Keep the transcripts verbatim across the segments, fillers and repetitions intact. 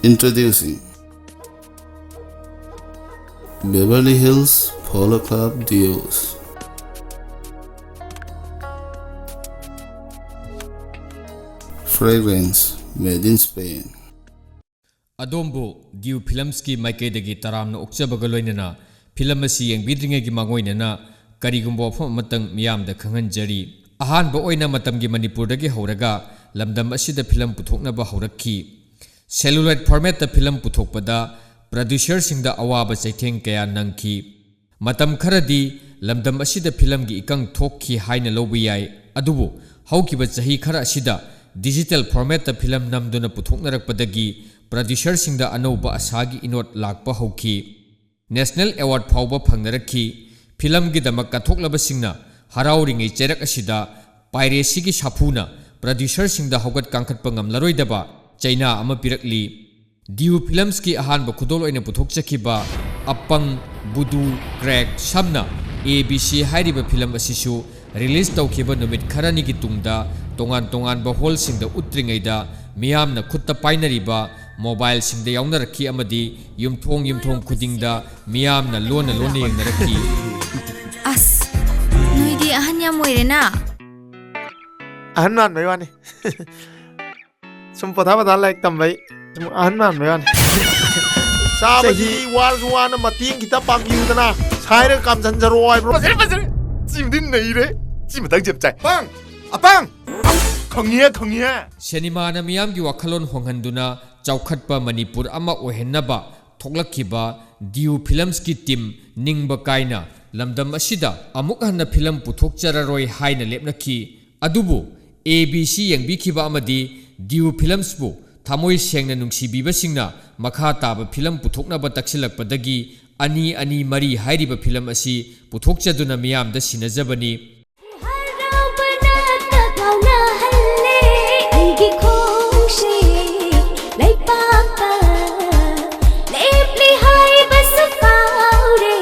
Introducing Beverly Hills Polo Club Duos. Fragrance made in Spain. ꯑꯗꯣꯝꯕꯨ ꯗ꯭ꯌꯨ ꯐꯤꯂꯝꯁꯀꯤ ꯃꯥꯏꯀꯩꯗꯒꯤ ꯇꯔꯥꯝꯅ ꯑꯣꯛꯆꯕꯒ ꯂꯣꯏꯅꯅ ꯐꯤꯂꯝ ꯑꯁꯤ ꯌꯦꯡꯕꯤꯗ꯭ꯔꯤꯉꯩꯒꯤ ꯃꯥꯡꯑꯣꯏꯅꯅ ꯀꯔꯤꯒꯨꯝꯕ ꯋꯥꯐꯝ ꯑꯃꯇꯪ ꯃꯤꯌꯥꯝꯗ ꯈꯪꯍꯟꯖꯔꯤ꯫ ꯑꯍꯥꯟꯕ ꯑꯣꯏꯅ ꯃꯇꯝꯒꯤ ꯃꯅꯤꯄꯨꯔꯗꯒꯤ ꯍꯧꯔꯒ ꯂꯝꯗꯝ ꯑꯁꯤꯗ ꯐꯤꯂꯝ ꯄꯨꯊꯣꯛꯅꯕ ꯍꯧꯔꯛꯈꯤ꯫ Celluloid formatꯇ ꯐꯤꯂꯝ ꯄꯨꯊꯣꯛꯄꯗ producerꯁꯤꯡꯗ ꯑꯋꯥꯕ ꯆꯩꯊꯦꯡ ꯀꯌꯥ ꯅꯪꯈꯤ꯫ ꯃꯇꯝ ꯈꯔꯗꯤ ꯂꯝꯗꯝ ꯑꯁꯤꯗ ꯐꯤꯂꯝꯒꯤ ꯏꯀꯪ ꯊꯣꯛꯈꯤ ꯍꯥꯏꯅ ꯂꯧꯕ ꯌꯥꯏ꯫ ꯑꯗꯨꯕꯨ ꯍꯧꯈꯤꯕ ꯆꯍꯤ ꯈꯔ ꯑꯁꯤꯗ digital formatꯇ ꯐꯤꯂꯝ ꯅꯝꯗꯨꯅ ꯄꯨꯊꯣꯛꯅꯔꯛꯄꯗꯒꯤ producerꯁꯤꯡꯗ ꯑꯅꯧꯕ ꯑꯁꯥꯒꯤ ꯏꯅꯣꯠ ꯂꯥꯛꯄ ꯍꯧꯈꯤ꯫ National award ꯐꯥꯎꯕ ꯐꯪꯅꯔꯛꯈꯤ꯫ ꯐꯤꯂꯝꯒꯤꯗꯃꯛ ꯀꯠꯊꯣꯛꯂꯕꯁꯤꯡꯅ ꯍꯔꯥꯎꯔꯤꯉꯩ ꯆꯩꯔꯛ ꯑꯁꯤꯗ piracyꯒꯤ ꯁꯥꯐꯨꯅ producerꯁꯤꯡꯗ ꯍꯧꯒꯠ ꯀꯥꯡꯈꯠꯄ ꯉꯝꯂꯔꯣꯏꯗꯕ ꯆꯩꯅꯥ ꯑꯃ ꯄꯤꯔꯛꯂꯤ꯫ ꯗ꯭ꯌꯨ ꯐꯤꯂꯝꯁꯀꯤ ꯑꯍꯥꯟꯕ ꯈꯨꯗꯣꯜ ꯑꯣꯏꯅ ꯄꯨꯊꯣꯛꯆꯈꯤꯕ ꯑꯄꯪ, ꯕꯨꯗꯨ, ꯀ꯭ꯔꯦꯛ, ꯁꯝꯅ A B C ꯍꯥꯏꯔꯤꯕ ꯐꯤꯂꯝ ꯑꯁꯤꯁꯨ release ꯇꯧꯈꯤꯕ ꯅꯨꯃꯤꯠ ꯈꯔꯅꯤꯒꯤ ꯇꯨꯡꯗ ꯇꯣꯉꯥꯟ ꯇꯣꯉꯥꯟꯕ hallꯁꯤꯡꯗ ꯎꯠꯇ꯭ꯔꯤꯉꯩꯗ ꯃꯤꯌꯥꯝꯅ ꯈꯨꯠꯇ ꯄꯥꯏꯅꯔꯤꯕ mobileꯁꯤꯡꯗ ꯌꯥꯎꯅꯔꯛꯈꯤ ꯑꯃꯗꯤ ꯌꯨꯝꯊꯣꯡ ꯌꯨꯝꯊꯣꯡ ꯈꯨꯗꯤꯡꯗ ꯃꯤꯌꯥꯝꯅ ꯂꯣꯟꯅ ꯂꯣꯟꯅ ꯌꯦꯡꯅꯔꯛꯈꯤ꯫ ꯑꯁ, ꯅꯣꯏꯗꯤ ꯑꯍꯟ ꯌꯥꯝ ꯑꯣꯏꯔꯦꯅ꯫ ꯑꯍꯟ ꯃꯥꯟꯕꯩ ꯋꯥꯅꯤ꯫ ꯁꯨꯝ ꯄꯣꯊꯥ ꯄꯣꯊꯥ ꯂꯥꯏꯔꯤꯛ ꯇꯝꯕꯩ꯫ ꯁꯨꯝ ꯑꯍꯟ ꯃꯥꯟꯕꯩ ꯋꯥꯅꯤ꯫ ꯆꯥꯕꯁꯤꯗꯤ ꯆꯍꯤ ꯋꯥꯔꯁꯨ ꯋꯥꯅ ꯃꯇꯦꯡ ꯈꯤꯇ ꯄꯥꯡꯕꯤꯌꯨꯗꯅ꯫ ꯁꯥꯏꯔꯒ ꯀꯥꯝꯖꯟꯖꯔꯣ ꯍꯥꯏꯕ꯭ꯔꯣ? ꯐꯖꯔꯦ, ꯐꯖꯔꯦ꯫ ꯁꯤꯃꯗꯤ ꯅꯩꯔꯦ꯫ ꯁꯤ ꯃꯇꯥꯡ ꯆꯞ ꯆꯥꯏ꯫ ꯑꯄꯥꯡ! ꯑꯄꯥꯡ! ꯈꯪꯉꯤꯍꯦ, ꯈꯪꯉꯤꯍꯦ꯫ ꯁꯤꯅꯦꯃꯥꯅ ꯃꯤꯌꯥꯝꯒꯤ ꯋꯥꯈꯜꯂꯣꯟ ꯍꯣꯡꯍꯟꯗꯨꯅ ꯆꯥꯎꯈꯠꯄ ꯃꯅꯤꯄꯨꯔ ꯑꯃ ꯑꯣꯏꯍꯟꯅꯕ ꯊꯣꯛꯂꯛꯈꯤꯕ ꯗ꯭ꯌꯨ ꯐꯤꯂꯝꯁꯀꯤ team ꯅꯤꯡꯕ ꯀꯥꯏꯅ ꯂꯝꯗꯝ ꯑꯁꯤꯗ ꯑꯃꯨꯛ ꯍꯟꯅ ꯐꯤꯂꯝ ꯄꯨꯊꯣꯛꯆꯔꯔꯣꯏ ꯍꯥꯏꯅ ꯂꯦꯞꯅꯈꯤ꯫ ꯑꯗꯨꯕꯨ A B C ꯌꯦꯡꯕꯤꯈꯤꯕ ꯑꯃꯗꯤ ꯗ꯭ꯌꯨ ꯐꯤꯂꯝꯁꯄꯨ ꯊꯃꯣꯏ ꯁꯦꯡꯅ ꯅꯨꯡꯁꯤꯕꯤꯕꯁꯤꯡꯅ ꯃꯈꯥ ꯇꯥꯕ ꯐꯤꯂꯝ ꯄꯨꯊꯣꯛꯅꯕ ꯇꯛꯁꯤꯜꯂꯛꯄꯗꯒꯤ ꯑꯅꯤ ꯑꯅꯤ ꯃꯔꯤ ꯍꯥꯏꯔꯤꯕ ꯐꯤꯂꯝ ꯑꯁꯤ ꯄꯨꯊꯣꯛꯆꯗꯨꯅ ꯃꯤꯌꯥꯝꯗ ꯁꯤꯟꯅꯖꯕꯅꯤ꯫ ꯍꯔꯥꯎꯕꯅ ꯇꯛꯂꯥꯎꯅꯍꯜꯂꯦ ꯑꯩꯒꯤ ꯈꯣꯡꯁꯦ ꯂꯩꯄꯥꯛꯇ ꯂꯦꯞꯂꯤ ꯍꯥꯏꯕꯁꯨ ꯀꯥꯎꯔꯦ꯫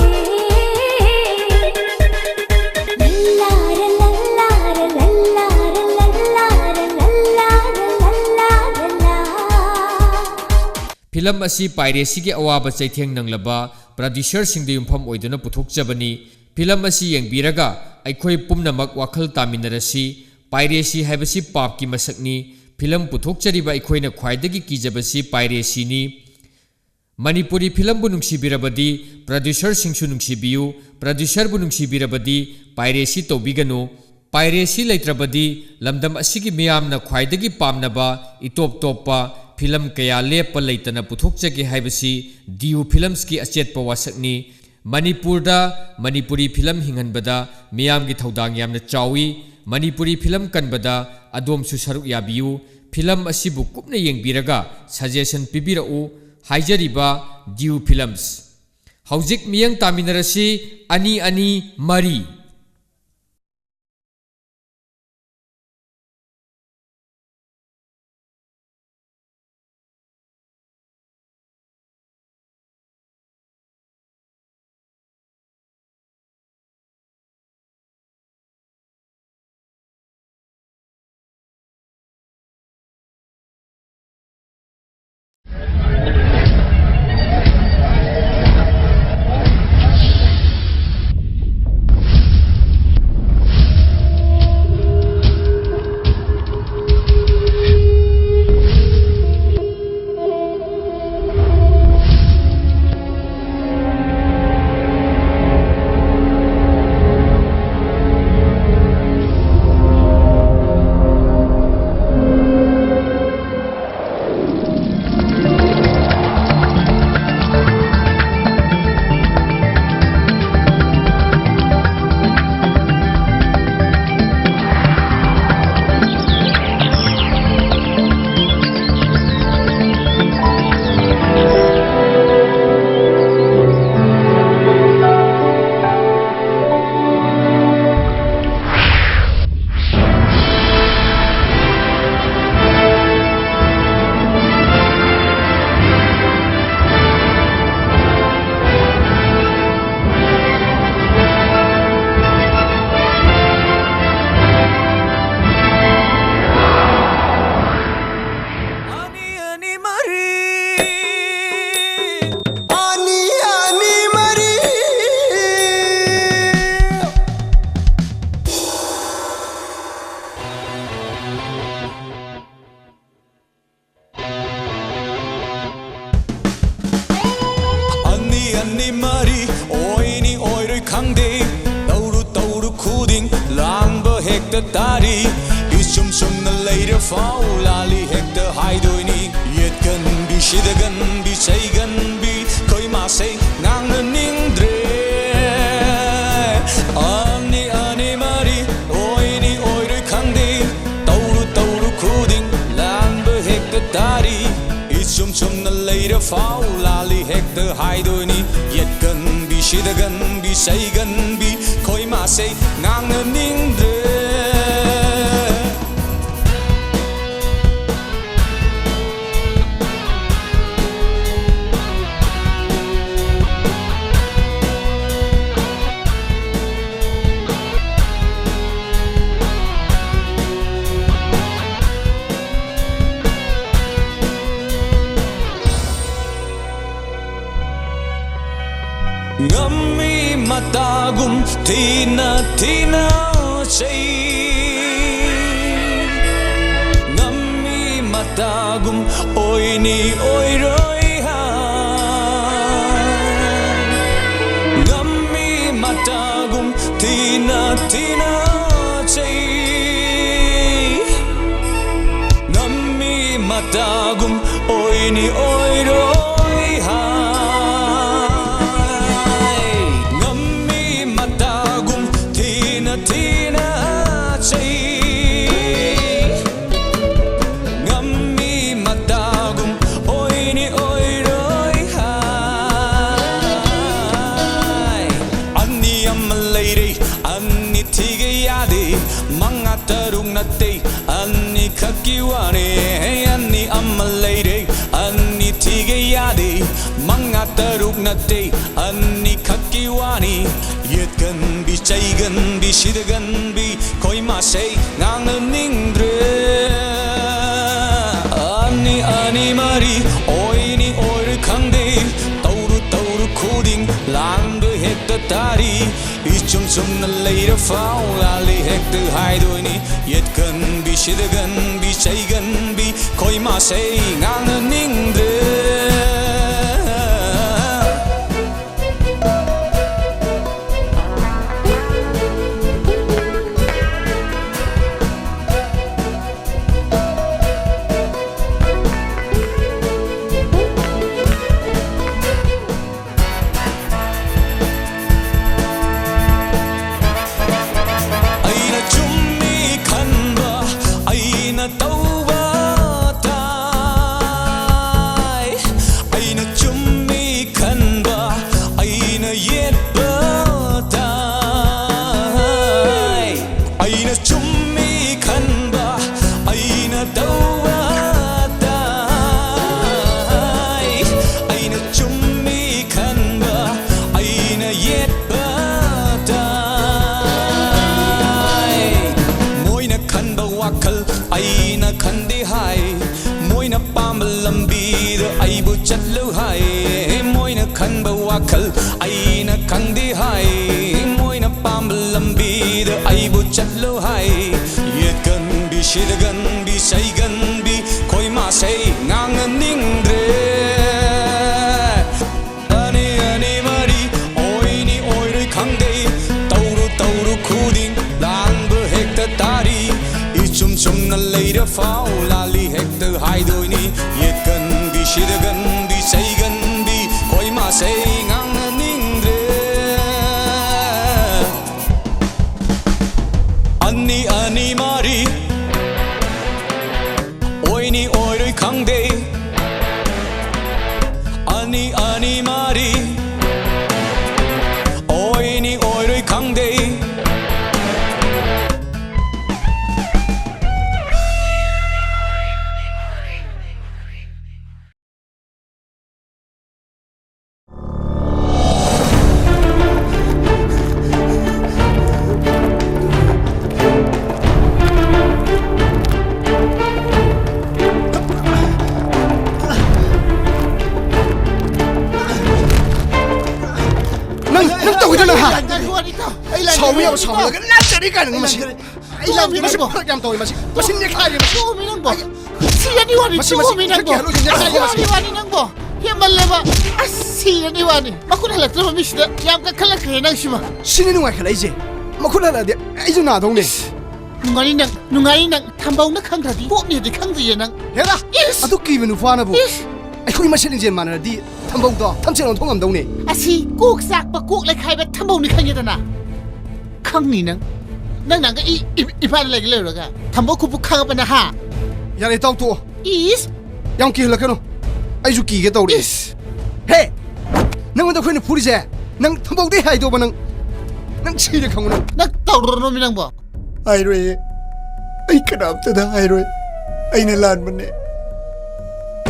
ꯂꯜꯂꯥꯔ, ꯂꯜꯂꯥꯔ, ꯂꯜꯂꯥꯔ, ꯂꯜꯂꯥꯔ, ꯂꯜꯂꯥꯔ, ꯂꯜꯂꯥꯔ, ꯂꯜꯂꯥ꯫ ꯐꯤꯂꯝ ꯑꯁꯤ ꯄꯥꯏꯔꯦꯁꯤꯒꯤ ꯑꯋꯥꯕ ꯆꯩꯊꯦꯡ ꯅꯪꯂꯕ ꯄ꯭ꯔꯗ꯭ꯌꯨꯁꯔꯁꯤꯡꯗ ꯌꯨꯝꯐꯝ ꯑꯣꯏꯗꯨꯅ ꯄꯨꯊꯣꯛꯆꯕꯅꯤ꯫ ꯐꯤꯂꯝ ꯑꯁꯤ ꯌꯦꯡꯕꯤꯔꯒ ꯑꯩꯈꯣꯏ ꯄꯨꯝꯅꯃꯛ ꯋꯥꯈꯜ ꯇꯥꯃꯤꯟꯅꯔꯁꯤ꯫ ꯄꯥꯏꯔꯦꯁꯤ ꯍꯥꯏꯕꯁꯤ ꯄꯥꯞꯀꯤ ꯃꯁꯛꯅꯤ꯫ ꯐꯤꯂꯝ ꯄꯨꯊꯣꯛꯆꯔꯤꯕ ꯑꯩꯈꯣꯏꯅ ꯈ꯭ꯋꯥꯏꯗꯒꯤ ꯀꯤꯖꯕꯁꯤ ꯄꯥꯏꯔꯦꯁꯤꯅꯤ꯫ ꯃꯅꯤꯄꯨꯔꯤ ꯐꯤꯂꯝꯕꯨ ꯅꯨꯡꯁꯤꯕꯤꯔꯕꯗꯤ ꯄ꯭ꯔꯗ꯭ꯌꯨꯁꯔꯁꯤꯡꯁꯨ ꯅꯨꯡꯁꯤꯕꯤꯌꯨ, ꯄ꯭ꯔꯗ꯭ꯌꯨꯁꯔꯕꯨ ꯅꯨꯡꯁꯤꯕꯤꯔꯕꯗꯤ ꯄꯥꯏꯔꯦꯁꯤ ꯇꯧꯕꯤꯒꯅꯨ꯫ ꯄꯥꯏꯔꯦꯁꯤ ꯂꯩꯇ꯭ꯔꯕꯗꯤ ꯂꯝꯗꯝ ꯑꯁꯤꯒꯤ ꯃꯤꯌꯥꯝꯅ ꯈ꯭ꯋꯥꯏꯗꯒꯤ ꯄꯥꯝꯅꯕ ꯏꯇꯣꯞ ꯇꯣꯞꯄ ꯐꯤꯂꯝ ꯀꯌꯥ ꯂꯦꯞꯄ ꯂꯩꯇꯅ ꯄꯨꯊꯣꯛꯆꯒꯦ ꯍꯥꯏꯕꯁꯤ ꯗꯤꯌꯨ ꯐꯤꯂꯝꯁꯀꯤ ꯑꯆꯦꯠꯄ ꯋꯥꯁꯛꯅꯤ꯫ ꯃꯅꯤꯄꯨꯔꯗ ꯃꯅꯤꯄꯨꯔꯤ ꯐꯤꯂꯝ ꯍꯤꯡꯍꯟꯕꯗ ꯃꯤꯌꯥꯝꯒꯤ ꯊꯧꯗꯥꯡ ꯌꯥꯝꯅ ꯆꯥꯎꯏ꯫ ꯃꯅꯤꯄꯨꯔꯤ ꯐꯤꯂꯝ ꯀꯟꯕꯗ ꯑꯗꯣꯝꯁꯨ ꯁꯔꯨꯛ ꯌꯥꯕꯤꯌꯨ꯫ ꯐꯤꯂꯝ ꯑꯁꯤꯕꯨ ꯀꯨꯞꯅ ꯌꯦꯡꯕꯤꯔꯒ ꯁꯖꯦꯁꯟ ꯄꯤꯕꯤꯔꯛꯎ꯫ ꯍꯥꯏꯖꯔꯤꯕ ꯗꯤꯌꯨ ꯐꯤꯂꯝꯁ꯫ ꯍꯧꯖꯤꯛ ꯃꯤꯠꯌꯦꯡ ꯇꯥꯃꯤꯟꯅꯔꯁꯤ꯫ ꯑꯅꯤ ꯑꯅꯤ ꯃꯔꯤ꯫ ꯇꯥꯔꯤ꯫ ꯏꯆꯨꯝ ꯆꯨꯝꯅ ꯂꯩꯔ ꯐꯥꯎ ꯂꯥꯜꯂꯤ ꯍꯦꯛꯇ ꯍꯥꯏꯗꯣꯏꯅꯤ꯫ ꯌꯦꯠꯀꯟꯕꯤ, ꯁꯤꯗꯒꯟꯕꯤ, ꯆꯩꯒꯟꯕꯤ, ꯈꯣꯏ ꯃꯥꯁꯦ ꯉꯥꯡꯅꯅꯤꯡꯗ꯭ꯔꯦ꯫ ꯑꯅꯤ ꯑꯅꯤ ꯃꯔꯤ, ꯑꯣꯏꯅꯤ ꯑꯣꯏꯔꯣꯏ ꯈꯪꯗꯦ꯫ ꯇꯧꯔꯨ ꯇꯧꯔꯨ ꯈꯨꯗꯤꯡ ꯂꯥꯟꯕ ꯍꯦꯛꯇ ꯇꯥꯔꯤ꯫ ꯏꯆꯨꯝ ꯆꯨꯝꯅ ꯂꯩꯔ ꯐꯥꯎ ꯂꯥꯜꯂꯤ ꯍꯦꯛꯇ ꯍꯥꯏꯗꯣꯏꯅꯤ꯫ ꯌꯦꯠꯀꯟꯕꯤ, ꯁꯤꯗꯒꯟꯕꯤ, ꯆꯩꯒꯟꯕꯤ, ꯈꯣꯏ ꯃꯥꯁꯦ ꯉꯥꯡꯅꯅꯤꯡꯗ꯭ꯔꯦ꯫ ꯉꯝꯃꯤ ꯃꯇꯥꯒꯨꯝ ꯊꯤꯅ ꯊꯤꯅ ꯆꯩ꯫ ꯉꯝꯃꯤ ꯃꯇꯥꯒꯨꯝ ꯑꯣꯏꯅꯤ ꯑꯣꯏꯔꯣꯏ ꯍꯥꯏ꯫ ꯉꯝꯃꯤ ꯃꯇꯥꯒꯨꯝ ꯊꯤꯅ ꯊꯤꯅ ꯆꯩ꯫ ꯉꯝꯃꯤ ꯃꯇꯥꯒꯨꯝ ꯑꯣꯏꯅꯤ ꯑꯣꯏꯔꯣꯏ ꯍꯥꯏ꯫ ꯉꯝꯃꯤ ꯃꯇꯥꯒꯨꯝ ꯊꯤꯅ ꯊꯤꯅ ꯆꯩ꯫ ꯉꯝꯃꯤ ꯃꯇꯥꯒꯨꯝ ꯑꯣꯏꯅꯤ ꯑꯣꯏꯔꯣꯏ ꯍꯥꯏ꯫ ꯑꯅꯤ ꯑꯃ ꯂꯩꯔꯦ, ꯑꯅꯤ ꯊꯤꯒꯦ ꯌꯥꯗꯦ꯫ ꯃꯉꯥ ꯇꯔꯨꯛ ꯅꯠꯇꯦ, ꯑꯅꯤꯈꯛꯀꯤ ꯋꯥꯅꯦ꯫ ꯑꯅꯤ ꯑꯃ ꯂꯩꯔꯦ, ꯑꯅꯤ ꯊꯤꯒꯦ ꯌꯥꯗꯦ꯫ ꯃꯉꯥ ꯇꯔꯨꯛ ꯅꯠꯇꯦ, ꯑꯅꯤꯈꯛꯀꯤ ꯋꯥꯅꯤ꯫ ꯌꯦꯠꯀꯟꯕꯤ, ꯆꯩꯒꯟꯕꯤ, ꯁꯤꯗꯒꯟꯕꯤ, ꯈꯣꯏ ꯃꯥꯁꯦ ꯉꯥꯡꯅꯅꯤꯡꯗ꯭ꯔꯦ꯫ ꯑꯅꯤ ꯑꯅꯤ ꯃꯔꯤ, ꯑꯣꯏꯅꯤ ꯑꯣꯏꯔꯣꯏ ꯈꯪꯗꯦ꯫ ꯇꯧꯔꯨ ꯇꯧꯔꯨ ꯈꯨꯗꯤꯡ ꯂꯥꯟꯕ ꯍꯦꯛꯇ ꯇꯥꯔꯤ꯫ ꯏꯆꯨꯝ ꯆꯨꯝꯅ ꯂꯩꯔ ꯐꯥꯎ ꯂꯥꯜꯂꯤ ꯍꯦꯛꯇ ꯍꯥꯏꯗꯣꯏꯅꯤ꯫ ꯌꯦꯠꯀꯟꯕꯤ, ꯁꯤꯗꯒꯟꯕꯤ, ꯆꯩꯒꯟꯕꯤ, ꯈꯣꯏ ꯃꯥꯁꯦ ꯉꯥꯡꯅꯅꯤꯡꯗ꯭ꯔꯦ꯫ ꯈꯟꯗꯦ ꯍꯥꯏ꯫ ꯃꯣꯏꯅ ꯄꯥꯝꯕ ꯂꯝꯕꯤꯗ ꯑꯩꯕꯨ ꯆꯠꯂꯨ ꯍꯥꯏ꯫ ꯃꯣꯏꯅ ꯈꯟꯕ ꯋꯥꯈꯜ ꯑꯩꯅ ꯈꯟꯗꯦ ꯍꯥꯏ꯫ ꯃꯣꯏꯅ ꯄꯥꯝꯕ ꯂꯝꯕꯤꯗ ꯑꯩꯕꯨ ꯆꯠꯂꯨ ꯍꯥꯏ꯫ ꯌꯦꯠꯀꯟꯕꯤ, ꯁꯤꯗꯒꯟꯕꯤ, ꯆꯩꯒꯟꯕꯤ, ꯈꯣꯏ ꯃꯁꯦ ꯉꯥꯡꯅꯅꯤꯡꯗ꯭ꯔꯦ꯫ ꯑꯅꯤ ꯑꯅꯤ ꯃꯔꯤ ꯑꯣꯏꯅꯤ ꯑꯣꯏꯔꯣꯏ ꯈꯪꯗꯦ꯫ ꯇꯧꯔꯨ ꯇꯧꯔꯨ ꯈꯨꯗꯤꯡ ꯂꯥꯟꯕ ꯍꯦꯛꯇ ꯇꯥꯔꯤ꯫ ꯏꯆꯨꯝ ꯆꯨꯝꯅ ꯂꯩꯔ ꯐꯥꯎ ꯂꯥꯜꯂꯤ ꯍꯦꯛꯇ ꯍꯥꯏꯗꯣꯏꯅꯤ꯫ ꯌꯦꯠꯀꯟꯕꯤ, ꯁꯤꯗꯒꯟꯕꯤ, ꯆꯩꯒꯟꯕꯤ, ꯈꯣꯏ ꯃꯁꯦ ꯉꯥꯡꯅꯅꯤꯡꯗ꯭ꯔꯦ꯫ ꯑꯅꯤ ꯑꯅꯤ ꯃꯔꯤ ꯑꯣꯏꯅꯤ ꯑꯣꯏꯔꯣꯏ ꯈꯪꯗꯦ꯫ ꯑꯅꯤ ꯑꯅꯤ ꯃꯔꯤ ꯑꯣꯏꯅꯤ ꯑꯣꯏꯔꯣꯏ ꯈꯪꯗꯦ꯫ ꯅꯪ ꯅꯪ ꯇꯧꯒꯗ꯭ꯔ ꯅꯪ ꯍꯥ? ꯂꯥꯟꯖꯔꯦ, ꯏꯇꯥꯎ꯫ ꯑꯩ ꯂꯥꯟꯖꯔꯦ, ꯁꯥꯎꯕ ꯌꯥꯕ ꯏꯇꯥꯎ꯫ ꯁꯥꯎꯍꯜꯂꯒ ꯂꯥꯟꯖꯔꯤ ꯀꯥꯏꯅ ꯑꯩ ꯃꯁꯤ꯫ ꯂꯥꯟꯖꯔꯦ, ꯏꯇꯥꯎ꯫ ꯑꯩ ꯂꯥꯟꯖꯔꯦ, ꯃꯁꯤ ꯏꯇꯥꯎ꯫ ꯐꯔꯛ ꯌꯥꯝ ꯇꯧꯋꯤ ꯃꯁꯤ꯫ ꯃꯁꯤ ꯅꯦꯈꯥꯏꯔꯦ ꯃꯁꯤ꯫ ꯇꯣꯛꯑꯣꯃꯤ ꯅꯪꯕꯣ꯫ ꯑꯩ ꯁꯤꯔꯅꯤ ꯋꯥꯅꯤ, ꯃꯁꯤ, ꯃꯁꯤ ꯇꯣꯛꯑꯣꯃꯤ ꯅꯪꯕꯣ꯫ ꯏꯊꯛꯀꯤ ꯍꯜꯂꯣꯏꯁꯤꯡꯁꯦ ꯍꯥꯏꯔꯦ ꯁꯤꯔꯅꯤ ꯃꯁꯤ꯫ ꯋꯥꯅꯤ ꯅꯪꯕꯣ꯫ ꯍꯦꯟꯃꯜꯂꯦꯕ꯫ ꯑꯁ ꯁꯤꯔꯅꯤ ꯋꯥꯅꯤ꯫ ꯃꯈꯨꯠ ꯍꯜꯂꯛꯇ꯭ꯔꯕ ꯃꯤꯁꯤꯗ ꯌꯥꯝ ꯀꯟꯈꯠꯂꯛꯈ꯭ꯔꯦ ꯅꯪꯁꯤꯃ꯫ ꯁꯤꯅ ꯅꯨꯡꯉꯥꯏꯈꯠꯂꯛꯏꯁꯦ꯫ ꯃꯈꯨꯠ ꯍꯜꯂꯛꯑꯗꯤ ꯑꯩꯁꯨ ꯅꯥꯗꯧꯅꯦ꯫ ꯅꯨꯡꯉꯥꯏꯅꯤ ꯅꯪ, ꯅꯨꯡꯉꯥꯏꯅꯤ ꯅꯪ꯫ ꯊꯝꯕꯧꯅ ꯈꯪꯗ꯭ꯔꯗꯤ ꯀꯣꯛꯅꯦꯗꯤ ꯈꯪꯗ꯭ꯔꯤꯌꯦ ꯅꯪ꯫ ꯍꯦꯔꯥ! ꯏꯁ! ꯑꯗꯨ ꯀꯤꯕ ꯅꯨꯄꯥꯅꯕꯨ ꯏꯁ! ꯑꯩꯈꯣꯏ ꯃꯁꯦꯟ ꯂꯤꯡꯖꯦꯜ ꯃꯥꯟꯅꯔꯗꯤ ꯊꯝꯕꯧꯗꯣ ꯊꯝꯆꯦꯠ ꯑꯣꯟꯊꯣꯛ ꯉꯝꯗꯧꯅꯦ꯫ ꯑꯁꯤ ꯀꯣꯛ ꯆꯥꯛꯄ ꯀꯣꯛ ꯂꯩꯈꯥꯏꯕ ꯊꯝꯕꯧꯅꯤ ꯈꯪꯉꯦꯗꯅ꯫ ꯈꯪꯅꯤ ꯅꯪ꯫ ꯅꯪ ꯅꯪꯒ ꯏ-, ꯏ-, ꯏꯄꯥꯗ ꯂꯩꯒ ꯂꯩꯔꯨꯔꯒ ꯊꯝꯕꯧ ꯈꯨꯕꯨ ꯈꯪꯉꯕ ꯅꯍꯥ? ꯌꯥꯔꯦ, ꯏꯇꯥꯎ, ꯇꯣꯛꯑꯣ꯫ ꯏꯁ! ꯌꯥꯝ ꯀꯤꯍꯜꯂꯛꯀꯅꯨ꯫ ꯑꯩꯁꯨ ꯀꯤꯒꯦ ꯇꯧꯔꯦ꯫ ꯏꯁ! ꯍꯦ! ꯅꯪꯉꯣꯟꯗ ꯑꯩꯈꯣꯏꯅ ꯐꯨꯔꯤꯁꯦ ꯅꯪ ꯊꯝꯕꯧꯗꯩ ꯍꯥꯏꯗꯣꯕ ꯅꯪ, ꯅꯪ ꯁꯤꯔꯦ ꯈꯪꯉꯨ ꯅꯪ꯫ ꯅꯪ ꯇꯧꯔꯨꯔꯅꯣꯃꯤ ꯅꯪꯕꯣ꯫ ꯍꯥꯏꯔꯣꯏꯌꯦ꯫ ꯑꯩ ꯀꯅꯥꯝꯇꯗ ꯍꯥꯏꯔꯣꯏ꯫ ꯑꯩꯅ ꯂꯥꯟꯕꯅꯦ꯫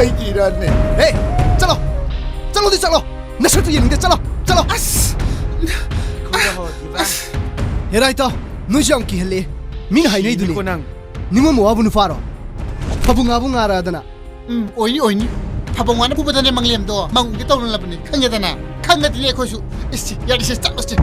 ꯑꯩꯒꯤ ꯏꯔꯥꯟꯅꯦ꯫ ꯍꯦ! ꯆꯠꯂꯣ! ꯆꯠꯂꯣꯗꯤ ꯆꯠꯂꯣ! ꯅꯁꯛꯇꯨ ꯌꯦꯡꯅꯤꯡꯗꯦ꯫ ꯆꯠꯂꯣ! ꯆꯠꯂꯣ! ꯑꯁ! ꯑꯁ! ꯍꯦꯔꯥ ꯏꯇꯥꯎ, ꯅꯣꯏꯁꯨ ꯌꯥꯝ ꯀꯤꯍꯜꯂꯦ꯫ ꯃꯤꯅ ꯍꯥꯏꯅꯩꯗꯨꯅꯤ꯫ ꯁꯤꯅꯤꯀꯣ ꯅꯪ꯫ ꯅꯤꯉꯣꯜ ꯃꯋꯥꯕꯨ ꯅꯨꯄꯥꯔꯣ? ꯃꯕꯨꯡ ꯉꯥꯕꯨ ꯉꯥꯔꯗꯅ꯫ ꯎꯝ, ꯑꯣꯏꯅꯤ, ꯑꯣꯏꯅꯤ꯫ ꯊꯥꯕꯜ ꯋꯥꯅ ꯄꯨꯕꯗꯅꯦ ꯃꯪꯂꯦꯝꯗꯣ ꯃꯪꯒꯦ ꯇꯧꯅꯂꯕꯅꯤ, ꯈꯪꯉꯦꯗꯅ? ꯈꯪꯉꯗꯤꯅꯦ ꯑꯩꯈꯣꯏꯁꯨ꯫ ꯏꯁ, ꯌꯥꯔꯤꯁꯦ, ꯆꯠꯂꯁꯤ꯫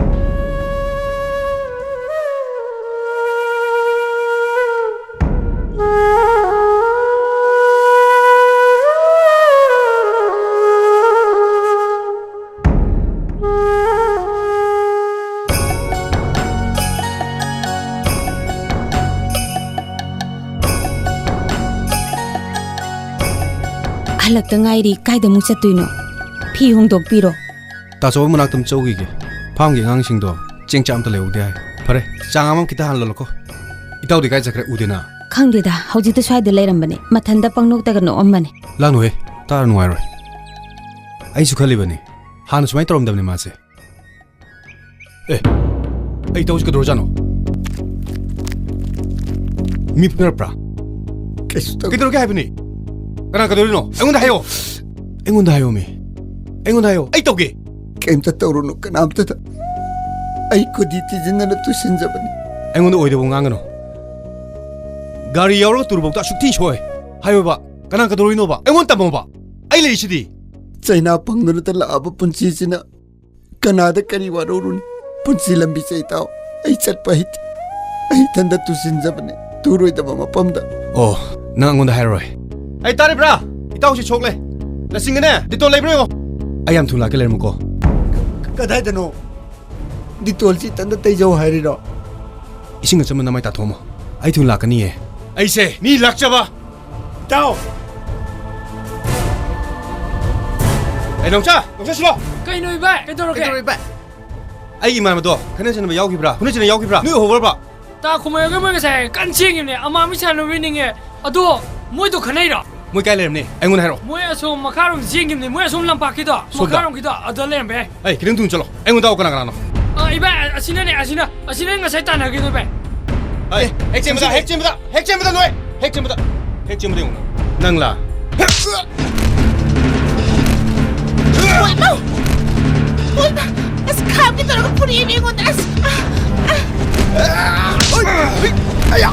ꯍꯜꯂꯛꯇ ꯉꯥꯏꯔꯤ, ꯀꯥꯏꯗ ꯑꯃꯨꯛ ꯆꯠꯇꯣꯏꯅꯣ? ꯐꯤ ꯍꯣꯡꯗꯣꯛꯄꯤꯔꯣ꯫ ꯇꯥꯆꯧ ꯃꯅꯥꯛꯇ ꯑꯃꯨꯛ ꯆꯧꯈꯤꯒꯦ꯫ ꯐꯥꯝꯒꯤ ꯑꯉꯥꯡꯁꯤꯡꯗꯣ ꯆꯦꯡ ꯆꯥꯛ ꯑꯝꯇ ꯂꯩꯍꯧꯗꯦ ꯍꯥꯏ꯫ ꯐꯔꯦ, ꯆꯥ ꯑꯃ ꯈꯤꯇ ꯍꯥꯟꯅ ꯂꯣꯜꯂꯛꯈꯣ꯫ ꯏꯇꯥꯎꯗꯤ ꯀꯥꯏ ꯆꯠꯈ꯭ꯔꯦ, ꯎꯗꯦꯅ? ꯈꯪꯗꯦꯗ, ꯍꯧꯖꯤꯛꯇ ꯁ꯭ꯋꯥꯏꯗ ꯂꯩꯔꯝꯕꯅꯦ, ꯃꯊꯟꯇ ꯄꯪꯅꯣꯛꯇꯒ ꯅꯣꯛꯑꯝꯕꯅꯦ꯫ ꯂꯥꯡꯅꯨꯍꯦ, ꯇꯥꯔ ꯅꯨꯡꯉꯥꯏꯔꯣꯏ꯫ ꯑꯩꯁꯨ ꯈꯜꯂꯤꯕꯅꯤ, ꯍꯥꯟꯅ ꯁꯨꯃꯥꯏꯅ ꯇꯧꯔꯝꯗꯕꯅꯤ ꯃꯥꯁꯦ꯫ ꯑꯦ, ꯑꯩ ꯇꯧꯁꯤ ꯀꯩꯗꯧꯔꯖꯥꯠꯅꯣ? ꯃꯤ ꯐꯨꯅꯔꯛꯄ꯭ꯔꯥ? ꯀꯩꯁꯨ ꯇꯧ- ꯀꯩꯗꯧꯔꯒꯦ ꯍꯥꯏꯕꯅꯤ? ꯀꯅꯥ ꯀꯩꯗꯧꯔꯤꯅꯣ? ꯑꯩꯉꯣꯟꯗ ꯍꯥꯏꯌꯣ꯫ ꯑꯩꯉꯣꯟꯗ ꯍꯥꯏꯌꯣ ꯃꯤ꯫ ꯑꯩꯉꯣꯟꯗ ꯍꯥꯏꯌꯣ꯫ ꯑꯩ ꯇꯧꯒꯦ꯫ ꯀꯩꯝꯇ ꯇꯧꯔꯨꯅꯨ ꯀꯅꯥꯝꯇꯗ꯫ ꯑꯩ ꯈꯨꯗꯤ ꯇꯤꯁꯤꯟꯗꯅ ꯇꯨꯁꯤꯟꯖꯕꯅꯤ꯫ ꯑꯩꯉꯣꯟꯗ ꯑꯣꯏꯗꯕ ꯉꯥꯡꯒꯅꯨ꯫ ꯒꯥꯔꯤ ꯌꯥꯎꯔꯒ ꯇꯨꯔꯕꯧꯇ ꯑꯁꯨꯛ ꯊꯤ ꯁꯣꯛꯑꯦ꯫ ꯍꯥꯏꯌꯣꯕ꯫ ꯀꯅꯥ ꯀꯩꯗꯧꯔꯤꯅꯣꯕ? ꯑꯩꯉꯣꯟꯗ ꯇꯝꯃꯣꯕ꯫ ꯑꯩ ꯂꯩꯔꯤꯁꯤꯗꯤ꯫ ꯆꯩꯅꯥ ꯄꯪꯗꯨꯅꯇ ꯂꯥꯛꯑꯕ ꯄꯨꯟꯁꯤꯁꯤꯅ ꯀꯅꯥꯗ ꯀꯔꯤ ꯋꯥꯔꯧꯔꯨꯅꯤ? ꯄꯨꯟꯁꯤ ꯂꯝꯕꯤꯁꯦ ꯏꯇꯥꯎ, ꯑꯩ ꯆꯠꯄ ꯍꯩꯇꯦ꯫ ꯑꯩ ꯏꯊꯟꯗ ꯇꯨꯁꯤꯟꯖꯕꯅꯦ, ꯇꯨꯔꯣꯏꯗꯕ ꯃꯐꯝꯗ꯫ ꯑꯣ, ꯅꯪ ꯑꯩꯉꯣꯟꯗ ꯍꯥꯏꯔꯔꯣꯏ꯫ ꯑꯩ ꯇꯥꯔꯤꯕ꯭ꯔꯥ? ꯏꯇꯥꯎꯁꯤ ꯁꯣꯛꯂꯦ꯫ ꯂꯁꯤꯡꯒꯅꯦ, ꯗꯤꯇꯣꯜ ꯂꯩꯕ꯭ꯔꯥ ꯌꯦꯡꯉꯣ꯫ ꯑꯩ ꯌꯥꯝ ꯊꯨꯅ ꯂꯥꯛꯀꯦ, ꯂꯩꯔꯝꯃꯨꯀꯣ꯫ ꯀꯗꯥꯏꯗꯅꯣ? ꯗꯤꯇꯣꯜꯁꯤ ꯏꯊꯟꯗ ꯇꯩꯖꯧ ꯍꯥꯏꯔꯤꯔꯣ? ꯏꯁꯤꯡ ꯑꯆꯝꯕ ꯅꯃꯥꯏ ꯇꯥꯊꯣꯛꯑꯝꯃꯣ꯫ ꯑꯩ ꯊꯨꯅ ꯂꯥꯛꯀꯅꯤꯌꯦ꯫ ꯑꯩꯁꯦ ꯃꯤ ꯂꯥꯛꯆꯕ ꯏꯇꯥꯎ! ꯑꯩ ꯅꯥꯎꯆꯥ! ꯅꯥꯎꯆꯥ ꯁꯤꯂꯣ! ꯀꯩꯅꯣ ꯏꯕꯥꯏ? ꯀꯩꯗꯧꯔꯒꯦ? ꯀꯩꯗꯧꯔꯦ ꯏꯕꯥꯏ? ꯑꯩꯒꯤ ꯏꯃꯥꯟꯅꯕꯗꯣ ꯈꯠꯅ ꯆꯩꯅꯕ ꯌꯥꯎꯈꯤꯕ꯭ꯔꯥ? ꯐꯨꯅ ꯆꯩꯅꯕ ꯌꯥꯎꯈꯤꯕ꯭ꯔꯥ? ꯅꯣꯏ ꯎꯍꯧꯕ꯭ꯔꯕ? ꯇꯥ ꯈꯨꯃꯔꯒ ꯃꯣꯏ ꯉꯁꯥꯏ ꯀꯟꯅ ꯆꯦꯟꯈꯤꯕꯅꯦ꯫ ꯑꯃ ꯃꯤ ꯁꯥꯟꯅ ꯂꯣꯏꯅꯤꯡꯉꯦ꯫ ꯑꯗꯣ ꯃꯣꯏꯗꯣ ꯈꯠꯅꯩꯔꯣ? ꯃꯣꯏ ꯀꯥꯏ ꯂꯩꯔꯝꯅꯤ? ꯑꯩꯉꯣꯟꯗ ꯍꯥꯏꯔꯛꯑꯣ꯫ ꯃꯣꯏ ꯑꯁꯣꯝ ꯃꯈꯥꯔꯣꯝ ꯆꯦꯟꯈꯤꯕꯅꯦ꯫ ꯃꯣꯏ ꯑꯁꯣꯝ ꯂꯝꯄꯥꯛꯀꯤꯗꯣ, ꯁꯣꯝꯗ? ꯃꯈꯥꯔꯣꯝꯒꯤꯗꯣ, ꯑꯗ ꯂꯩꯔꯝꯕ ꯌꯥꯏ꯫ ꯑꯩ ꯈꯤꯇꯪ ꯊꯨꯅ ꯆꯠꯂꯣ꯫ ꯑꯩꯉꯣꯟꯗ ꯍꯥꯏꯔꯛꯑꯣ ꯀꯅꯥ ꯀꯅꯥꯅꯣ? ꯑ, ꯏꯕꯥꯏ, ꯑꯁꯤꯅꯅꯦ, ꯑꯁꯤꯅ, ꯑꯁꯤꯅ ꯉꯁꯥꯏ ꯇꯥꯟꯅꯈꯤꯗꯣ, ꯏꯕꯥꯏ꯫ ꯑꯩ, ꯍꯦꯛ ꯆꯦꯟꯕꯗ, ꯍꯦꯛ ꯆꯦꯟꯕꯗ, ꯍꯦꯛ ꯆꯦꯟꯕꯗ ꯅꯣꯏ! ꯍꯦꯛ ꯆꯦꯟꯕꯗ! ꯍꯦꯛ ꯆꯦꯟꯕꯗ ꯌꯦꯡꯉꯨ ꯅꯪ꯫ ꯅꯪꯂꯥ? ꯍꯣꯏꯕ! ꯍꯣꯏꯕ! ꯑꯁ, ꯈꯥꯝꯒꯦ ꯇꯧꯔꯒ ꯐꯨꯔꯛꯑꯦꯅꯦ ꯑꯩꯉꯣꯟꯗ꯫ ꯑꯁ! ꯑ! ꯑ! ꯑꯌꯥ!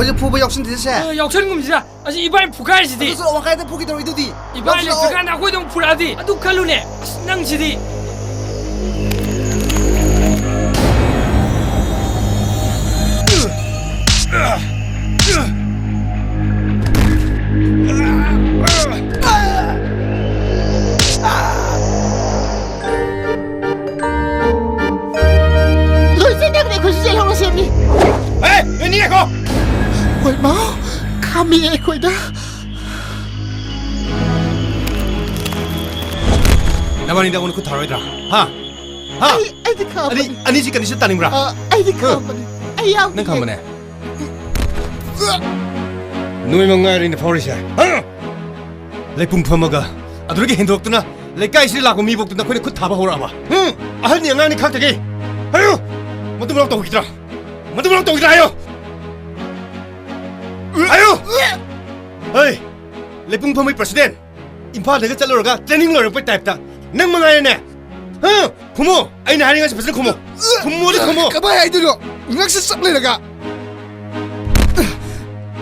ꯍꯧꯖꯤꯛ ꯐꯨꯕ ꯌꯥꯎꯁꯟꯗꯦꯁꯦ꯫ ꯑ, ꯌꯥꯎꯁꯟꯒꯨꯝꯁꯤꯗ꯫ ꯑꯁꯤ ꯏꯕꯥꯏ ꯐꯨꯒꯥꯏꯔꯤꯁꯤꯗꯤ꯫ ꯑꯗꯨꯁꯨ ꯋꯥꯡꯈꯥꯏꯗ ꯐꯨꯈꯤꯗꯧꯔꯤꯗꯨꯗꯤ꯫ ꯏꯕꯥꯏ ꯌꯥꯎꯁꯜꯂꯛꯑꯣ꯫ ꯂꯩꯇ꯭ꯔꯀꯥꯟꯗ ꯑꯩꯈꯣꯏꯗ ꯑꯃꯨꯛ ꯐꯨꯔꯛꯑꯗꯤ꯫ ꯑꯗꯨ ꯈꯜꯂꯨꯅꯦ꯫ ꯑꯁ, ꯅꯪꯁꯤꯗꯤ꯫ ꯂꯣꯏ ꯆꯦꯟꯅꯈ꯭ꯔꯦ, ꯑꯩꯈꯣꯏꯁꯨ ꯆꯦꯜꯍꯧꯔꯁꯦ ꯃꯤ꯫ ꯑꯦ, ꯅꯣꯏꯅꯤ ꯉꯥꯏꯈꯣ꯫ ꯍꯣꯏ, ꯃꯥ ꯈꯥꯝꯃꯤ ꯑꯩꯈꯣꯏꯗ꯫ ꯅꯕꯥꯅꯤꯗ ꯑꯩꯉꯣꯟꯗ ꯈꯨꯠ ꯊꯥꯔꯣꯏꯗ꯭ꯔꯥ? ꯍꯥ? ꯍꯥ? ꯑꯩ, ꯑꯩꯗꯤ ꯈꯥꯝꯕꯅꯤ꯫ ꯑꯅꯤ, ꯑꯅꯤꯁꯤ ꯀꯟꯗꯤꯁꯟ ꯇꯥꯅꯤꯡꯕ꯭ꯔꯥ? ꯑ, ꯑꯩꯗꯤ ꯍꯥ? ꯈꯥꯝꯕꯅꯤ꯫ ꯑꯩ ꯌꯥꯎꯗꯤꯌꯦ꯫ ꯅꯪ ꯈꯥꯝꯕꯅꯦ? ꯅꯣꯏ ꯃꯉꯥꯏꯔꯦ ꯑꯩꯅ ꯐꯥꯎꯔꯤꯁꯦ꯫ ꯍꯥ? ꯂꯩꯄꯨꯡ ꯐꯝꯃꯒ ꯑꯗꯨꯗꯒꯤ ꯍꯦꯟꯗꯣꯛꯇꯨꯅ ꯂꯩꯀꯥꯏꯁꯤꯗ ꯂꯥꯛꯄ ꯃꯤꯐꯥꯎꯇ ꯅꯈꯣꯏꯅ ꯈꯨꯠ ꯊꯥꯕ ꯍꯧꯔꯛꯑꯕ? ꯍꯨꯝ? ꯑꯍꯜꯅꯤ ꯑꯉꯥꯡꯅꯤ ꯈꯥꯛꯇꯒꯤ? ꯍꯥꯏꯌꯨ! ꯃꯇꯨꯡ ꯃꯅꯥꯎ ꯇꯧꯈꯤꯗ꯭ꯔꯥ? ꯃꯇꯨꯡ ꯃꯅꯥꯎ ꯇꯧꯈꯤꯗ꯭ꯔꯥ ꯍꯥꯏꯌꯣ! ꯍꯥꯏꯌꯨ! ꯍꯩ! ꯂꯩꯄꯨꯡ ꯐꯝꯕꯩ ꯄ꯭ꯔꯁꯤꯗꯦꯟ! ꯏꯝꯐꯥꯜꯗꯒ ꯆꯠꯂꯨꯔꯒ ꯇ꯭ꯔꯦꯅꯤꯡ ꯂꯣꯏꯔꯛꯄꯩ ꯇꯥꯏꯞꯇ ꯅꯪ ꯃꯉꯥꯏꯔꯦꯅꯦ! ꯍꯥ? ꯈꯨꯝꯃꯣ! ꯑꯩꯅ ꯍꯥꯏꯔꯤꯉꯩꯁꯤ ꯐꯖꯅ ꯈꯨꯝꯃꯣ! ꯈꯨꯝꯃꯣꯗꯤ ꯈꯨꯝꯃꯣ! ꯀꯃꯥꯏ ꯍꯥꯏꯗꯣꯏꯅꯣ? ꯉꯛꯁ ꯆꯞ ꯂꯩꯔꯒ꯫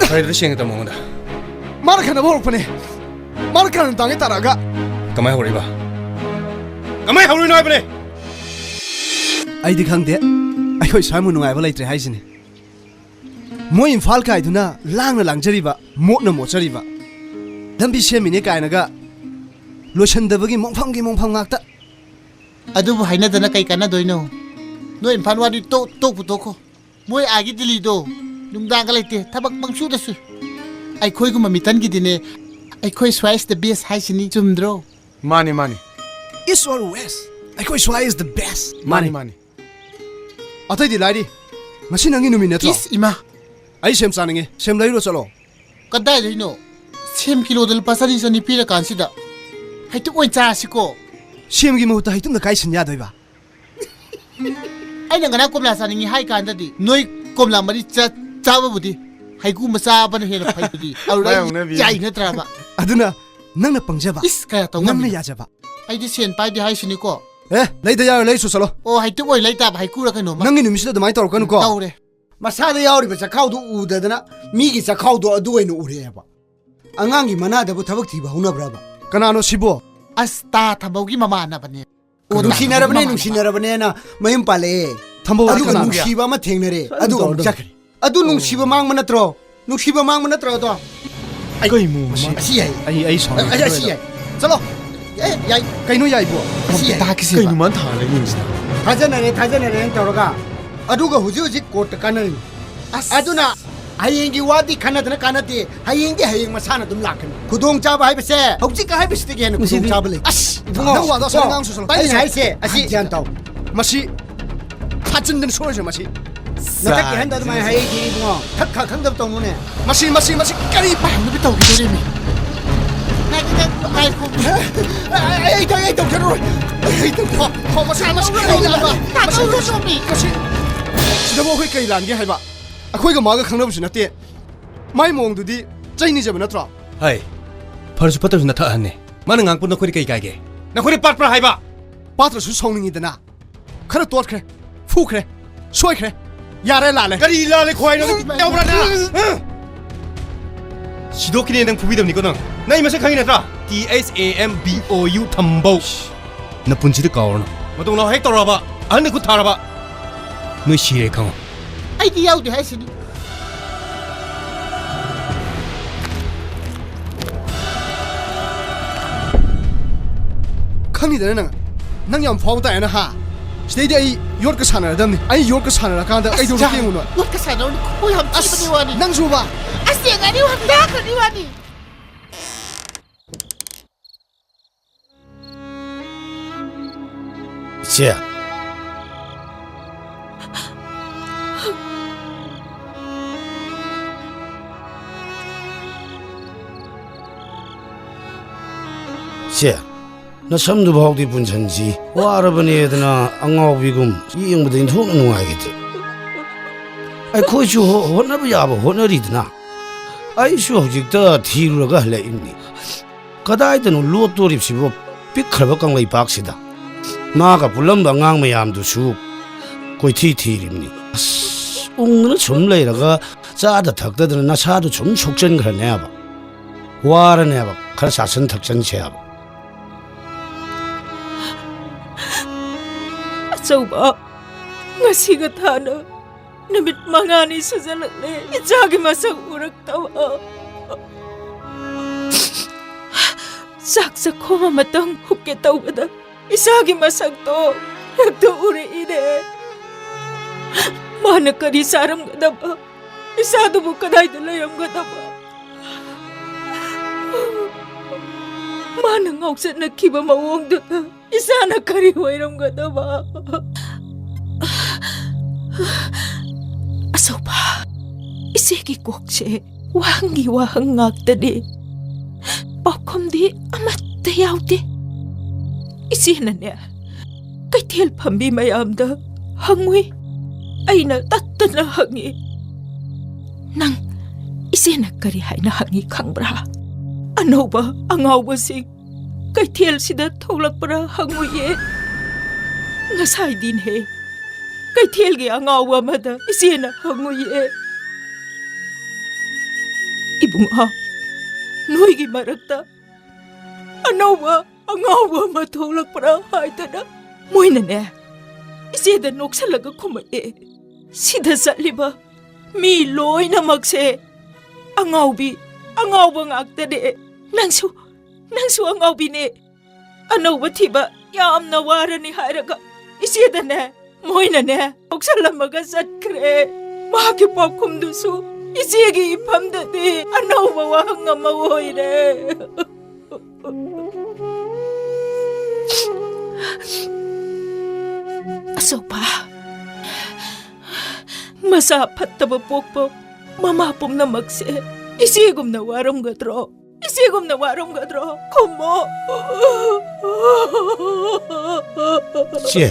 ꯈꯔꯗꯤ ꯁꯦꯡꯅ ꯇꯝꯃꯣ ꯑꯩꯉꯣꯟꯗ꯫ ꯃꯥꯅ ꯈꯠꯅꯕ ꯍꯧꯔꯛꯄꯅꯦ꯫ ꯃꯥꯅ ꯀꯥꯔꯟ ꯇꯥꯡꯉꯦ ꯇꯥꯔꯛꯑꯒ꯫ ꯀꯃꯥꯏ ꯍꯧꯔꯛꯏꯕ? ꯀꯃꯥꯏ ꯍꯧꯔꯤꯅꯣ ꯍꯥꯏꯕꯅꯦ? ꯑꯩꯗꯤ ꯈꯪꯗꯦ꯫ ꯑꯩꯈꯣꯏ ꯁ꯭ꯋꯥꯏꯃꯨꯛ ꯅꯨꯡꯉꯥꯏꯕ ꯂꯩꯇ꯭ꯔꯦ ꯍꯥꯏꯁꯤꯅꯤ꯫ ꯃꯣꯏ ꯏꯝꯐꯥꯜ ꯀꯥꯏꯗꯨꯅ ꯂꯥꯡꯅ ꯂꯥꯡꯖꯔꯤꯕ, ꯃꯣꯠꯅ ꯃꯣꯠꯆꯔꯤꯕ, ꯂꯝꯕꯤ ꯁꯦꯝꯃꯤꯅꯦ ꯀꯥꯏꯅꯒ ꯂꯣꯏꯁꯟꯗꯕꯒꯤ ꯃꯣꯡꯐꯝꯒꯤ ꯃꯣꯡꯐꯝ ꯉꯥꯛꯇ꯫ ꯑꯗꯨꯕꯨ ꯍꯥꯏꯅꯗꯅ ꯀꯩ ꯀꯥꯟꯅꯗꯣꯏꯅꯣ? ꯅꯣꯏ ꯏꯝꯐꯥꯜ ꯋꯥꯗꯤ ꯇꯣꯛ-, ꯇꯣꯛꯄꯨ ꯇꯣꯛꯈꯣ꯫ ꯃꯣꯏ ꯑꯥꯒꯤ ꯗꯤꯜꯂꯤꯗꯣ ꯅꯨꯡꯗꯥꯡꯒ ꯂꯩꯇꯦ, ꯊꯕꯛ ꯄꯪꯁꯨꯗ ꯁꯨꯏ꯫ ꯑꯩꯈꯣꯏꯒꯨꯝꯕ ꯃꯤꯇꯟꯒꯤꯗꯤꯅꯦ, ꯑꯩꯈꯣꯏ ꯁ꯭ꯋꯥꯏꯁꯤꯗ ꯕꯦꯁ ꯍꯥꯏꯁꯤꯅꯤ, ꯆꯨꯝꯗ꯭ꯔꯣ? ꯃꯥꯅꯤ, ꯃꯥꯅꯤ꯫ East or West, ꯑꯩꯈꯣꯏ ꯁ꯭ꯋꯥꯏ is the best꯫ ꯃꯥꯅꯤ, ꯃꯥꯅꯤ꯫ ꯃꯥꯅꯤ꯫ ꯑꯇꯩꯗꯤ ꯂꯥꯏꯔꯤ꯫ ꯉꯁꯤ ꯅꯪꯒꯤ ꯅꯨꯃꯤꯠ ꯅꯠꯇ꯭ꯔꯣ? ꯏꯁ, ꯏꯃꯥ! ꯑꯩ ꯁꯦꯝ ꯆꯥꯅꯤꯡꯉꯤ꯫ ꯁꯦꯝ ꯂꯩꯔꯨꯔꯣ ꯆꯠꯂꯣ꯫ ꯀꯗꯥꯏꯗꯩꯅꯣ? ꯁꯦꯝ ꯀꯤꯂꯣꯗ ꯂꯨꯄꯥ ꯆꯅꯤ, ꯆꯅꯤ ꯄꯤꯔꯀꯥꯟꯁꯤꯗ꯫ ꯍꯩꯇꯨꯞ ꯑꯣꯏꯅ ꯆꯥꯔꯁꯤꯀꯣ꯫ ꯁꯦꯝꯒꯤ ꯃꯍꯨꯠꯇ ꯍꯩꯇꯨꯞꯅ ꯀꯥꯏ ꯁꯤꯟ ꯌꯥꯗꯣꯏꯕ? ꯑꯩꯅ ꯉꯔꯥꯡ ꯀꯣꯝꯂꯥ ꯆꯥꯅꯤꯡꯉꯤ ꯍꯥꯏ ꯀꯥꯟꯗꯗꯤ ꯅꯣꯏ ꯀꯣꯝꯂꯥ ꯃꯔꯤ ꯆꯥ-, ꯆꯥꯕꯕꯨꯗꯤ ꯍꯩꯀꯨ ꯑꯃ ꯆꯥꯕꯅ ꯍꯦꯟꯅ ꯐꯩꯗꯨꯗꯤ꯫ ꯑꯗꯨꯗ ꯑꯩ ꯃꯥꯌꯣꯛꯅꯕꯤ꯫ ꯆꯥꯏ ꯅꯠꯇ꯭ꯔꯕ? ꯑꯗꯨꯅ ꯅꯪꯅ ꯄꯪꯖꯕ, ꯏꯁ, ꯀꯌꯥ ꯇꯧ ꯅꯪꯅ ꯉꯝꯃꯤꯅꯣ? ꯌꯥꯖꯕ꯫ ꯑꯩꯗꯤ ꯁꯦꯟ ꯄꯥꯏꯗꯦ ꯍꯥꯏꯁꯤꯅꯤꯀꯣ꯫ ꯑꯦ, ꯂꯩꯗ ꯌꯥꯔꯣꯏ, ꯂꯩꯁꯨ ꯆꯠꯂꯣ꯫ ꯑꯣ, ꯍꯩꯇꯨꯞ ꯑꯣꯏꯅ ꯂꯩꯇꯥꯕ, ꯍꯩꯀꯨꯔ ꯀꯩꯅꯣꯝꯃ꯫ ꯅꯪꯒꯤ ꯅꯨꯃꯤꯠꯁꯤꯗ ꯑꯗꯨꯃꯥꯏꯅ ꯇꯧꯔꯛꯀꯅꯨꯀꯣ꯫ ꯇꯧꯔꯦ꯫ ꯃꯁꯥꯗ ꯌꯥꯎꯔꯤꯕ ꯆꯈꯥꯎꯗꯨ ꯎꯗꯗꯅ ꯃꯤꯒꯤ ꯆꯈꯥꯎꯗꯣ ꯑꯗꯨ ꯑꯣꯏꯅ ꯎꯔꯛꯑꯦꯕ꯫ ꯑꯉꯥꯡꯒꯤ ꯃꯅꯥꯗꯕꯨ ꯊꯕꯛ ꯊꯤꯕ ꯍꯧꯅꯕ꯭ꯔꯕ? ꯀꯅꯥꯅꯣ ꯁꯤꯕꯣ? ꯑꯁ, ꯇꯥ ꯊꯝꯕꯧꯒꯤ ꯃꯃꯥꯟꯅꯕꯅꯦ꯫ ꯑꯣ, ꯅꯨꯡꯁꯤꯅꯔꯕꯅꯦ, ꯅꯨꯡꯁꯤꯅꯔꯕꯅꯦꯅ ꯃꯌꯨꯝ ꯄꯥꯜꯂꯛꯑꯦ꯫ ꯊꯝꯕꯧ ꯍꯥꯏ ꯑꯗꯨꯒ ꯀꯅꯥꯅꯣ? ꯅꯨꯡꯁꯤꯕ ꯑꯃ ꯊꯦꯡꯅꯔꯦ, ꯑꯗꯨꯝ ꯑꯗꯨꯒ ꯑꯃꯨꯛ ꯇꯧꯔꯗꯧꯅꯤ꯫ ꯆꯠꯈ꯭ꯔꯦ꯫ ꯑꯗꯨ ꯅꯨꯡꯁꯤꯕ ꯃꯥꯡꯕ ꯅꯠꯇ꯭ꯔꯣ? ꯅꯨꯡꯁꯤꯕ ꯃꯥꯡꯕ ꯅꯠꯇ꯭ꯔꯣ ꯑꯗꯣ? ꯑꯩ ꯀꯩꯅꯣ, ꯃꯁꯤ, ꯑꯁꯤ ꯌꯥꯏ꯫ ꯑꯩ, ꯑꯩ ꯁꯥꯎꯅꯤꯡꯉꯦ꯫ ꯑꯩ, ꯑꯁꯤ ꯌꯥꯏ꯫ ꯆꯠꯂꯣ꯫ ꯑꯦ, ꯌꯥꯏ꯫ ꯀꯩꯅꯣ ꯌꯥꯏꯕꯣ? ꯑꯁꯤ ꯌꯥꯏ꯫ ꯇꯥꯈꯤꯁꯦ꯫ ꯀꯩꯅꯣ ꯃꯥꯅ ꯊꯥꯔ ꯂꯩ ꯌꯦꯡꯁꯤꯅ? ꯊꯥꯖꯅꯔꯦ, ꯊꯥꯖꯅꯔꯦꯅ ꯇꯧꯔꯒ꯫ ꯑꯗꯨꯒ ꯍꯧꯖꯤꯛ ꯍꯧꯖꯤꯛ ꯀꯣꯔꯠꯇ ꯀꯥꯟꯅꯔꯤ꯫ ꯑꯁ꯫ ꯑꯗꯨꯅ ꯍꯌꯦꯡꯒꯤ ꯋꯥꯗꯤ ꯈꯟꯅꯗꯅ ꯀꯥꯟꯅꯗꯦ꯫ ꯍꯌꯦꯡꯗꯤ ꯍꯌꯦꯡ ꯃꯁꯥꯅ ꯑꯗꯨꯝ ꯂꯥꯛꯀꯅꯤ꯫ ꯈꯨꯗꯣꯡꯆꯥꯕ ꯍꯥꯏꯕꯁꯦ ꯍꯧꯖꯤꯛ ꯍꯥꯏꯕꯁꯤꯗꯒꯤ ꯍꯦꯟꯅ ꯃꯁꯤꯗꯤ ꯈꯨꯗꯣꯡꯆꯥꯕ ꯂꯩꯇꯦ꯫ ꯑꯁ, ꯏꯕꯨꯡꯉꯣ, ꯅꯪ ꯋꯥꯗꯣ ꯑꯁꯣꯏ ꯏꯕꯨꯡꯉꯣ, ꯑꯉꯥꯡ ꯁꯨꯁꯜꯂꯛ-, ꯑꯩꯅ ꯇꯥꯏꯁꯦ꯫ ꯍꯥꯏꯁꯦ ꯑꯁꯤ ꯒ꯭ꯌꯥꯟ ꯇꯥꯎ꯫ ꯃꯁꯤ ꯊꯥꯖꯤꯟꯗꯅ ꯁꯣꯏꯔꯁꯦ ꯃꯁꯤ꯫ ꯅꯊꯛꯀꯤ ꯑꯍꯟꯗ ꯑꯗꯨꯃꯥꯏꯅ ꯍꯥꯏꯔꯛꯏꯗꯤ ꯏꯕꯨꯡꯉꯣ, ꯊꯛ ꯈꯥ ꯈꯪꯗꯕ ꯇꯧꯅꯨꯅꯦ꯫ ꯃꯁꯤ, ꯃꯁꯤ, ꯃꯁꯤ ꯀꯔꯤ ꯄꯥꯝꯅꯕ ꯇꯧꯈꯤꯗꯣꯔꯤꯃꯤ? ꯉꯥꯏꯈꯣ, ꯉꯥꯏꯈꯣ, ꯉꯥꯏꯈꯣ꯫ ꯑꯩ, ꯑꯩ, ꯑꯩ ꯇꯧ-, ꯑꯩ ꯇꯧꯖꯔꯣꯏ꯫ ꯑꯩ ꯇꯧ-, ꯍꯣ, ꯍꯣ, ꯃꯁꯤ, ꯃꯁꯤ ꯀꯔꯤ ꯂꯥꯟꯕ? ꯃꯁꯤ, ꯇꯥꯊꯣꯛꯎ ꯁꯣꯝꯕꯤ꯫ ꯃꯁꯤ, ꯁꯤꯗꯕꯨ ꯑꯩꯈꯣꯏ ꯀꯔꯤ ꯂꯥꯟꯒꯦ ꯍꯥꯏꯕ? ꯑꯩꯈꯣꯏꯒ ꯃꯥꯒ ꯈꯪꯅꯕꯁꯨ ꯅꯠꯇꯦ꯫ ꯃꯥꯏ ꯃꯑꯣꯡꯗꯨꯗꯤ ꯆꯩ ꯅꯤꯖꯕ ꯅꯠꯇ꯭ꯔꯣ? ꯍꯩ, ꯐꯔꯁꯨ ꯐꯠꯇ꯭ꯔꯁꯨ ꯅꯊꯛ ꯑꯍꯟꯅꯦ꯫ ꯃꯥꯅ ꯉꯥꯡꯄ ꯅꯈꯣꯏꯗ ꯀꯩ ꯀꯥꯏꯒꯦ? ꯅꯈꯣꯏꯗ ꯄꯥꯠꯄ꯭ꯔꯥ ꯍꯥꯏꯕ? ꯄꯥꯠꯇ꯭ꯔꯁꯨ ꯁꯥꯎꯅꯤꯡꯉꯤꯗꯅ꯫ ꯈꯔ ꯇꯣꯠꯈ꯭ꯔꯦ, ꯐꯨꯈ꯭ꯔꯦ, ꯁꯣꯏꯈ꯭ꯔꯦ꯫ ꯌꯥꯔꯦ, ꯂꯥꯜꯂꯦ꯫ ꯀꯔꯤ ꯂꯥꯜꯂꯦ ꯈꯣꯏꯅꯣ? ꯌꯥꯎꯕ꯭ꯔꯥ ꯅꯪ? ꯍꯥ? ꯁꯤꯗꯣꯛꯈꯤꯅꯦ ꯅꯪ ꯐꯨꯕꯤꯗꯕꯅꯤꯀꯣ ꯅꯪ꯫ ꯅꯪ ꯑꯩ ꯃꯁꯛ ꯈꯪꯉꯤ ꯅꯠꯇ꯭ꯔꯥ? T H A M B O U ꯊꯝꯕꯧ꯫ ꯅꯄꯨꯟꯁꯤꯗ ꯀꯥꯎꯔꯅꯨ꯫ ꯃꯇꯨꯡ ꯂꯥꯎ ꯍꯦꯛ ꯇꯧꯔꯛꯑꯕ, ꯑꯍꯟꯗ ꯈꯨꯠ ꯊꯥꯔꯕ, ꯅꯣꯏ ꯁꯤꯔꯦ ꯈꯪꯉꯣ꯫ ꯑꯩꯗꯤ ꯌꯥꯎꯗꯦ ꯍꯥꯏꯁꯤꯅꯤ꯫ ꯈꯪꯉꯤꯗꯅ ꯅꯪ, ꯅꯪ ꯌꯥꯝ ꯐꯥꯎꯕ ꯇꯥꯏꯅ ꯍꯥ? ꯁꯤꯗꯩꯗꯤ ꯑꯩ ꯌꯣꯠꯀ ꯁꯥꯟꯅꯔꯗꯝꯅꯤ꯫ ꯑꯩ ꯌꯣꯠꯀ ꯁꯥꯟꯅꯔꯀꯥꯟꯗ ꯑꯁ, ꯀꯩꯗꯧꯔ ꯌꯥ-, ꯌꯦꯡꯉꯨꯅꯣ? ꯌꯣꯠꯀ ꯁꯥꯟꯅꯔꯨꯅꯨ, ꯈꯨ ꯌꯥꯝ ꯑꯁ, ꯊꯤꯕꯅꯤ ꯋꯥꯅꯤ꯫ ꯅꯪꯁꯨꯕ? ꯑꯁ, ꯌꯦꯡꯉꯅꯤ ꯋꯥꯅꯤ, ꯇꯥꯈ꯭ꯔꯅꯤ ꯋꯥꯅꯤ꯫ ꯏꯆꯦ꯫ ꯏꯆꯦ, ꯅꯁꯝꯗꯨ ꯐꯥꯎꯗꯤ ꯄꯨꯟꯁꯟꯁꯤ꯫ ꯋꯥꯔꯕꯅꯦꯗꯅ ꯑꯉꯥꯎꯕꯤꯒꯨꯝ ꯌꯦꯡꯕꯗ ꯏꯟꯊꯣꯛꯅ ꯅꯨꯡꯉꯥꯏꯈꯤꯗꯦ꯫ ꯑꯩꯈꯣꯏꯁꯨ ꯍꯣ-, ꯍꯣꯠꯅꯕ ꯌꯥꯕ ꯍꯣꯠꯅꯔꯤꯗꯅ꯫ ꯑꯩꯁꯨ ꯍꯧꯖꯤꯛꯇ ꯊꯤꯔꯨꯔꯒ ꯍꯜꯂꯛꯏꯕꯅꯤ꯫ ꯀꯗꯥꯏꯗꯅꯣ ꯂꯣꯠꯇꯣꯔꯤꯕꯁꯤꯕꯣ ꯄꯤꯛꯈ꯭ꯔꯕ ꯀꯪꯂꯩꯄꯥꯛꯁꯤꯗ? ꯃꯥꯒ ꯄꯨꯜꯂꯝꯕ ꯑꯉꯥꯡ ꯃꯌꯥꯝꯗꯨꯁꯨ ꯀꯣꯏꯊꯤ ꯊꯤꯔꯤꯕꯅꯤ꯫ ꯑꯁ, ꯎꯪꯗꯅ ꯁꯨꯝ ꯂꯩꯔꯒ ꯆꯥꯗ ꯊꯛꯇꯗꯅ ꯅꯁꯥꯗꯨ ꯁꯨꯝ ꯁꯣꯛꯆꯟꯈ꯭ꯔꯅꯦꯕ꯫ ꯋꯥꯔꯅꯦꯕ, ꯈꯔ ꯆꯥꯁꯟ ꯊꯛꯆꯟꯁꯦꯕ꯫ ꯑꯆꯧꯕ, ꯉꯁꯤꯒ ꯊꯥꯅ ꯅꯨꯃꯤꯠ ꯃꯉꯥꯅꯤ ꯁꯨꯖꯜꯂꯛꯂꯦ ꯏꯆꯥꯒꯤ ꯃꯁꯛ ꯎꯔꯛꯇꯕ꯫ ꯆꯥꯛ ꯆꯥꯛꯈꯣꯝ ꯑꯃꯇꯪ ꯍꯨꯞꯀꯦ ꯇꯧꯕꯗ ꯏꯆꯥꯒꯤ ꯃꯁꯛꯇꯣ ꯍꯦꯛꯇ ꯎꯔꯛꯏꯅꯦ꯫ ꯃꯥꯅ ꯀꯔꯤ ꯆꯥꯔꯝꯒꯗꯕ? ꯏꯆꯥꯗꯨꯕꯨ ꯀꯗꯥꯏꯗ ꯂꯩꯔꯝꯒꯗꯕ? ꯃꯥꯅ ꯉꯥꯎꯆꯠꯅꯈꯤꯕ ꯃꯑꯣꯡꯗꯨꯗ ꯏꯆꯥꯅ ꯀꯔꯤ ꯑꯣꯏꯔꯝꯒꯗꯕ? ꯑꯆꯧꯕ, ꯏꯆꯦꯒꯤ ꯀꯣꯛꯁꯦ ꯋꯥꯍꯪꯒꯤ ꯋꯥꯍꯪ ꯉꯥꯛꯇꯅꯤ꯫ ꯄꯥꯎꯈꯨꯝꯗꯤ ꯑꯃꯠꯇ ꯌꯥꯎꯗꯦ꯫ ꯏꯆꯦꯅꯅꯦ, ꯀꯩꯊꯦꯜ ꯐꯝꯕꯤ ꯃꯌꯥꯝꯗ ꯍꯪꯉꯨꯏ꯫ ꯑꯩꯅ ꯇꯠꯇꯅ ꯍꯪꯉꯤ꯫ ꯅꯪ, ꯏꯆꯦꯅ ꯀꯔꯤ ꯍꯥꯏꯅ ꯍꯪꯉꯤ ꯈꯪꯕ꯭ꯔꯥ? ꯑꯅꯧꯕ ꯑꯉꯥꯎꯕꯁꯤꯡ ꯀꯩꯊꯦꯜꯁꯤꯗ ꯊꯣꯛꯂꯛꯄ꯭ꯔꯥ ꯍꯪꯉꯨꯏꯌꯦ꯫ ꯉꯁꯥꯏꯗꯤꯅꯦ, ꯀꯩꯊꯦꯜꯒꯤ ꯑꯉꯥꯎꯕ ꯑꯃꯗ ꯏꯆꯦꯅ ꯍꯪꯉꯨꯏꯌꯦ, "ꯏꯕꯨꯡꯉꯣ, ꯅꯣꯏꯒꯤ ꯃꯔꯛꯇ ꯑꯅꯧꯕ ꯑꯉꯥꯎꯕ ꯑꯃ ꯊꯣꯛꯂꯛꯄ꯭ꯔꯥ?" ꯍꯥꯏꯗꯅ꯫ ꯃꯣꯏꯅꯅꯦ, ꯏꯆꯦꯗ ꯅꯣꯛꯁꯜꯂꯒ ꯈꯨꯝꯃꯛꯑꯦ, "ꯁꯤꯗ ꯆꯠꯂꯤꯕ ꯃꯤ ꯂꯣꯏꯅꯃꯛꯁꯦ ꯑꯉꯥꯎꯕꯤ, ꯑꯉꯥꯎꯕ ꯉꯥꯛꯇꯅꯦ꯫ ꯅꯪꯁꯨ, ꯅꯪꯁꯨ ꯑꯉꯥꯎꯕꯤꯅꯦ꯫ ꯑꯅꯧꯕ ꯊꯤꯕ ꯌꯥꯝꯅ ꯋꯥꯔꯅꯤ" ꯍꯥꯏꯔꯒ ꯏꯆꯦꯗꯅꯦ, ꯃꯣꯏꯅꯅꯦ, ꯂꯧꯁꯜꯂꯝꯃꯒ ꯆꯠꯈ꯭ꯔꯦ꯫ ꯃꯍꯥꯛꯀꯤ ꯄꯥꯎꯈꯨꯝꯗꯨꯁꯨ ꯏꯆꯦꯒꯤ ꯏꯐꯝꯗꯗꯤ ꯑꯅꯧꯕ ꯋꯥꯍꯪ ꯑꯃ ꯑꯣꯏꯔꯦ꯫ ꯑꯆꯧꯕ, ꯃꯆꯥ ꯐꯠꯇꯕ ꯄꯣꯛꯄ ꯃꯃꯥ ꯄꯨꯝꯅꯃꯛꯁꯦ ꯏꯆꯦꯒꯨꯝꯅ ꯋꯥꯔꯝꯒꯗ꯭ꯔꯣ? ꯏꯆꯦꯒꯨꯝꯅ ꯋꯥꯔꯝꯒꯗ꯭ꯔꯣ? ꯈꯨꯝꯃꯣ꯫ ꯏꯆꯦ,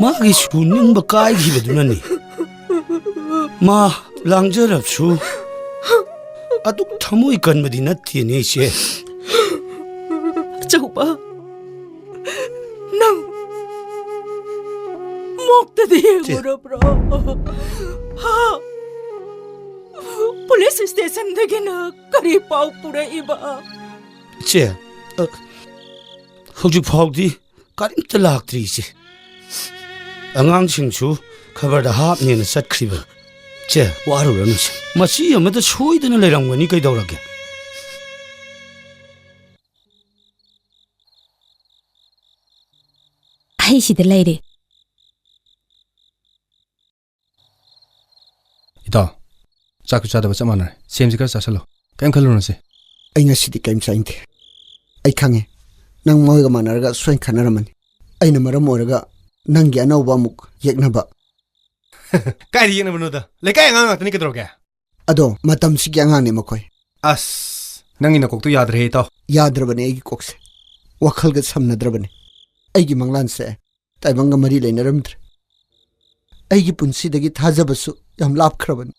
ꯃꯥꯒꯤ ꯁꯨꯅꯤꯡꯕ ꯀꯥꯏꯈꯤꯕꯗꯨꯅꯅꯤ꯫ ꯃꯥ ꯂꯥꯡꯖꯔꯕꯁꯨ ꯑꯗꯨꯛ ꯊꯃꯣꯏ ꯀꯟꯕꯗꯤ ꯅꯠꯇꯦꯅꯦ, ꯏꯆꯦ꯫ ꯑꯆꯧꯕ, ꯅꯪ ꯃꯣꯛꯇꯗꯤ ꯌꯦꯡꯉꯨꯔꯕ꯭ꯔꯣ? ꯍꯥ? ꯄꯨꯂꯤꯁ ꯁ꯭ꯇꯦꯁꯟꯗꯒꯤꯅ ꯀꯔꯤ ꯄꯥꯎ ꯄꯨꯔꯛꯏꯕ? ꯏꯆꯦ, ꯑ, ꯍꯧꯖꯤꯛ ꯐꯥꯎꯗꯤ ꯀꯔꯤꯝꯇ ꯂꯥꯛꯇ꯭ꯔꯤ, ꯏꯆꯦ꯫ ꯑꯉꯥꯡꯁꯤꯡꯁꯨ ꯈꯕꯔꯗ ꯍꯥꯞꯅꯦꯅ ꯆꯠꯈ꯭ꯔꯤꯕꯅꯤ꯫ ꯏꯆꯦ, ꯋꯥꯔꯨꯔꯅꯨ, ꯏꯆꯦ꯫ ꯃꯆꯤ ꯑꯃꯗ ꯁꯣꯏꯗꯅ ꯂꯩꯔꯝꯒꯅꯤ, ꯀꯩꯗꯧꯔꯒꯦ? ꯑꯩ ꯁꯤꯗ ꯂꯩꯔꯦ꯫ ꯏꯇꯥꯎ, ꯆꯥꯛꯁꯨ ꯆꯥꯗꯕ ꯆꯞ ꯃꯥꯟꯅꯔꯦ꯫ ꯁꯦꯝꯁꯤ ꯈꯔ ꯆꯥꯁꯤꯜꯂꯣ꯫ ꯀꯔꯤꯝ ꯈꯜꯂꯨꯅꯨꯁꯦ꯫ ꯑꯩ ꯉꯁꯤꯗꯤ ꯀꯔꯤꯝ ꯆꯥꯅꯤꯡꯗꯦ꯫ ꯑꯩ ꯈꯪꯉꯦ, ꯅꯪ ꯃꯣꯏꯒ ꯃꯥꯟꯅꯔꯒ ꯁꯣꯏꯅ ꯈꯠꯅꯔꯝꯃꯅꯤ꯫ ꯑꯩꯅ ꯃꯔꯝ ꯑꯣꯏꯔꯒ ꯅꯪꯒꯤ ꯑꯅꯧꯕ ꯑꯃꯨꯛ ꯌꯦꯛꯅꯕ꯫ ꯀꯥꯏꯗ ꯌꯦꯛꯅꯕꯅꯣꯗ? ꯂꯩꯀꯥꯏ ꯑꯉꯥꯡ ꯉꯥꯛꯇꯅꯤ, ꯀꯩꯗꯧꯔꯒꯦ? ꯑꯗꯣ ꯃꯇꯝꯁꯤꯒꯤ ꯑꯉꯥꯡꯅꯦ ꯃꯈꯣꯏ꯫ ꯑꯁ, ꯅꯪꯒꯤ ꯅꯀꯣꯛꯇꯣ ꯌꯥꯗ꯭ꯔꯦꯍꯦ, ꯏꯇꯥꯎ꯫ ꯌꯥꯗ꯭ꯔꯕꯅꯦ ꯑꯩꯒꯤ ꯀꯣꯛꯁꯦ꯫ ꯋꯥꯈꯜꯒ ꯁꯝꯅꯗ꯭ꯔꯕꯅꯦ꯫ ꯑꯩꯒꯤ ꯃꯪꯂꯥꯟꯁꯦ ꯇꯥꯏꯕꯪꯒ ꯃꯔꯤ ꯂꯩꯅꯔꯝꯗ꯭ꯔꯦ꯫ ꯑꯩꯒꯤ ꯄꯨꯟꯁꯤꯗꯒꯤ ꯊꯥꯖꯕꯁꯨ ꯌꯥꯝ ꯂꯥꯞꯈ꯭ꯔꯕꯅꯤ꯫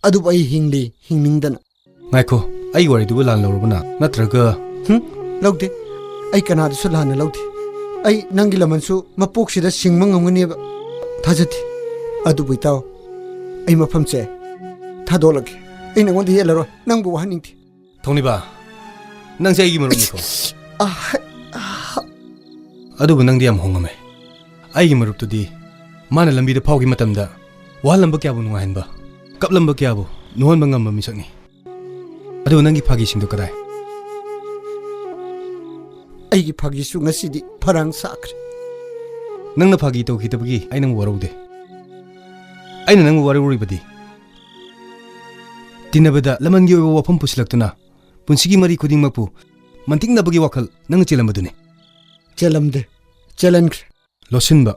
ꯑꯗꯨꯕꯨ ꯑꯩ ꯍꯤꯡꯂꯤ, ꯍꯤꯡꯅꯤꯡꯗꯅ꯫ ꯉꯥꯏꯈꯣ, ꯑꯩꯒꯤ ꯋꯥꯔꯤꯗꯨꯕꯨ ꯂꯥꯟ ꯂꯧꯔꯕ ꯅꯪ? ꯅꯠꯇ꯭ꯔꯒ ꯍꯨꯝ, ꯂꯧꯗꯦ꯫ ꯑꯩ ꯀꯅꯥꯗꯁꯨ ꯂꯥꯟꯅ ꯂꯧꯗꯦ꯫ ꯑꯩ ꯅꯪꯒꯤ ꯂꯃꯟꯁꯨ ꯃꯄꯣꯛꯁꯤꯗ ꯁꯤꯡꯕ ꯉꯝꯒꯅꯦꯕ ꯊꯥꯖꯗꯦ꯫ ꯑꯗꯨꯕꯨ ꯏꯇꯥꯎ, ꯑꯩ ꯃꯐꯝꯁꯦ ꯊꯥꯗꯣꯛꯂꯒꯦ꯫ ꯑꯩ ꯅꯉꯣꯟꯗ ꯌꯦꯠꯂꯔꯣꯏ, ꯅꯪꯕꯨ ꯋꯥꯍꯟꯅꯤꯡꯗꯦ꯫ ꯊꯧꯅꯤꯕ, ꯅꯪꯁꯦ ꯑꯩꯒꯤ ꯃꯔꯨꯞꯅꯤꯀꯣ꯫ ꯑ, ꯑ, ꯑꯗꯨꯕꯨ ꯅꯪꯗꯤ ꯌꯥꯝ ꯍꯣꯡꯉꯝꯃꯦ꯫ ꯑꯩꯒꯤ ꯃꯔꯨꯞꯇꯨꯗꯤ ꯃꯥꯅ ꯂꯝꯕꯤꯗ ꯐꯥꯎꯈꯤꯕ ꯃꯇꯝꯗ ꯋꯥꯍꯜꯂꯝꯕ ꯀꯌꯥꯕꯨ ꯅꯨꯡꯉꯥꯏꯍꯟꯕ, ꯀꯞꯂꯝꯕ ꯀꯌꯥꯕꯨ ꯅꯣꯛꯍꯟꯕ ꯉꯝꯕ ꯃꯤꯁꯛꯅꯤ꯫ ꯑꯗꯨꯕꯨ ꯅꯪꯒꯤ ꯐꯥꯒꯤꯁꯤꯡꯗꯨ ꯀꯗꯥꯏ? ꯑꯩꯒꯤ ꯐꯥꯒꯤꯁꯨ ꯉꯁꯤꯗꯤ ꯐꯔꯥꯡ ꯁꯥꯈ꯭ꯔꯦ꯫ ꯅꯪꯅ ꯐꯥꯒꯤ ꯇꯧꯈꯤꯗꯕꯒꯤ ꯑꯩ ꯅꯪꯕꯨ ꯋꯥꯔꯧꯗꯦ꯫ ꯑꯩꯅ ꯅꯪꯕꯨ ꯋꯥꯔꯧꯔꯤꯕꯗꯤ ꯇꯤꯟꯅꯕꯗ ꯂꯃꯟꯒꯤ ꯑꯣꯏꯕ ꯋꯥꯐꯝ ꯄꯨꯁꯤꯜꯂꯛꯇꯨꯅ ꯄꯨꯟꯁꯤꯒꯤ ꯃꯔꯤ ꯈꯨꯗꯤꯡꯃꯛꯄꯨ ꯃꯟꯇꯤꯛꯅꯕꯒꯤ ꯋꯥꯈꯜ ꯅꯪꯅ ꯆꯦꯜꯂꯝꯕꯗꯨꯅꯤ꯫ ꯆꯦꯜꯂꯝꯗꯦ, ꯆꯦꯜꯍꯟꯈ꯭ꯔꯦ꯫ ꯂꯣꯠꯁꯤꯟꯕ,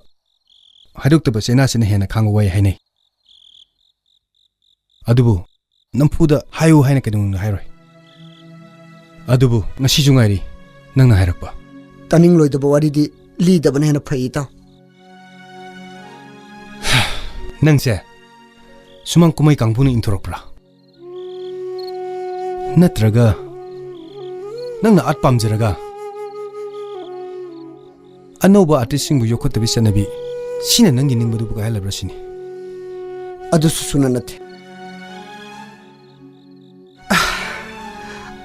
ꯍꯥꯏꯗꯣꯛꯇꯕ ꯆꯩꯅꯥꯁꯤꯅ ꯍꯦꯟꯅ ꯈꯥꯡꯕ ꯋꯥꯏ ꯍꯥꯏꯅꯩ꯫ ꯑꯗꯨꯕꯨ ꯅꯝꯐꯨꯗ ꯍꯥꯏꯌꯨ ꯍꯥꯏꯅ ꯀꯩꯗꯧꯅꯨꯡꯗ ꯍꯥꯏꯔꯣꯏ꯫ ꯑꯗꯨꯕꯨ ꯉꯁꯤꯁꯨ ꯉꯥꯏꯔꯤ ꯅꯪꯅ ꯍꯥꯏꯔꯛꯄ꯫ ꯇꯥꯅꯤꯡꯂꯣꯏꯗꯕ ꯋꯥꯔꯤꯗꯤ ꯂꯤꯗꯕꯅ ꯍꯦꯟꯅ ꯐꯩ, ꯏꯇꯥꯎ꯫ ꯅꯪꯁꯦ ꯁꯨꯃꯥꯡ ꯀꯨꯝꯍꯩ ꯀꯥꯡꯕꯨꯅ ꯏꯟꯊꯣꯔꯛꯄ꯭ꯔꯥ? ꯅꯠꯇ꯭ꯔꯒ ꯅꯪꯅ ꯑꯥꯔꯠ ꯄꯥꯝꯖꯔꯒ ꯑꯅꯧꯕ ꯑꯥꯔꯇꯤꯁꯁꯤꯡꯕꯨ ꯌꯣꯛꯈꯠꯇꯕꯤ ꯆꯠꯅꯕꯤ ꯁꯤꯅ ꯅꯪꯒꯤ ꯅꯤꯡꯕꯗꯨꯕꯨ ꯀꯥꯏꯍꯜꯂꯕ꯭ꯔꯥ ꯁꯤꯅꯤ꯫ ꯑꯗꯨꯁꯨ ꯁꯨꯅ ꯅꯠꯇꯦ꯫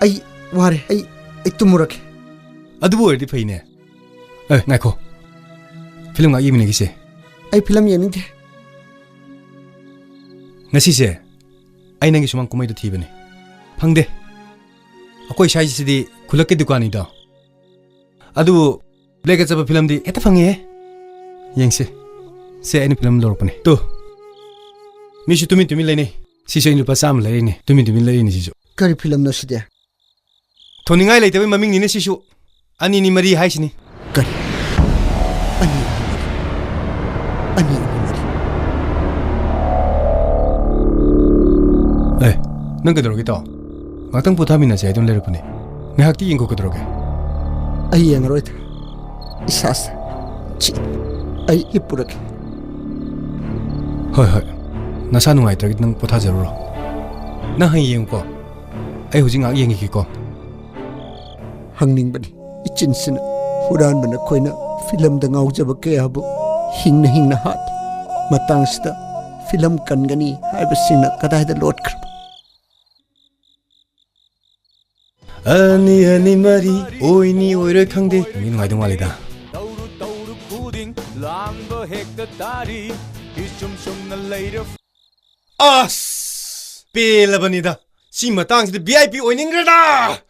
ꯑꯩ ꯋꯥꯔꯦ꯫ ꯑꯩ, ꯑꯩ ꯇꯨꯝꯃꯨꯔꯒꯦ꯫ ꯑꯗꯨꯕꯨ ꯑꯣꯏꯔꯗꯤ ꯐꯩꯅꯦ꯫ ꯑꯦ, ꯉꯥꯏꯈꯣ꯫ ꯐꯤꯂꯝ ꯉꯥꯛ ꯌꯦꯡꯃꯤꯟꯅꯈꯤꯁꯦ꯫ ꯑꯩ ꯐꯤꯂꯝ ꯌꯦꯡꯅꯤꯡꯗꯦ꯫ ꯉꯁꯤꯁꯦ ꯑꯩ ꯅꯪꯒꯤ ꯁꯨꯃꯥꯡ ꯀꯨꯝꯍꯩꯗꯣ ꯊꯤꯕꯅꯦ꯫ ꯐꯪꯗꯦ꯫ ꯑꯩꯈꯣꯏ ꯁ꯭ꯋꯥꯏꯁꯤꯗꯤ ꯈꯨꯜꯂꯛꯀꯤ ꯗꯨꯀꯥꯟꯅꯤꯗꯣ꯫ ꯑꯗꯨꯕꯨ black ꯆꯠꯄ ꯐꯤꯂꯝꯗꯤ ꯍꯦꯛꯇ ꯐꯪꯉꯤꯍꯦ꯫ ꯌꯦꯡꯁꯦ꯫ ꯁꯦ, ꯑꯩꯅ ꯐꯤꯂꯝ ꯂꯧꯔꯛꯄꯅꯦ꯫ ꯇꯨ꯫ ꯃꯤꯁꯨ ꯇꯨꯃꯤꯟ ꯇꯨꯃꯤꯟ ꯂꯩꯅꯩ꯫ ꯁꯤꯁꯨ ꯑꯩꯅ ꯂꯨꯄꯥ ꯆꯥꯝꯃ ꯂꯩꯔꯤꯅꯦ꯫ ꯇꯨꯃꯤꯟ ꯇꯨꯃꯤꯟ ꯂꯩꯔꯤꯅꯦ ꯁꯤꯁꯨ꯫ ꯀꯔꯤ ꯐꯤꯂꯝꯅꯣ ꯁꯤꯗꯤ? ꯊꯣꯟꯅꯤꯡꯉꯥꯏ ꯂꯩꯇꯕꯩ ꯃꯃꯤꯡꯅꯤꯅꯦ ꯁꯤꯁꯨ꯫ ꯑꯅꯤꯅꯤ ꯃꯔꯤ ꯍꯥꯏꯁꯤꯅꯤ꯫ ꯀꯔꯤ? ꯑꯅꯤ ꯑꯍꯨꯝ ꯃꯔꯤ꯫ ꯑꯅꯤ ꯑꯍꯨꯝ ꯃꯔꯤ꯫ ꯑꯦ, ꯅꯪ ꯀꯩꯗꯧꯔꯒꯦ, ꯇꯥꯎ? ꯉꯥꯛꯇꯪ ꯄꯣꯊꯥꯃꯤꯟꯅꯁꯦ ꯍꯥꯏꯗꯨꯅ ꯂꯩꯔꯛꯄꯅꯦ꯫ ꯉꯥꯏꯍꯥꯛꯇꯤ ꯌꯦꯡꯈꯣ, ꯀꯩꯗꯧꯔꯒꯦ? ꯑꯩ ꯌꯦꯡꯉꯔꯣꯏꯗ꯫ ꯏꯁꯥꯁꯦ ꯆꯤꯛ꯫ ꯑꯩ ꯍꯤꯞꯄꯨꯔꯒꯦ꯫ ꯍꯣꯏ, ꯍꯣꯏ꯫ ꯅꯁꯥ ꯅꯨꯡꯉꯥꯏꯇ꯭ꯔꯒꯗꯤ ꯅꯪ ꯄꯣꯊꯥꯖꯔꯨꯔꯣ꯫ ꯅꯪ ꯍꯌꯦꯡ ꯌꯦꯡꯉꯨꯀꯣ꯫ ꯑꯩ ꯍꯧꯖꯤꯛ ꯉꯥꯏꯍꯥꯛ ꯌꯦꯡꯈꯤꯒꯦꯀꯣ꯫ ꯍꯪꯅꯤꯡꯕꯅꯤ, ꯏꯆꯤꯟꯁꯤꯅ ꯍꯨꯔꯥꯟꯕꯅ ꯑꯩꯈꯣꯏꯅ ꯐꯤꯂꯝꯗ ꯉꯥꯎꯖꯕ ꯀꯌꯥꯕꯨ ꯍꯤꯡꯅ ꯍꯤꯡꯅ ꯍꯥꯠꯂꯤ꯫ ꯃꯇꯥꯡꯁꯤꯗ ꯐꯤꯂꯝ ꯀꯟꯒꯅꯤ ꯍꯥꯏꯕꯁꯤꯡꯅ ꯀꯗꯥꯏꯗ ꯂꯣꯠꯈ꯭ꯔꯕ? ꯑꯅꯤ ꯑꯅꯤ ꯃꯔꯤ ꯑꯣꯏꯅꯤ ꯑꯣꯏꯔꯣꯏ ꯈꯪꯗꯦ꯫ ꯃꯤ ꯅꯨꯡꯉꯥꯏꯗꯧ ꯃꯥꯜꯂꯤꯗ꯫ ꯇꯧꯔꯨ ꯇꯧꯔꯨ ꯈꯨꯗꯤꯡ ꯂꯥꯟꯕ ꯍꯦꯛꯇ ꯇꯥꯔꯤ꯫ ꯏꯆꯨꯝ ꯆꯨꯝꯅ ꯂꯩꯔ ꯑꯁ! ꯄꯦꯜꯂꯕꯅꯤꯗ꯫ ꯁꯤ ꯃꯇꯥꯡꯁꯤꯗ V I P ꯑꯣꯏꯅꯤꯡꯈ꯭ꯔꯦꯗ!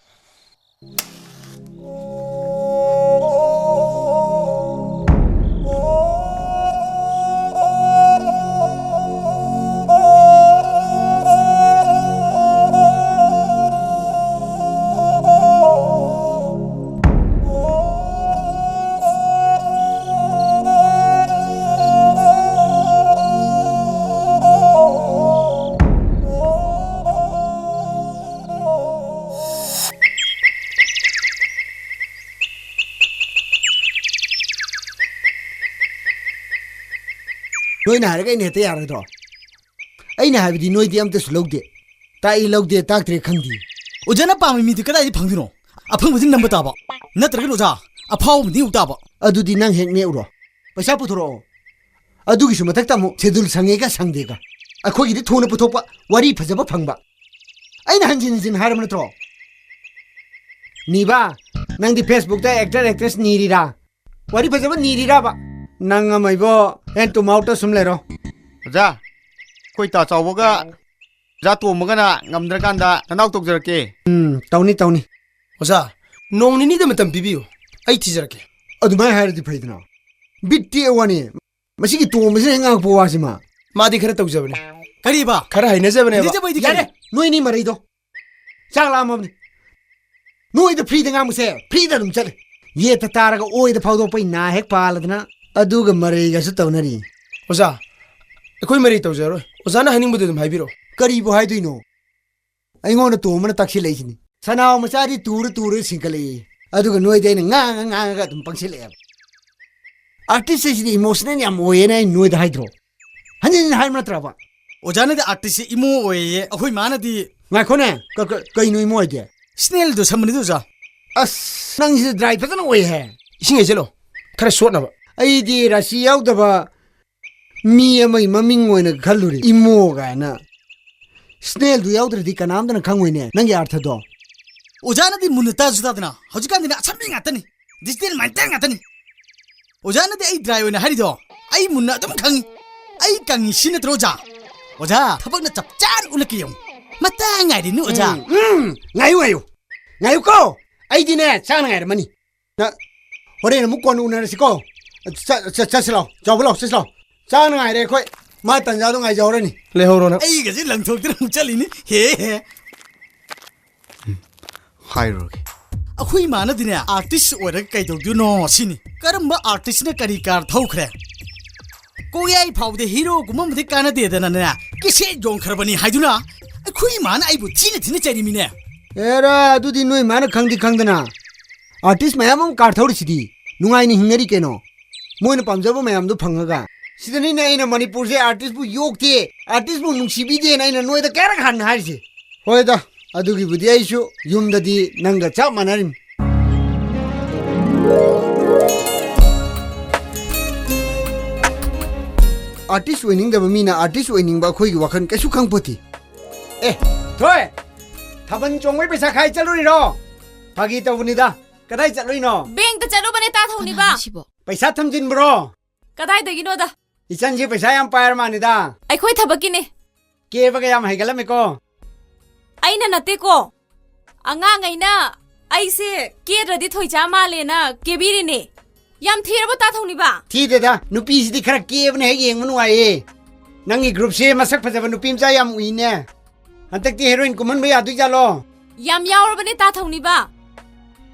ꯅꯣꯏꯅ ꯍꯥꯏꯔꯒ ꯑꯩꯅ ꯍꯦꯛꯇ ꯌꯥꯔꯣꯏꯗ꯭ꯔꯣ? ꯑꯩꯅ ꯍꯥꯏꯕꯗꯤ ꯅꯣꯏꯗꯤ ꯑꯝꯇꯁꯨ ꯂꯧꯗꯦ꯫ ꯇꯥꯛꯏ ꯂꯧꯗꯦ, ꯇꯥꯛꯇ꯭ꯔꯦ ꯈꯪꯗꯦ꯫ ꯑꯣꯖꯥꯅ ꯄꯥꯝꯃꯤ ꯃꯤꯗꯨ ꯀꯗꯥꯏꯗ ꯐꯪꯗꯣꯏꯅꯣ? ꯑꯐꯪꯕꯁꯤꯡ ꯅꯝꯕ ꯇꯥꯕ꯫ ꯅꯠꯇ꯭ꯔꯒꯅ ꯑꯣꯖꯥ ꯑꯐꯥꯎꯕ ꯑꯃꯗ ꯌꯧ ꯇꯥꯕ꯫ ꯑꯗꯨꯗꯤ ꯅꯪ ꯍꯦꯛ ꯅꯦꯛꯎꯔꯣ꯫ ꯄꯩꯁꯥ ꯄꯨꯊꯣꯔꯛꯑꯣ꯫ ꯑꯗꯨꯒꯤꯁꯨ ꯃꯊꯛꯇ ꯑꯃꯨꯛ ꯁꯦꯗꯨꯜ ꯁꯪꯉꯦꯒ ꯁꯪꯗꯦꯒ꯫ ꯑꯩꯈꯣꯏꯒꯤꯗꯤ ꯊꯨꯅ ꯄꯨꯊꯣꯛꯄ, ꯋꯥꯔꯤ ꯐꯖꯕ ꯐꯪꯕ꯫ ꯑꯩꯅ ꯍꯟꯖꯤꯟ ꯍꯟꯖꯤꯟ ꯍꯥꯏꯔꯕ ꯅꯠꯇ꯭ꯔꯣ? ꯅꯤꯕꯥ, ꯅꯪꯗꯤ Facebookꯇ actor actress ꯅꯤꯔꯤꯔꯥ? ꯋꯥꯔꯤ ꯐꯖꯕ ꯅꯤꯔꯤꯔꯥꯕ? ꯅꯪ ꯑꯃ ꯏꯕꯣ, hand to mouthꯇ ꯁꯨꯝ ꯂꯩꯔꯣ꯫ ꯑꯣꯖꯥ, ꯑꯩꯈꯣꯏ ꯇꯥ ꯆꯥꯎꯕꯒ ꯑꯣꯖꯥ ꯇꯣꯝꯕꯒꯅ ꯉꯝꯗ꯭ꯔꯀꯥꯟꯗ ꯅꯅꯥꯎ ꯇꯧꯖꯔꯛꯀꯦ꯫ ꯎꯝ, ꯇꯧꯅꯤ, ꯇꯧꯅꯤ꯫ ꯑꯣꯖꯥ, ꯅꯣꯡ ꯅꯤꯅꯤꯗ ꯃꯇꯝ ꯄꯤꯕꯤꯌꯨ, ꯑꯩ ꯊꯤꯖꯔꯛꯀꯦ꯫ ꯑꯗꯨꯃꯥꯏꯅ ꯍꯥꯏꯔꯗꯤ ꯐꯩꯗꯅ꯫ ꯕꯤꯠ ꯇꯦꯛꯑ ꯋꯥꯅꯤ꯫ ꯃꯁꯤꯒꯤ ꯇꯣꯝꯕꯁꯤꯅ ꯍꯦꯛ ꯉꯥꯡꯉꯛꯄ ꯋꯥꯁꯤꯃ꯫ ꯃꯥꯗꯤ ꯈꯔ ꯇꯧꯖꯕꯅꯦ꯫ ꯀꯔꯤꯕ? ꯈꯔ ꯍꯩꯅꯖꯕꯅꯦꯕ꯫ ꯍꯩꯅꯖꯕ ꯍꯥꯏꯗꯤ ꯀꯔꯤ? ꯌꯥꯔꯦ, ꯅꯣꯏꯅꯤ ꯃꯔꯩꯗꯣ꯫ ꯆꯥꯛ ꯂꯥꯝꯃꯕꯅꯤ꯫ ꯅꯣꯏꯗ ꯐ꯭ꯔꯤꯗ ꯉꯥꯡꯕꯁꯦ ꯐ꯭ꯔꯤꯗ ꯑꯗꯨꯝ ꯆꯠꯂꯦ꯫ ꯌꯦꯠꯇ ꯇꯥꯔꯒ ꯑꯣꯏꯗ ꯐꯥꯎꯗꯣꯛꯄꯩ ꯅꯥ ꯍꯦꯛ ꯄꯥꯜꯂꯗꯅ ꯑꯗꯨꯒ ꯃꯔꯩꯒꯁꯨ ꯇꯧꯅꯔꯤ꯫ ꯑꯣꯖꯥ, ꯑꯩꯈꯣꯏ ꯃꯔꯩ ꯇꯧꯖꯔꯣꯏ꯫ ꯑꯣꯖꯥꯅ ꯍꯥꯏꯅꯤꯡꯕꯗꯨ ꯑꯗꯨꯝ ꯍꯥꯏꯕꯤꯔꯛꯑꯣ꯫ ꯀꯔꯤꯕꯨ ꯍꯥꯏꯗꯣꯏꯅꯣ? ꯑꯩꯉꯣꯟꯗ ꯇꯣꯝꯕꯅ ꯇꯥꯛꯁꯤꯜꯂꯛꯏꯁꯤꯅꯤ꯫ ꯁꯅꯥꯎ ꯃꯆꯥꯗꯤ ꯇꯨꯔ ꯇꯨꯔ ꯁꯤꯡꯀꯠꯂꯛꯏ꯫ ꯑꯗꯨꯒ ꯅꯣꯏꯗꯤ ꯑꯩꯅ ꯉꯥꯡꯉ ꯉꯥꯡꯉꯒ ꯑꯗꯨꯝ ꯄꯪꯁꯤꯜꯂꯛꯑꯦꯕ꯫ Artist ꯍꯥꯏꯁꯤꯗꯤ emotional ꯌꯥꯝ ꯑꯣꯏꯌꯦꯅ ꯑꯩ ꯅꯣꯏꯗ ꯍꯥꯏꯗ꯭ꯔꯣ? ꯍꯟꯖꯤꯟ ꯍꯟꯖꯤꯟ ꯍꯥꯏꯕ ꯅꯠꯇ꯭ꯔꯕ? ꯑꯣꯖꯥꯅꯗꯤ artistꯁꯦ emo ꯑꯣꯏꯌꯦ, ꯑꯩꯈꯣꯏ ꯃꯥꯅꯗꯤ ꯉꯥꯏꯈꯣꯅꯦ, ꯀ-, ꯀ-, ꯀꯩꯅꯣ emo ꯍꯥꯏꯗꯤ? Snailꯗꯣ ꯁꯝꯕꯅꯤꯗ ꯑꯣꯖꯥ꯫ ꯑꯁ, ꯅꯪꯁꯤꯗꯤ dry ꯐꯖꯅ ꯑꯣꯏꯍꯦ꯫ ꯏꯁꯤꯡ ꯍꯩꯖꯜꯂꯣ, ꯈꯔ ꯁꯣꯠꯅꯕ꯫ ꯑꯩꯗꯤ ꯔꯥꯁꯤ ꯌꯥꯎꯗꯕ ꯃꯤ ꯑꯃꯒꯤ ꯃꯃꯤꯡ ꯑꯣꯏꯅ ꯈꯜꯂꯨꯔꯦ, emo ꯀꯥꯏꯅ꯫ Snailꯗꯨ ꯌꯥꯎꯗ꯭ꯔꯗꯤ ꯀꯅꯥꯝꯇꯅ ꯈꯪꯉꯣꯏꯅꯦ ꯅꯪꯒꯤ ꯑꯥꯔꯊꯗꯣ꯫ ꯑꯣꯖꯥꯅꯗꯤ ꯃꯨꯟꯅ ꯇꯥꯁꯨ ꯇꯥꯗꯅ, ꯍꯧꯖꯤꯛꯀꯥꯟꯗꯤꯅꯦ ꯑꯁꯝꯕꯤ ꯉꯥꯛꯇꯅꯤ, digital minded ꯉꯥꯛꯇꯅꯤ꯫ ꯑꯣꯖꯥꯅꯗꯤ ꯑꯩ dry ꯑꯣꯏꯅ ꯍꯥꯏꯔꯤꯗꯣ, ꯑꯩ ꯃꯨꯟꯅ ꯑꯗꯨꯝ ꯈꯪꯉꯤ꯫ ꯑꯩ ꯀꯪꯉꯤ ꯁꯤ ꯅꯠꯇ꯭ꯔꯣ ꯑꯣꯖꯥ? ꯑꯣꯖꯥ, ꯊꯕꯛꯅ ꯆꯞ ꯆꯥꯅ ꯎꯠꯂꯛꯀꯦ ꯌꯦꯡꯉꯨ꯫ ꯃꯇꯥꯡ ꯉꯥꯏꯔꯤꯅꯤ ꯑꯣꯖꯥ꯫ ꯎꯝ, ꯎꯝ, ꯉꯥꯏꯌꯨ, ꯉꯥꯏꯌꯨ꯫ ꯉꯥꯏꯌꯨꯀꯣ, ꯑꯩꯗꯤꯅꯦ ꯆꯥꯅ ꯉꯥꯏꯔꯝꯃꯅꯤ꯫ ꯅ-, ꯍꯣꯔꯦꯟ ꯑꯃꯨꯛ ꯀꯣꯟꯅ ꯎꯅꯔꯁꯤꯀꯣ꯫ ꯆ-, ꯆ-, ꯆꯠꯁꯤ ꯂꯥꯎ, ꯆꯥꯎꯕ ꯂꯥꯎ, ꯆꯠꯁꯤ ꯂꯥꯎ꯫ ꯆꯥꯅ ꯉꯥꯏꯔꯦ ꯑꯩꯈꯣꯏ꯫ ꯃꯥ ꯇꯟꯖꯥꯗꯣ ꯉꯥꯏꯖꯍꯧꯔꯅꯤ꯫ ꯂꯩꯍꯧꯔꯣ ꯅꯪ꯫ ꯑꯩꯒꯁꯦ ꯂꯪꯊꯣꯛꯇꯅ ꯑꯃꯨꯛ ꯆꯠꯂꯤꯅꯤ꯫ ꯍꯦ ꯍꯦ꯫ ꯍꯥꯏꯔꯨꯔꯒꯦ꯫ ꯑꯩꯈꯣꯏ ꯏꯃꯥꯅꯗꯤꯅꯦ, artist ꯑꯣꯏꯔꯒ ꯀꯩꯗꯧꯗꯣꯏꯅꯣ ꯁꯤꯅꯤ꯫ ꯀꯔꯝꯕ artistꯅ ꯀꯔꯤ ꯀꯥꯔ ꯊꯧꯈ꯭ꯔꯦ? ꯀꯣꯌꯥꯏ ꯐꯥꯎꯕꯗ hero ꯀꯨꯝꯃꯝꯕꯗꯤ ꯀꯥꯟꯅꯗꯦꯗꯅꯅꯦ, cassette ꯌꯣꯟꯈ꯭ꯔꯕꯅꯤ ꯍꯥꯏꯗꯨꯅ ꯑꯩꯈꯣꯏ ꯏꯃꯥꯅ ꯑꯩꯕꯨ ꯊꯤꯅ ꯊꯤꯅ ꯆꯩꯔꯤꯃꯤꯅꯦ꯫ ꯑꯦꯔꯥ, ꯑꯗꯨꯗꯤ ꯅꯣꯏ ꯏꯃꯥꯅ ꯈꯪꯗꯤ ꯈꯪꯗꯅ artist ꯃꯌꯥꯝ ꯑꯃ ꯀꯥꯔ ꯊꯧꯔꯤꯁꯤꯗꯤ ꯅꯨꯡꯉꯥꯏꯅ ꯍꯤꯡꯅꯔꯤ ꯀꯩꯅꯣ, ꯃꯣꯏꯅ ꯄꯥꯝꯖꯕ ꯃꯌꯥꯝꯗꯣ ꯐꯪꯉꯒ꯫ ꯁꯤꯗꯅꯤꯅꯦ ꯑꯩꯅ ꯃꯅꯤꯄꯨꯔꯁꯦ artistꯄꯨ ꯌꯣꯛꯇꯦ, artistꯄꯨ ꯅꯨꯡꯁꯤꯕꯤꯗꯦꯅ ꯑꯩꯅ ꯅꯣꯏꯗ ꯀꯌꯥꯔꯛ ꯍꯥꯟꯅ ꯍꯥꯏꯔꯤꯁꯦ꯫ ꯍꯣꯏꯗ, ꯑꯗꯨꯒꯤꯕꯨꯗꯤ ꯑꯩꯁꯨ ꯌꯨꯝꯗꯗꯤ ꯅꯪꯒ ꯆꯞ ꯃꯥꯟꯅꯔꯤꯃꯤ꯫ ꯑꯥꯔꯇꯤꯁ ꯑꯣꯏꯅꯤꯡꯗꯕ ꯃꯤꯅ ꯑꯥꯔꯇꯤꯁ ꯑꯣꯏꯅꯤꯡꯕ ꯑꯩꯈꯣꯏꯒꯤ ꯋꯥꯈꯜ ꯀꯩꯁꯨ ꯈꯪꯄꯣꯠꯇꯦ꯫ ꯑꯦ, ꯊꯣꯏ, ꯊꯥꯕꯜ ꯆꯣꯡꯕꯩ ꯄꯩꯁꯥ ꯈꯥꯏ ꯆꯠꯂꯨꯔꯤꯔꯣ? ꯐꯥꯒꯤ ꯇꯧꯕꯅꯤꯗ꯫ ꯀꯗꯥꯏ ꯆꯠꯂꯨꯏꯅꯣ? ꯕꯦꯡꯛꯇ ꯆꯠꯂꯨꯕꯅꯦ, ꯇꯥ ꯊꯧꯅꯤꯕ꯫ ꯀꯅꯥꯅꯣ ꯁꯤꯕꯣ? ꯄꯩꯁꯥ ꯊꯝꯖꯤꯟꯕ꯭ꯔꯣ? ꯀꯗꯥꯏꯗꯒꯤꯅꯣꯗ? ꯏꯆꯟꯁꯤ ꯄꯩꯁꯥ ꯌꯥꯝ ꯄꯥꯏꯔ ꯃꯥꯜꯂꯤꯗ꯫ ꯑꯩꯈꯣꯏ ꯊꯕꯛꯀꯤꯅꯦ꯫ ꯀꯦꯕꯒ ꯌꯥꯝ ꯍꯩꯒꯠꯂꯝꯃꯤꯀꯣ꯫ ꯑꯩꯅ ꯅꯠꯇꯦꯀꯣ꯫ ꯑꯉꯥꯡꯉꯩꯅ ꯑꯩꯁꯦ ꯀꯦꯗ꯭ꯔꯗꯤ ꯊꯣꯏꯆꯥ ꯃꯥꯜꯂꯦꯅ ꯀꯦꯕꯤꯔꯤꯅꯦ꯫ ꯌꯥꯝ ꯊꯤꯔꯕꯣ, ꯇꯥ ꯊꯧꯅꯤꯕ? ꯊꯤꯗꯦꯗ, ꯅꯨꯄꯤꯁꯤꯗꯤ ꯈꯔ ꯀꯦꯕꯅ ꯍꯦꯛ ꯌꯦꯡꯕ ꯅꯨꯡꯉꯥꯏꯌꯦ꯫ ꯅꯪꯒꯤ ꯒ꯭ꯔꯨꯞꯁꯦ ꯃꯁꯛ ꯐꯖꯕ ꯅꯨꯄꯤ ꯃꯆꯥ ꯌꯥꯝ ꯎꯏꯅꯦ꯫ ꯍꯟꯗꯛꯇꯤ ꯍꯦꯔꯣꯏꯟ ꯀꯨꯝꯍꯟꯕ ꯌꯥꯗꯣꯏꯖꯥꯠꯂꯣ? ꯌꯥꯝ ꯌꯥꯎꯔꯕꯅꯦ, ꯇꯥ ꯊꯧꯅꯤꯕ꯫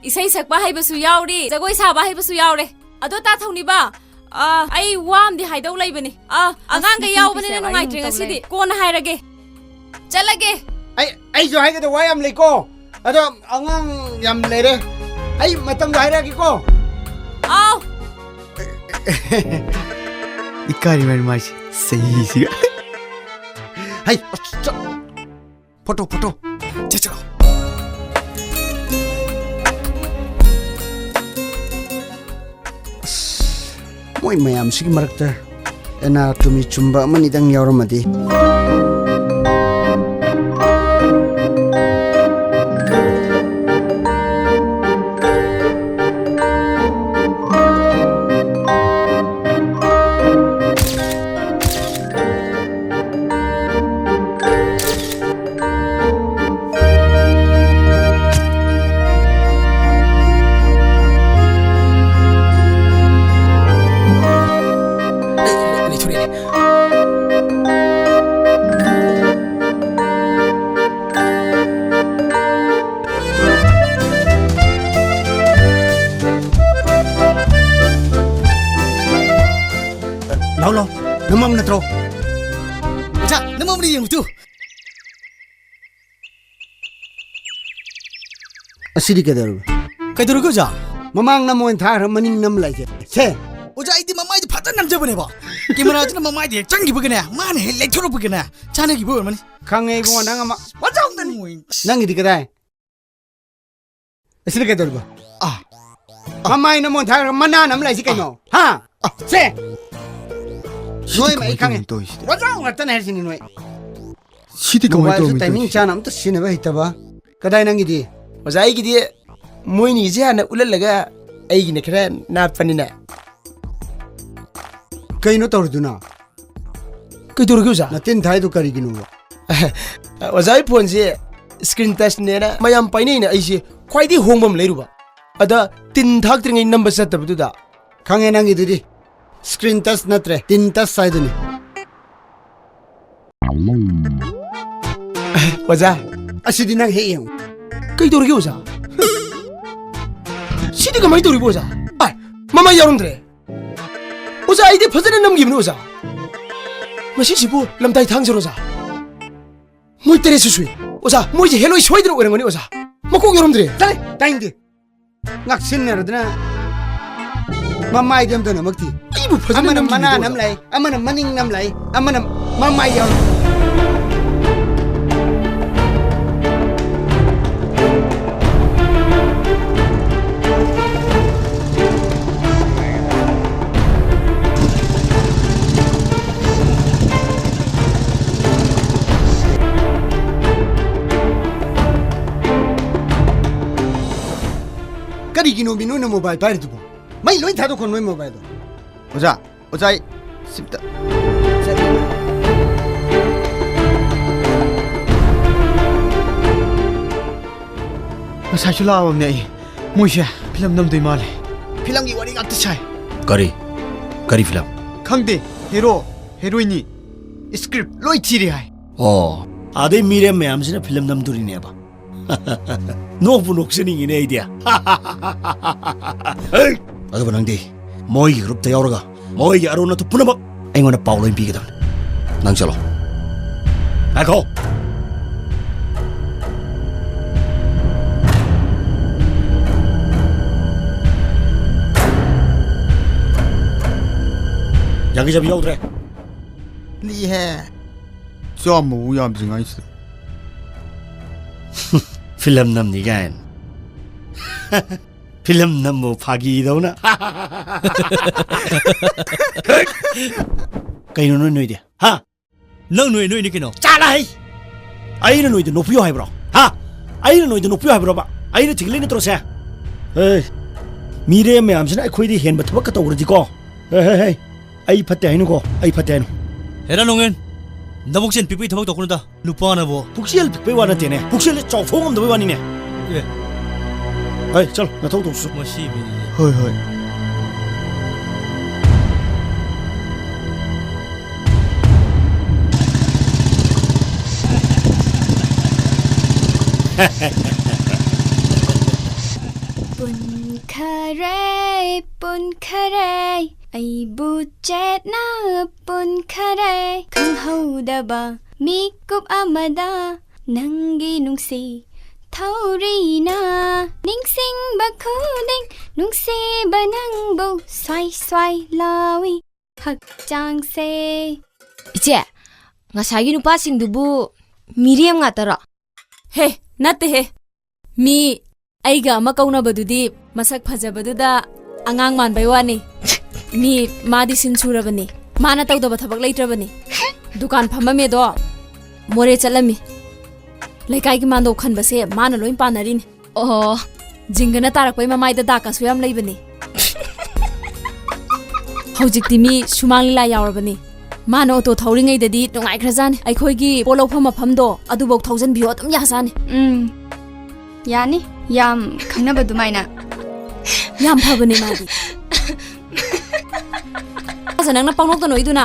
ꯏꯁꯩ ꯁꯛꯄ ꯍꯩꯕꯁꯨ ꯌꯥꯎꯔꯤ, ꯖꯒꯣꯏ ꯁꯥꯕ ꯍꯩꯕꯁꯨ ꯌꯥꯎꯔꯦ꯫ ꯑꯗꯣ ꯇꯥ ꯊꯧꯅꯤꯕ, ꯑ, ꯑꯩ ꯋꯥ ꯑꯃꯗꯤ ꯍꯥꯏꯗꯧ ꯂꯩꯕꯅꯦ꯫ ꯑ, ꯑꯁ, ꯑꯉꯥꯡꯈꯩ ꯏꯆꯦ ꯌꯥꯎꯕꯅꯤꯅ ꯄꯤꯁꯥ ꯅꯨꯡꯉꯥꯏꯇ꯭ꯔꯦ ꯋꯥꯔꯤ ꯑꯃꯨꯛ ꯉꯁꯤꯗꯤ꯫ ꯇꯧ ꯂꯩ꯫ ꯀꯣꯟꯅ ꯍꯥꯏꯔꯒꯦ꯫ ꯆꯠꯂꯒꯦ꯫ ꯑꯩ, ꯑꯩꯁꯨ ꯍꯥꯏꯒꯗꯕ ꯋꯥ ꯌꯥꯝ ꯂꯩꯀꯣ꯫ ꯑꯗꯣ ꯑꯉꯥꯡ ꯌꯥꯝ ꯂꯩꯔꯦ꯫ ꯑꯩ ꯃꯇꯝꯗꯣ ꯍꯥꯏꯔꯛꯑꯒꯦꯀꯣ꯫ ꯑꯥꯎ꯫ ꯏꯀꯥꯏꯔꯤꯕ ꯃꯥꯏꯁꯦ ꯆꯍꯤꯁꯤꯒ꯫ ꯍꯩ, ꯆꯠ-, ꯐꯣꯇꯣ, ꯐꯣꯇꯣ꯫ ꯆꯠ, ꯆꯠꯂꯣ꯫ ꯑꯁ, ꯃꯣꯏ ꯃꯌꯥꯝꯁꯤꯒꯤ ꯃꯔꯛꯇ ꯑꯦꯅꯥꯇꯣꯃꯤ ꯆꯨꯝꯕ ꯑꯃꯅꯤꯗꯪ ꯌꯥꯎꯔꯝꯃꯗꯤ꯫ ꯂꯥꯎ, ꯂꯥꯎ꯫ ꯅꯃꯝ ꯅꯠꯇ꯭ꯔꯣ? ꯑꯣꯖꯥ, ꯅꯃꯝꯅ ꯌꯦꯡꯉꯨ ꯇꯨ꯫ ꯑꯁꯤꯗꯤ ꯀꯩꯗꯧꯔꯕ? ꯀꯩꯗꯧꯔꯒꯦ ꯑꯣꯖꯥ? ꯃꯃꯥꯡ ꯅꯝꯃꯣꯅ ꯊꯥꯈ꯭ꯔ ꯃꯅꯤꯡ ꯅꯝ ꯂꯩꯁꯦ꯫ ꯁꯦ꯫ ꯑꯣꯖꯥ, ꯑꯩꯗꯤ ꯃꯃꯥꯏꯗ ꯐꯖꯅ ꯅꯝꯖꯕꯅꯦꯕ꯫ ꯀꯦꯃꯦꯔꯥꯁꯤꯅ ꯃꯃꯥꯏꯗ ꯍꯦꯛ ꯆꯪꯈꯤꯕꯒꯅꯦ, ꯃꯥꯅ ꯍꯦꯛ ꯂꯩꯊꯣꯔꯛꯄꯒꯅꯦ, ꯆꯥꯟꯅꯈꯤꯕ ꯑꯣꯏꯔꯝꯃꯅꯤ꯫ ꯈꯪꯉꯦ ꯏꯕꯨꯡꯉꯣ, ꯅꯪ ꯑꯃ꯫ ꯅꯪꯒꯤꯗꯤ ꯀꯗꯥꯏ? ꯑꯁꯤꯗ ꯀꯩꯗꯧꯔꯤꯕ? ꯑꯥ꯫ ꯃꯃꯥꯏ ꯅꯝꯃꯣ ꯊꯥꯔꯒ ꯃꯅꯥ ꯅꯝ ꯂꯩꯁꯤ ꯀꯩꯅꯣ? ꯍꯥ? ꯁꯦ! ꯁꯤꯗꯤ ꯅꯣꯏ ꯀꯃꯥꯏ ꯑꯩ ꯈꯪꯉꯦ꯫ ꯇꯧꯔꯤꯅꯣ ꯇꯧꯔꯤꯁꯤꯗꯤ? ꯋꯥꯖꯥꯎ ꯉꯥꯛꯇꯅꯦ ꯍꯥꯏꯁꯤꯅꯤ ꯅꯣꯏ꯫ ꯁꯤꯗꯤ ꯀꯃꯥꯏ ꯃꯣꯕꯥꯏꯜꯁꯨ ꯇꯧꯔꯤꯅꯣ timing ꯇꯧꯔꯤꯁꯤꯗꯤ? ꯆꯥꯅ ꯑꯝꯇ ꯁꯤꯖꯤꯟꯅꯕ ꯍꯩꯇꯕ꯫ ꯀꯗꯥꯏ ꯅꯪꯒꯤꯗꯤ? ꯑꯣꯖꯥ, ꯑꯩꯒꯤꯗꯤ ꯃꯣꯏꯅꯤꯁꯦ ꯍꯥꯟꯅ ꯎꯠꯍꯜꯂꯒ ꯑꯩꯒꯤꯅ ꯈꯔ ꯅꯥꯠꯄꯅꯤꯅ꯫ ꯀꯩꯅꯣ ꯇꯧꯔꯤꯗꯨꯅ? ꯀꯩꯗꯧꯔꯒꯦ ꯑꯣꯖꯥ? ꯅꯇꯤꯟ ꯊꯥꯏꯗꯨ ꯀꯔꯤꯒꯤꯅꯣꯕ? ꯑꯣꯖꯥ, ꯑꯩ ꯐꯣꯟꯁꯦ screen touchꯅꯦꯅ ꯃꯌꯥꯝ ꯄꯥꯏꯅꯩꯅ ꯑꯩꯁꯦ ꯈ꯭ꯋꯥꯏꯗꯒꯤ ꯍꯣꯡꯕ ꯑꯃ ꯂꯩꯔꯨꯕ꯫ ꯑꯗ ꯇꯤꯟ ꯊꯥꯛꯇ꯭ꯔꯤꯉꯩ ꯅꯝꯕ ꯆꯠꯇꯕꯗꯨꯗ꯫ ꯈꯪꯉꯦ ꯅꯪꯒꯤꯗꯨꯗꯤ꯫ Screen touch ꯅꯠꯇ꯭ꯔꯦ, ꯇꯤꯟ touch ꯍꯥꯏꯗꯨꯅꯤ꯫ ꯑꯣꯖꯥ꯫ ꯑꯁꯤꯗꯤ ꯅꯪ ꯍꯦꯛ ꯌꯦꯡꯉꯨ꯫ ꯀꯩꯗꯧꯔꯒꯦ ꯑꯣꯖꯥ? ꯁꯤꯗꯤ ꯀꯃꯥꯏꯅ ꯇꯧꯔꯤꯕ ꯑꯣꯖꯥ? ꯑꯥꯏ, ꯃꯃꯥꯏ ꯌꯥꯎꯔꯝꯗ꯭ꯔꯦ꯫ ꯑꯣꯖꯥ, ꯑꯩꯗꯤ ꯐꯖꯅ ꯅꯝꯈꯤꯕꯅꯤ ꯑꯣꯖꯥ꯫ ꯃꯁꯤꯁꯤꯕꯨ ꯂꯝꯇꯥꯏ ꯊꯥꯡꯖꯔꯣ ꯑꯣꯖꯥ? ꯃꯣꯏ ꯇꯔꯦꯠꯁꯨ ꯁꯨꯏ꯫ ꯑꯣꯖꯥ, ꯃꯣꯏꯁꯦ ꯍꯦꯂꯣꯏ ꯁꯣꯏꯗꯅ ꯑꯣꯏꯔꯝꯒꯅꯤ ꯑꯣꯖꯥ꯫ ꯃꯀꯣꯛ ꯌꯥꯎꯔꯝꯗ꯭ꯔꯦ꯫ ꯆꯠꯂꯦ, ꯇꯥꯏꯅꯤꯡꯗꯦ꯫ ꯉꯥꯛꯁꯤꯟꯅꯔꯗꯅ ꯃꯃꯥꯏꯗꯤ ꯑꯝꯇ ꯅꯃꯛꯇꯤ꯫ ꯑꯩꯕꯨ ꯐꯖꯅ ꯑꯃꯅ ꯅꯝꯈꯤꯕꯅꯤ ꯃꯅꯥ ꯑꯣꯖꯥ꯫ ꯑꯃ ꯂꯩ, ꯑꯃꯅ ꯃꯅꯤꯡ ꯑꯃ ꯂꯩ, ꯑꯃꯅ ꯃꯃꯥꯏ ꯌꯥꯎꯔꯝꯗ꯭ꯔꯦ꯫ ꯀꯔꯤꯒꯤꯅꯣꯃꯤ ꯅꯣꯏꯅ mobile ꯄꯥꯏꯔꯤꯗꯨꯕꯣ? ꯃꯩ ꯂꯣꯏ ꯊꯥꯗꯣꯛꯈꯣ ꯅꯣꯏ mobileꯗꯣ꯫ ꯑꯣꯖꯥ, ꯑꯣꯖꯥ, ꯑꯩ ꯁꯤꯝꯇ꯫ ꯉꯁꯥꯏꯁꯨ ꯂꯥꯛꯑꯕꯅꯦ ꯑꯩ꯫ ꯃꯣꯏꯁꯦ film ꯅꯝꯗꯣꯏ ꯃꯥꯜꯂꯦ꯫ Filmꯒꯤ ꯋꯥꯔꯤ ꯉꯥꯛꯇ ꯁꯥꯏ꯫ ꯀꯔꯤ? ꯀꯔꯤ film? ꯈꯪꯗꯦ, hero, heroineꯅꯤ꯫ Script ꯂꯣꯏ ꯊꯤꯔꯦ ꯍꯥꯏ꯫ ꯑꯣ, ꯑꯗꯩ ꯃꯤꯔꯦꯝ ꯃꯌꯥꯝꯁꯤꯅ film ꯅꯝꯗꯣꯔꯤꯅꯦꯕ꯫ ꯅꯣꯛꯄꯨ ꯅꯣꯛꯆꯅꯤꯡꯉꯤꯅꯦ ꯑꯩꯗꯤ꯫ ꯍꯩ! ꯑꯗꯨꯒ ꯅꯪꯗꯤ ꯃꯣꯏꯒꯤ groupꯇ ꯌꯥꯎꯔꯒ ꯃꯣꯏꯒꯤ ꯑꯔꯣꯟ ꯑꯊꯨꯞ ꯄꯨꯝꯅꯃꯛ ꯑꯩꯉꯣꯟꯗ ꯄꯥꯎ ꯂꯣꯏ ꯄꯤꯒꯗꯕꯅꯤ꯫ ꯅꯪ ꯆꯠꯂꯣ꯫ ꯉꯥꯏꯈꯣ! ꯌꯥꯡꯈꯩ ꯆꯞꯄꯤ ꯌꯥꯎꯗ꯭ꯔꯦ꯫ ꯂꯤꯛꯑꯦꯍꯦ꯫ ꯆꯥꯝꯃꯕꯨ ꯌꯥꯝꯗ꯭ꯔꯤꯉꯥꯏꯁꯤꯗ꯫ Film ꯅꯝꯅꯤ ꯀꯥꯏꯅ꯫ Film ꯅꯝꯕꯨ ꯐꯥꯒꯤꯗꯧꯅ꯫ ꯀꯩꯅꯣ ꯅꯣꯏ ꯅꯣꯏꯗꯤ? ꯍꯥ? ꯅꯪ ꯅꯣꯏ ꯅꯣꯏꯅꯤ ꯀꯩꯅꯣ? ꯆꯥꯂꯥ ꯍꯩ! ꯑꯩꯅ ꯅꯣꯏꯗ ꯅꯣꯛꯄꯤꯌꯣ ꯍꯥꯏꯕ꯭ꯔꯣ? ꯍꯥ? ꯑꯩꯅ ꯅꯣꯏꯗ ꯅꯣꯛꯄꯤꯌꯣ ꯍꯥꯏꯕ꯭ꯔꯣꯕ? ꯑꯩꯅ ꯊꯤꯡꯂꯤ ꯅꯠꯇ꯭ꯔꯣ ꯁꯦ? ꯍꯦ! ꯃꯤꯔꯦꯝ ꯃꯌꯥꯝꯁꯤꯅ ꯑꯩꯈꯣꯏꯗꯤ ꯍꯦꯟꯕ ꯊꯕꯛꯀ ꯇꯧꯔꯗꯤꯀꯣ꯫ ꯍꯦ, ꯍꯦ, ꯍꯦ! ꯑꯩ ꯐꯠꯇꯦ ꯍꯥꯏꯅꯨꯀꯣ, ꯑꯩ ꯐꯠꯇꯦ ꯍꯥꯏꯅꯨ꯫ ꯍꯦꯔꯥ ꯅꯣꯡꯉꯦꯟ, ꯅꯕꯨꯛ ꯆꯦꯟ ꯄꯤꯛꯄꯩ ꯊꯕꯛ ꯇꯧꯀꯅꯨꯗ, ꯅꯨꯄꯥꯅꯕꯨ꯫ ꯄꯨꯛꯆꯦꯜ ꯄꯤꯛꯄꯩ ꯋꯥ ꯅꯠꯇꯦꯅꯦ, ꯄꯨꯛꯆꯦꯜꯁꯦ ꯆꯥꯎꯊꯣꯛ ꯉꯝꯗꯕꯩ ꯋꯥꯅꯤꯅꯦ꯫ ꯑꯦ꯫ ꯍꯣꯏ, ꯆꯠꯂꯣ, ꯅꯊꯧ ꯇꯧꯁꯨ꯫ ꯃꯁꯤ ꯃꯤꯅꯤꯅꯦ꯫ ꯍꯣꯏ, ꯍꯣꯏ꯫ ꯄꯨꯟꯈꯔꯦ, ꯄꯨꯟꯈꯔꯦ, ꯑꯩꯕꯨ ꯆꯦꯠꯅ ꯄꯨꯟꯈꯔꯦ꯫ ꯈꯪꯍꯧꯗꯕ ꯃꯤꯀꯨꯞ ꯑꯃꯗ ꯅꯪꯒꯤ ꯅꯨꯡꯁꯤ ꯊꯧꯔꯤꯅ ꯅꯤꯡꯁꯤꯡꯕ ꯈꯨꯗꯤꯡ ꯅꯨꯡꯁꯤꯕ ꯅꯪꯕꯨ ꯁ꯭ꯋꯥꯏ ꯁ꯭ꯋꯥꯏ ꯂꯥꯎꯏ ꯍꯛꯆꯥꯡꯁꯦ꯫ ꯏꯆꯦ, ꯉꯁꯥꯏꯒꯤ ꯅꯨꯄꯥꯁꯤꯡꯗꯨꯕꯨ ꯃꯤꯔꯦꯝ ꯉꯥꯛꯇꯔꯣ? ꯍꯦ, ꯅꯠꯇꯦꯍꯦ꯫ ꯃꯤ ꯑꯩꯒ ꯑꯃ ꯀꯧꯅꯕꯗꯨꯗꯤ ꯃꯁꯛ ꯐꯖꯕꯗꯨꯗ ꯑꯉꯥꯡ ꯃꯥꯟꯕꯩ ꯋꯥꯅꯤ꯫ ꯃꯤ ꯃꯥꯗꯤ ꯁꯤꯟ ꯁꯨꯔꯕꯅꯤ꯫ ꯃꯥꯅ ꯇꯧꯗꯕ ꯊꯕꯛ ꯂꯩꯇ꯭ꯔꯕꯅꯤ꯫ ꯗꯨꯀꯥꯟ ꯐꯝꯃꯝꯃꯦꯗꯣ, ꯃꯣꯔꯦ ꯆꯠꯂꯝꯃꯤ꯫ ꯂꯩꯀꯥꯏꯒꯤ ꯃꯥꯟꯗꯣꯞ ꯈꯟꯕꯁꯦ ꯃꯥꯅ ꯂꯣꯏ ꯄꯥꯟꯅꯔꯤꯅꯤ꯫ ꯑꯣ, ꯖꯤꯡꯒꯅ ꯇꯥꯔꯛꯄꯩ ꯃꯃꯥꯏꯗ ꯗꯥꯛꯀꯁꯨ ꯌꯥꯝ ꯂꯩꯕꯅꯤ꯫ ꯍꯧꯖꯤꯛꯇꯤ ꯃꯤ ꯁꯨꯃꯥꯡ ꯂꯤꯂꯥ ꯌꯥꯎꯔꯕꯅꯤ꯫ ꯃꯥꯅ ꯑꯣꯇꯣ ꯊꯧꯔꯤꯉꯩꯗꯗꯤ ꯅꯨꯡꯉꯥꯏꯈ꯭ꯔꯖꯥꯠꯅꯤ꯫ ꯑꯩꯈꯣꯏꯒꯤ ꯄꯣꯠ ꯂꯧꯐꯝ ꯃꯐꯝꯗꯣ ꯑꯗꯨꯐꯧ ꯊꯧꯖꯟꯕꯤꯌꯣ ꯑꯗꯨꯝ ꯌꯥꯖꯥꯠꯅꯤ꯫ ꯎꯝ, ꯌꯥꯅꯤ꯫ ꯌꯥꯝ ꯈꯪꯅꯕ ꯑꯗꯨꯃꯥꯏꯅ꯫ ꯌꯥꯝ ꯐꯕꯅꯦ ꯃꯥꯗꯤ꯫ ꯑꯁ, ꯅꯪꯅ ꯄꯪꯅꯣꯛꯇ ꯅꯣꯛꯏꯗꯨꯅ?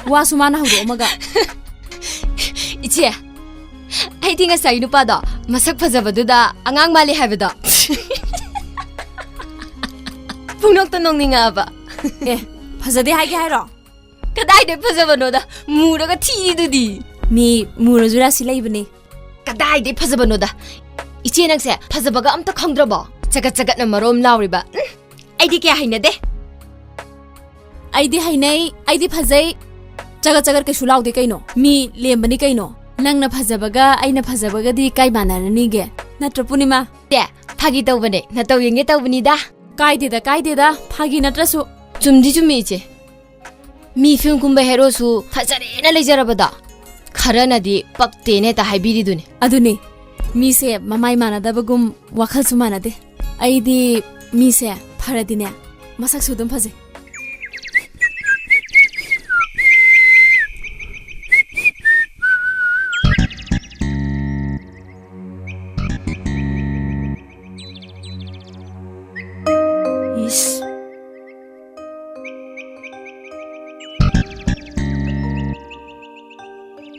ꯋꯥꯁꯨ ꯃꯥꯅ ꯍꯧꯗꯣꯛꯑꯝꯃꯒ꯫ ꯏꯆꯦ, ꯑꯩꯗꯤ ꯉꯁꯥꯏ ꯅꯨꯄꯥꯗꯣ ꯃꯁꯛ ꯐꯖꯕꯗꯨꯗ ꯑꯉꯥꯡ ꯃꯥꯜꯂꯤ ꯍꯥꯏꯕꯗꯣ ꯄꯨꯡꯅꯣꯛꯇ ꯅꯣꯛꯅꯤꯡꯉꯛꯑꯕ꯫ ꯑꯦ, ꯐꯖꯗꯦ ꯍꯥꯏꯒꯦ ꯍꯥꯏꯔꯣ? ꯀꯗꯥꯏꯗꯩ ꯐꯖꯕꯅꯣꯗ, ꯃꯨꯔꯒ ꯊꯤꯔꯤꯗꯨꯗꯤ꯫ ꯃꯤ ꯃꯨꯔꯁꯨ ꯔꯥꯁꯤ ꯂꯩꯕꯅꯦ꯫ ꯀꯗꯥꯏꯗꯩ ꯐꯖꯕꯅꯣꯗ? ꯏꯆꯦ ꯅꯪꯁꯦ ꯐꯖꯕꯒ ꯑꯝꯇ ꯈꯪꯗ꯭ꯔꯕꯣ? ꯆꯒꯠ ꯆꯒꯠꯅ ꯃꯔꯣꯝ ꯂꯥꯎꯔꯤꯕ꯫ ꯎꯝ, ꯑꯩꯗꯤ ꯀꯌꯥ ꯍꯩꯅꯗꯦ꯫ ꯑꯩꯗꯤ ꯍꯩꯅꯩ, ꯑꯩꯗꯤ ꯐꯖꯩ꯫ ꯆꯒꯠ ꯆꯒꯠ ꯀꯩꯁꯨ ꯂꯥꯎꯗꯦ ꯀꯩꯅꯣ, ꯃꯤ ꯂꯦꯝꯕꯅꯤ ꯀꯩꯅꯣ꯫ ꯅꯪꯅ ꯐꯖꯕꯒ ꯑꯩꯅ ꯐꯖꯕꯒꯗꯤ ꯀꯥꯏ ꯃꯥꯟꯅꯔꯅꯤꯒꯦ? ꯅꯠꯇ꯭ꯔꯣ ꯄꯨꯔꯅꯤꯃꯥ? ꯑꯦ, ꯐꯥꯒꯤ ꯇꯧꯕꯅꯦ, ꯅꯇꯧ ꯌꯦꯡꯒꯦ ꯇꯧꯕꯅꯤꯗ꯫ ꯀꯥꯏꯗꯦꯗ, ꯀꯥꯏꯗꯦꯗ, ꯐꯥꯒꯤ ꯅꯠꯇ꯭ꯔꯁꯨ꯫ ꯆꯨꯝꯗꯤ ꯆꯨꯝꯃꯤ ꯏꯆꯦ꯫ ꯃꯤ ꯐꯤꯂꯝ ꯀꯨꯝꯕ ꯍꯦꯔꯣꯁꯨ ꯐꯖꯔꯦꯅ ꯂꯩꯖꯔꯕꯗꯣ, ꯈꯔꯅꯗꯤ ꯄꯛꯇꯦꯅ ꯍꯦꯛꯇ ꯍꯥꯏꯕꯤꯔꯤꯗꯨꯅꯤ꯫ ꯑꯗꯨꯅꯤ, ꯃꯤꯁꯦ ꯃꯃꯥꯏ ꯃꯥꯟꯅꯗꯕꯒꯨꯝ ꯋꯥꯈꯜꯁꯨ ꯃꯥꯟꯅꯗꯦ꯫ ꯑꯩꯗꯤ ꯃꯤꯁꯦ ꯐꯔꯗꯤꯅꯦ, ꯃꯁꯛꯁꯨ ꯑꯗꯨꯝ ꯐꯖꯩ꯫ ꯏꯁ꯫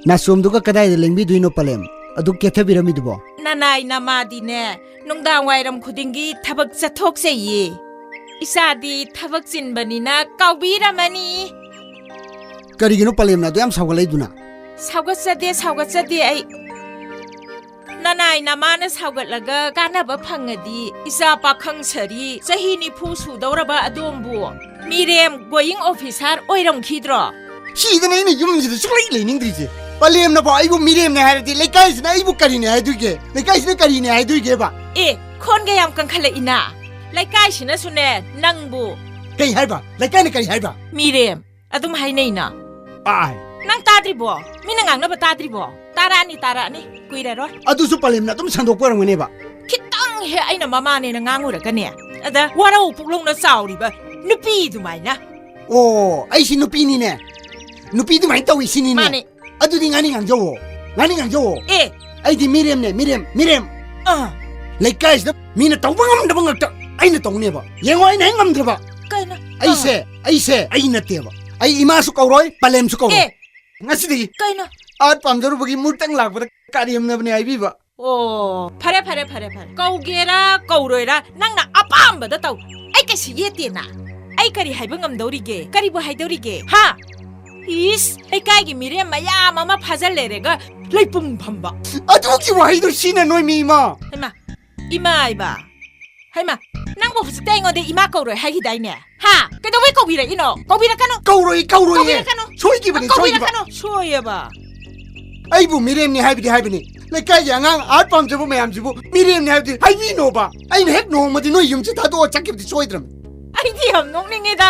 ꯅꯥꯆꯣꯝꯗꯨꯒ ꯀꯗꯥꯏꯗ ꯂꯦꯡꯕꯤꯗꯣꯏꯅꯣ ꯄꯂꯦꯝ? ꯑꯗꯨꯛ ꯀꯦꯊꯕꯤꯔꯝꯃꯤꯗꯨꯕꯣ? ꯅꯅꯥꯏ ꯅꯃꯥꯗꯤꯅꯦ, ꯅꯨꯡꯗꯥꯡ ꯋꯥꯏꯔꯝ ꯈꯨꯗꯤꯡꯒꯤ ꯊꯕꯛ ꯆꯠꯊꯣꯛꯆꯩꯌꯦ꯫ ꯏꯆꯥꯗꯤ ꯊꯕꯛ ꯆꯤꯟꯕꯅꯤꯅ ꯀꯥꯎꯕꯤꯔꯝꯃꯅꯤ꯫ ꯀꯔꯤꯒꯤꯅꯣ ꯄꯂꯦꯝꯅ ꯑꯗꯨ ꯌꯥꯝ ꯁꯥꯎꯒꯠꯂꯛꯏꯗꯨꯅ? ꯁꯥꯎꯒꯠꯆꯗꯦ, ꯁꯥꯎꯒꯠꯆꯗꯦ ꯑꯩ꯫ ꯅꯅꯥꯏ ꯅꯃꯥꯅ ꯁꯥꯎꯒꯠꯂꯒ ꯀꯥꯟꯅꯕ ꯐꯪꯉꯗꯤ ꯏꯆꯥ ꯄꯥꯈꯪ ꯁꯥꯔꯤ ꯆꯍꯤ ꯅꯤꯐꯨ ꯁꯨꯗꯧꯔꯕ ꯑꯗꯣꯝꯕꯨ ꯃꯤꯔꯦꯝ going officer ꯑꯣꯏꯔꯝꯈꯤꯗ꯭ꯔꯣ? ꯁꯤꯗꯅ ꯑꯩꯅ ꯌꯨꯝꯁꯤꯗ ꯁꯨꯡꯂꯩ ꯂꯩꯅꯤꯡꯗ꯭ꯔꯤꯁꯦ꯫ ꯄꯂꯦꯝꯅꯕꯨ ꯑꯩꯕꯨ ꯃꯤꯔꯦꯝꯅꯦ ꯍꯥꯏꯔꯗꯤ ꯂꯩꯀꯥꯏꯁꯤꯅ ꯑꯩꯕꯨ ꯀꯔꯤꯅꯦ ꯍꯥꯏꯗꯣꯏꯒꯦ? ꯂꯩꯀꯥꯏꯁꯤꯅ ꯀꯔꯤꯅꯦ ꯍꯥꯏꯗꯣꯏꯒꯦꯕ? ꯑꯦ, ꯈꯣꯟꯒ ꯌꯥꯝ ꯀꯟꯈꯠꯂꯛꯏꯅ꯫ ꯂꯩꯀꯥꯏꯁꯤꯅꯁꯨꯅꯦ ꯅꯪꯕꯨ ꯀꯩ ꯍꯥꯏꯕ? ꯂꯩꯀꯥꯏꯅ ꯀꯔꯤ ꯍꯥꯏꯕ? ꯃꯤꯔꯦꯝ ꯑꯗꯨꯝ ꯍꯥꯏꯅꯩꯅ꯫ ꯑꯥꯏ꯫ ꯅꯪ ꯇꯥꯗ꯭ꯔꯤꯕꯣ? ꯃꯤꯅ ꯉꯥꯡꯅꯕ ꯇꯥꯗ꯭ꯔꯤꯕꯣ? ꯇꯥꯔꯛꯑꯅꯤ, ꯇꯥꯔꯛꯑꯅꯤ꯫ ꯀꯨꯏꯔꯔꯣꯏ꯫ ꯑꯗꯨꯁꯨ ꯄꯂꯦꯝꯅ ꯑꯗꯨꯝ ꯁꯟꯗꯣꯛꯄ ꯑꯣꯏꯔꯝꯒꯅꯦꯕ꯫ ꯈꯤꯇꯪ ꯍꯦꯛ ꯑꯩꯅ ꯃꯃꯥꯅꯦꯅ ꯉꯥꯡꯉꯨꯔꯒꯅꯦ, ꯑꯗ ꯋꯥꯔꯧ ꯄꯨꯛꯂꯧꯅ ꯆꯥꯎꯔꯤꯕ ꯅꯨꯄꯤ ꯑꯗꯨꯃꯥꯏꯅ꯫ ꯑꯣ, ꯑꯩꯁꯤ ꯅꯨꯄꯤꯅꯤꯅꯦ꯫ ꯅꯨꯄꯤ ꯑꯗꯨꯃꯥꯏꯅ ꯇꯧꯏ ꯁꯤꯅꯤꯅꯦ꯫ ꯃꯥꯅꯦ꯫ ꯑꯗꯨꯗꯤ ꯉꯥꯅꯤ ꯉꯥꯡꯖꯧꯋꯣ꯫ ꯉꯥꯅꯤ ꯉꯥꯡꯖꯧꯋꯣ꯫ ꯑꯦ꯫ ꯑꯩꯗꯤ ꯃꯤꯔꯦꯝꯅꯦ, ꯃꯤꯔꯦꯝ, ꯃꯤꯔꯦꯝ꯫ ꯑꯥ꯫ ꯂꯩꯀꯥꯏꯁꯤꯗ ꯃꯤꯅ ꯇꯧꯕ ꯉꯝꯗꯕ ꯉꯥꯛꯇ ꯑꯩꯅ ꯇꯧꯅꯦꯕ꯫ ꯌꯦꯡꯉꯣ, ꯑꯩꯅ ꯍꯦꯛ ꯉꯝꯗ꯭ꯔꯕ꯫ ꯀꯩꯅꯣ? ꯑꯩꯁꯦ, ꯑꯥ꯫ ꯑꯩꯁꯦ ꯑꯩ ꯅꯠꯇꯦꯕ꯫ ꯑꯩ ꯏꯃꯥꯁꯨ ꯀꯧꯔꯣꯏ, ꯄꯂꯦꯝꯁꯨ ꯀꯧꯔꯣꯏ꯫ ꯑꯦ꯫ ꯉꯁꯤꯗꯒꯤ ꯀꯩꯅꯣ? ꯑꯥꯔꯠ ꯄꯥꯝꯖꯔꯨꯕꯒꯤ ꯃꯨꯔꯇꯪ ꯂꯥꯛꯄꯗ ꯀꯔꯦꯝꯅꯕꯅꯦ ꯍꯥꯏꯕꯤꯕ꯫ ꯑꯣ, ꯐꯔꯦ, ꯐꯔꯦ, ꯐꯔꯦ, ꯐꯔꯦ꯫ ꯀꯧꯒꯦꯔꯥ ꯀꯧꯔꯣꯏꯔꯥ ꯅꯪꯅ ꯑꯄꯥꯝꯕꯗ ꯇꯧ꯫ ꯑꯩ ꯀꯩꯁꯨ ꯌꯦꯠꯇꯦꯅ꯫ ꯑꯩ ꯀꯔꯤ ꯍꯥꯏꯕ ꯉꯝꯗꯧꯔꯤꯒꯦ? ꯀꯔꯤꯕꯨ ꯍꯥꯏꯗꯧꯔꯤꯒꯦ? ꯍꯥ? ꯏꯁ, ꯂꯩꯀꯥꯏꯒꯤ ꯃꯤꯔꯦꯝ ꯃꯌꯥꯝ ꯑꯃ ꯐꯥꯖꯤꯜ ꯂꯩꯔꯒ ꯂꯩꯄꯨꯡ ꯐꯝꯕ꯫ ꯑꯗꯨꯒꯤ ꯋꯥꯍꯩꯗꯣ ꯁꯤꯖꯤꯟꯅꯅꯣ ꯃꯤ ꯏꯃꯥ꯫ ꯍꯩꯃꯥ, ꯏꯃꯥ ꯍꯥꯏꯕ? ꯍꯩꯃꯥ, ꯅꯪꯕꯨ ꯍꯧꯖꯤꯛꯇ ꯑꯩꯉꯣꯟꯗ ꯏꯃꯥ ꯀꯧꯔꯣꯏ ꯍꯥꯏꯈꯤꯗꯥꯏꯅꯦ? ꯍꯥ? ꯀꯩꯗꯧꯕꯩ ꯀꯧꯕꯤꯔꯛꯏꯅꯣ? ꯀꯧꯕꯤꯔꯛꯀꯅꯨ꯫ ꯀꯧꯔꯣꯏ, ꯀꯧꯔꯣꯏꯌꯦ꯫ ꯀꯧꯕꯤꯔꯛꯀꯅꯨ꯫ ꯁꯣꯏꯈꯤꯕꯅꯦ, ꯁꯣꯏꯈꯤꯕ꯫ ꯀꯧꯕꯤꯔꯛꯀꯅꯨ꯫ ꯁꯣꯏꯌꯦꯕ꯫ ꯑꯩꯕꯨ ꯃꯤꯔꯦꯝꯅꯤ ꯍꯥꯏꯕꯗꯤ ꯍꯥꯏꯕꯅꯤ꯫ ꯂꯩꯀꯥꯏꯒꯤ ꯑꯉꯥꯡ ꯑꯥꯔꯠ ꯄꯥꯝꯖꯕ ꯃꯌꯥꯝꯁꯤꯕꯨ ꯃꯤꯔꯦꯝꯅꯤ ꯍꯥꯏꯕꯗꯤ ꯍꯥꯏꯕꯤꯅꯣꯕ꯫ ꯑꯩꯅ ꯍꯦꯛ ꯅꯣꯡꯃꯗꯤ ꯅꯣꯏ ꯌꯨꯝꯁꯦ ꯊꯥꯗꯣꯛꯑ ꯆꯠꯈꯤꯕꯗꯤ ꯁꯣꯏꯗ꯭ꯔꯕꯅꯤ꯫ ꯑꯩꯗꯤ ꯌꯥꯝ ꯅꯣꯛꯅꯤꯡꯉꯤꯗ꯫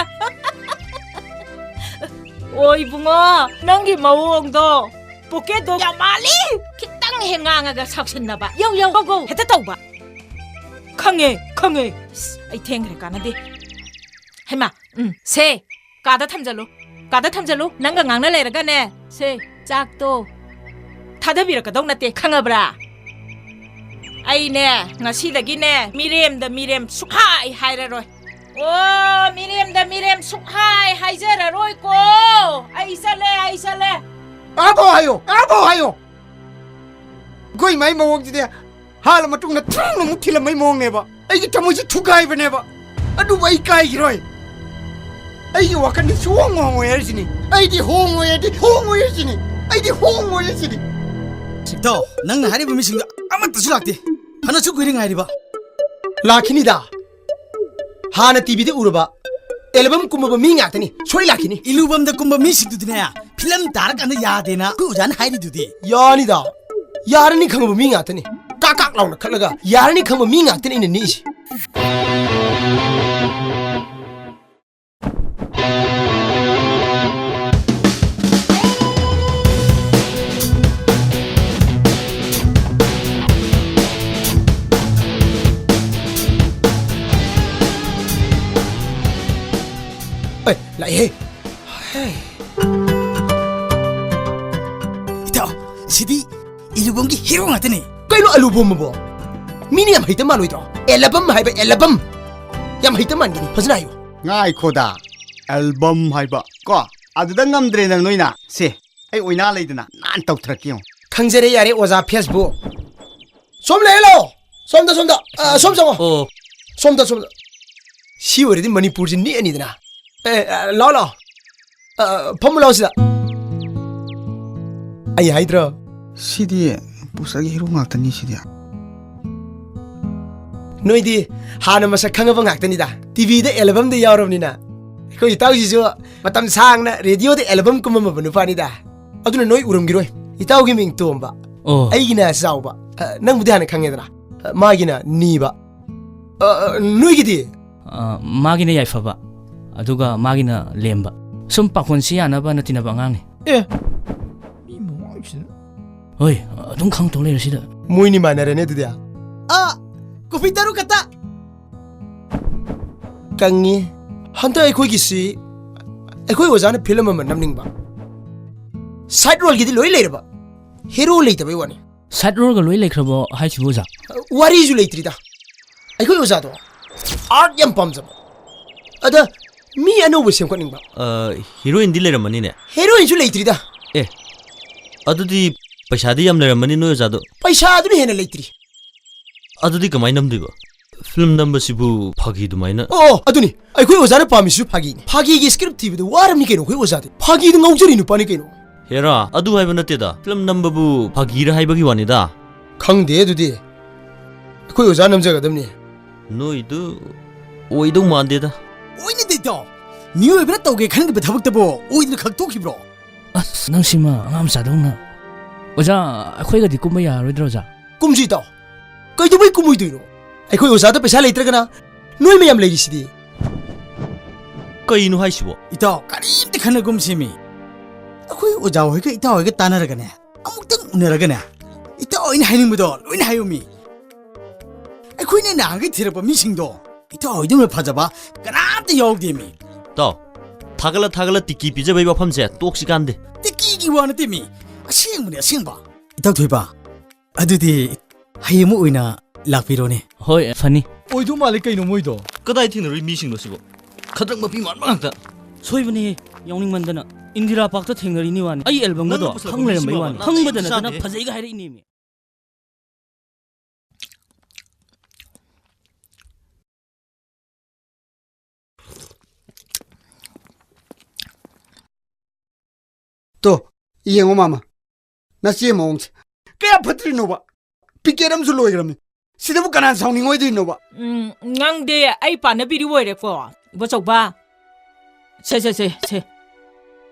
ꯑꯣ ꯏꯕꯨꯡꯉꯣ, ꯅꯪꯒꯤ ꯃꯑꯣꯡꯗꯣ ꯄꯣꯀꯦꯠ ꯗꯣꯛ ꯌꯥꯝ ꯃꯥꯜꯂꯤ꯫ ꯈꯤꯇꯪ ꯍꯦꯛ ꯉꯥꯡꯉꯒ ꯁꯥꯎꯁꯤꯟꯅꯕ꯫ ꯌꯧ, ꯌꯧ꯫ GO, GO. ꯍꯦꯛꯇ ꯇꯧꯕ꯫ ꯈꯪꯉꯦ, ꯈꯪꯉꯦ꯫ ꯑꯁ, ꯑꯩ ꯊꯦꯡꯈ꯭ꯔꯦ, ꯀꯥꯟꯅꯗꯦ꯫ ꯍꯩꯃꯥ, ꯎꯝ, ꯁꯦ, ꯀꯥꯗ ꯊꯝꯖꯜꯂꯨ꯫ ꯀꯥꯗ ꯊꯝꯖꯜꯂꯨ꯫ ꯅꯪꯒ ꯉꯥꯡꯅ ꯂꯩꯔꯒꯅꯦ, ꯁꯦ, ꯆꯥꯛꯇꯣ ꯊꯥꯗꯕꯤꯔꯛꯀꯗꯧ ꯅꯠꯇꯦ, ꯈꯪꯉꯕ꯭ꯔꯥ? ꯑꯩꯅꯦ, ꯉꯁꯤꯗꯒꯤꯅꯦ, ꯃꯤꯔꯦꯝꯗ ꯃꯤꯔꯦꯝ ꯁꯨꯛꯍꯥꯏ ꯍꯥꯏꯔꯔꯣꯏ꯫ ꯑꯣ, ꯃꯤꯔꯦꯝꯗ ꯃꯤꯔꯦꯝ ꯁꯨꯛꯍꯥꯏ ꯍꯥꯏꯖꯔꯔꯣꯏꯀꯣ꯫ ꯑꯩ ꯆꯠꯂꯦ, ꯑꯩ ꯆꯠꯂꯦ꯫ ꯀꯥꯐꯧ ꯍꯥꯏꯌꯣ, ꯀꯥꯐꯧ ꯍꯥꯏꯌꯣ꯫ ꯑꯩꯈꯣꯏ ꯏꯃꯥꯒꯤ ꯃꯑꯣꯡꯁꯤꯗꯤ ꯍꯥꯜꯂ ꯃꯇꯨꯡꯗ ꯊ꯭ꯔꯪꯅ ꯑꯃꯨꯛ ꯊꯤꯜꯂꯝꯕꯩ ꯃꯑꯣꯡꯅꯦꯕ꯫ ꯑꯩꯒꯤ ꯊꯃꯣꯏꯁꯦ ꯊꯨꯒꯥꯏꯕꯅꯦꯕ꯫ ꯑꯗꯨꯕꯨ ꯑꯩ ꯀꯥꯏꯈꯤꯔꯣꯏ꯫ ꯑꯩꯒꯤ ꯋꯥꯈꯜꯗꯤ ꯁꯨꯍꯣꯡ ꯍꯣꯡꯉꯣꯏ ꯍꯥꯏꯔꯤꯁꯤꯅꯤ꯫ ꯑꯩꯗꯤ ꯍꯣꯡꯉꯣꯏ ꯍꯥꯏꯗꯤ ꯍꯣꯡꯉꯣꯏ ꯍꯥꯏꯔꯤꯁꯤꯅꯤ꯫ ꯑꯩꯗꯤ ꯍꯣꯡꯉꯣꯏ ꯍꯥꯏꯔꯤꯁꯤꯅꯤ꯫ ꯏꯇꯥꯎ, ꯅꯪꯅ ꯍꯥꯏꯔꯤꯕ ꯃꯤꯁꯤꯡꯗꯣ ꯑꯃꯠꯇꯁꯨ ꯂꯥꯛꯇꯦ꯫ ꯐꯅꯁꯨ ꯀꯨꯏꯔꯦ ꯉꯥꯏꯔꯤꯕ꯫ ꯂꯥꯛꯈꯤꯅꯤꯗ꯫ ꯍꯥꯟꯅ ꯇꯤꯚꯤꯗ ꯎꯔꯕ, ꯑꯦꯜꯕꯝ ꯀꯨꯝꯃꯕ ꯃꯤ ꯉꯥꯛꯇꯅꯤ꯫ ꯁꯣꯏ ꯂꯥꯛꯈꯤꯅꯤ꯫ ꯏꯂꯨꯕꯝꯗ ꯀꯨꯝꯕ ꯃꯤꯁꯤꯡꯗꯨꯗꯤꯅꯦ, ꯐꯤꯂꯝ ꯇꯥꯔꯀꯥꯟꯗ ꯌꯥꯗꯦꯅ ꯑꯩꯈꯣꯏ ꯑꯣꯖꯥꯅ ꯍꯥꯏꯔꯤꯗꯨꯗꯤ꯫ ꯌꯥꯅꯤꯗ꯫ ꯌꯥꯔꯅꯤ ꯈꯪꯉꯕ ꯃꯤ ꯉꯥꯛꯇꯅꯤ꯫ ꯀꯥꯛ ꯀꯥꯛ ꯂꯥꯎꯅ ꯈꯠꯂꯒ ꯌꯥꯔꯅꯤ ꯈꯪꯕ ꯃꯤ ꯉꯥꯛꯇꯅꯤ ꯑꯩꯅ ꯅꯦꯛꯏꯁꯦ꯫ ꯑꯦ, ꯂꯥꯛꯑꯦꯍꯦ꯫ ꯍꯦ꯫ ꯏꯇꯥꯎ, ꯁꯤꯗꯤ ꯏꯂꯨꯕꯝꯒꯤ ꯍꯤꯔꯣ ꯉꯥꯛꯇꯅꯦ꯫ ꯀꯩꯅꯣ ꯑꯂꯨꯕꯝ ꯑꯕꯣ? ꯃꯤꯅ ꯌꯥꯝ ꯍꯩꯇ ꯃꯥꯜꯂꯣꯏꯗ꯭ꯔꯣ? ꯑꯦꯂꯕꯝ ꯍꯥꯏꯕ ꯑꯦꯂꯕꯝ꯫ ꯌꯥꯝ ꯍꯩꯇ ꯃꯥꯟꯒꯤꯅꯤ꯫ ꯐꯖꯅ ꯍꯥꯏꯌꯨ꯫ ꯉꯥꯏꯈꯣꯗ꯫ ꯑꯦꯜꯕꯝ ꯍꯥꯏꯕ ꯀꯣ? ꯑꯗꯨꯗ ꯉꯝꯗ꯭ꯔꯦꯅ ꯅꯣꯏꯅ꯫ ꯁꯦ, ꯑꯩ ꯑꯣꯏꯅꯥ ꯂꯩꯗꯅ ꯅꯥꯟ ꯇꯧꯊꯔꯛꯀꯦ ꯌꯦꯡꯉꯨ꯫ ꯈꯪꯖꯔꯦ ꯌꯥꯔꯦ ꯑꯣꯖꯥ ꯐꯦꯁꯕꯨꯛ꯫ ꯁꯣꯝ ꯂꯩꯔꯦ ꯂꯥꯛꯑꯣ꯫ ꯁꯣꯝꯗ, ꯁꯣꯝꯗ꯫ ꯑ, ꯁꯣꯝ ꯆꯪꯉꯣ꯫ ꯑꯣ꯫ ꯁꯣꯝꯗ, ꯁꯣꯝꯗ꯫ ꯁꯤ ꯑꯣꯏꯔꯗꯤ ꯃꯅꯤꯄꯨꯔꯁꯤ ꯅꯤꯛꯑꯅꯤꯗꯅ꯫ ꯑꯦ, ꯑ, ꯂꯥꯛꯑꯣ, ꯂꯥꯛꯑꯣ꯫ ꯑ, ꯐꯝꯃꯨ ꯂꯥꯛꯑꯣ ꯁꯤꯗ꯫ ꯑꯩ ꯍꯥꯏꯗ꯭ꯔꯣ? ꯁꯤꯗꯤ ꯄꯣꯁꯇꯔꯒꯤ ꯍꯤꯔꯣ ꯉꯥꯛꯇꯅꯤ ꯁꯤꯗꯤ꯫ ꯅꯣꯏꯗꯤ ꯍꯥꯟꯅ ꯃꯁꯛ ꯈꯪꯉꯕ ꯉꯥꯛꯇꯅꯤꯗ꯫ ꯇꯤꯚꯤꯗ ꯑꯦꯜꯕꯝꯗ ꯌꯥꯎꯔꯕꯅꯤꯅ꯫ ꯑꯩꯈꯣꯏ ꯏꯇꯥꯎꯁꯤꯁꯨ ꯃꯇꯝ ꯁꯥꯡꯅ ꯔꯦꯗꯤꯑꯣꯗ ꯑꯦꯜꯕꯝ ꯀꯨꯝꯃꯝꯃꯕ ꯅꯨꯄꯥꯅꯤꯗ꯫ ꯑꯗꯨꯅ ꯅꯣꯏ ꯎꯔꯝꯈꯤꯔꯣꯏ꯫ ꯏꯇꯥꯎꯒꯤ ꯃꯤꯡ ꯇꯣꯝꯕ꯫ ꯑꯣ꯫ ꯑꯩꯒꯤꯅ ꯆꯥꯎꯕ꯫ ꯑ, ꯅꯪꯕꯨꯗꯤ ꯍꯥꯟꯅ ꯈꯪꯉꯦꯗꯅ꯫ ꯑ, ꯃꯥꯒꯤꯅ ꯅꯤꯕ꯫ ꯑ, ꯑ, ꯅꯣꯏꯒꯤꯗꯤ? ꯑ, ꯃꯥꯒꯤꯅ ꯌꯥꯏꯐꯕ, ꯑꯗꯨꯒ ꯃꯥꯒꯤꯅ ꯂꯦꯝꯕ꯫ ꯁꯨꯝ ꯄꯥꯈꯣꯟ ꯁꯤ ꯌꯥꯅꯕꯅ ꯇꯤꯟꯅꯕ ꯑꯉꯥꯡꯅꯤ꯫ ꯑꯦ, ꯃꯤ ꯃꯃꯥꯏꯁꯤꯗ꯫ ꯍꯣꯏ, ꯑꯗꯨꯝ ꯈꯪꯇꯧ ꯂꯩꯔꯁꯤꯗ꯫ ꯃꯣꯏꯅꯤ ꯃꯥꯟꯅꯔꯦꯅꯦ ꯑꯗꯨꯗꯤ꯫ ꯑꯥ, ꯀꯣꯐꯤ ꯇꯔꯨꯛ ꯈꯛꯇ꯫ ꯀꯪꯉꯤ꯫ ꯍꯟꯗꯛ ꯑꯩꯈꯣꯏꯒꯤꯁꯤ, ꯑꯩꯈꯣꯏ ꯑꯣꯖꯥꯅ ꯐꯤꯂꯝ ꯑꯃ ꯅꯝꯅꯤꯡꯕ꯫ ꯁꯥꯏꯠ ꯔꯣꯜꯒꯤꯗꯤ ꯂꯣꯏ ꯂꯩꯔꯕ, ꯍꯦꯔꯣ ꯂꯩꯇꯕꯩ ꯋꯥꯅꯤ꯫ ꯁꯥꯏꯠ ꯔꯣꯜꯒ ꯂꯣꯏ ꯂꯩꯈ꯭ꯔꯕꯣ ꯍꯥꯏꯁꯤꯕꯨ, ꯑꯣꯖꯥ? ꯋꯥꯔꯤꯁꯨ ꯂꯩꯇ꯭ꯔꯤꯗ꯫ ꯑꯩꯈꯣꯏ ꯑꯣꯖꯥꯗꯣ ꯑꯥꯔꯠ ꯌꯥꯝ ꯄꯥꯝꯖꯕ, ꯑꯗ ꯃꯤ ꯑꯅꯧꯕ ꯁꯦꯝꯒꯠꯅꯤꯡꯕ꯫ ꯑ, ꯍꯤꯔꯣꯏꯟꯗꯤ ꯂꯩꯔꯝꯃꯅꯤꯅꯦ꯫ ꯍꯦꯔꯣꯏꯟꯁꯨ ꯂꯩꯇ꯭ꯔꯤꯗ꯫ ꯑꯦ, ꯑꯗꯨꯗꯤ ꯄꯩꯁꯥꯗꯤ ꯌꯥꯝ ꯂꯩꯔꯝꯃꯅꯤ ꯅꯣꯏ ꯑꯣꯖꯥꯗꯣ꯫ ꯄꯩꯁꯥꯗꯨꯅ ꯍꯦꯟꯅ ꯂꯩꯇ꯭ꯔꯤ꯫ ꯑꯗꯨꯗꯤ ꯀꯃꯥꯏꯅ ꯅꯝꯗꯣꯏꯕ? ꯐꯤꯂꯝ ꯅꯝꯕꯁꯤꯕꯨ ꯐꯥꯒꯤ ꯑꯗꯨꯃꯥꯏꯅ? ꯑꯣ, ꯑꯣ, ꯑꯗꯨꯅꯤ꯫ ꯑꯩꯈꯣꯏ ꯑꯣꯖꯥꯅ ꯄꯥꯝꯃꯤꯁꯤꯁꯨ ꯐꯥꯒꯤꯅꯤ꯫ ꯐꯥꯒꯤꯒꯤ ꯁ꯭ꯀ꯭ꯔꯤꯞ ꯊꯤꯕꯗ ꯋꯥꯔꯝꯅꯤ ꯀꯩꯅꯣ ꯑꯩꯈꯣꯏ ꯑꯣꯖꯥꯗꯤ꯫ ꯐꯥꯒꯤꯗ ꯉꯥꯎꯖꯔꯤ ꯅꯨꯄꯥꯅꯤ ꯀꯩꯅꯣ꯫ ꯍꯦꯔꯥ, ꯑꯗꯨ ꯍꯥꯏꯕ ꯅꯠꯇꯦꯗ꯫ ꯐꯤꯂꯝ ꯅꯝꯕꯕꯨ ꯐꯥꯒꯤꯔ ꯍꯥꯏꯕꯒꯤ ꯋꯥꯅꯤꯗ꯫ ꯈꯪꯗꯦ ꯑꯗꯨꯗꯤ꯫ ꯑꯩꯈꯣꯏ ꯑꯣꯖꯥ ꯅꯝꯖꯒꯗꯕꯅꯤ꯫ ꯅꯣꯏꯗꯨ ꯑꯣꯏꯗꯧ ꯃꯥꯟꯗꯦꯗ꯫ ꯑꯣꯏꯅꯗꯦ ꯏꯇꯥꯎ꯫ ꯃꯤꯑꯣꯏꯕꯅ ꯇꯧꯒꯦ ꯈꯟꯈꯤꯕ ꯊꯕꯛꯇꯕꯨ ꯑꯣꯏꯗꯅ ꯈꯛ ꯇꯣꯛꯈꯤꯕ꯭ꯔꯣ? ꯑꯁ, ꯅꯪꯁꯤꯃ ꯑꯉꯥꯡ ꯃꯆꯥꯗꯧꯅ꯫ ꯑꯣꯖꯥ, ꯑꯩꯈꯣꯏꯒꯗꯤ ꯀꯨꯝꯕ ꯌꯥꯔꯔꯣꯏꯗ꯭ꯔꯣ, ꯑꯣꯖꯥ? ꯀꯨꯝꯁꯤ ꯏꯇꯥꯎ꯫ ꯀꯩꯗꯧꯕꯩ ꯀꯨꯝꯃꯣꯏꯗꯣꯏꯅꯣ? ꯑꯩꯈꯣꯏ ꯑꯣꯖꯥꯗ ꯄꯩꯁꯥ ꯂꯩꯇ꯭ꯔꯒꯅ ꯅꯣꯏ ꯃꯌꯥꯝ ꯂꯩꯔꯤꯁꯤꯗꯤ꯫ ꯀꯩꯅꯣ ꯍꯥꯏꯁꯤꯕꯣ? ꯏꯇꯥꯎ, ꯀꯔꯤꯝꯇ ꯈꯟꯅꯒꯨꯝꯁꯦꯃꯤ꯫ ꯑꯩꯈꯣꯏ ꯑꯣꯖꯥ ꯍꯣꯏꯒ ꯏꯇꯥꯎ ꯍꯣꯏꯒ ꯇꯥꯟꯅꯔꯒꯅꯦ, ꯑꯃꯨꯛꯇꯪ ꯎꯅꯔꯒꯅꯦ, ꯏꯇꯥꯎ ꯍꯣꯏꯅ ꯍꯥꯏꯅꯤꯡꯕꯗꯣ ꯂꯣꯏꯅ ꯍꯥꯏꯌꯨꯃꯤ꯫ ꯑꯩꯈꯣꯏꯅ ꯅꯍꯥꯟꯒꯩ ꯊꯤꯔꯛꯄ ꯃꯤꯁꯤꯡꯗꯣ ꯏꯇꯥꯎ ꯍꯣꯏꯗꯧꯅ ꯐꯖꯕ ꯀꯅꯥꯝꯇ ꯌꯥꯎꯗꯦꯃꯤ꯫ ꯏꯇꯥꯎ, ꯊꯥꯒꯠꯂ ꯊꯥꯒꯠꯂ ꯇꯤꯀꯤ ꯄꯤꯖꯕꯩ ꯋꯥꯐꯝꯁꯦ ꯇꯣꯛꯁꯤ ꯀꯥꯟꯗꯦ꯫ ꯇꯤꯀꯤꯒꯤ ꯋꯥ ꯅꯠꯇꯦꯃꯤ, ꯑꯁꯦꯡꯕꯅꯦ ꯑꯁꯦꯡꯕ꯫ ꯏꯇꯥꯎ ꯊꯣꯏꯕ, ꯑꯗꯨꯗꯤ ꯍꯌꯦꯡꯃꯨꯛ ꯑꯣꯏꯅ ꯂꯥꯛꯄꯤꯔꯣꯅꯦ꯫ ꯍꯣꯏ, ꯐꯅꯤ꯫ ꯑꯣꯏꯗꯧ ꯃꯥꯜꯂꯦ ꯀꯩꯅꯣ ꯃꯣꯏꯗꯣ꯫ ꯀꯗꯥꯏ ꯊꯦꯡꯅꯔꯨꯏ ꯃꯤꯁꯤꯡꯅꯣ ꯁꯤꯕꯣ? ꯈꯗ꯭ꯔꯛ ꯃꯄꯤ ꯃꯥꯟꯕ ꯉꯥꯛꯇ꯫ ꯁꯣꯏꯕꯅꯦꯍꯦ, ꯌꯥꯎꯅꯤꯡꯃꯟꯗꯅ꯫ ꯏꯟꯗꯤꯔꯥ ꯄꯥꯔꯛꯇ ꯊꯦꯡꯅꯔꯤꯅꯤ ꯋꯥꯅꯤ꯫ ꯑꯩ ꯑꯦꯜꯕꯝꯒꯗꯣ ꯅꯪꯅ ꯄꯨꯁꯜꯂꯛꯄ ꯍꯪ ꯂꯩꯔꯝꯕꯩ ꯃꯤꯁꯤꯡ ꯋꯥꯅꯤ꯫ ꯃꯥꯟꯕ ꯈꯪꯕꯗ ꯅꯠꯇꯅ ꯆꯥꯗꯦ꯫ ꯐꯖꯩꯒ ꯍꯥꯏꯔꯛꯏꯅꯦꯃꯤ꯫ ꯇꯣ, ꯌꯦꯡꯉꯣ ꯃꯥꯃ, ꯅꯆꯦ ꯃꯑꯣꯡꯁꯦ꯫ ꯀꯌꯥ ꯐꯠꯇ꯭ꯔꯤꯅꯣꯕ? ꯄꯤꯀꯦꯠ ꯑꯃꯁꯨ ꯂꯣꯏꯈ꯭ꯔꯕꯅꯤ꯫ ꯁꯤꯗꯕꯨ ꯀꯅꯥꯅ ꯁꯥꯎꯅꯤꯡꯉꯣꯏꯗꯣꯏꯅꯣꯕ? ꯎꯝ, ꯅꯪꯗꯤ ꯑꯩ ꯄꯥꯟꯅꯕꯤꯗꯤ ꯑꯣꯏꯔꯦꯀꯣ, ꯏꯕꯣꯆꯧꯕ꯫ ꯁꯦ, ꯁꯦ, ꯁꯦ, ꯁꯦ꯫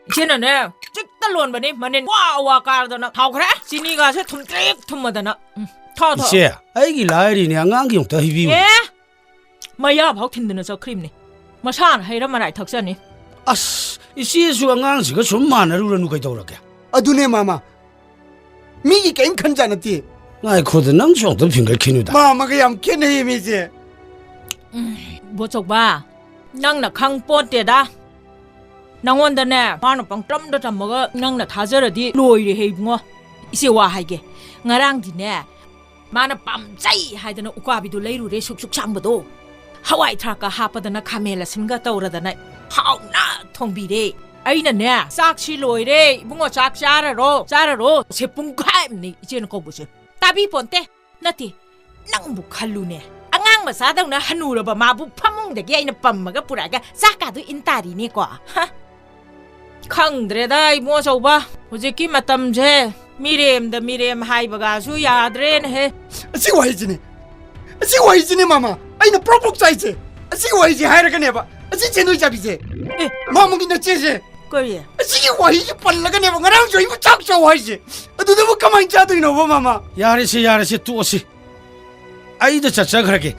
ꯏꯆꯦꯅꯅꯦ, ꯆꯤꯛꯇ ꯂꯣꯟꯕꯅꯤ, ꯃꯅꯤꯟ ꯋꯥ ꯋꯥ ꯀꯥꯔꯗꯅ ꯍꯥꯎꯈ꯭ꯔꯦ꯫ ꯆꯤꯅꯤꯒꯥꯁꯦ ꯊꯨꯝꯇ꯭ꯔꯤꯛ ꯊꯨꯝꯃꯗꯅ꯫ ꯎꯝ, ꯊꯛꯑꯣ, ꯊꯛꯑꯣ꯫ ꯏꯆꯦ, ꯑꯩꯒꯤ ꯂꯥꯏꯔꯤꯅꯦ, ꯑꯉꯥꯡꯒꯤ ꯑꯃꯨꯛꯇ ꯍꯩꯕꯤꯌꯨ꯫ ꯑꯦ? ꯃꯌꯥ ꯐꯥꯎ ꯊꯤꯟꯗꯅ ꯆꯠꯈ꯭ꯔꯤꯕꯅꯤ꯫ ꯃꯁꯥꯅ ꯍꯩꯔ ꯃꯔꯥꯏ ꯊꯛꯆꯅꯤ꯫ ꯑꯁ, ꯏꯆꯦꯁꯨ ꯑꯉꯥꯡꯁꯤꯒ ꯁꯨꯝ ꯃꯥꯟꯅꯔꯨꯔꯅꯨ ꯀꯩꯗꯧꯔꯒꯦ? ꯑꯗꯨꯅꯦ ꯃꯥꯃ, ꯃꯤꯒꯤ ꯀꯔꯤꯝ ꯈꯟꯖꯥ ꯅꯠꯇꯦ꯫ ꯉꯥꯏꯈꯣꯗ, ꯅꯪꯁꯨ ꯑꯝꯇ ꯐꯤꯡꯒꯠꯈꯤꯅꯨꯗ꯫ ꯃꯥꯃꯒ ꯌꯥꯝ ꯈꯦꯠꯅꯩꯌꯦ ꯃꯤꯁꯦ꯫ ꯎꯝ, ꯕꯣꯆꯧꯕ, ꯅꯪꯅ ꯈꯪ ꯄꯣꯠꯇꯦꯗ꯫ ꯅꯪꯉꯣꯟꯗꯅꯦ ꯃꯥꯅ ꯄꯪꯇꯝꯗ ꯇꯝꯃꯒ ꯅꯪꯅ ꯊꯥꯖꯔꯗꯤ ꯂꯣꯏꯔꯦꯍꯦ ꯏꯕꯨꯡꯉꯣ꯫ ꯏꯆꯦ ꯋꯥ ꯍꯥꯏꯒꯦ, ꯉꯔꯥꯡꯗꯤꯅꯦ ꯃꯥꯅ ꯄꯥꯝꯖꯩ ꯍꯥꯏꯗꯅ ꯎꯀꯥꯕꯤꯗꯨ ꯂꯩꯔꯨꯔꯦ, ꯁꯨꯛ ꯁꯨꯛ ꯁꯥꯡꯕꯗꯣ꯫ ꯍꯋꯥꯏ ꯊ꯭ꯔꯥꯛꯀ ꯍꯥꯞꯄꯗꯅ ꯈꯥꯃꯦꯟ ꯑꯁꯤꯟꯒ ꯇꯧꯔꯗꯅ ꯍꯥꯎꯅ ꯊꯣꯡꯕꯤꯔꯦ꯫ ꯑꯩꯅꯅꯦ, "ꯆꯥꯛꯁꯤ ꯂꯣꯏꯔꯦ ꯏꯕꯨꯡꯉꯣ, ꯆꯥꯛ ꯆꯥꯔꯔꯣ, ꯆꯥꯔꯔꯣ" ꯁꯦ ꯄꯨꯡꯈꯥꯏ ꯑꯃꯅꯤ ꯏꯆꯦꯅ ꯀꯧꯕꯁꯦ꯫ ꯇꯥꯕꯤ ꯄꯣꯟꯇꯦ꯫ ꯅꯠꯇꯦ, ꯅꯪꯕꯨ ꯈꯜꯂꯨꯅꯦ꯫ ꯑꯉꯥꯡ ꯃꯆꯥꯗꯧꯅ ꯍꯅꯨꯔꯕ ꯃꯥꯕꯨ ꯐꯃꯨꯡꯗꯒꯤ ꯑꯩꯅ ꯄꯝꯃꯒ ꯄꯨꯔꯛꯑꯒ ꯆꯥꯛꯀꯥꯗꯨ ꯏꯟ ꯇꯥꯔꯤꯅꯦꯀꯣ꯫ ꯍ? ꯈꯪꯗ꯭ꯔꯦꯗ, ꯏꯕꯨꯡꯉꯣ ꯑꯆꯧꯕ꯫ ꯍꯧꯖꯤꯛꯀꯤ ꯃꯇꯝꯁꯦ ꯃꯤꯔꯦꯝꯗ ꯃꯤꯔꯦꯝ ꯍꯥꯏꯕꯒꯁꯨ ꯌꯥꯗ꯭ꯔꯦꯅꯦꯍꯦ꯫ ꯑꯁꯤ ꯋꯥꯍꯩꯁꯤꯅꯦ, ꯑꯁꯤ ꯋꯥꯍꯩꯁꯤꯅꯦ ꯃꯥꯃ, ꯑꯩꯅ ꯄ꯭ꯔꯣꯛ ꯄ꯭ꯔꯣꯛ ꯆꯥꯏꯁꯦ꯫ ꯑꯁꯤ ꯋꯥꯍꯩꯁꯤ ꯍꯥꯏꯔꯒꯅꯦꯕ ꯑꯁꯤ ꯁꯦꯟꯗꯣꯏ ꯆꯥꯕꯤꯁꯦ꯫ ꯑꯦ꯫ ꯃꯥꯃꯒꯤ ꯅꯆꯦꯁꯦ꯫ ꯀꯔꯤ? ꯑꯁꯤꯒꯤ ꯋꯥꯍꯩꯁꯤ ꯄꯜꯂꯒꯅꯦꯕ ꯉꯔꯥꯡꯁꯨ ꯑꯩꯕꯨ ꯆꯥꯛ ꯆꯥꯎ ꯍꯥꯏꯁꯦ꯫ ꯑꯗꯨꯗꯕꯨ ꯀꯃꯥꯏꯅ ꯆꯥꯗꯣꯏꯅꯣꯕ ꯃꯥꯃ? ꯌꯥꯔꯦꯁꯦ, ꯌꯥꯔꯦꯁꯦ, ꯇꯣꯛꯑꯁꯤ꯫ ꯑꯩꯗ ꯆꯠꯆꯈ꯭ꯔꯒꯦ꯫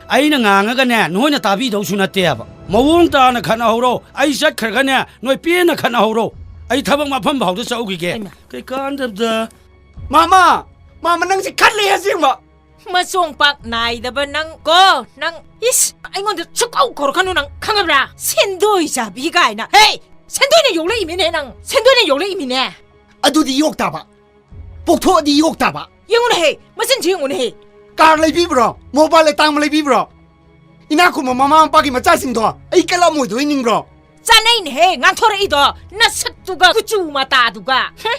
ꯑꯩꯅ ꯉꯥꯡꯉꯒꯅꯦ ꯅꯣꯏꯅ ꯇꯥꯕꯤꯗꯧꯁꯨ ꯅꯠꯇꯦꯕ꯫ ꯃꯑꯣꯡ ꯇꯥꯅ ꯈꯠꯅꯍꯧꯔꯣ꯫ ꯑꯩ ꯆꯠꯈ꯭ꯔꯒꯅꯦ ꯅꯣꯏ ꯄꯦꯟꯅ ꯈꯠꯅꯍꯧꯔꯣ꯫ ꯑꯩ ꯊꯕꯛ ꯃꯐꯝ ꯐꯥꯎꯗ ꯆꯠꯎꯈꯤꯒꯦ꯫ ꯍꯩꯃꯥ꯫ ꯀꯩꯀꯥꯟꯗꯕꯗ꯫ ꯃꯥꯃ! ꯃꯥꯃ, ꯅꯪꯁꯦ ꯈꯜꯂꯦ ꯑꯁꯦꯡꯕ! ꯃꯆꯣꯡ ꯄꯥꯛ ꯅꯥꯏꯗꯕ ꯅꯪ ꯀꯣ, ꯅꯪ, ꯏꯁ, ꯑꯩꯉꯣꯟꯗ ꯁꯨꯛꯀꯧ ꯀꯧꯔꯛꯀꯅꯨ ꯅꯪ, ꯈꯪꯉꯕ꯭ꯔꯥ? ꯁꯦꯟꯗꯣꯏ ꯆꯥꯕꯤ ꯀꯥꯏꯅ꯫ ꯍꯦ! ꯁꯦꯟꯗꯣꯏꯅ ꯌꯣꯛꯂꯛꯏꯃꯤꯅꯦ ꯅꯪ, ꯁꯦꯟꯗꯣꯏꯅ ꯌꯣꯛꯂꯛꯏꯃꯤꯅꯦ꯫ ꯑꯗꯨꯗꯤ ꯌꯣꯛ ꯇꯥꯕ꯫ ꯄꯣꯛꯊꯣꯛꯑꯗꯤ ꯌꯣꯛ ꯇꯥꯕ꯫ ꯌꯦꯡꯉꯨꯅꯦꯍꯦ, ꯃꯆꯤꯟꯁꯤ ꯌꯦꯡꯉꯨꯅꯦꯍꯦ꯫ ꯀꯥꯔ ꯂꯩꯕꯤꯕ꯭ꯔꯣ? ꯃꯣꯕꯥꯏꯜ ꯑꯇꯥꯡꯕ ꯂꯩꯕꯤꯕ꯭ꯔꯣ? ꯏꯅꯥꯛ ꯈꯨꯟꯕ ꯃꯃꯥ ꯃꯄꯥꯒꯤ ꯃꯆꯥꯁꯤꯡꯗꯣ ꯑꯩ ꯀꯜꯂꯛꯑꯝꯃꯣꯏꯗꯣꯏ ꯅꯤꯡꯕ꯭ꯔꯣ? ꯆꯥꯅꯩꯅꯦꯍꯦ ꯉꯥꯡꯊꯣꯔꯛꯏꯗꯣ, ꯅꯁꯛꯇꯨꯒ ꯀꯨꯆꯨ ꯃꯇꯥꯗꯨꯒ꯫ ꯍꯨꯝ!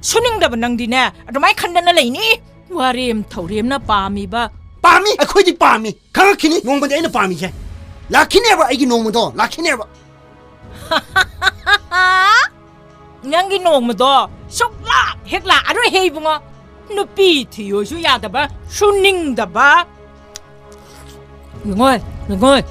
ꯁꯨꯅꯤꯡꯗꯕ ꯅꯪꯗꯤꯅꯦ ꯑꯗꯨꯃꯥꯏ ꯈꯟꯗꯅ ꯂꯩꯅꯤ꯫ ꯋꯥꯔꯦꯝ ꯊꯧꯔꯦꯝꯅ ꯄꯥꯝꯃꯤꯕ꯫ ꯄꯥꯝꯃꯤ, ꯑꯩꯈꯣꯏꯗꯤ ꯄꯥꯝꯃꯤ꯫ ꯈꯪꯉꯛꯈꯤꯅꯤ ꯅꯣꯡꯃꯗꯤ ꯑꯩꯅ ꯄꯥꯝꯃꯤꯁꯦ꯫ ꯂꯥꯛꯈꯤꯅꯦꯕ ꯑꯩꯒꯤ ꯅꯣꯡꯃꯗꯣ, ꯂꯥꯛꯈꯤꯅꯦꯕ꯫ ꯅꯪꯒꯤ ꯅꯣꯡꯃꯗꯣ ꯁꯨꯛꯂꯥꯛ ꯍꯦꯛ ꯂꯥꯛꯑꯔꯣꯏꯍꯦ ꯏꯕꯨꯡꯉꯣ꯫ ꯅꯨꯄꯤ ꯊꯤꯌꯣꯁꯨ ꯌꯥꯗꯕ, ꯁꯨꯅꯤꯡꯗꯕ꯫ ꯌꯦꯡꯉꯣꯏ, ꯌꯦꯡꯉꯣꯏ꯫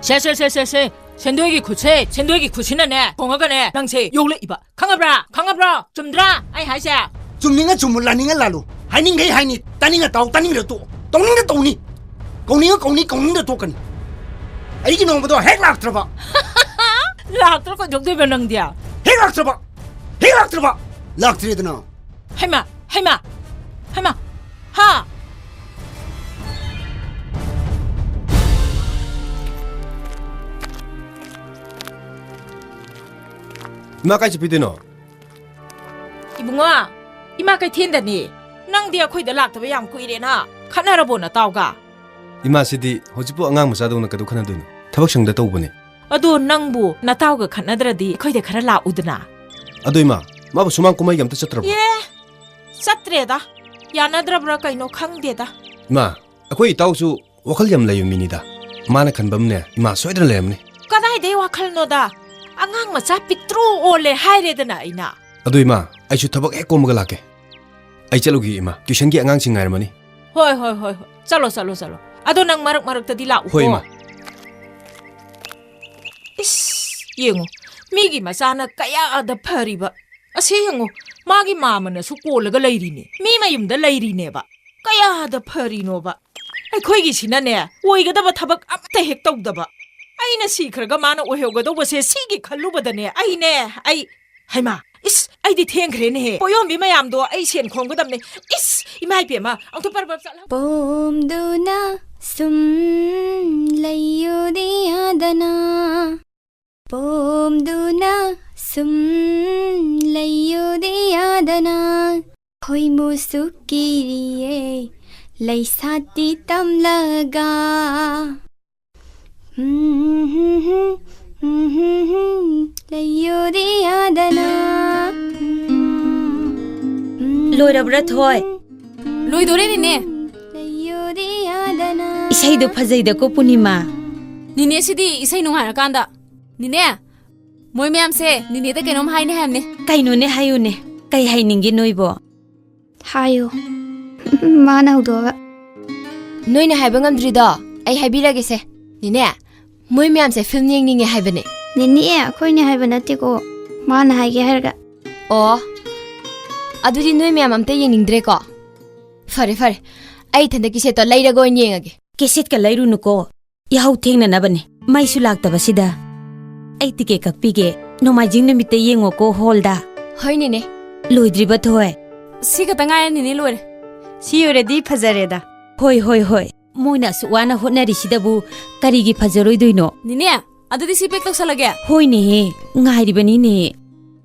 ꯁꯦ, ꯁꯦ, ꯁꯦ, ꯁꯦ, ꯁꯦ꯫ ꯁꯦꯟꯗꯣꯏꯒꯤ ꯈꯨꯠꯁꯦ, ꯁꯦꯟꯗꯣꯏꯒꯤ ꯈꯨꯠꯁꯤꯅꯅꯦ ꯊꯣꯡꯉꯒꯅꯦ ꯅꯪꯁꯦ ꯌꯣꯛꯂꯛꯏꯕ꯫ ꯈꯪꯉꯕ꯭ꯔꯥ? ꯈꯪꯉꯕ꯭ꯔꯥ? ꯆꯨꯝꯗ꯭ꯔꯥ ꯑꯩ ꯍꯥꯏꯁꯦ? ꯆꯨꯝꯅꯤꯡꯉ ꯆꯨꯝꯃꯨ, ꯂꯥꯅꯤꯡꯉ ꯂꯥꯜꯂꯨ꯫ ꯍꯥꯏꯅꯤꯡꯈꯩ ꯍꯥꯏꯅꯤ, ꯇꯥꯅꯤꯡꯉ ꯇꯥꯎ, ꯇꯥꯅꯤꯡꯗ꯭ꯔ ꯇꯣꯛ꯫ ꯇꯧꯅꯤꯡꯉ ꯇꯧꯅꯤ, ꯀꯧꯅꯤꯡꯉ ꯇꯣꯛꯀꯅꯤ꯫ ꯑꯩꯒꯤ ꯅꯣꯡꯃꯗꯣ ꯍꯦꯛ ꯂꯥꯛꯇ꯭ꯔꯕ꯫ ꯂꯥꯛꯇ꯭ꯔꯥ ꯀꯩꯗꯧꯗꯣꯏꯕ ꯅꯪꯗꯤ? ꯍꯦꯛ ꯂꯥꯛꯇ꯭ꯔꯕ! ꯍꯦꯛ ꯂꯥꯛꯇ꯭ꯔꯕ! ꯂꯥꯛꯇ꯭ꯔꯦꯗꯅ! ꯍꯩꯃꯥ! ꯍꯩꯃꯥ! ꯍꯩꯃꯥ! ꯍꯥ! ꯏꯃꯥ ꯀꯥꯏ ꯆꯠꯄꯤꯗꯣꯏꯅꯣ? ꯏꯕꯨꯡꯉꯣ, ꯏꯃꯥ ꯀꯩꯊꯦꯜꯗꯅꯤ꯫ ꯅꯪꯗꯤ ꯑꯩꯈꯣꯏꯗ ꯂꯥꯛꯇꯕ ꯌꯥꯝ ꯀꯨꯏꯔꯦꯅ꯫ ꯈꯠꯅꯔꯕꯣ ꯅꯇꯥꯎꯒ? ꯏꯃꯥꯁꯤꯗꯤ ꯍꯧꯖꯤꯛꯄꯨ ꯑꯉꯥꯡ ꯃꯆꯥꯗꯧꯅ ꯀꯩꯗꯧ ꯈꯠꯅꯗꯣꯏꯅꯣ? ꯊꯕꯛ ꯁꯪꯗ ꯇꯧꯕꯅꯦ꯫ ꯑꯗꯣ ꯅꯪꯕꯨ ꯅꯇꯥꯎꯒ ꯈꯠꯅꯗ꯭ꯔꯗꯤ ꯑꯩꯈꯣꯏꯗ ꯈꯔ ꯂꯥꯛꯎꯗꯅ꯫ ꯑꯗꯣ ꯏꯃꯥ, ꯃꯥꯕꯨ ꯁꯨꯃꯥꯡ ꯀꯨꯝꯍꯩꯒ ꯑꯝꯇ ꯆꯠꯇ꯭ꯔꯕꯣ? ꯑꯦ, ꯆꯠꯇ꯭ꯔꯦꯗ꯫ ꯌꯥꯅꯗ꯭ꯔꯕ꯭ꯔꯥ ꯀꯩꯅꯣ ꯈꯪꯗꯦꯗ꯫ ꯏꯃꯥ, ꯑꯩꯈꯣꯏ ꯏꯇꯥꯎꯁꯨ ꯋꯥꯈꯜ ꯌꯥꯝ ꯂꯩꯕ ꯃꯤꯅꯤꯗ꯫ ꯃꯥꯅ ꯈꯟꯕ ꯑꯃꯅꯦ, ꯏꯃꯥ ꯁꯣꯏꯗꯅ ꯂꯩꯔꯝꯅꯤ꯫ ꯀꯗꯥꯏꯗꯩ ꯋꯥꯈꯜꯅꯣꯗ? ꯑꯉꯥꯡ ꯃꯆꯥ ꯄꯤꯛꯇ꯭ꯔꯨ ꯑꯣꯜꯂꯦ ꯍꯥꯏꯔꯦꯗꯅ ꯑꯩꯅ꯫ ꯑꯗꯨ ꯏꯃꯥ, ꯑꯩꯁꯨ ꯊꯕꯛ ꯍꯦꯛ ꯀꯣꯝꯕꯒ ꯂꯥꯛꯀꯦ꯫ ꯑꯩ ꯆꯠꯂꯨꯒꯦ ꯏꯃꯥ, ꯇ꯭ꯌꯨꯁꯟꯒꯤ ꯑꯉꯥꯡꯁꯤꯡ ꯉꯥꯏꯔꯝꯃꯅꯤ꯫ ꯍꯣꯏ, ꯍꯣꯏ, ꯍꯣꯏ, ꯍꯣꯏ꯫ ꯆꯠꯂꯣ, ꯆꯠꯂꯣ, ꯆꯠꯂꯣ꯫ ꯑꯗꯣ ꯅꯪ ꯃꯔꯛ ꯃꯔꯛꯇꯗꯤ ꯂꯥꯛꯎꯀꯣ꯫ ꯍꯣꯏ ꯏꯃꯥ꯫ ꯏꯁ, ꯌꯦꯡꯉꯨ, ꯃꯤꯒꯤ ꯃꯆꯥꯅ ꯀꯌꯥꯗ ꯐꯔꯤꯕ꯫ ꯑꯁꯤ ꯌꯦꯡꯉꯨ, ꯃꯥꯒꯤ ꯃꯥꯃꯅꯁꯨ ꯀꯣꯜꯂꯒ ꯂꯩꯔꯤꯅꯦ꯫ ꯃꯤ ꯃꯌꯨꯝꯗ ꯂꯩꯔꯤꯅꯦꯕ꯫ ꯀꯌꯥꯗ ꯐꯔꯤꯅꯣꯕ꯫ ꯑꯩꯈꯣꯏꯒꯤꯁꯤꯅꯅꯦ, ꯑꯣꯏꯒꯗꯕ ꯊꯕꯛ ꯑꯃꯠꯇ ꯍꯦꯛ ꯇꯧꯗꯕ꯫ ꯑꯩꯅ ꯁꯤꯈ꯭ꯔꯒ ꯃꯥꯅ ꯑꯣꯏꯍꯧꯒꯗꯧꯕꯁꯦ ꯁꯤꯒꯤ ꯈꯜꯂꯨꯕꯗꯅꯦ, ꯑꯩꯅꯦ, ꯑꯩ, ꯍꯩꯃꯥ, ꯏꯁ, ꯑꯩꯗꯤ ꯊꯦꯡꯈ꯭ꯔꯦꯅꯦꯍꯦ꯫ ꯄꯣꯌꯣꯝꯕꯤ ꯃꯌꯥꯝꯗꯣ ꯑꯩ ꯁꯦꯟ ꯈꯣꯝꯒꯗꯕꯅꯦ꯫ ꯏꯁ, ꯏꯃꯥ ꯏꯄꯦꯝꯃ, ꯑꯃꯨꯛꯇ ꯄꯔ ꯄꯔ ꯆꯠꯂ- ꯄꯣꯝꯗꯨꯅ ꯁꯨꯝ ꯂꯩꯌꯨꯗꯤ ꯌꯥꯗꯅ꯫ ꯄꯣꯝꯗꯨꯅ ꯁꯨꯝ ꯂꯩꯌꯨꯗꯤ ꯌꯥꯗꯅ꯫ ꯈꯣꯏꯃꯨꯁꯨ ꯀꯤꯔꯤꯌꯦ ꯂꯩꯁꯥꯇꯤ ꯇꯝꯂꯒ꯫ ꯂꯩꯌꯨꯗꯤ ꯌꯥꯗꯅ꯫ ꯂꯣꯏꯔꯕ꯭ꯔꯥ, ꯊꯣꯏ? ꯂꯣꯏꯗꯣꯔꯦ, ꯅꯦꯅꯦ꯫ ꯂꯩꯌꯨꯗꯤ ꯌꯥꯗꯅ꯫ ꯏꯁꯩꯗꯣ ꯐꯖꯩꯗꯀꯣ, ꯄꯨꯔꯅꯤꯃꯥ꯫ ꯅꯦꯅꯦꯁꯤꯗꯤ ꯏꯁꯩ ꯅꯨꯡꯉꯥꯏꯔꯀꯥꯟꯗ꯫ ꯅꯦꯅꯦ, ꯃꯣꯏ ꯃꯌꯥꯝꯁꯦ ꯅꯦꯅꯦꯗ ꯀꯩꯅꯣꯝ ꯍꯥꯏꯅꯤ ꯍꯥꯏꯕꯅꯦ꯫ ꯀꯩꯅꯣꯅꯦ, ꯍꯥꯏꯌꯨꯅꯦ꯫ ꯀꯩ ꯍꯥꯏꯅꯤꯡꯒꯦ ꯅꯣꯏꯕꯣ? ꯍꯥꯏꯌꯨ꯫ ꯃꯥꯅ ꯍꯧꯗꯣꯛꯑꯒ꯫ ꯅꯣꯏꯅ ꯍꯥꯏꯕ ꯉꯝꯗ꯭ꯔꯤꯗꯣ ꯑꯩ ꯍꯥꯏꯕꯤꯔꯒꯦꯁꯦ꯫ ꯅꯦꯅꯦ, ꯃꯣꯏ ꯃꯌꯥꯝꯁꯦ ꯐꯤꯂꯝ ꯌꯦꯡꯅꯤꯡꯉꯦ ꯍꯥꯏꯕꯅꯦ꯫ ꯅꯦꯅꯦ, ꯑꯩꯈꯣꯏꯅꯦ ꯍꯥꯏꯕ ꯅꯠꯇꯦꯀꯣ꯫ ꯃꯥꯅ ꯍꯥꯏꯒꯦ ꯍꯥꯏꯔꯒ꯫ ꯑꯣ, ꯑꯗꯨꯗꯤ ꯅꯣꯏ ꯃꯌꯥꯝ ꯑꯝꯇ ꯌꯦꯡꯅꯤꯡꯗ꯭ꯔꯦꯀꯣ? ꯐꯔꯦ, ꯐꯔꯦ꯫ ꯑꯩ ꯏꯊꯟꯗ ꯀꯤꯁꯦꯠꯇꯣ ꯂꯩꯔꯒ ꯑꯣꯏꯅ ꯌꯦꯡꯉꯒꯦ꯫ ꯀꯦꯁꯦꯠꯀ ꯂꯩꯔꯨꯅꯨꯀꯣ꯫ ꯌꯥꯍꯧ ꯊꯦꯡꯅꯅꯕꯅꯦ꯫ ꯃꯩꯁꯨ ꯂꯥꯛꯇꯕꯁꯤꯗ꯫ ꯑꯩ ꯇꯤꯀꯦꯠ ꯀꯛꯄꯤꯒꯦ꯫ ꯅꯣꯡꯃꯥꯏꯖꯤꯡ ꯅꯨꯃꯤꯠꯇ ꯌꯦꯡꯉꯣꯀꯣ ꯍꯣꯜꯗ꯫ ꯍꯣꯏ, ꯅꯦꯅꯦ꯫ ꯂꯣꯏꯗ꯭ꯔꯤꯕ, ꯊꯣꯏ? ꯁꯤ ꯈꯛꯇ ꯉꯥꯏꯔꯦ, ꯅꯦꯅꯦ, ꯂꯣꯏꯔꯦ꯫ ꯁꯤ ꯑꯣꯏꯔꯗꯤ ꯐꯖꯔꯦꯗ꯫ ꯍꯣꯏ, ꯍꯣꯏ, ꯍꯣꯏ꯫ ꯃꯣꯏꯅ ꯑꯁꯨꯛ ꯋꯥꯅ ꯍꯣꯠꯅꯔꯤꯁꯤꯗꯕꯨ ꯀꯔꯤꯒꯤ ꯐꯖꯔꯣꯏꯗꯣꯏꯅꯣ? ꯅꯦꯅꯦ, ꯑꯗꯨꯗꯤ ꯁꯤ ꯄꯦꯛ ꯇꯧꯁꯜꯂꯒꯦ꯫ ꯍꯣꯏꯅꯦꯍꯦ, ꯉꯥꯏꯔꯤꯕꯅꯤꯅꯦ꯫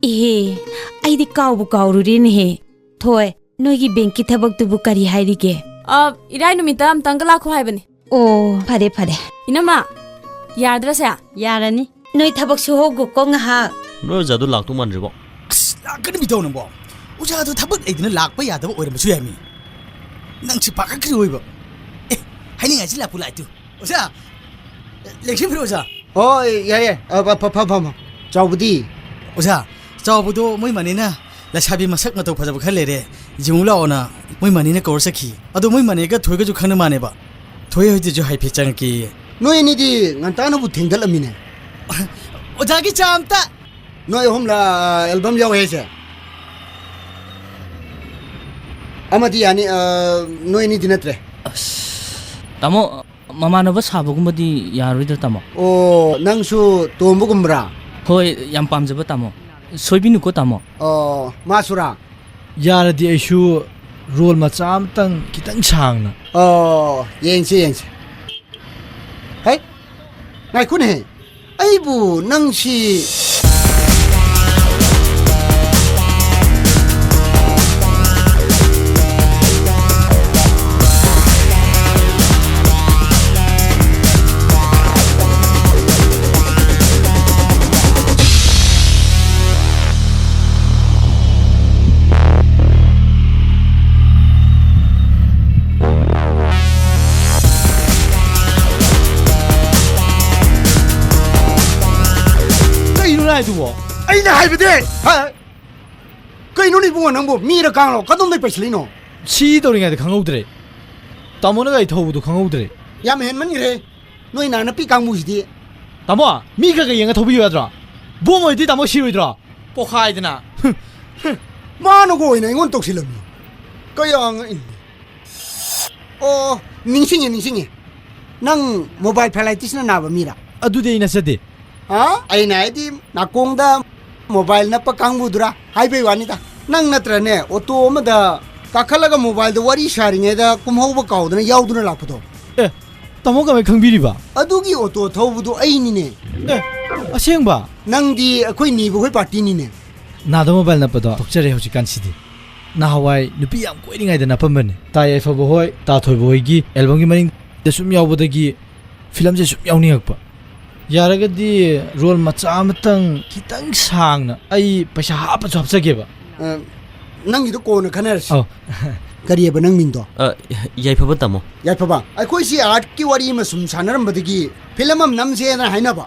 ꯏꯍꯦ, ꯑꯩꯗꯤ ꯀꯥꯎꯕꯨ ꯀꯥꯎꯔꯨꯔꯦꯅꯦꯍꯦ꯫ ꯊꯣꯏ, ꯅꯣꯏꯒꯤ ꯕꯦꯡꯛꯀꯤ ꯊꯕꯛꯇꯨꯕꯨ ꯀꯔꯤ ꯍꯥꯏꯔꯤꯒꯦ? ꯑ, ꯏꯔꯥꯏ ꯅꯨꯃꯤꯠꯇ ꯑꯝꯇꯪꯒ ꯂꯥꯛꯈꯣ ꯍꯥꯏꯕꯅꯤ꯫ ꯑꯣ, ꯐꯔꯦ, ꯐꯔꯦ꯫ ꯏꯅꯝꯃ, ꯌꯥꯔꯗ꯭ꯔꯁꯦ? ꯌꯥꯔꯅꯤ꯫ ꯅꯣꯏ ꯊꯕꯛ ꯁꯨꯍꯧꯒꯣꯀꯣ ꯉꯥꯏꯍꯥꯛ꯫ ꯅꯣꯏ ꯑꯣꯖꯥꯗꯣ ꯂꯥꯛꯇꯧ ꯃꯥꯟꯗ꯭ꯔꯤꯕꯣ? ꯑꯁ, ꯂꯥꯛꯀꯅꯤ ꯃꯤꯇꯧ ꯅꯪꯕꯣ꯫ ꯑꯣꯖꯥꯗꯣ ꯊꯕꯛ ꯂꯩꯗꯅ ꯂꯥꯛꯄ ꯌꯥꯗꯕ ꯑꯣꯏꯔꯝꯕꯁꯨ ꯌꯥꯏ ꯃꯤ꯫ ꯅꯪꯁꯤ ꯄꯥꯈꯠꯈ꯭ꯔꯦ ꯑꯣꯏꯕ꯫ ꯑꯦ, ꯍꯥꯏꯅꯤꯡꯉꯥꯏꯁꯤ ꯂꯥꯛꯄꯨ ꯂꯥꯛꯇꯨ꯫ ꯑꯣꯖꯥ, ꯂꯦꯡꯁꯤꯟꯕꯤꯔꯣ ꯑꯣꯖꯥ꯫ ꯍꯣꯏ, ꯌꯥꯏ, ꯌꯥꯏ꯫ ꯑ, ꯐ-, ꯐ-, ꯐ-, ꯐ-, ꯐ-, ꯆꯥꯎꯕꯗꯤ? ꯑꯣꯖꯥ, ꯆꯥꯎꯕꯗꯣ ꯃꯣꯏ ꯃꯅꯦꯅ ꯂꯩꯁꯥꯕꯤ ꯃꯁꯛ ꯃꯇꯧ ꯐꯖꯕ ꯈꯔ ꯂꯩꯔꯦ, ꯌꯦꯡꯉꯨ ꯂꯥꯛꯑꯣꯅ ꯃꯣꯏ ꯃꯅꯦꯅ ꯀꯧꯔ ꯆꯠꯈꯤ꯫ ꯑꯗꯣ ꯃꯣꯏ ꯃꯅꯦꯒ ꯊꯣꯏꯒꯁꯨ ꯈꯪꯅ ꯃꯥꯅꯦꯕ꯫ ꯊꯣꯏ ꯍꯣꯏꯗꯁꯨ ꯍꯥꯏꯐꯦꯠ ꯆꯪꯉꯛꯀꯦꯌꯦ꯫ ꯅꯣꯏ ꯑꯅꯤꯗꯤ ꯉꯟꯇꯥꯅꯕꯨ ꯊꯦꯡꯗꯠꯂꯝꯃꯤꯅꯦ꯫ ꯑꯣꯖꯥꯒꯤ ꯆꯥ ꯑꯝꯇ꯫ ꯅꯣꯏ ꯑꯍꯨꯝꯂ ꯑꯦꯜꯕꯝ ꯌꯥꯎꯋꯦ ꯍꯥꯏꯁꯦ? ꯑꯃꯗꯤ ꯌꯥꯅꯤ, ꯑ, ꯅꯣꯏ ꯑꯅꯤꯗꯤ ꯅꯠꯇ꯭ꯔꯦ꯫ ꯑꯁ, ꯇꯥꯃꯣ, ꯃꯃꯥꯟꯅꯕ ꯁꯥꯕꯒꯨꯝꯕꯗꯤ ꯌꯥꯔꯣꯏꯗ꯭ꯔꯥ, ꯇꯥꯃꯣ? ꯑꯣ, ꯅꯪꯁꯨ ꯇꯣꯝꯕꯒꯨꯝꯕ꯭ꯔꯥ? ꯍꯣꯏ, ꯌꯥꯝ ꯄꯥꯝꯖꯕ, ꯇꯥꯃꯣ꯫ ꯁꯣꯏꯕꯤꯅꯨꯀꯣ, ꯇꯥꯃꯣ꯫ ꯑꯣ, ꯃꯥꯁꯨꯔꯥ? ꯌꯥꯔꯗꯤ ꯑꯩꯁꯨ ꯔꯣꯜ ꯃꯆꯥ ꯑꯃꯇꯪ, ꯈꯤꯇꯪ ꯁꯥꯡꯅ꯫ ꯑꯣ, ꯌꯦꯡꯁꯤ, ꯌꯦꯡꯁꯤ꯫ ꯍꯩ, ꯉꯥꯏꯈꯣꯅꯦꯍꯦ꯫ ꯑꯩꯕꯨ ꯅꯪꯁꯤ꯫ ꯀꯩꯅꯣ ꯅꯪ ꯍꯥꯏꯗꯨꯕꯣ? ꯑꯩꯅ ꯍꯥꯏꯕꯗꯤ, ꯍꯥ? ꯀꯩꯅꯣꯅꯦ ꯏꯕꯨꯡꯉꯣ ꯅꯪꯕꯨ? ꯃꯤꯔ ꯀꯥꯡꯂꯣ? ꯀꯗꯣꯝꯗꯩ ꯄꯩꯁꯤꯜꯂꯛꯏꯅꯣ? ꯁꯤ ꯇꯧꯔꯤꯉꯩꯗ ꯈꯪꯍꯧꯗ꯭ꯔꯦ꯫ ꯇꯥꯃꯣꯅ ꯒꯥꯔꯤ ꯊꯧꯕꯗꯣ ꯈꯪꯍꯧꯗ꯭ꯔꯦ꯫ ꯌꯥꯝ ꯍꯦꯟꯃꯟꯈ꯭ꯔꯦ꯫ ꯅꯣꯏ ꯅꯥꯅꯞꯄꯤ ꯀꯥꯡꯕꯨꯁꯤꯗꯤ꯫ ꯇꯥꯃꯣ, ꯃꯤ ꯈꯔ ꯈꯔ ꯌꯦꯡꯉ ꯊꯧꯕꯤꯌꯨ ꯌꯥꯗ꯭ꯔꯣ? ꯕꯣꯝ ꯑꯣꯏꯔꯗꯤ ꯇꯥꯃꯣ ꯁꯤꯔꯣꯏꯗ꯭ꯔꯣ? ꯄꯣꯈꯥꯏꯗꯅ꯫ ꯃꯥꯅꯒ ꯑꯣꯏꯅ ꯑꯩꯉꯣꯟꯗ ꯇꯧꯁꯤꯜꯂꯝꯃꯤ꯫ ꯀꯌꯥ ꯉꯛꯏꯅꯣ꯫ ꯑꯣ, ꯅꯤꯡꯁꯤꯡꯉꯦ, ꯅꯤꯡꯁꯤꯡꯉꯦ꯫ ꯅꯪ ꯃꯣꯕꯥꯏꯜ ꯐꯦꯂꯥꯏꯇꯤꯁꯅ ꯅꯥꯕ ꯃꯤꯔꯥ? ꯑꯗꯨꯗꯤ ꯑꯩ ꯅꯠꯆꯗꯦ꯫ ꯍꯥ? ꯑꯩꯅ ꯍꯥꯏꯗꯤ ꯅꯥꯀꯣꯡꯗ ꯃꯣꯕꯥꯏꯜ ꯅꯞꯄ ꯀꯥꯡꯕꯨꯗꯨꯔꯥ ꯍꯥꯏꯕꯩ ꯋꯥꯅꯤꯗ꯫ ꯅꯪ ꯅꯠꯇ꯭ꯔꯅꯦ ꯑꯣꯇꯣ ꯑꯃꯗ ꯀꯥꯈꯠꯂꯒ ꯃꯣꯕꯥꯏꯜꯗ ꯋꯥꯔꯤ ꯁꯥꯔꯤꯉꯩꯗ ꯀꯨꯝꯍꯧꯕ ꯀꯥꯎꯗꯅ ꯌꯥꯎꯗꯨꯅ ꯂꯥꯛꯄꯗꯣ? ꯑꯦ, ꯇꯥꯃꯣ ꯀꯃꯥꯏ ꯈꯪꯕꯤꯔꯤꯕ? ꯑꯗꯨꯒꯤ ꯑꯣꯇꯣ ꯊꯧꯕꯗꯨ ꯑꯩꯅꯤꯅꯦ꯫ ꯑꯦ, ꯑꯁꯦꯡꯕ? ꯅꯪꯗꯤ ꯑꯩꯈꯣꯏ ꯅꯤꯕ ꯍꯣꯏ ꯄꯥꯔꯇꯤꯅꯤꯅꯦ꯫ ꯅꯥꯗ ꯃꯣꯕꯥꯏꯜ ꯅꯞꯄꯗꯣ ꯊꯣꯛꯆꯔꯦ ꯍꯧꯖꯤꯛꯀꯥꯟꯁꯤꯗꯤ꯫ ꯅꯍꯥꯟꯋꯥꯏ ꯅꯨꯄꯤ ꯌꯥꯝ ꯀꯣꯏꯔꯤꯉꯩꯗ ꯅꯞꯄꯝꯕꯅꯦ꯫ ꯇꯥ ꯌꯥꯏꯐꯕ ꯍꯣꯏ, ꯇꯥ ꯊꯣꯏꯕ ꯍꯣꯏꯒꯤ ꯑꯦꯜꯕꯝꯒꯤ ꯃꯅꯤꯡꯗ ꯁꯨꯝ ꯌꯥꯎꯕꯗꯒꯤ ꯐꯤꯂꯝꯁꯦ ꯁꯨꯝ ꯌꯥꯎꯅꯤꯡꯉꯛꯄ꯫ ꯌꯥꯔꯒꯗꯤ ꯔꯣꯜ ꯃꯆꯥ ꯑꯃꯇꯪ ꯈꯤꯇꯪ ꯁꯥꯡꯅ ꯑꯩ ꯄꯩꯁꯥ ꯍꯥꯞꯄꯁꯨ ꯍꯥꯞꯆꯒꯦꯕ꯫ ꯑ, ꯅꯪꯒꯤꯗꯣ ꯀꯣꯟꯅ ꯈꯟꯅꯔꯁꯤ꯫ ꯑꯧ꯫ ꯀꯔꯤꯑꯕ ꯅꯪ ꯃꯤꯡꯗꯣ? ꯑ, ꯌꯥꯏꯐꯕ ꯇꯥꯃꯣ꯫ ꯌꯥꯏꯐꯕ, ꯑꯩꯈꯣꯏꯁꯤ ꯑꯥꯔꯠꯀꯤ ꯋꯥꯔꯤ ꯑꯃ ꯁꯨꯝ ꯁꯥꯟꯅꯔꯝꯕꯗꯒꯤ ꯐꯤꯂꯝ ꯑꯃ ꯅꯝꯁꯦꯅ ꯍꯥꯏꯅꯕ꯫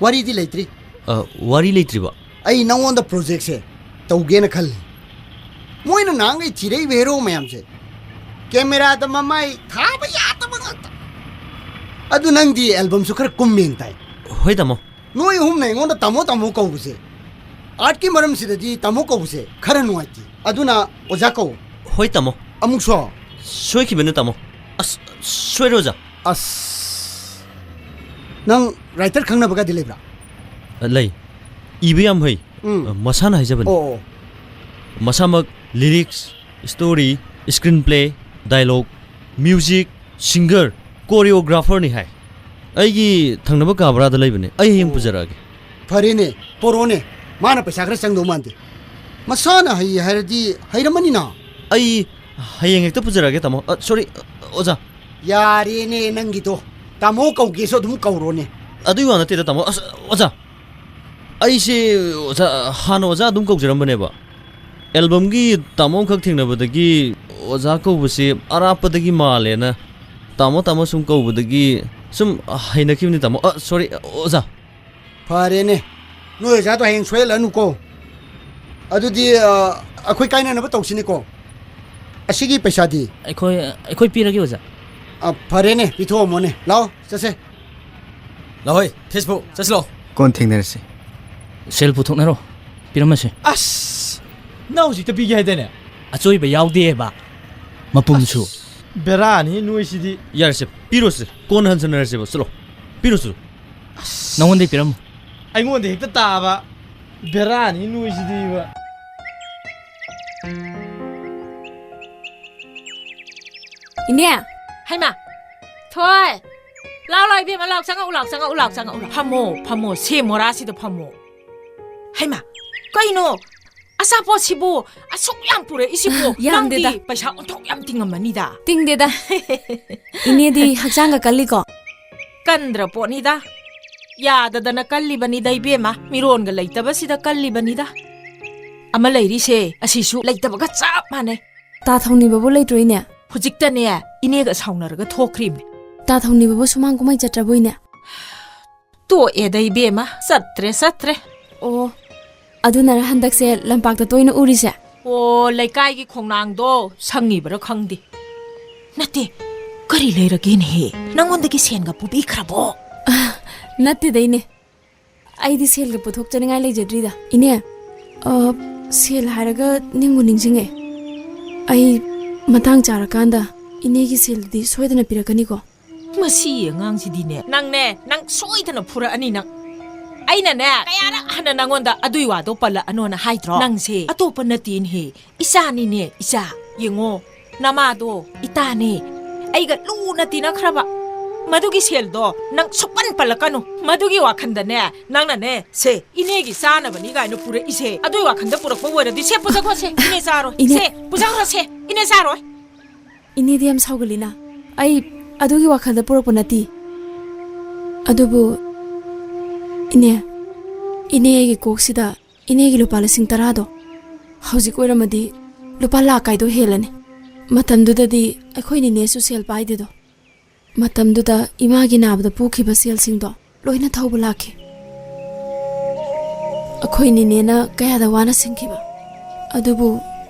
ꯋꯥꯔꯤꯗꯤ ꯂꯩꯇ꯭ꯔꯤ꯫ ꯑ, ꯋꯥꯔꯤ ꯂꯩꯇ꯭ꯔꯤꯕ? ꯑꯩ ꯅꯪꯉꯣꯟꯗ ꯄ꯭ꯔꯣꯖꯦꯛꯁꯦ ꯇꯧꯒꯦꯅ ꯈꯜꯂꯤ꯫ ꯃꯣꯏꯅ ꯅꯍꯥꯟꯈꯩ ꯊꯤꯔꯛꯏꯕ ꯍꯦꯔꯣ ꯃꯌꯥꯝꯁꯦ ꯀꯦꯃꯦꯔꯥꯗ ꯃꯃꯥꯏ ꯊꯥꯕ ꯌꯥꯗꯕ ꯉꯥꯛꯇ꯫ ꯑꯗꯨ ꯅꯪꯗꯤ ꯑꯦꯜꯕꯝꯁꯨ ꯈꯔ ꯀꯨꯝꯃꯦꯅ ꯇꯥꯏ꯫ ꯍꯣꯏ ꯇꯥꯃꯣ꯫ ꯅꯣꯏ ꯑꯍꯨꯝꯅ ꯑꯩꯉꯣꯟꯗ ꯇꯥꯃꯣ ꯇꯥꯃꯣ ꯀꯧꯕꯁꯦ, ꯑꯥꯔꯠꯀꯤ ꯃꯔꯝꯁꯤꯗꯗꯤ ꯇꯥꯃꯣ ꯀꯧꯕꯁꯦ ꯈꯔ ꯅꯨꯡꯉꯥꯏꯇꯦ꯫ ꯑꯗꯨꯅ ꯑꯣꯖꯥ ꯀꯧ꯫ ꯍꯣꯏ ꯇꯥꯃꯣ꯫ ꯑꯃꯨꯛꯁꯨ꯫ ꯁꯣꯏꯈꯤꯕꯅꯦ ꯇꯥꯃꯣ꯫ ꯑꯁ, ꯁꯣꯏꯔꯦ ꯑꯣꯖꯥ꯫ ꯑꯁ, ꯅꯪ ꯔꯥꯏꯇꯔ ꯈꯪꯅꯕꯒꯗꯤ ꯂꯩꯕ꯭ꯔꯥ? ꯑ, ꯂꯩ꯫ ꯏꯕ ꯌꯥꯝ ꯍꯩ꯫ ꯎꯝ꯫ ꯑ, ꯃꯁꯥꯅ ꯍꯥꯏꯖꯕꯅꯤ꯫ ꯑꯣ, ꯑꯣ꯫ ꯃꯁꯥꯃꯛ lyrics, story, screenplay, dialogue, music, singer, ꯀꯣꯔꯤꯌꯣꯒ꯭ꯔꯥꯐꯔꯅꯤ ꯍꯥꯏ꯫ ꯑꯩꯒꯤ ꯊꯪꯅꯕ ꯀꯥ ꯕꯔꯥꯗ ꯂꯩꯕꯅꯦ꯫ ꯑꯩ ꯍꯌꯦꯡ ꯄꯨꯖꯔꯛꯑꯒꯦ꯫ ꯐꯔꯦꯅꯦ, ꯄꯣꯔꯣꯅꯦ꯫ ꯃꯥꯅ ꯄꯩꯁꯥ ꯈꯔ ꯆꯪꯗꯧ ꯃꯥꯟꯗꯦ꯫ ꯃꯁꯥꯅ ꯍꯩ ꯍꯥꯏꯔꯗꯤ ꯍꯩꯔꯝꯃꯅꯤꯅ꯫ ꯑꯩ ꯍꯌꯦꯡ ꯍꯦꯛꯇ ꯄꯨꯖꯔꯛꯑꯒꯦ ꯇꯥꯃꯣ꯫ ꯑ, ꯁꯣꯔꯤ, ꯑꯣꯖꯥ꯫ ꯌꯥꯔꯦꯅꯦ ꯅꯪꯒꯤꯗꯣ꯫ ꯇꯥꯃꯣ ꯀꯧꯒꯦꯁꯨ ꯑꯗꯨꯝ ꯀꯧꯔꯣꯅꯦ꯫ ꯑꯗꯨꯒꯤ ꯋꯥ ꯅꯠꯇꯦꯗ ꯇꯥꯃꯣ꯫ ꯑꯁ, ꯑꯣꯖꯥ, ꯑꯩꯁꯦ ꯑꯣꯖꯥ, ꯍꯥꯟꯅ ꯑꯣꯖꯥ ꯑꯗꯨꯝ ꯀꯧꯖꯔꯝꯕꯅꯦꯕ꯫ ꯑꯦꯜꯕꯝꯒꯤ ꯇꯥꯃꯣ ꯑꯃꯈꯛ ꯊꯦꯡꯅꯕꯗꯒꯤ ꯑꯣꯖꯥ ꯀꯧꯕꯁꯦ ꯑꯔꯥꯞꯄꯗꯒꯤ ꯃꯥꯜꯂꯦꯅ ꯇꯥꯃꯣ ꯇꯥꯃꯣ ꯁꯨꯝ ꯀꯧꯕꯗꯒꯤ ꯁꯨꯝ ꯍꯩꯅꯈꯤꯕꯅꯤ ꯇꯥꯃꯣ꯫ ꯑ, ꯁꯣꯔꯤ, ꯑꯣꯖꯥ꯫ ꯐꯔꯦꯅꯦ, ꯅꯣꯏ ꯑꯣꯖꯥꯗꯣ ꯍꯌꯦꯡ ꯁꯣꯏꯍꯜꯂꯅꯨꯀꯣ꯫ ꯑꯗꯨꯗꯤ, ꯑ, ꯑꯩꯈꯣꯏ ꯀꯥꯏꯅꯅꯕ ꯇꯧꯁꯤꯅꯦꯀꯣ꯫ ꯑꯁꯤꯒꯤ ꯄꯩꯁꯥꯗꯤ? ꯑꯩꯈꯣꯏ ꯑꯩꯈꯣꯏ ꯄꯤꯔꯒꯦ ꯑꯣꯖꯥ꯫ ꯑ, ꯐꯔꯦꯅꯦ, ꯄꯤꯊꯣꯛꯑꯝꯃꯣꯅꯦ꯫ ꯂꯥꯛꯑꯣ, ꯆꯠꯁꯦ꯫ ꯂꯥꯛꯍꯣꯏ, ꯊꯦꯁꯄꯨ, ꯆꯠꯁꯤꯂꯣ꯫ ꯀꯣꯟ ꯊꯦꯡꯅꯔꯁꯤ꯫ ꯁꯦꯜ ꯄꯨꯊꯣꯛꯅꯔꯣ, ꯄꯤꯔꯝꯃꯁꯦ꯫ ꯑꯁ, ꯅꯪ ꯍꯧꯖꯤꯛꯇ ꯄꯤꯒꯦ ꯍꯥꯏꯗꯥꯏꯅꯦ? ꯑꯆꯣꯏꯕ ꯌꯥꯎꯗꯦꯕ, ꯃꯄꯨꯝꯁꯨ꯫ ꯕꯦꯔꯥꯅꯤ ꯅꯣꯏꯁꯤꯗꯤ꯫ ꯌꯥꯔꯦꯁꯦ, ꯄꯤꯔꯣꯁꯦ, ꯀꯣꯟꯅ ꯍꯟꯖꯟꯅꯔꯁꯦꯕ꯫ ꯆꯠꯂꯣ, ꯄꯤꯔꯣꯁꯦ꯫ ꯅꯉꯣꯟꯗꯩ ꯄꯤꯔꯝꯃꯨ꯫ ꯑꯩꯉꯣꯟꯗ ꯍꯦꯛꯇ ꯇꯥꯕ꯫ ꯕꯦꯔꯥꯅꯤ ꯅꯣꯏꯁꯤꯗꯤꯕ꯫ ꯏꯅꯦ꯫ ꯍꯩꯃꯥ! ꯊꯣꯏ! ꯂꯥꯎ, ꯂꯥꯎ, ꯏꯕꯦꯝꯃ, ꯂꯥꯎ, ꯆꯪꯉꯛꯎ, ꯂꯥꯎ, ꯆꯪꯉꯛꯎ, ꯂꯥꯎ, ꯆꯪꯉꯛꯎ, ꯂꯥꯎ꯫ ꯐꯝꯃꯣ, ꯐꯝꯃꯣ, ꯁꯦ ꯃꯣꯔꯥꯁꯤꯗ ꯐꯝꯃꯣ꯫ ꯍꯩꯃꯥ! ꯀꯩꯅꯣ? ꯑꯆꯥꯄꯣꯠꯁꯤꯕꯨ ꯑꯁꯨꯛ ꯌꯥꯝ ꯄꯨꯔꯛꯏꯁꯤꯕꯨ? ꯌꯥꯝꯗꯦꯗ꯫ ꯅꯪꯗꯤ ꯄꯩꯁꯥ ꯑꯣꯟꯊꯣꯛ ꯌꯥꯝ ꯇꯤꯡꯉꯝꯃꯅꯤꯗ꯫ ꯇꯤꯡꯗꯦꯗ꯫ ꯏꯅꯦꯗꯤ ꯍꯛꯆꯥꯡꯒ ꯀꯜꯂꯤꯀꯣ? ꯀꯟꯗ꯭ꯔ ꯄꯣꯠꯅꯤꯗ꯫ ꯌꯥꯗꯗꯅ ꯀꯜꯂꯤꯕꯅꯤꯗ, ꯏꯕꯦꯝꯃ꯫ ꯃꯤꯔꯣꯟꯒ ꯂꯩꯇꯕꯁꯤꯗ ꯀꯜꯂꯤꯕꯅꯤꯗ꯫ ꯑꯃ ꯂꯩꯔꯤꯁꯦ, ꯑꯁꯤꯁꯨ ꯂꯩꯇꯕꯒ ꯆꯞ ꯃꯥꯟꯅꯩ꯫ ꯇꯥ ꯊꯧꯅꯤꯕꯕꯨ ꯂꯩꯇ꯭ꯔꯣ, ꯏꯅꯦ? ꯍꯧꯖꯤꯛꯇꯅꯦ, ꯏꯅꯦꯒ ꯁꯥꯎꯅꯔꯒ ꯊꯣꯛꯈ꯭ꯔꯤꯕꯅꯤ꯫ ꯇꯥ ꯊꯧꯅꯤꯕꯕꯨ ꯁꯨꯃꯥꯡ ꯀꯨꯝꯍꯩ ꯆꯠꯇ꯭ꯔꯕꯣ, ꯏꯅꯦ? ꯇꯣꯛꯑꯦꯗ, ꯏꯕꯦꯝꯃ, ꯆꯠꯇ꯭ꯔꯦ, ꯆꯠꯇ꯭ꯔꯦ꯫ ꯑꯣ, ꯑꯗꯨꯅꯔ ꯍꯟꯗꯛꯁꯦ ꯂꯝꯄꯥꯛꯇ ꯇꯣꯏꯅ ꯎꯔꯤꯁꯦ? ꯑꯣ, ꯂꯩꯀꯥꯏꯒꯤ ꯈꯣꯡꯅꯥꯡꯗꯣ ꯁꯪꯉꯤꯕ꯭ꯔꯥ ꯈꯪꯗꯦ꯫ ꯅꯠꯇꯦ, ꯀꯔꯤ ꯂꯩꯔꯒꯦꯅꯦꯍꯦ? ꯅꯪꯉꯣꯟꯗꯒꯤ ꯁꯦꯟꯒ ꯄꯨꯕꯤꯈ꯭ꯔꯕꯣ? ꯑ, ꯅꯠꯇꯦꯗ, ꯏꯅꯦ꯫ ꯑꯩꯗꯤ ꯁꯦꯜꯒ ꯄꯨꯊꯣꯛꯆꯅꯤꯡꯉꯥꯏ ꯂꯩꯖꯗ꯭ꯔꯤꯗ꯫ ꯏꯅꯦ, ꯑ, ꯁꯦꯜ ꯍꯥꯏꯔꯒ ꯅꯤꯡꯕꯨ ꯅꯤꯡꯁꯤꯡꯉꯦ꯫ ꯑꯩ ꯃꯇꯥꯡ ꯆꯥꯔꯀꯥꯟꯗ ꯏꯅꯦꯒꯤ ꯁꯦꯜꯗꯨꯗꯤ ꯁꯣꯏꯗꯅ ꯄꯤꯔꯛꯀꯅꯤꯀꯣ? ꯃꯁꯤ ꯑꯉꯥꯡꯁꯤꯗꯤꯅꯦ, ꯅꯪꯅꯦ, ꯅꯪ ꯁꯣꯏꯗꯅ ꯐꯨꯔꯛꯑꯅꯤ ꯅꯪ꯫ ꯑꯩꯅꯅꯦ, ꯀꯌꯥꯔꯛ ꯍꯟꯅ ꯅꯪꯉꯣꯟꯗ ꯑꯗꯨꯏ ꯋꯥꯗꯣ ꯄꯜꯂꯛꯑꯅꯣꯅ ꯍꯥꯏꯗ꯭ꯔꯣ? ꯅꯪꯁꯦ ꯑꯇꯣꯞꯄ ꯅꯠꯇꯦꯅꯦꯍꯦ, ꯏꯆꯥꯅꯤꯅꯦ, ꯏꯆꯥ꯫ ꯌꯦꯡꯉꯣ, ꯅꯃꯥꯗꯣ ꯏꯇꯥꯅꯦ, ꯑꯩꯒ ꯂꯨꯅ ꯇꯤꯟꯅꯈ꯭ꯔꯕ꯫ ꯃꯗꯨꯒꯤ ꯁꯦꯜꯗꯣ ꯅꯪ ꯁꯨꯛꯄꯟ ꯄꯜꯂꯛꯀꯅꯨ꯫ ꯃꯗꯨꯒꯤ ꯋꯥꯈꯟꯗꯅꯦ, ꯅꯪꯅꯅꯦ, ꯁꯦ, ꯏꯅꯦꯒꯤ ꯆꯥꯅꯕꯅꯤ ꯀꯥꯏꯅ ꯄꯨꯔꯛꯏꯁꯦ, ꯑꯗꯨꯏ ꯋꯥꯈꯟꯗ ꯄꯨꯔꯛꯄ ꯑꯣꯏꯔꯗꯤ, ꯁꯦ, ꯄꯨꯖꯈ꯭ꯔꯣ, ꯁꯦ, ꯏꯅꯦ ꯆꯥꯔꯣꯏ꯫ ꯏꯅꯦ꯫ ꯁꯦ, ꯄꯨꯖꯈ꯭ꯔꯣ, ꯁꯦ, ꯏꯅꯦ ꯆꯥꯔꯣꯏ꯫ ꯏꯅꯦꯗꯤ ꯌꯥꯝ ꯁꯥꯎꯒꯜꯂꯤꯅ꯫ ꯑꯩ ꯑꯗꯨꯒꯤ ꯋꯥꯈꯜꯗ ꯄꯨꯔꯛꯄ ꯅꯠꯇꯦ꯫ ꯑꯗꯨꯕꯨ, ꯏꯅꯦ, ꯏꯅꯦ ꯑꯩꯒꯤ ꯀꯣꯛꯁꯤꯗ ꯏꯅꯦꯒꯤ ꯂꯨꯄꯥ ꯂꯤꯁꯤꯡ ꯇꯔꯥꯗꯣ ꯍꯧꯖꯤꯛ ꯑꯣꯏꯔꯝꯃꯗꯤ ꯂꯨꯄꯥ ꯂꯥꯛ ꯀꯥꯏꯗꯣ ꯍꯦꯜꯂꯅꯤ꯫ ꯃꯇꯝꯗꯨꯗꯗꯤ ꯑꯩꯈꯣꯏ ꯅꯤꯅꯦꯁꯨ ꯁꯦꯜ ꯄꯥꯏꯗꯦꯗꯣ꯫ ꯃꯇꯝꯗꯨꯗ ꯏꯃꯥꯒꯤ ꯅꯥꯕꯗ ꯄꯨꯈꯤꯕ ꯁꯦꯜꯁꯤꯡꯗꯣ ꯂꯣꯏꯅ ꯊꯧꯕ ꯂꯥꯛꯈꯤ꯫ ꯑꯩꯈꯣꯏ ꯅꯤꯅꯦꯅ ꯀꯌꯥꯗ ꯋꯥꯅ ꯁꯤꯡꯈꯤꯕ, ꯑꯗꯨꯕꯨ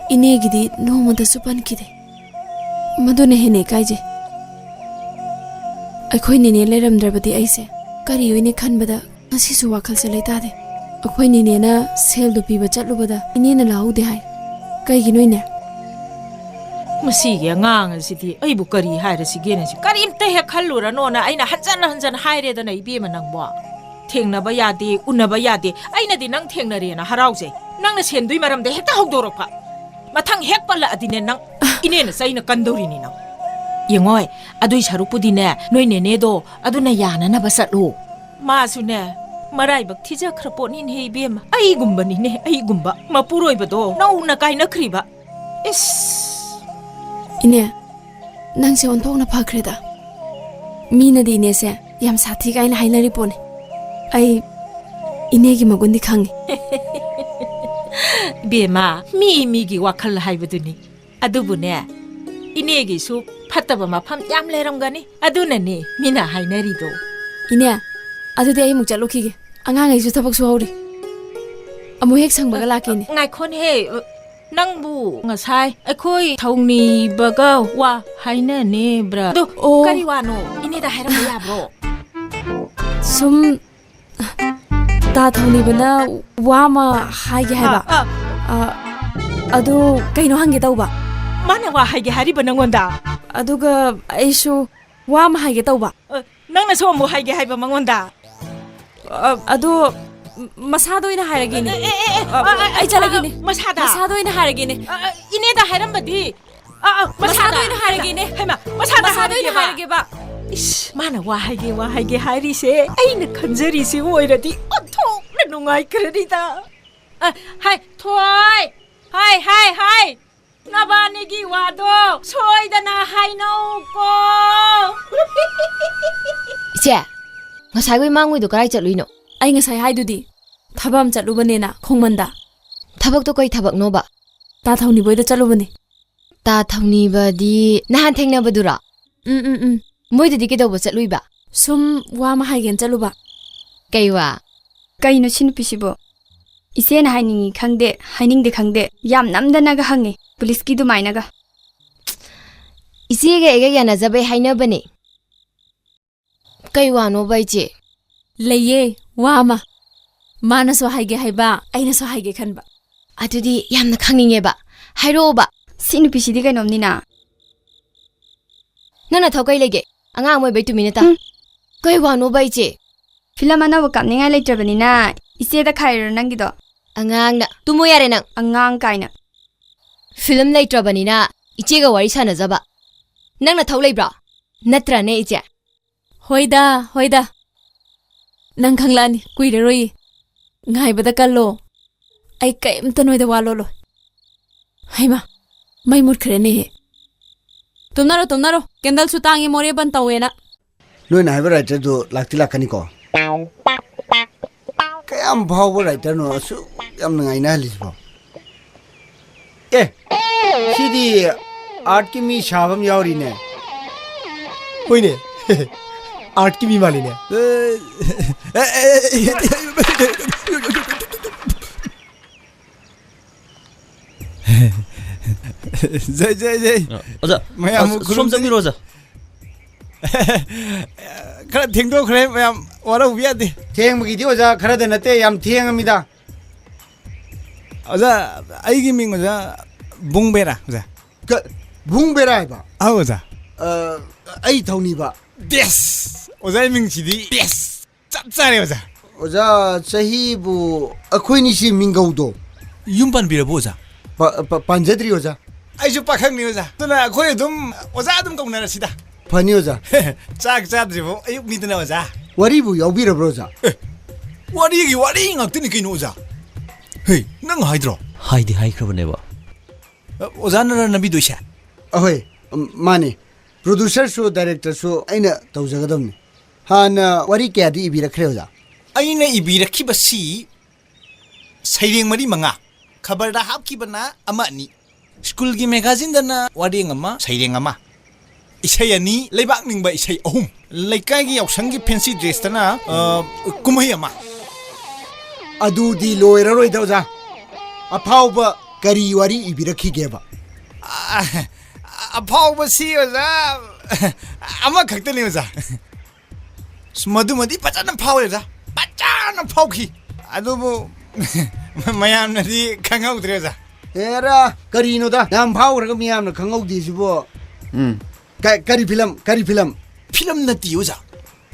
ꯏꯅꯦꯒꯤꯗꯤ ꯅꯣꯡꯃꯇꯁꯨ ꯄꯟꯈꯤꯗꯦ꯫ ꯃꯗꯨꯅ ꯍꯦꯟꯅ ꯏꯀꯥꯏꯖꯩ꯫ ꯑꯩꯈꯣꯏ ꯅꯤꯅꯦ ꯂꯩꯔꯝꯗ꯭ꯔꯕꯗꯤ ꯑꯩꯁꯦ ꯀꯔꯤ ꯑꯣꯏꯅꯤ ꯈꯟꯕꯗ ꯉꯁꯤꯁꯨ ꯋꯥꯈꯜꯁꯦ ꯂꯩꯇꯥꯗꯦ꯫ ꯑꯩꯈꯣꯏ ꯅꯤꯅꯦꯅ ꯁꯦꯜꯗꯨ ꯄꯤꯕ ꯆꯠꯂꯨꯕꯗ ꯏꯅꯦꯅ ꯂꯧꯍꯧꯗꯦ ꯍꯥꯏ꯫ ꯀꯩꯒꯤꯅꯣ ꯏꯅꯦ? ꯃꯁꯤꯒꯤ ꯑꯉꯥꯡ ꯑꯁꯤꯗꯤ ꯑꯩꯕꯨ ꯀꯔꯤ ꯍꯥꯏꯔꯁꯤꯒꯦꯅ ꯁꯤ ꯀꯔꯤꯝꯇ ꯍꯦꯛ ꯈꯜꯂꯨꯔꯅꯣꯅ ꯑꯩꯅ ꯍꯟꯖꯟ ꯍꯟꯖꯟ ꯍꯥꯏꯔꯦꯗꯅ, ꯏꯕꯦꯝꯃ ꯅꯪꯕꯣ꯫ ꯊꯦꯡꯅꯕ ꯌꯥꯗꯦ, ꯎꯅꯕ ꯌꯥꯗꯦ꯫ ꯑꯩꯅꯗꯤ ꯅꯪ ꯊꯦꯡꯅꯔꯦꯅ ꯍꯔꯥꯎꯖꯩ꯫ ꯅꯪꯅ ꯁꯦꯟꯗꯨꯏ ꯃꯔꯝꯗ ꯍꯦꯛꯇ ꯍꯧꯗꯣꯔꯛꯄ꯫ ꯃꯊꯪ ꯍꯦꯛ ꯄꯜꯂꯛꯑꯗꯤꯅꯦ ꯅꯪ ꯏꯅꯦꯅ ꯆꯩꯅ ꯀꯟꯗꯧꯔꯤꯅꯤ ꯅꯪ꯫ ꯌꯦꯡꯉꯣꯏ, ꯑꯗꯨꯏ ꯁꯔꯨꯛꯄꯨꯗꯤꯅꯦ ꯅꯣꯏ ꯅꯦꯅꯦꯗꯣ ꯑꯗꯨꯅ ꯌꯥꯅꯅꯕ ꯆꯠꯂꯨ꯫ ꯃꯥꯁꯨꯅꯦ ꯃꯔꯥꯏꯕꯛ ꯊꯤꯖꯈ꯭ꯔ ꯄꯣꯠꯅꯤꯅꯦ ꯏꯕꯦꯝꯃ꯫ ꯑꯩꯒꯨꯝꯕꯅꯤꯅꯦ, ꯑꯩꯒꯨꯝꯕ꯫ ꯃꯄꯨꯔꯣꯏꯕꯗꯣ ꯅꯧꯅ ꯀꯥꯏꯅꯈ꯭ꯔꯤꯕ꯫ ꯏꯁ꯫ ꯏꯅꯦ, ꯅꯪꯁꯦ ꯑꯣꯟꯊꯣꯛꯅ ꯐꯈ꯭ꯔꯦꯗ꯫ ꯃꯤꯅꯗꯤ ꯏꯅꯦꯁꯦ ꯌꯥꯝ ꯁꯥꯊꯤ ꯀꯥꯏꯅ ꯍꯥꯏꯅꯔꯤ ꯄꯣꯠꯅꯤ꯫ ꯑꯩ ꯏꯅꯦꯒꯤ ꯃꯒꯨꯟꯗꯤ ꯈꯪꯉꯤ꯫ ꯕꯦꯝꯃ, ꯃꯤ ꯃꯤꯒꯤ ꯋꯥꯈꯜ ꯍꯥꯏꯕꯗꯨꯅꯤ꯫ ꯑꯗꯨꯕꯨꯅꯦ, ꯏꯅꯦꯒꯤꯁꯨ ꯐꯠꯇꯕ ꯃꯐꯝ ꯌꯥꯝ ꯂꯩꯔꯝꯒꯅꯤ꯫ ꯑꯗꯨꯅꯅꯦ ꯃꯤꯅ ꯍꯥꯏꯅꯔꯤꯗꯣ꯫ ꯏꯅꯦ, ꯑꯗꯨꯗꯤ ꯑꯩ ꯑꯃꯨꯛ ꯆꯠꯂꯨꯈꯤꯒꯦ꯫ ꯑꯉꯥꯡꯈꯩꯁꯨ ꯊꯕꯛ ꯁꯨꯍꯧꯔꯤ꯫ ꯑꯃꯨꯛ ꯍꯦꯛ ꯁꯪꯕꯒ ꯂꯥꯛꯀꯦꯅꯦ꯫ ꯉꯥꯏꯈꯣꯅꯦꯍꯦ, ꯅꯪꯕꯨ ꯉꯁꯥꯏ ꯑꯩꯈꯣꯏ ꯊꯧꯅꯤꯕꯒ ꯋꯥ ꯍꯥꯏꯅꯅꯦꯕ꯭ꯔꯥ? ꯑꯗꯣ ꯑꯣ꯫ ꯀꯔꯤ ꯋꯥꯅꯣ? ꯏꯅꯦꯗ ꯍꯥꯏꯔꯝꯕ ꯌꯥꯕ꯭ꯔꯣ? ꯁꯨꯝ ꯇꯥ ꯊꯧꯅꯤꯕꯅ ꯋꯥ ꯑꯃ ꯍꯥꯏꯒꯦ ꯍꯥꯏꯕ꯫ ꯑꯥ, ꯑꯥ꯫ ꯑ, ꯑꯗꯨ ꯀꯩꯅꯣ ꯍꯪꯒꯦ ꯇꯧꯕ꯫ ꯃꯥꯅ ꯋꯥ ꯍꯥꯏꯒꯦ ꯍꯥꯏꯔꯤꯕ ꯅꯪꯉꯣꯟꯗ? ꯑꯗꯨꯒ ꯑꯩꯁꯨ ꯋꯥ ꯑꯃ ꯍꯥꯏꯒꯦ ꯇꯧꯕ꯫ ꯑ, ꯅꯪꯅꯁꯨ ꯑꯃꯨꯛ ꯍꯥꯏꯒꯦ ꯍꯥꯏꯕ ꯃꯉꯣꯟꯗ? ꯑ, ꯑꯗꯣ ꯃꯁꯥꯗ ꯑꯣꯏꯅ ꯍꯥꯏꯔꯒꯦꯅꯦ꯫ ꯑꯦ, ꯑꯦ, ꯑꯦ, ꯑꯦ, ꯑ, ꯑ, ꯑ, ꯑꯩ ꯆꯠꯂꯒꯦꯅꯦ꯫ ꯑ, ꯃꯁꯥꯗ? ꯃꯁꯥꯗ ꯑꯣꯏꯅ ꯍꯥꯏꯔꯒꯦꯅꯦ꯫ ꯑ, ꯑ, ꯏꯅꯦꯗ ꯍꯥꯏꯔꯝꯕꯗꯤ? ꯑ, ꯑ, ꯃꯁꯥꯗ ꯃꯁꯥꯗ꯫ ꯑꯣꯏꯅ ꯍꯥꯏꯔꯒꯦꯅꯦ꯫ ꯍꯩꯃꯥ, ꯃꯁꯥꯗ ꯃꯁꯥꯗ ꯑꯣꯏꯅ ꯍꯥꯏꯔꯒꯦꯕ? ꯍꯥꯏꯔꯒꯦꯕ꯫ ꯏꯁ, ꯃꯥꯅ ꯋꯥ ꯍꯥꯏꯒꯦ, ꯋꯥ ꯍꯥꯏꯒꯦ ꯍꯥꯏꯔꯤꯁꯦ ꯑꯩꯅ ꯈꯟꯖꯔꯤꯁꯤ ꯑꯣꯏꯔꯗꯤ ꯑꯣꯟꯊꯣꯛꯅ ꯅꯨꯡꯉꯥꯏꯈ꯭ꯔꯅꯤꯗ꯫ ꯑ, ꯍꯥꯏ, ꯊꯣꯏ! ꯍꯥꯏ, ꯍꯥꯏ, ꯍꯥꯏ! ꯅꯕꯥꯅꯤꯒꯤ ꯋꯥꯗꯣ ꯁꯣꯏꯗꯅ ꯍꯥꯏꯅꯧꯀꯣ꯫ ꯏꯆꯦ, ꯉꯁꯥꯏꯈꯣꯏ ꯃꯥꯡꯉꯨꯏꯗꯣ ꯀꯗꯥꯏ ꯆꯠꯂꯨꯏꯅꯣ? ꯑꯩ ꯉꯁꯥꯏ ꯍꯥꯏꯗꯨꯗꯤ, ꯊꯕꯛ ꯑꯃ ꯆꯠꯂꯨꯕꯅꯦꯅ ꯈꯣꯡꯃꯟꯗ꯫ ꯊꯕꯛꯇꯣ ꯀꯩ ꯊꯕꯛꯅꯣꯕ? ꯇꯥ ꯊꯧꯅꯤꯕꯣꯏꯗ ꯆꯠꯂꯨꯕꯅꯦ꯫ ꯇꯥ ꯊꯧꯅꯤꯕꯗꯤ ꯅꯍꯥꯟ ꯊꯦꯡꯅꯕꯗꯨꯔꯣ? ꯎꯝ, ꯎꯝ, ꯎꯝ꯫ ꯃꯣꯏꯗꯗꯤ ꯀꯩꯗꯧꯕ ꯆꯠꯂꯨꯏꯕ? ꯁꯨꯝ ꯋꯥ ꯑꯃ ꯍꯥꯏꯒꯦꯅ ꯆꯠꯂꯨꯕ꯫ ꯀꯩ ꯋꯥ? ꯀꯩꯅꯣ ꯁꯤ ꯅꯨꯄꯤꯁꯤꯕꯣ? ꯏꯆꯦꯅ ꯍꯥꯏꯅꯤꯡꯉꯤ ꯈꯪꯗꯦ, ꯍꯥꯏꯅꯤꯡꯗꯦ ꯈꯪꯗꯦ, ꯌꯥꯝ ꯅꯝꯗꯅꯒ ꯍꯪꯉꯦ, ꯄꯨꯂꯤꯁꯀꯤ ꯑꯗꯨꯃꯥꯏꯅꯒ꯫ ꯏꯆꯦꯒ ꯑꯩꯒ ꯌꯥꯅꯖꯕꯩ ꯍꯥꯏꯅꯕꯅꯦ꯫ ꯀꯩ ꯋꯥꯅꯣꯕ, ꯏꯆꯦ? ꯂꯩꯌꯦ, ꯋꯥ ꯑꯃ꯫ ꯃꯥꯅꯁꯨ ꯍꯥꯏꯒꯦ ꯍꯥꯏꯕ, ꯑꯩꯅꯁꯨ ꯍꯥꯏꯒꯦ ꯈꯟꯕ꯫ ꯑꯗꯨꯗꯤ ꯌꯥꯝꯅ ꯈꯪꯅꯤꯡꯉꯦꯕ꯫ ꯍꯥꯏꯔꯛꯑꯣꯕ꯫ ꯁꯤ ꯅꯨꯄꯤꯁꯤꯗꯤ ꯀꯩꯅꯣꯝꯅꯤꯅ꯫ ꯅꯪ ꯅꯊꯧ ꯀꯩ ꯂꯩꯒꯦ? ꯑꯉꯥꯡ ꯑꯃ ꯑꯣꯏꯕꯩ ꯇꯨꯃꯤꯟꯅ ꯇꯥ꯫ ꯎꯝ꯫ ꯀꯩ ꯋꯥꯅꯣꯕ ꯏꯆꯦ? ꯐꯤꯂꯝ ꯑꯅꯧꯕ ꯀꯥꯞꯅꯤꯡꯉꯥꯏ ꯂꯩꯇ꯭ꯔꯕꯅꯤꯅ ꯏꯆꯦꯗ ꯈꯥꯏꯔꯤꯔꯣ ꯅꯪꯒꯤꯗꯣ? ꯑꯉꯥꯡꯅ꯫ ꯇꯨꯝꯃꯣ ꯌꯥꯔꯦ ꯅꯪ꯫ ꯑꯉꯥꯡ ꯀꯥꯏꯅ꯫ ꯐꯤꯂꯝ ꯂꯩꯇ꯭ꯔꯕꯅꯤꯅ ꯏꯆꯦꯒ ꯋꯥꯔꯤ ꯁꯥꯟꯅꯖꯕ꯫ ꯅꯪ ꯅꯊꯧ ꯂꯩꯕ꯭ꯔꯣ? ꯅꯠꯇ꯭ꯔꯅꯦ ꯏꯆꯦ? ꯍꯣꯏꯗ, ꯍꯣꯏꯗ꯫ ꯅꯪ ꯈꯪꯂꯛꯑꯅꯤ, ꯀꯨꯏꯔꯔꯣꯏꯌꯦ꯫ ꯉꯥꯏꯕꯗ ꯀꯜꯂꯣ꯫ ꯑꯩ ꯀꯩꯝꯇ ꯅꯣꯏꯗ ꯋꯥ ꯂꯣꯠꯂꯣꯏ꯫ ꯍꯩꯃꯥ, ꯃꯩ ꯃꯨꯠꯈ꯭ꯔꯦꯅꯦꯍꯦ꯫ ꯇꯨꯝꯅꯔꯣ, ꯇꯨꯝꯅꯔꯣ꯫ ꯀꯦꯟꯗꯜꯁꯨ ꯇꯥꯡꯉꯦ, ꯃꯣꯔꯦ ꯕꯟ ꯇꯧꯋꯦꯅ꯫ ꯅꯣꯏꯅ ꯍꯥꯏꯕ writerꯗꯨ ꯂꯥꯛꯇꯤ ꯂꯥꯛꯀꯅꯤꯀꯣ? ꯀꯌꯥꯝ ꯐꯥꯎꯕ writerꯅꯣ ꯑꯁꯨꯛ ꯌꯥꯝꯅ ꯉꯥꯏꯅꯍꯜꯂꯤꯁꯤꯕꯣ? ꯑꯦ, ꯁꯤꯗꯤ artꯀꯤ ꯃꯤ ꯁꯥꯕ ꯑꯃ ꯌꯥꯎꯔꯤꯅꯦ꯫ ꯍꯣꯏꯅꯦ, artꯀꯤ ꯃꯤ ꯃꯥꯜꯂꯤꯅꯦ꯫ ꯑꯦ, ꯑꯦ, ꯑꯦ, ꯑꯦ, ꯖꯩ, ꯖꯩ, ꯖꯩ꯫ ꯑꯣꯖꯥ, ꯃꯌꯥꯝ ꯑ, ꯁꯣꯝ ꯈꯨꯔꯨꯝꯖꯔꯤ꯫ ꯆꯪꯕꯤꯔꯣ, ꯑꯣꯖꯥ꯫ ꯈꯔ ꯊꯦꯡꯗꯣꯛꯈ꯭ꯔꯦ ꯃꯌꯥꯝ, ꯋꯥꯔꯧꯕ ꯌꯥꯗꯦ꯫ ꯊꯦꯡꯕꯒꯤꯗꯤ ꯑꯣꯖꯥ ꯈꯔꯗ ꯅꯠꯇꯦ, ꯌꯥꯝ ꯊꯦꯡꯉꯃꯤꯗ꯫ ꯑꯣꯖꯥ, ꯑꯩꯒꯤ ꯃꯤꯡ ꯑꯣꯖꯥ ꯕꯨꯡꯕꯦꯔꯥ, ꯑꯣꯖꯥ꯫ ꯀ-, ꯕꯨꯡꯕꯦꯔꯥ ꯍꯥꯏꯕ? ꯑꯧ, ꯑꯣꯖꯥ꯫ ꯑ, ꯑꯩ ꯊꯧꯅꯤꯕ꯫ ꯕꯦꯁ! ꯑꯣꯖꯥ, ꯑꯩ ꯃꯤꯡꯁꯤꯗꯤ ꯕꯦꯁ! ꯆꯞ ꯆꯥꯔꯦ, ꯑꯣꯖꯥ꯫ ꯑꯣꯖꯥ, ꯆꯍꯤꯕꯨ ꯑꯩꯈꯣꯏꯅꯤꯁꯤ ꯃꯤꯡꯒꯧꯗꯣ꯫ ꯌꯨꯝ ꯄꯥꯟꯕꯤꯔꯕꯣ, ꯑꯣꯖꯥ? ꯄ-, ꯄ-, ꯄꯥꯟꯖꯗ꯭ꯔꯤ, ꯑꯣꯖꯥ꯫ ꯑꯩꯁꯨ ꯄꯥꯈꯪꯅꯤ, ꯑꯣꯖꯥ꯫ ꯑꯗꯨꯅ ꯑꯩꯈꯣꯏ ꯑꯗꯨꯝ ꯑꯣꯖꯥ ꯑꯗꯨꯝ ꯀꯧꯅꯔꯁꯤꯗ꯫ ꯐꯅꯤ, ꯑꯣꯖꯥ꯫ ꯆꯥꯛ ꯆꯥꯗ꯭ꯔꯤꯕꯣ ꯑꯌꯨꯛꯅꯤꯗꯅ, ꯑꯣꯖꯥ꯫ ꯋꯥꯔꯤꯕꯨ ꯌꯥꯎꯕꯤꯔꯕ꯭ꯔꯣ, ꯑꯣꯖꯥ? ꯑꯦ, ꯋꯥꯔꯤꯒꯤ ꯋꯥꯔꯤ ꯉꯥꯛꯇꯅꯤ ꯀꯩꯅꯣ, ꯑꯣꯖꯥ꯫ ꯍꯦ, ꯅꯪ ꯍꯥꯏꯗ꯭ꯔꯣ? ꯍꯥꯏꯗꯤ ꯍꯥꯏꯈ꯭ꯔꯕꯅꯦꯕ꯫ ꯑ, ꯑꯣꯖꯥꯅꯔ ꯅꯝꯕꯤꯗꯣꯏꯁꯦ? ꯑꯍꯣꯏ, ꯎꯝ, ꯃꯥꯅꯦ꯫ Producerꯁꯨ directorꯁꯨ ꯑꯩꯅ ꯇꯧꯖꯒꯗꯕꯅꯤ꯫ ꯍꯥꯟꯅ ꯋꯥꯔꯤ ꯀꯌꯥꯗꯤ ꯏꯕꯤꯔꯛꯈ꯭ꯔꯦ, ꯑꯣꯖꯥ? ꯑꯩꯅ ꯏꯕꯤꯔꯛꯈꯤꯕꯁꯤ ꯁꯩꯔꯦꯡ ꯃꯔꯤ ꯃꯉꯥ, ꯈꯕꯔꯗ ꯍꯥꯞꯈꯤꯕꯅ ꯑꯃ ꯑꯅꯤ, ꯁ꯭ꯀꯨꯜꯒꯤ magazineꯗꯅ ꯋꯥꯔꯦꯡ ꯑꯃ, ꯁꯩꯔꯦꯡ ꯑꯃ, ꯏꯁꯩ ꯑꯅꯤ, ꯂꯩꯕꯥꯛ ꯅꯤꯡꯕ ꯏꯁꯩ ꯑꯍꯨꯝ, ꯂꯩꯀꯥꯏꯒꯤ ꯌꯥꯎꯁꯪꯒꯤ fancy dressꯇꯅ, ꯑ, ꯀꯨꯝꯍꯩ ꯑꯃ꯫ ꯑꯗꯨꯗꯤ ꯂꯣꯏꯔꯔꯣꯏꯗ, ꯑꯣꯖꯥ꯫ ꯑꯐꯥꯎꯕ ꯀꯔꯤ ꯋꯥꯔꯤ ꯏꯕꯤꯔꯛꯈꯤꯒꯦꯕ? ꯑ, ꯑꯐꯥꯎꯕꯁꯤ, ꯑꯣꯖꯥ, ꯑꯃꯈꯛꯇꯅꯤ, ꯑꯣꯖꯥ꯫ ꯑꯁ, ꯃꯗꯨꯃꯗꯤ ꯐꯖꯅ ꯐꯥꯎꯋꯦ, ꯑꯣꯖꯥ꯫ ꯐꯖꯅ ꯐꯥꯎꯈꯤ꯫ ꯑꯗꯨꯕꯨ ꯃꯌꯥꯝꯅꯗꯤ ꯈꯪꯍꯧꯗ꯭ꯔꯦ, ꯑꯣꯖꯥ꯫ ꯑꯦꯔꯥ, ꯀꯔꯤꯅꯣꯗ? ꯌꯥꯝ ꯐꯥꯎꯈ꯭ꯔꯒ ꯃꯤꯌꯥꯝꯅ ꯈꯪꯍꯧꯗꯦꯁꯤꯕꯣ꯫ ꯎꯝ꯫ ꯀ-, ꯀꯔꯤ ꯐꯤꯂꯝ? ꯀꯔꯤ ꯐꯤꯂꯝ? ꯐꯤꯂꯝ ꯅꯠꯇꯦ, ꯑꯣꯖꯥ꯫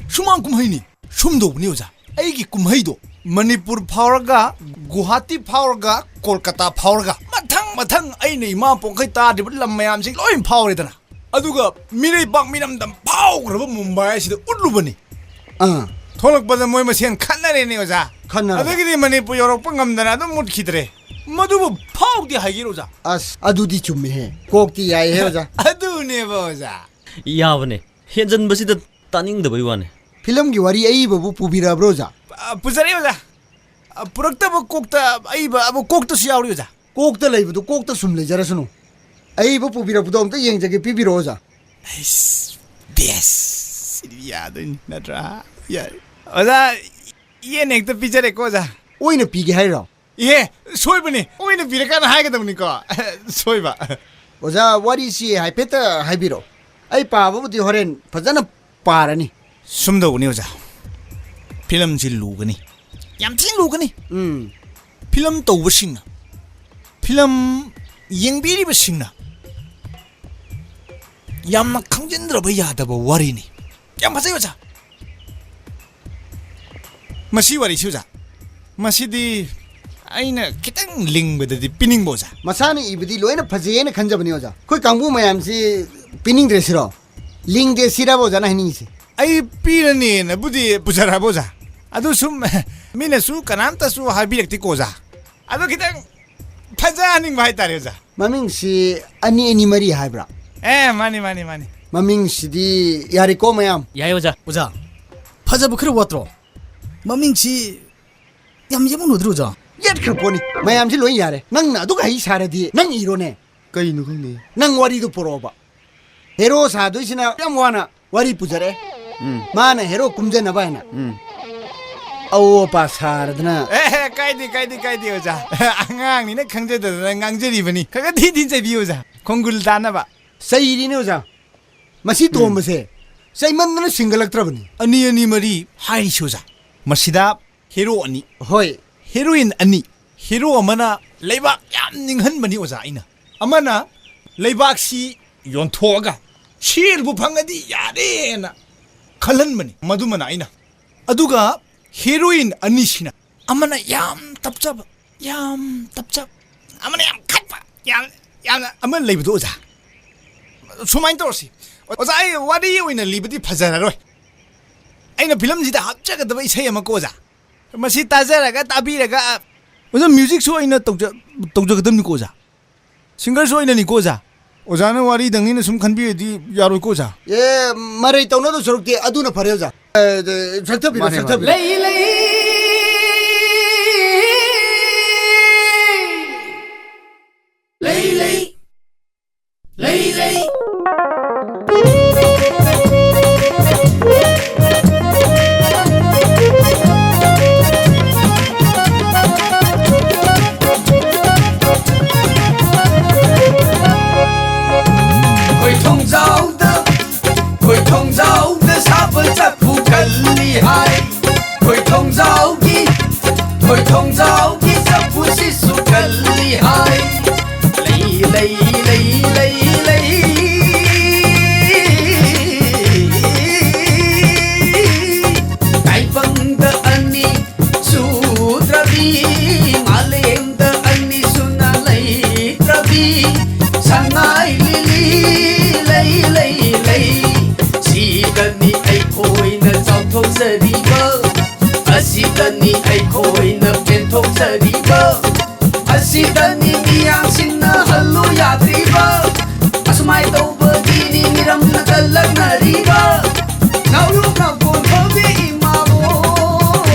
ꯁꯨꯃꯥꯡ ꯀꯨꯝꯍꯩꯅꯤ꯫ ꯁꯨꯝ ꯇꯧꯕꯅꯤ, ꯑꯣꯖꯥ꯫ ꯑꯩꯒꯤ ꯀꯨꯝꯍꯩꯗꯣ ꯃꯅꯤꯄꯨꯔ ꯐꯥꯎꯔꯒ, ꯒꯨꯋꯥꯍꯥꯇꯤ ꯐꯥꯎꯔꯒ, ꯀꯣꯜꯀꯇꯥ ꯐꯥꯎꯔꯒ, ꯃꯊꯪ ꯃꯊꯪ ꯑꯩꯅ ꯏꯃꯥ ꯄꯣꯛꯈꯩ ꯇꯥꯗ꯭ꯔꯤꯕ ꯂꯝ ꯃꯌꯥꯝꯁꯤ ꯂꯣꯏ ꯐꯥꯎꯔꯦꯗꯅ꯫ ꯑꯗꯨꯒ ꯃꯤꯔꯩꯕꯥꯛ ꯃꯤꯔꯝꯗꯝ ꯐꯥꯎꯈ꯭ꯔꯕ ꯃꯨꯝꯕꯥꯏ ꯑꯁꯤꯗ ꯎꯠꯂꯨꯕꯅꯤ꯫ ꯑꯥ꯫ ꯊꯣꯛꯂꯛꯄꯗ ꯃꯣꯏ ꯃꯁꯦꯟ ꯈꯠꯅꯔꯦꯅꯦ, ꯑꯣꯖꯥ꯫ ꯈꯠꯅꯔꯕ? ꯑꯗꯒꯤꯗꯤ ꯃꯅꯤꯄꯨꯔ ꯌꯧꯔꯛꯄ ꯉꯝꯗꯅ ꯑꯗꯨꯝ ꯃꯨꯠꯈꯤꯗ꯭ꯔꯦ꯫ ꯃꯗꯨꯕꯨ ꯐꯥꯎꯗꯦ ꯍꯥꯏꯒꯦꯔꯣ, ꯑꯣꯖꯥ? ꯑꯁ, ꯑꯗꯨꯗꯤ ꯆꯨꯝꯃꯦꯍꯦ꯫ ꯀꯣꯛꯇꯤ ꯌꯥꯏꯍꯦ, ꯑꯣꯖꯥ꯫ ꯑꯗꯨꯅꯦꯕ, ꯑꯣꯖꯥ꯫ ꯌꯥꯕꯅꯦ꯫ ꯍꯦꯟꯖꯟꯕꯁꯤꯗ ꯇꯥꯅꯤꯡꯗꯕꯩ ꯋꯥꯅꯦ꯫ ꯐꯤꯂꯝꯒꯤ ꯋꯥꯔꯤ ꯑꯏꯕꯕꯨ ꯄꯨꯕꯤꯔꯛꯑꯕ꯭ꯔꯣ, ꯑꯣꯖꯥ? ꯑ, ꯄꯨꯖꯔꯛꯑꯦ, ꯑꯣꯖꯥ꯫ ꯑ, ꯄꯨꯔꯛꯇꯕ ꯀꯣꯛꯇ ꯑꯏꯕ ꯑꯃ ꯀꯣꯛꯇꯁꯨ ꯌꯥꯎꯔꯤ, ꯑꯣꯖꯥ꯫ ꯀꯣꯛꯇ ꯂꯩꯕꯗꯨ ꯀꯣꯛꯇ ꯁꯨꯝ ꯂꯩꯖꯔꯁꯅꯨ꯫ ꯑꯏꯕ ꯄꯨꯕꯤꯔꯛꯄꯗꯣ ꯑꯝꯇ ꯌꯦꯡꯖꯒꯦ, ꯄꯤꯕꯤꯔꯛꯑꯣ, ꯑꯣꯖꯥ꯫ ꯑꯩꯁ, ꯕꯦꯁ! ꯁꯤꯗꯤ ꯌꯥꯗꯣꯏꯅꯤ, ꯅꯠꯇ꯭ꯔꯥ? ꯌꯥꯏ꯫ ꯑꯣꯖꯥ, ꯌꯦꯟ ꯍꯦꯛꯇ ꯄꯤꯖꯔꯦꯀꯣ, ꯑꯣꯖꯥ꯫ ꯑꯣꯏꯅ ꯄꯤꯒꯦ ꯍꯥꯏꯔꯣ? ꯏꯍꯦ, ꯁꯣꯏꯕꯅꯤ꯫ ꯑꯣꯏꯅ ꯄꯤꯔꯀꯥꯟꯗ ꯍꯥꯏꯒꯗꯕꯅꯤꯀꯣ꯫ ꯁꯣꯏꯕ꯫ ꯑꯣꯖꯥ, ꯋꯥꯔꯤꯁꯤ ꯍꯥꯏꯐꯦꯠꯇ ꯍꯥꯏꯕꯤꯔꯛꯑꯣ꯫ ꯑꯩ ꯄꯥꯕꯕꯨꯗꯤ ꯍꯣꯔꯦꯟ ꯐꯖꯅ ꯄꯥꯔꯅꯤ꯫ ꯁꯨꯝ ꯇꯧꯕꯅꯤ, ꯑꯣꯖꯥ꯫ ꯐꯤꯂꯝꯁꯤ ꯂꯨꯒꯅꯤ꯫ ꯌꯥꯝ ꯊꯤꯅ ꯂꯨꯒꯅꯤ꯫ ꯎꯝ꯫ ꯐꯤꯂꯝ ꯇꯧꯕꯁꯤꯡꯅ, ꯐꯤꯂꯝ ꯌꯦꯡꯕꯤꯔꯤꯕꯁꯤꯡꯅ ꯌꯥꯝꯅ ꯈꯪꯖꯤꯟꯗ꯭ꯔꯕ ꯌꯥꯗꯕ ꯋꯥꯔꯤꯅꯤ꯫ ꯌꯥꯝ ꯐꯖꯩ, ꯑꯣꯖꯥ꯫ ꯃꯁꯤ ꯋꯥꯔꯤꯁꯤ, ꯑꯣꯖꯥ, ꯃꯁꯤꯗꯤ ꯑꯩꯅ ꯈꯤꯇꯪ ꯂꯤꯡꯕꯗꯗꯤ ꯄꯤꯅꯤꯡꯕ, ꯑꯣꯖꯥ꯫ ꯃꯁꯥꯅ ꯏꯕꯗꯤ ꯂꯣꯏꯅ ꯐꯖꯩ ꯍꯥꯏꯅ ꯈꯟꯖꯕꯅꯤ, ꯑꯣꯖꯥ꯫ ꯑꯩꯈꯣꯏ ꯀꯥꯡꯕꯨ ꯃꯌꯥꯝꯁꯤ ꯄꯤꯅꯤꯡꯗ꯭ꯔꯦ ꯁꯤꯔꯣ? ꯂꯤꯡꯗꯦ ꯁꯤꯔꯕ ꯑꯣꯖꯥꯅ ꯍꯥꯏꯅꯤꯡꯉꯤꯁꯦ? ꯑꯩ ꯄꯤꯔꯅꯦꯅꯕꯨꯗꯤ ꯄꯨꯖꯔꯛꯑꯕ, ꯑꯣꯖꯥ꯫ ꯑꯗꯨ ꯁꯨꯝ ꯃꯤꯅꯁꯨ ꯀꯅꯥꯝꯇꯁꯨ ꯍꯥꯏꯕꯤꯔꯛꯇꯦꯀꯣ, ꯑꯣꯖꯥ꯫ ꯑꯗꯣ ꯈꯤꯇꯪ ꯐꯖꯍꯟꯅꯤꯡꯕ ꯍꯥꯏꯇꯥꯔꯦ, ꯑꯣꯖꯥ꯫ ꯃꯃꯤꯡꯁꯤ ꯑꯅꯤ ꯑꯅꯤ ꯃꯔꯤ ꯍꯥꯏꯕ꯭ꯔꯥ? ꯑꯦ, ꯃꯥꯅꯤ, ꯃꯥꯅꯤ, ꯃꯥꯅꯤ꯫ ꯃꯃꯤꯡꯁꯤꯗꯤ ꯌꯥꯔꯦꯀꯣ, ꯃꯌꯥꯝ? ꯌꯥꯏ, ꯑꯣꯖꯥ꯫ ꯑꯣꯖꯥ, ꯐꯖꯕ ꯈꯔ ꯋꯥꯠꯇ꯭ꯔꯣ? ꯃꯃꯤꯡꯁꯤ ꯌꯥꯝ ꯌꯦꯠꯃꯟꯅꯗ꯭ꯔꯣ, ꯑꯣꯖꯥ? ꯌꯦꯠꯈ꯭ꯔ ꯄꯣꯠꯅꯤ꯫ ꯃꯌꯥꯝꯁꯤ ꯂꯣꯏ ꯌꯥꯔꯦ꯫ ꯅꯪꯅ ꯑꯗꯨꯛ ꯍꯩ ꯁꯥꯔꯗꯤ ꯅꯪ ꯏꯔꯣꯅꯦ꯫ ꯀꯩꯅꯣ ꯈꯪꯗꯦ꯫ ꯅꯪ ꯋꯥꯔꯤꯗꯨ ꯄꯨꯔꯛꯑꯣꯕ꯫ ꯍꯦꯔꯣ ꯁꯥꯗꯣꯏꯁꯤꯅ ꯌꯥꯝ ꯋꯥꯅ ꯋꯥꯔꯤ ꯄꯨꯖꯔꯛꯑꯦ꯫ ꯎꯝ꯫ ꯃꯥꯅ ꯍꯦꯔꯣ ꯀꯨꯝꯖꯅꯕ ꯍꯥꯏꯅ꯫ ꯎꯝ꯫ ꯑꯑꯣꯄꯥ ꯁꯥꯔꯗꯅ꯫ ꯑꯦ, ꯀꯥꯏꯗꯦ, ꯀꯥꯏꯗꯦ, ꯀꯥꯏꯗꯦ, ꯑꯣꯖꯥ꯫ ꯑꯉꯥꯡꯅꯤꯅ ꯈꯪꯖꯗꯗꯅ ꯉꯥꯡꯖꯔꯤꯕꯅꯤ꯫ ꯈꯔ ꯈꯔ ꯊꯤ ꯊꯤ ꯆꯩꯕꯤꯌꯨ, ꯑꯣꯖꯥ꯫ ꯈꯣꯡꯒꯨꯜ ꯇꯥꯅꯕ꯫ ꯆꯩꯔꯤꯅꯦ, ꯑꯣꯖꯥ꯫ ꯃꯁꯤ ꯎꯝ꯫ ꯇꯣꯝꯕꯁꯦ ꯆꯩꯃꯟꯗꯅ ꯁꯤꯡꯒꯠꯂꯛꯇ꯭ꯔꯕꯅꯤ꯫ ꯑꯅꯤ, ꯑꯅꯤ, ꯃꯔꯤ ꯍꯥꯏꯔꯤꯁꯤ, ꯑꯣꯖꯥ꯫ ꯃꯁꯤꯗ ꯍꯦꯔꯣ ꯑꯅꯤ꯫ ꯍꯣꯏ꯫ ꯍꯦꯔꯣꯏꯟ ꯑꯅꯤ꯫ ꯍꯤꯔꯣ ꯑꯃꯅ ꯂꯩꯕꯥꯛ ꯌꯥꯝ ꯅꯤꯡꯍꯟꯕꯅꯤ ꯑꯣꯖꯥ꯫ ꯑꯩꯅ ꯑꯃꯅ ꯂꯩꯕꯥꯛꯁꯤ ꯌꯣꯟꯊꯣꯛꯑꯒ ꯁꯦꯜꯕꯨ ꯐꯪꯉꯗꯤ ꯌꯥꯔꯦꯅ ꯈꯜꯍꯟꯕꯅꯤ ꯃꯗꯨꯃꯅ ꯑꯩꯅ꯫ ꯑꯗꯨꯒ ꯍꯤꯔꯣꯏꯟ ꯑꯅꯤꯁꯤꯅ ꯑꯃꯅ ꯌꯥꯝ ꯇꯞꯆꯕ, ꯌꯥꯝ ꯇꯞꯆꯕ, ꯑꯃꯅ ꯌꯥꯝ ꯈꯠꯄ, ꯌꯥꯝ, ꯌꯥꯝꯅ ꯑꯃ ꯂꯩꯕꯗꯣ ꯑꯣꯖꯥ꯫ ꯁꯨꯃꯥꯏꯅ ꯇꯧꯔꯁꯤ ꯑꯣꯖꯥ, ꯑꯩ ꯋꯥꯔꯤ ꯑꯣꯏꯅ ꯂꯤꯕꯗꯤ ꯐꯖꯔꯔꯣꯏ꯫ ꯑꯩꯅ ꯐꯤꯂꯝꯁꯤꯗ ꯍꯥꯞꯆꯒꯗꯕ ꯏꯁꯩ ꯑꯃꯀꯣ ꯑꯣꯖꯥ, ꯃꯁꯤ ꯇꯥꯖꯔꯒ ꯇꯥꯕꯤꯔꯒ ꯑꯣꯖꯥ, ꯃ꯭ꯌꯨꯖꯤꯛꯁꯨ ꯑꯩꯅ ꯇꯧꯖ-, ꯇꯧꯖꯒꯗꯕꯅꯤꯀꯣ ꯑꯣꯖꯥ꯫ ꯁꯤꯡꯒꯔꯁꯨ ꯑꯩꯅꯅꯤꯀꯣ ꯑꯣꯖꯥ꯫ ꯑꯣꯖꯥꯅ ꯋꯥꯔꯤꯗꯪꯅꯤꯅ ꯁꯨꯝ ꯈꯟꯕꯤꯔꯗꯤ ꯌꯥꯔꯣꯏꯀꯣ ꯑꯣꯖꯥ꯫ ꯑꯦ, ꯃꯔꯩ ꯇꯧꯅꯗꯧ ꯁꯔꯨꯛꯇꯤ ꯑꯗꯨꯅ ꯐꯔꯦ ꯑꯣꯖꯥ꯫ ꯑꯦ, ꯑꯦ, ꯁꯛꯊꯕꯤꯔꯣ, ꯃꯥꯅꯦ, ꯃꯥꯅꯦ꯫ ꯁꯛꯊꯕꯤꯔꯣ꯫ ꯂꯩ ꯂꯩ, ꯂꯩ ꯂꯩ, ꯂꯩ ꯂꯩ꯫ ꯑꯩꯈꯣꯏ ꯊꯣꯡꯖꯥꯎꯗ, ꯑꯩꯈꯣꯏ ꯊꯣꯡꯖꯥꯎꯗ ꯁꯥꯕ ꯆꯐꯨ ꯀꯜꯂꯤ ꯍꯥꯏ꯫ ꯑꯩꯈꯣꯏ ꯊꯣꯡꯖꯥꯎꯒꯤ, ꯑꯩꯈꯣꯏ ꯊꯣꯡꯖꯥꯎꯒꯤ ꯆꯐꯨꯁꯤꯁꯨ ꯀꯜꯂꯤ ꯍꯥꯏ꯫ ꯂꯩ ꯂꯩ, ꯂꯩ ꯂꯩ, ꯂꯩ꯫ ꯇꯥꯏꯕꯪꯗ ꯑꯅꯤ ꯁꯨꯗ꯭ꯔꯕꯤ, ꯃꯥꯂꯦꯝꯗ ꯑꯅꯤꯁꯨꯅ ꯂꯩꯇ꯭ꯔꯕꯤ, ꯁꯉꯥꯏ ꯂꯤꯂꯤ ꯂꯩ, ꯂꯩ, ꯂꯩ꯫ ꯁꯤꯗꯅꯤ ꯑꯩꯈꯣꯏꯅ ꯆꯥꯎꯊꯣꯛꯆꯔꯤꯕ, ꯑꯁꯤꯗꯅꯤ ꯑꯩꯈꯣꯏꯅ ꯄꯦꯟꯊꯣꯛꯆꯔꯤꯕ, ꯑꯁꯤꯗꯅꯤ ꯃꯤꯌꯥꯝꯁꯤꯡꯅ ꯍꯜꯂꯨ ꯌꯥꯗ꯭ꯔꯤꯕ꯫ ꯑꯁꯨꯃꯥꯏ ꯇꯧꯕꯒꯤꯅꯤ ꯃꯤꯔꯝꯅ ꯀꯜꯂꯛꯅꯔꯤꯕ꯫ ꯅꯥꯎꯔꯨ ꯅꯥꯎꯇꯣꯟ ꯐꯕꯤ ꯏꯃꯥꯕꯣ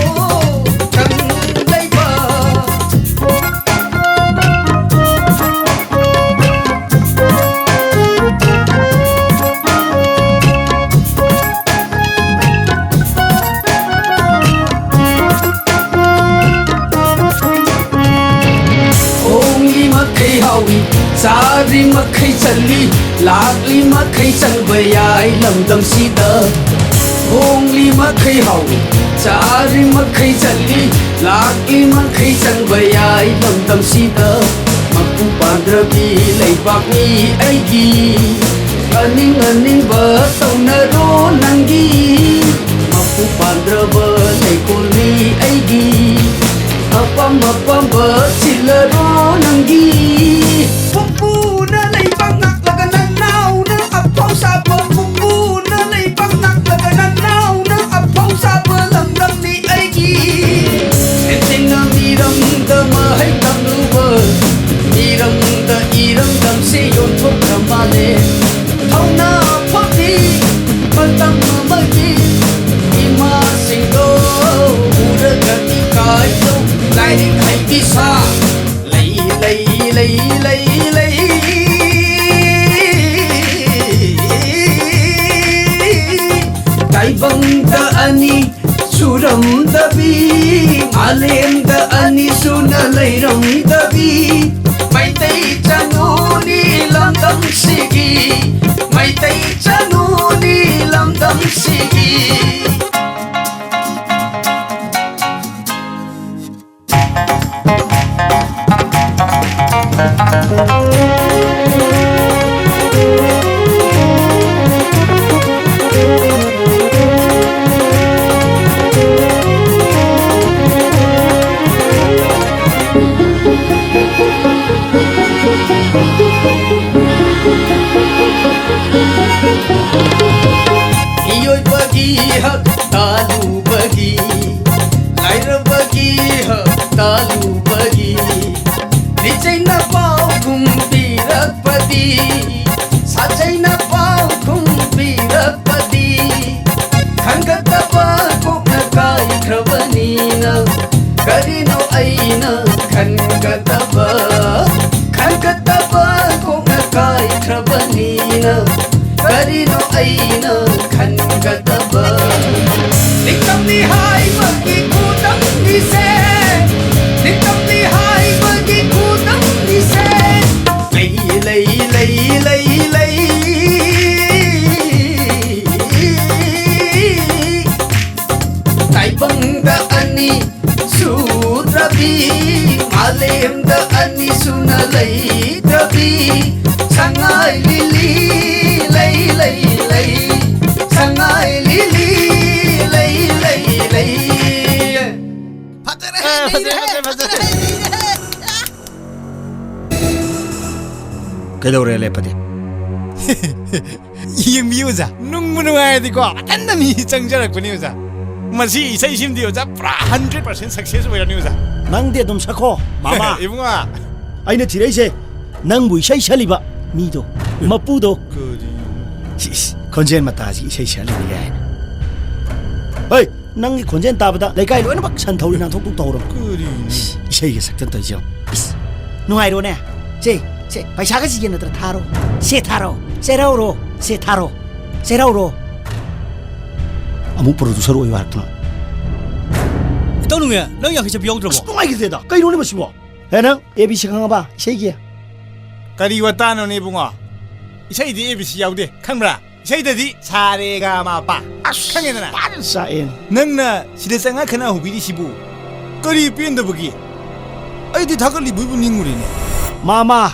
ꯀꯪꯂꯩꯕ꯫ ꯈꯣꯡꯂꯤ ꯃꯈꯩ ꯍꯥꯎꯏ, ꯆꯥꯔꯤ ꯃꯈꯩ ꯆꯜꯂꯤ, ꯂꯥꯛꯂꯤ ꯃꯈꯩ ꯆꯪꯕ ꯌꯥꯏ ꯂꯝꯗꯝꯁꯤꯗ꯫ ꯍꯣꯡꯂꯤ ꯃꯈꯩ ꯍꯥꯎꯏ, ꯆꯥꯔꯤ ꯃꯈꯩ ꯆꯠꯂꯤ, ꯂꯥꯛꯂꯤ ꯃꯈꯩ ꯆꯪꯕ ꯌꯥꯏ ꯂꯝꯗꯝꯁꯤꯗ꯫ ꯃꯄꯨ ꯄꯥꯟꯗ꯭ꯔꯕꯤ ꯂꯩꯕꯥꯛꯅꯤ ꯑꯩꯒꯤ, ꯑꯅꯤꯡ ꯑꯅꯤꯡꯕ ꯇꯧꯅꯔꯣ ꯅꯪꯒꯤ꯫ ꯃꯄꯨ ꯄꯥꯟꯗ꯭ꯔꯕ ꯂꯩꯀꯣꯜꯅꯤ ꯑꯩꯒꯤ, ꯑꯄꯥꯝ ꯑꯄꯥꯝꯕ ꯆꯤꯜꯂꯔꯣ ꯅꯪꯒꯤ꯫ ꯄꯨꯄꯨꯅ ꯂꯩꯕꯥꯛ ꯉꯥꯛꯂꯒ ꯅꯅꯥꯎꯅ ꯑꯐꯧ ꯁꯥꯕ, ꯄꯨꯄꯨꯅ ꯂꯩꯕꯥꯛ ꯉꯥꯛꯂꯒ ꯅꯅꯥꯎꯅ ꯑꯐꯧ ꯁꯥꯕ ꯂꯝꯗꯝꯅꯤ ꯑꯩꯒꯤ꯫ ꯇꯦꯟꯇꯦꯟꯅ ꯃꯤꯔꯝꯗ ꯃꯍꯩ ꯇꯝꯂꯨꯕ, ꯃꯤꯔꯝꯗ ꯏꯔꯝꯗꯝꯁꯤ ꯌꯣꯟꯊꯣꯛꯈ꯭ꯔ ꯃꯥꯜꯂꯦ꯫ ꯊꯧꯅꯥ ꯐꯕꯤ ꯃꯇꯝ ꯑꯃꯒꯤ ꯏꯃꯥꯁꯤꯡꯗꯣ ꯎꯔꯒ ꯏꯀꯥꯏꯖꯧ꯫ ꯂꯥꯏꯔꯤꯛ ꯍꯩꯕꯤ ꯁꯥ ꯂꯩ, ꯂꯩ, ꯂꯩ, ꯂꯩ, ꯂꯩ꯫ ꯇꯥꯏꯕꯪꯗ ꯑꯅꯤ ꯁꯨꯔꯝꯗꯕꯤ, ꯃꯥꯂꯦꯝꯗ ꯑꯅꯤ ꯁꯨꯅ ꯂꯩꯔꯝꯗꯕꯤ ꯃꯩꯇꯩ ꯆꯅꯨꯅꯤ ꯂꯝꯗꯝꯁꯤꯒꯤ, ꯃꯩꯇꯩ ꯆꯅꯨꯅꯤ ꯂꯝꯗꯝꯁꯤꯒꯤ꯫ ꯃꯤꯑꯣꯏꯕꯒꯤ ꯍꯛ ꯇꯥꯜꯂꯨꯕꯒꯤ, ꯂꯥꯏꯔꯕꯒꯤ ꯍꯛ ꯇꯥꯜꯂꯨꯕꯒꯤ, ꯂꯤꯆꯩꯅ ꯄꯥꯎꯈꯨꯝ ꯄꯤꯔꯛꯄꯗꯤ, ꯁꯥꯖꯩꯅ ꯄꯥꯎꯈꯨꯝ ꯄꯤꯔꯛꯄꯗꯤ, ꯈꯟꯒꯗꯕ ꯀꯣꯛꯅ ꯀꯥꯏꯈ꯭ꯔꯕꯅꯤꯅ, ꯀꯔꯤꯅꯣ ꯑꯩꯅ ꯈꯟꯒꯗꯕ? ꯈꯟꯒꯗꯕ ꯀꯣꯛꯅ ꯀꯥꯏꯈ꯭ꯔꯕꯅꯤꯅ, ꯀꯔꯤꯅꯣ ꯑꯩꯅ ꯈꯟꯒꯗꯕ? ꯅꯤꯡꯇꯝꯅꯤ ꯍꯥꯏꯕꯒꯤ ꯈꯨꯗꯝꯅꯤꯁꯦ, ꯅꯤꯡꯇꯝꯅꯤ ꯍꯥꯏꯕꯒꯤ ꯈꯨꯗꯝꯅꯤꯁꯦ꯫ ꯂꯩ, ꯂꯩ, ꯂꯩ, ꯂꯩ, ꯂꯩ꯫ ꯂꯩꯇꯕꯤ ꯁꯉꯥꯏ ꯂꯤꯂꯤ ꯂꯩ ꯂꯩ ꯂꯩ ꯁꯉꯥꯏ ꯂꯤꯂꯤ ꯂꯩ ꯂꯩ ꯂꯩ꯫ ꯐꯖꯔꯦ, ꯑꯦ, ꯐꯖꯔꯦ, ꯅꯩꯔꯦ, ꯐꯖꯔꯦ, ꯐꯖꯔꯦ꯫ ꯐꯖꯔꯦ, ꯅꯩꯔꯦ꯫ ꯀꯩꯗꯧꯔꯦ ꯂꯦꯞꯄꯗꯤ? ꯌꯦꯡꯕꯤꯌꯨ ꯑꯣꯖꯥ, ꯅꯨꯡꯕꯨ ꯅꯨꯡꯉꯥꯏꯔꯗꯤꯀꯣ ꯃꯊꯟꯇ ꯃꯤ ꯆꯪꯖꯔꯛꯄꯅꯤ ꯑꯣꯖꯥ꯫ ꯃꯁꯤ ꯏꯁꯩꯁꯤꯃꯗꯤ ꯑꯣꯖꯥ ꯄꯨꯔꯥ hundred percent success ꯑꯣꯏꯔꯅꯤ ꯑꯣꯖꯥ꯫ ꯅꯪꯗꯤ ꯑꯗꯨꯝ ꯁꯛꯈꯣ ꯃꯥꯃ꯫ ꯏꯕꯨꯡꯉꯣ꯫ ꯑꯩꯅ ꯊꯤꯔꯛꯏꯁꯦ ꯅꯪꯕꯨ ꯏꯁꯩ ꯁꯛꯂꯤꯕ ꯃꯤꯗꯣ, ꯃꯄꯨꯗꯣ꯫ ꯀꯔꯤꯅꯣ? ꯁꯤꯁ, ꯈꯣꯟꯖꯦꯜ ꯃꯇꯥꯁꯤ ꯏꯁꯩ ꯁꯛꯂꯤꯅꯤ ꯀꯥꯏꯅ꯫ ꯍꯣꯏ, ꯅꯪꯒꯤ ꯈꯣꯟꯖꯦꯜ ꯇꯥꯕꯗ ꯂꯩꯀꯥꯏ ꯂꯣꯏꯅꯃꯛ ꯁꯟ ꯊꯧꯔꯤ ꯅꯥꯟꯊꯣꯛꯄ ꯇꯧꯔꯣ꯫ ꯀꯔꯤꯅꯣ? ꯏꯁ, ꯏꯁꯩꯒ ꯁꯛꯇꯅ ꯇꯧꯔꯤꯁꯦ ꯌꯦꯡꯉꯣ꯫ ꯏꯁ, ꯅꯨꯡꯉꯥꯏꯔꯣꯅꯦ꯫ ꯁꯦ, ꯁꯦ, ꯄꯩꯁꯥꯒ ꯁꯤ ꯌꯦꯟꯅꯗ꯭ꯔ ꯊꯥꯔꯣ꯫ ꯁꯦ ꯊꯥꯔꯣ, ꯁꯦ ꯔꯧꯔꯣ, ꯁꯦ ꯊꯥꯔꯣ, ꯁꯦ ꯔꯧꯔꯣ꯫ ꯑꯃꯨꯛ producer ꯑꯣꯏꯌꯨ ꯍꯥꯏꯔꯛꯇꯅ꯫ ꯏꯇꯥꯎ ꯅꯨꯡꯉꯥꯏ, ꯅꯪ ꯌꯥꯡꯈꯩ ꯆꯠꯄꯤ ꯌꯥꯎꯗ꯭ꯔꯕꯣ? ꯑꯁ, ꯅꯨꯡꯉꯥꯏꯈꯤꯗ꯭ꯔꯦꯗ꯫ ꯀꯩꯅꯣꯅꯦ ꯃꯁꯤꯕꯣ? ꯍꯦ, ꯅꯪ A B C ꯈꯪꯉꯕ? ꯏꯁꯩꯒꯤ? ꯀꯔꯤ ꯋꯥꯇꯥꯅꯣꯅꯦ ꯏꯕꯨꯡꯉꯣ? ꯏꯁꯩꯗꯤ A B C ꯌꯥꯎꯗꯦ, ꯈꯪꯕ꯭ꯔꯥ? ꯏꯁꯩꯗꯗꯤ ꯁꯥ ꯔꯦ ꯒ ꯃ ꯄ꯫ ꯑꯁ, ꯈꯪꯉꯦꯗꯅ? ꯐꯖꯅ ꯆꯥꯛꯑꯦꯅꯦ꯫ ꯅꯪꯅ ꯁꯤꯗ ꯆꯪꯉꯛ ꯈꯠꯅ ꯍꯧꯕꯤꯔꯤꯁꯤꯕꯨ ꯀꯔꯤ ꯄꯦꯟꯗꯕꯒꯤ? ꯑꯩꯗꯤ ꯊꯥꯒꯠꯂꯤꯕꯣꯏꯕꯨ ꯅꯤꯡꯉꯨꯔꯦꯅꯦ꯫ ꯃꯥꯃ,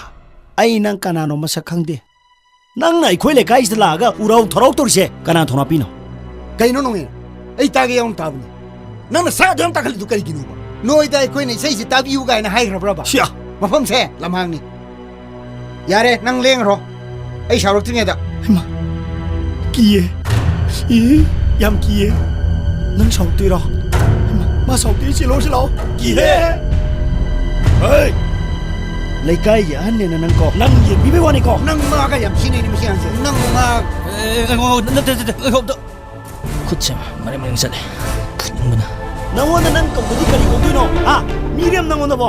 ꯑꯩ ꯅꯪ ꯀꯅꯥꯅꯣ ꯃꯁꯛ ꯈꯪꯗꯦ꯫ ꯅꯪꯅ ꯑꯩꯈꯣꯏ ꯂꯩꯀꯥꯏꯁꯤꯗ ꯂꯥꯛꯑꯒ ꯎꯔꯥꯎ ꯊꯔꯥꯎ ꯇꯧꯔꯤꯁꯦ ꯀꯅꯥ ꯊꯧꯅꯥꯄꯤꯅꯣ? ꯀꯩꯅꯣ ꯅꯣꯡꯉꯦꯟ? ꯑꯩ ꯇꯥꯒꯦ ꯌꯥꯎꯅ ꯇꯥꯕꯅꯤ꯫ ꯅꯪꯅ ꯁꯥꯗ ꯌꯥꯝ ꯇꯥꯈꯠꯂꯤꯗꯨ ꯀꯔꯤꯒꯤꯅꯣꯕ? ꯅꯣꯏꯗ ꯑꯩꯈꯣꯏꯅ ꯏꯁꯩꯁꯤ ꯇꯥꯕꯤꯌꯨ ꯀꯥꯏꯅ ꯍꯥꯏꯈ꯭ꯔꯕ꯭ꯔꯕ? ꯁꯤꯌꯥ! ꯃꯐꯝꯁꯦ ꯂꯝꯍꯥꯡꯅꯤ꯫ ꯌꯥꯔꯦ, ꯅꯪ ꯂꯦꯡꯈ꯭ꯔꯣ꯫ ꯑꯩ ꯁꯥꯎꯔꯛꯇ꯭ꯔꯤꯉꯩꯗ꯫ ꯍꯩꯃꯥ! ꯀꯤꯌꯦ꯫ ꯏ, ꯌꯥꯝ ꯀꯤꯌꯦ꯫ ꯅꯪ ꯁꯥꯎꯔꯛꯇꯣꯏꯔꯣ? ꯍꯩꯃꯥ! ꯃꯥ ꯁꯥꯎꯔꯛꯇꯣꯏ ꯆꯦꯜꯂꯣ ꯁꯤ ꯂꯥꯛꯑꯣ꯫ ꯀꯤꯌꯦ꯫ ꯍꯩ! ꯂꯩꯀꯥꯏꯒꯤ ꯑꯍꯟꯅꯦꯅ ꯅꯪ ꯀꯣ꯫ ꯅꯪ ꯌꯦꯡꯕꯤꯕꯩ ꯋꯥꯅꯤꯀꯣ꯫ ꯅꯪ ꯃꯥꯒ ꯌꯥꯝ ꯈꯦꯠꯅꯩꯅꯦ ꯃꯁꯤ ꯑꯉꯥꯡꯁꯦ꯫ ꯅꯪ ꯃꯥ ꯑꯦ, ꯉꯥꯏꯈꯣ, ꯉꯥꯏꯈꯣ, ꯅꯠꯇꯦ, ꯅꯠꯇꯦ, ꯉꯥꯏꯈꯣ, ꯑꯝꯇ꯫ ꯈꯨꯠꯁꯦ ꯃꯔꯦꯡ ꯃꯔꯦꯡ ꯆꯠꯂꯦ꯫ ꯐꯨꯅꯤꯡꯕꯅ꯫ ꯅꯪꯉꯣꯟꯗ ꯅꯪ ꯀꯧꯗꯗꯤ ꯀꯔꯤ ꯀꯧꯗꯣꯏꯅꯣ? ꯍꯥ? ꯃꯤꯔꯦꯝ ꯅꯪꯉꯣꯟꯗꯕꯣ?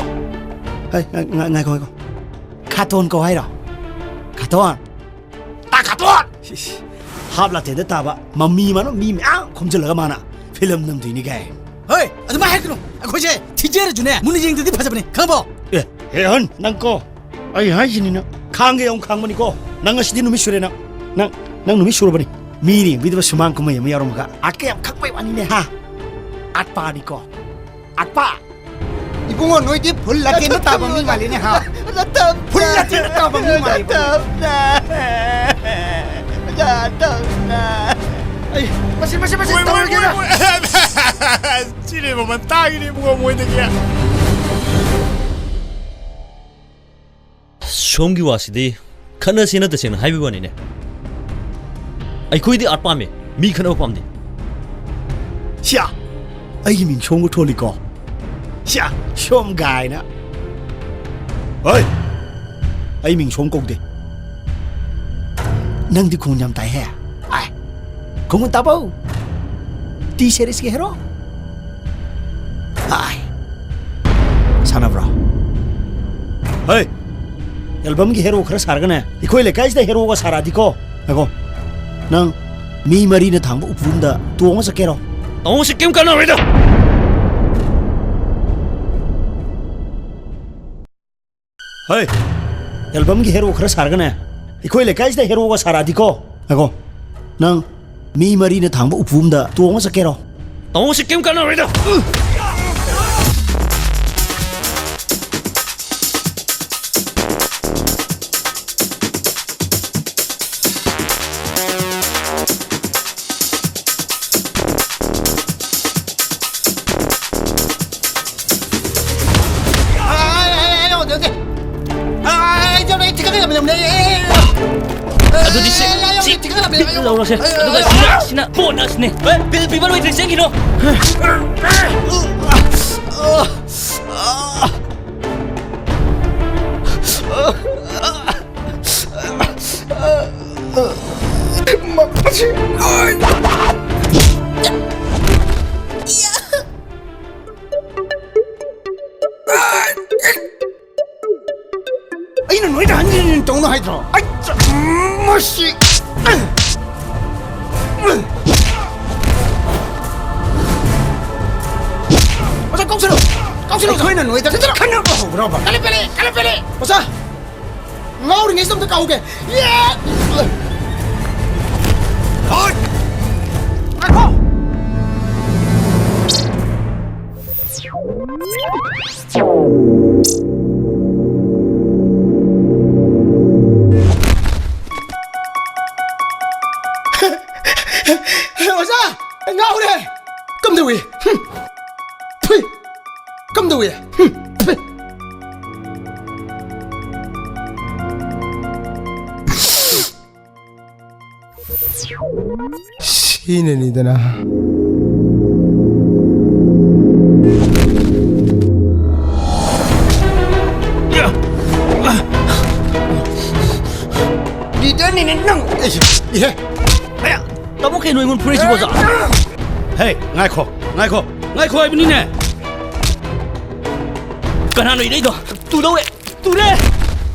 ꯍꯩ, ꯉꯥꯏ-, ꯉꯥꯏ-, ꯉꯥꯏꯈꯣ, ꯉꯥꯏꯈꯣ꯫ ꯈꯥꯇꯣꯟ ꯀꯧ ꯍꯥꯏꯔꯣ? ꯈꯥꯇꯣꯟ꯫ ꯇꯥ ꯈꯥꯇꯣꯟ! ꯁꯤꯁ, ꯍꯥꯞ ꯂꯥꯇꯦꯟꯗ ꯇꯥꯕ ꯃꯃꯤ ꯃꯥꯅ ꯃꯤ ꯃꯌꯥꯝ ꯈꯣꯝꯖꯤꯜꯂꯒ ꯃꯥꯅ ꯐꯤꯂꯝ ꯅꯝꯗꯣꯏꯅꯤ ꯀꯥꯏ꯫ ꯍꯣꯏ, ꯑꯗꯨꯃꯥꯏ ꯍꯥꯏꯒꯅꯨ꯫ ꯑꯩꯈꯣꯏꯁꯦ ꯊꯤꯖꯔꯁꯨꯅꯦ, ꯃꯨꯟꯅ ꯌꯦꯡꯗ꯭ꯔꯗꯤ ꯐꯖꯕꯅꯤ, ꯈꯪꯉꯕꯣ? ꯑꯦ, ꯍꯦ ꯍꯟ, ꯅꯪ ꯀꯣ, ꯑꯩ ꯍꯥꯏꯁꯤꯅꯤ ꯅꯪ, ꯈꯥꯡꯒꯦ ꯑꯃꯨꯛ ꯈꯥꯡꯕꯅꯤꯀꯣ꯫ ꯅꯪ ꯉꯁꯤꯗꯤ ꯅꯨꯃꯤꯠ ꯁꯨꯔꯦ ꯅꯪ꯫ ꯅꯪ, ꯅꯪ ꯅꯨꯃꯤꯠ ꯁꯨꯔꯕꯅꯤ꯫ ꯃꯤꯅ ꯌꯦꯡꯕꯤꯗꯕ ꯁꯨꯃꯥꯡ ꯀꯨꯝꯍꯩ ꯑꯃ ꯌꯥꯎꯔꯝꯃꯒ ꯑꯥꯔꯠꯀ ꯌꯥꯝ ꯈꯪꯕꯩ ꯋꯥꯅꯤꯅꯦ, ꯍꯥ? ꯑꯥꯔꯠ ꯄꯥꯅꯤꯀꯣ꯫ ꯑꯥꯔꯠ ꯄꯥ꯫ ꯏꯕꯨꯡꯉꯣ, ꯅꯣꯏꯗꯤ ꯐꯨꯜ ꯂꯥꯇꯦꯟꯗ ꯇꯥꯕ ꯃꯤ ꯃꯥꯜꯂꯤꯅꯦ, ꯍꯥ? ꯅꯇꯝꯅ! ꯐꯨꯜ ꯂꯥꯇꯦꯟꯗ ꯇꯥꯕ ꯃꯤ ꯃꯥꯜꯂꯤꯕꯣ? ꯅꯇꯝꯅ! ꯅꯇꯝꯅ! ꯑꯩ, ꯃꯁꯤ, ꯃꯁꯤ, ꯃꯁꯤ ꯃꯣꯏ, ꯃꯣꯏ, ꯇꯧꯔꯒꯦꯗ! ꯃꯣꯏ, ꯃꯣꯏ! ꯁꯤꯅꯦ ꯃꯃꯜ ꯇꯥꯡꯉꯤꯅꯦ ꯏꯕꯨꯡꯉꯣ ꯃꯣꯏꯗꯒꯤ꯫ ꯁꯣꯝꯒꯤ ꯋꯥꯁꯤꯗꯤ ꯈꯠꯅꯁꯦꯅ ꯇꯁꯦꯡꯅ ꯍꯥꯏꯕꯒꯤ ꯋꯥꯅꯤꯅꯦ꯫ ꯑꯩꯈꯣꯏꯗꯤ ꯑꯥꯔꯠ ꯄꯥꯝꯃꯦ, ꯃꯤ ꯈꯠꯅꯕ ꯄꯥꯝꯗꯦ꯫ ꯁꯤꯌꯥ! ꯑꯩꯒꯤ ꯃꯤꯡ ꯁꯣꯝꯒ ꯊꯣꯜꯂꯤꯀꯣ꯫ ꯁꯤꯌꯥ! ꯁꯣꯝ ꯒꯥꯏꯅ꯫ ꯍꯣꯏ! ꯑꯩ ꯃꯤꯡ ꯁꯣꯝ ꯀꯧꯗꯦ꯫ ꯅꯪꯗꯤ ꯈꯣꯟ ꯌꯥꯝ ꯇꯥꯏꯍꯦ꯫ ꯑꯥꯏ! ꯈꯣꯡꯒꯨꯟ ꯇꯥꯕꯧ! ꯇꯤ ꯁꯦꯔꯤꯁꯀꯤ ꯍꯦꯔꯣ? ꯑꯥꯏ! ꯁꯥꯟꯅꯕ꯭ꯔꯣ? ꯍꯩ! ꯑꯦꯜꯕꯝꯒꯤ ꯍꯦꯔꯣ ꯈꯔ ꯁꯥꯔꯒꯅꯦ, ꯑꯩꯈꯣꯏ ꯂꯩꯀꯥꯏꯁꯤꯗ ꯍꯦꯔꯣꯒ ꯁꯥꯔꯛꯑꯗꯤꯀꯣ, ꯉꯥꯏꯈꯣ, ꯅꯪ ꯃꯤ ꯃꯔꯤꯅ ꯊꯥꯡꯕ ꯎꯄꯨ ꯑꯝꯗ ꯇꯣꯡꯉ ꯆꯠꯀꯦꯔꯣ? ꯇꯣꯡꯉ ꯆꯠꯀꯦ ꯀꯩꯝ ꯀꯥꯟꯅꯔꯣꯏꯗ! ꯍꯩ! ꯑꯦꯜꯕꯝꯒꯤ ꯍꯦꯔꯣ ꯈꯔ ꯁꯥꯔꯒꯅꯦ, ꯑꯩꯈꯣꯏ ꯂꯩꯀꯥꯏꯁꯤꯗ ꯍꯦꯔꯣꯒ ꯁꯥꯔꯛꯑꯗꯤꯀꯣ, ꯉꯥꯏꯈꯣ, ꯅꯪ ꯃꯤ ꯃꯔꯤꯅ ꯊꯥꯡꯕ ꯎꯄꯨ ꯑꯝꯗ ꯇꯣꯡꯉ ꯆꯠꯀꯦꯔꯣ? ꯇꯣꯡꯉ ꯆꯠꯀꯦ ꯀꯩꯝ ꯀꯥꯟꯅꯔꯣꯏꯗ! ꯑꯗꯨꯗꯤ ꯁꯤ, ꯁꯤ ꯂꯧꯔꯁꯦ꯫ ꯑꯗꯨꯒ ꯁꯤꯅ, ꯁꯤꯅ ꯕꯣꯅꯁꯅꯦ꯫ ꯑꯦ, ꯕꯤꯜ ꯄꯤꯕ ꯂꯣꯏꯗ꯭ꯔꯤ, ꯆꯦꯟꯈꯤꯅꯣ꯫ ꯑꯩꯅ ꯅꯣꯏꯗ ꯍꯟꯖꯤꯟ ꯍꯟꯖꯤꯟ ꯇꯧꯅꯨ ꯍꯥꯏꯗ꯭ꯔꯣ? ꯑꯩ ꯆ-, ꯃꯁꯤ꯫ ꯑꯣꯖꯥ, ꯀꯧꯁꯤꯜꯂꯨ! ꯀꯧꯁꯤꯜꯂꯨ! ꯑꯩꯈꯣꯏꯅ ꯅꯣꯏꯗ ꯈꯠꯅꯕ ꯍꯧꯕ꯭ꯔꯕ? ꯀꯂꯤ ꯄꯦꯂꯦ! ꯀꯂꯤ ꯄꯦꯂꯦ! ꯑꯣꯖꯥ, ꯉꯥꯎꯔꯤꯉꯩꯁꯤꯗ ꯑꯝꯇ ꯀꯥꯎꯒꯦ꯫ ꯌꯦ! ꯍꯣꯏ! ꯉꯥꯏꯈꯣ! ꯑꯣꯖꯥ! ꯉꯥꯎꯔꯦ! ꯀꯝꯗꯧꯏ? ꯍꯨꯝ! ꯐꯨꯏ! ꯀꯝꯗꯧꯏ? ꯍꯨꯝ! ꯐꯨꯏ! ꯁꯤꯅꯅꯤꯗꯅ꯫ ꯂꯤꯗꯔꯅꯤꯅꯦ ꯅꯪ꯫ ꯑꯩꯁꯦ, ꯏꯍꯦ꯫ ꯑꯌꯥ, ꯇꯥꯃꯣ ꯀꯩꯅꯣ ꯑꯩꯉꯣꯟꯗ ꯐꯨꯔꯛꯏꯁꯤꯕꯣ, ꯑꯣꯖꯥ? ꯍꯦ, ꯉꯥꯏꯈꯣ, ꯉꯥꯏꯈꯣ, ꯉꯥꯏꯈꯣ ꯍꯥꯏꯕꯅꯤꯅꯦ꯫ ꯀꯅꯥꯅꯣ ꯏꯔꯩꯗꯣ? ꯇꯨꯗꯧꯔꯦ, ꯇꯨꯔꯦ꯫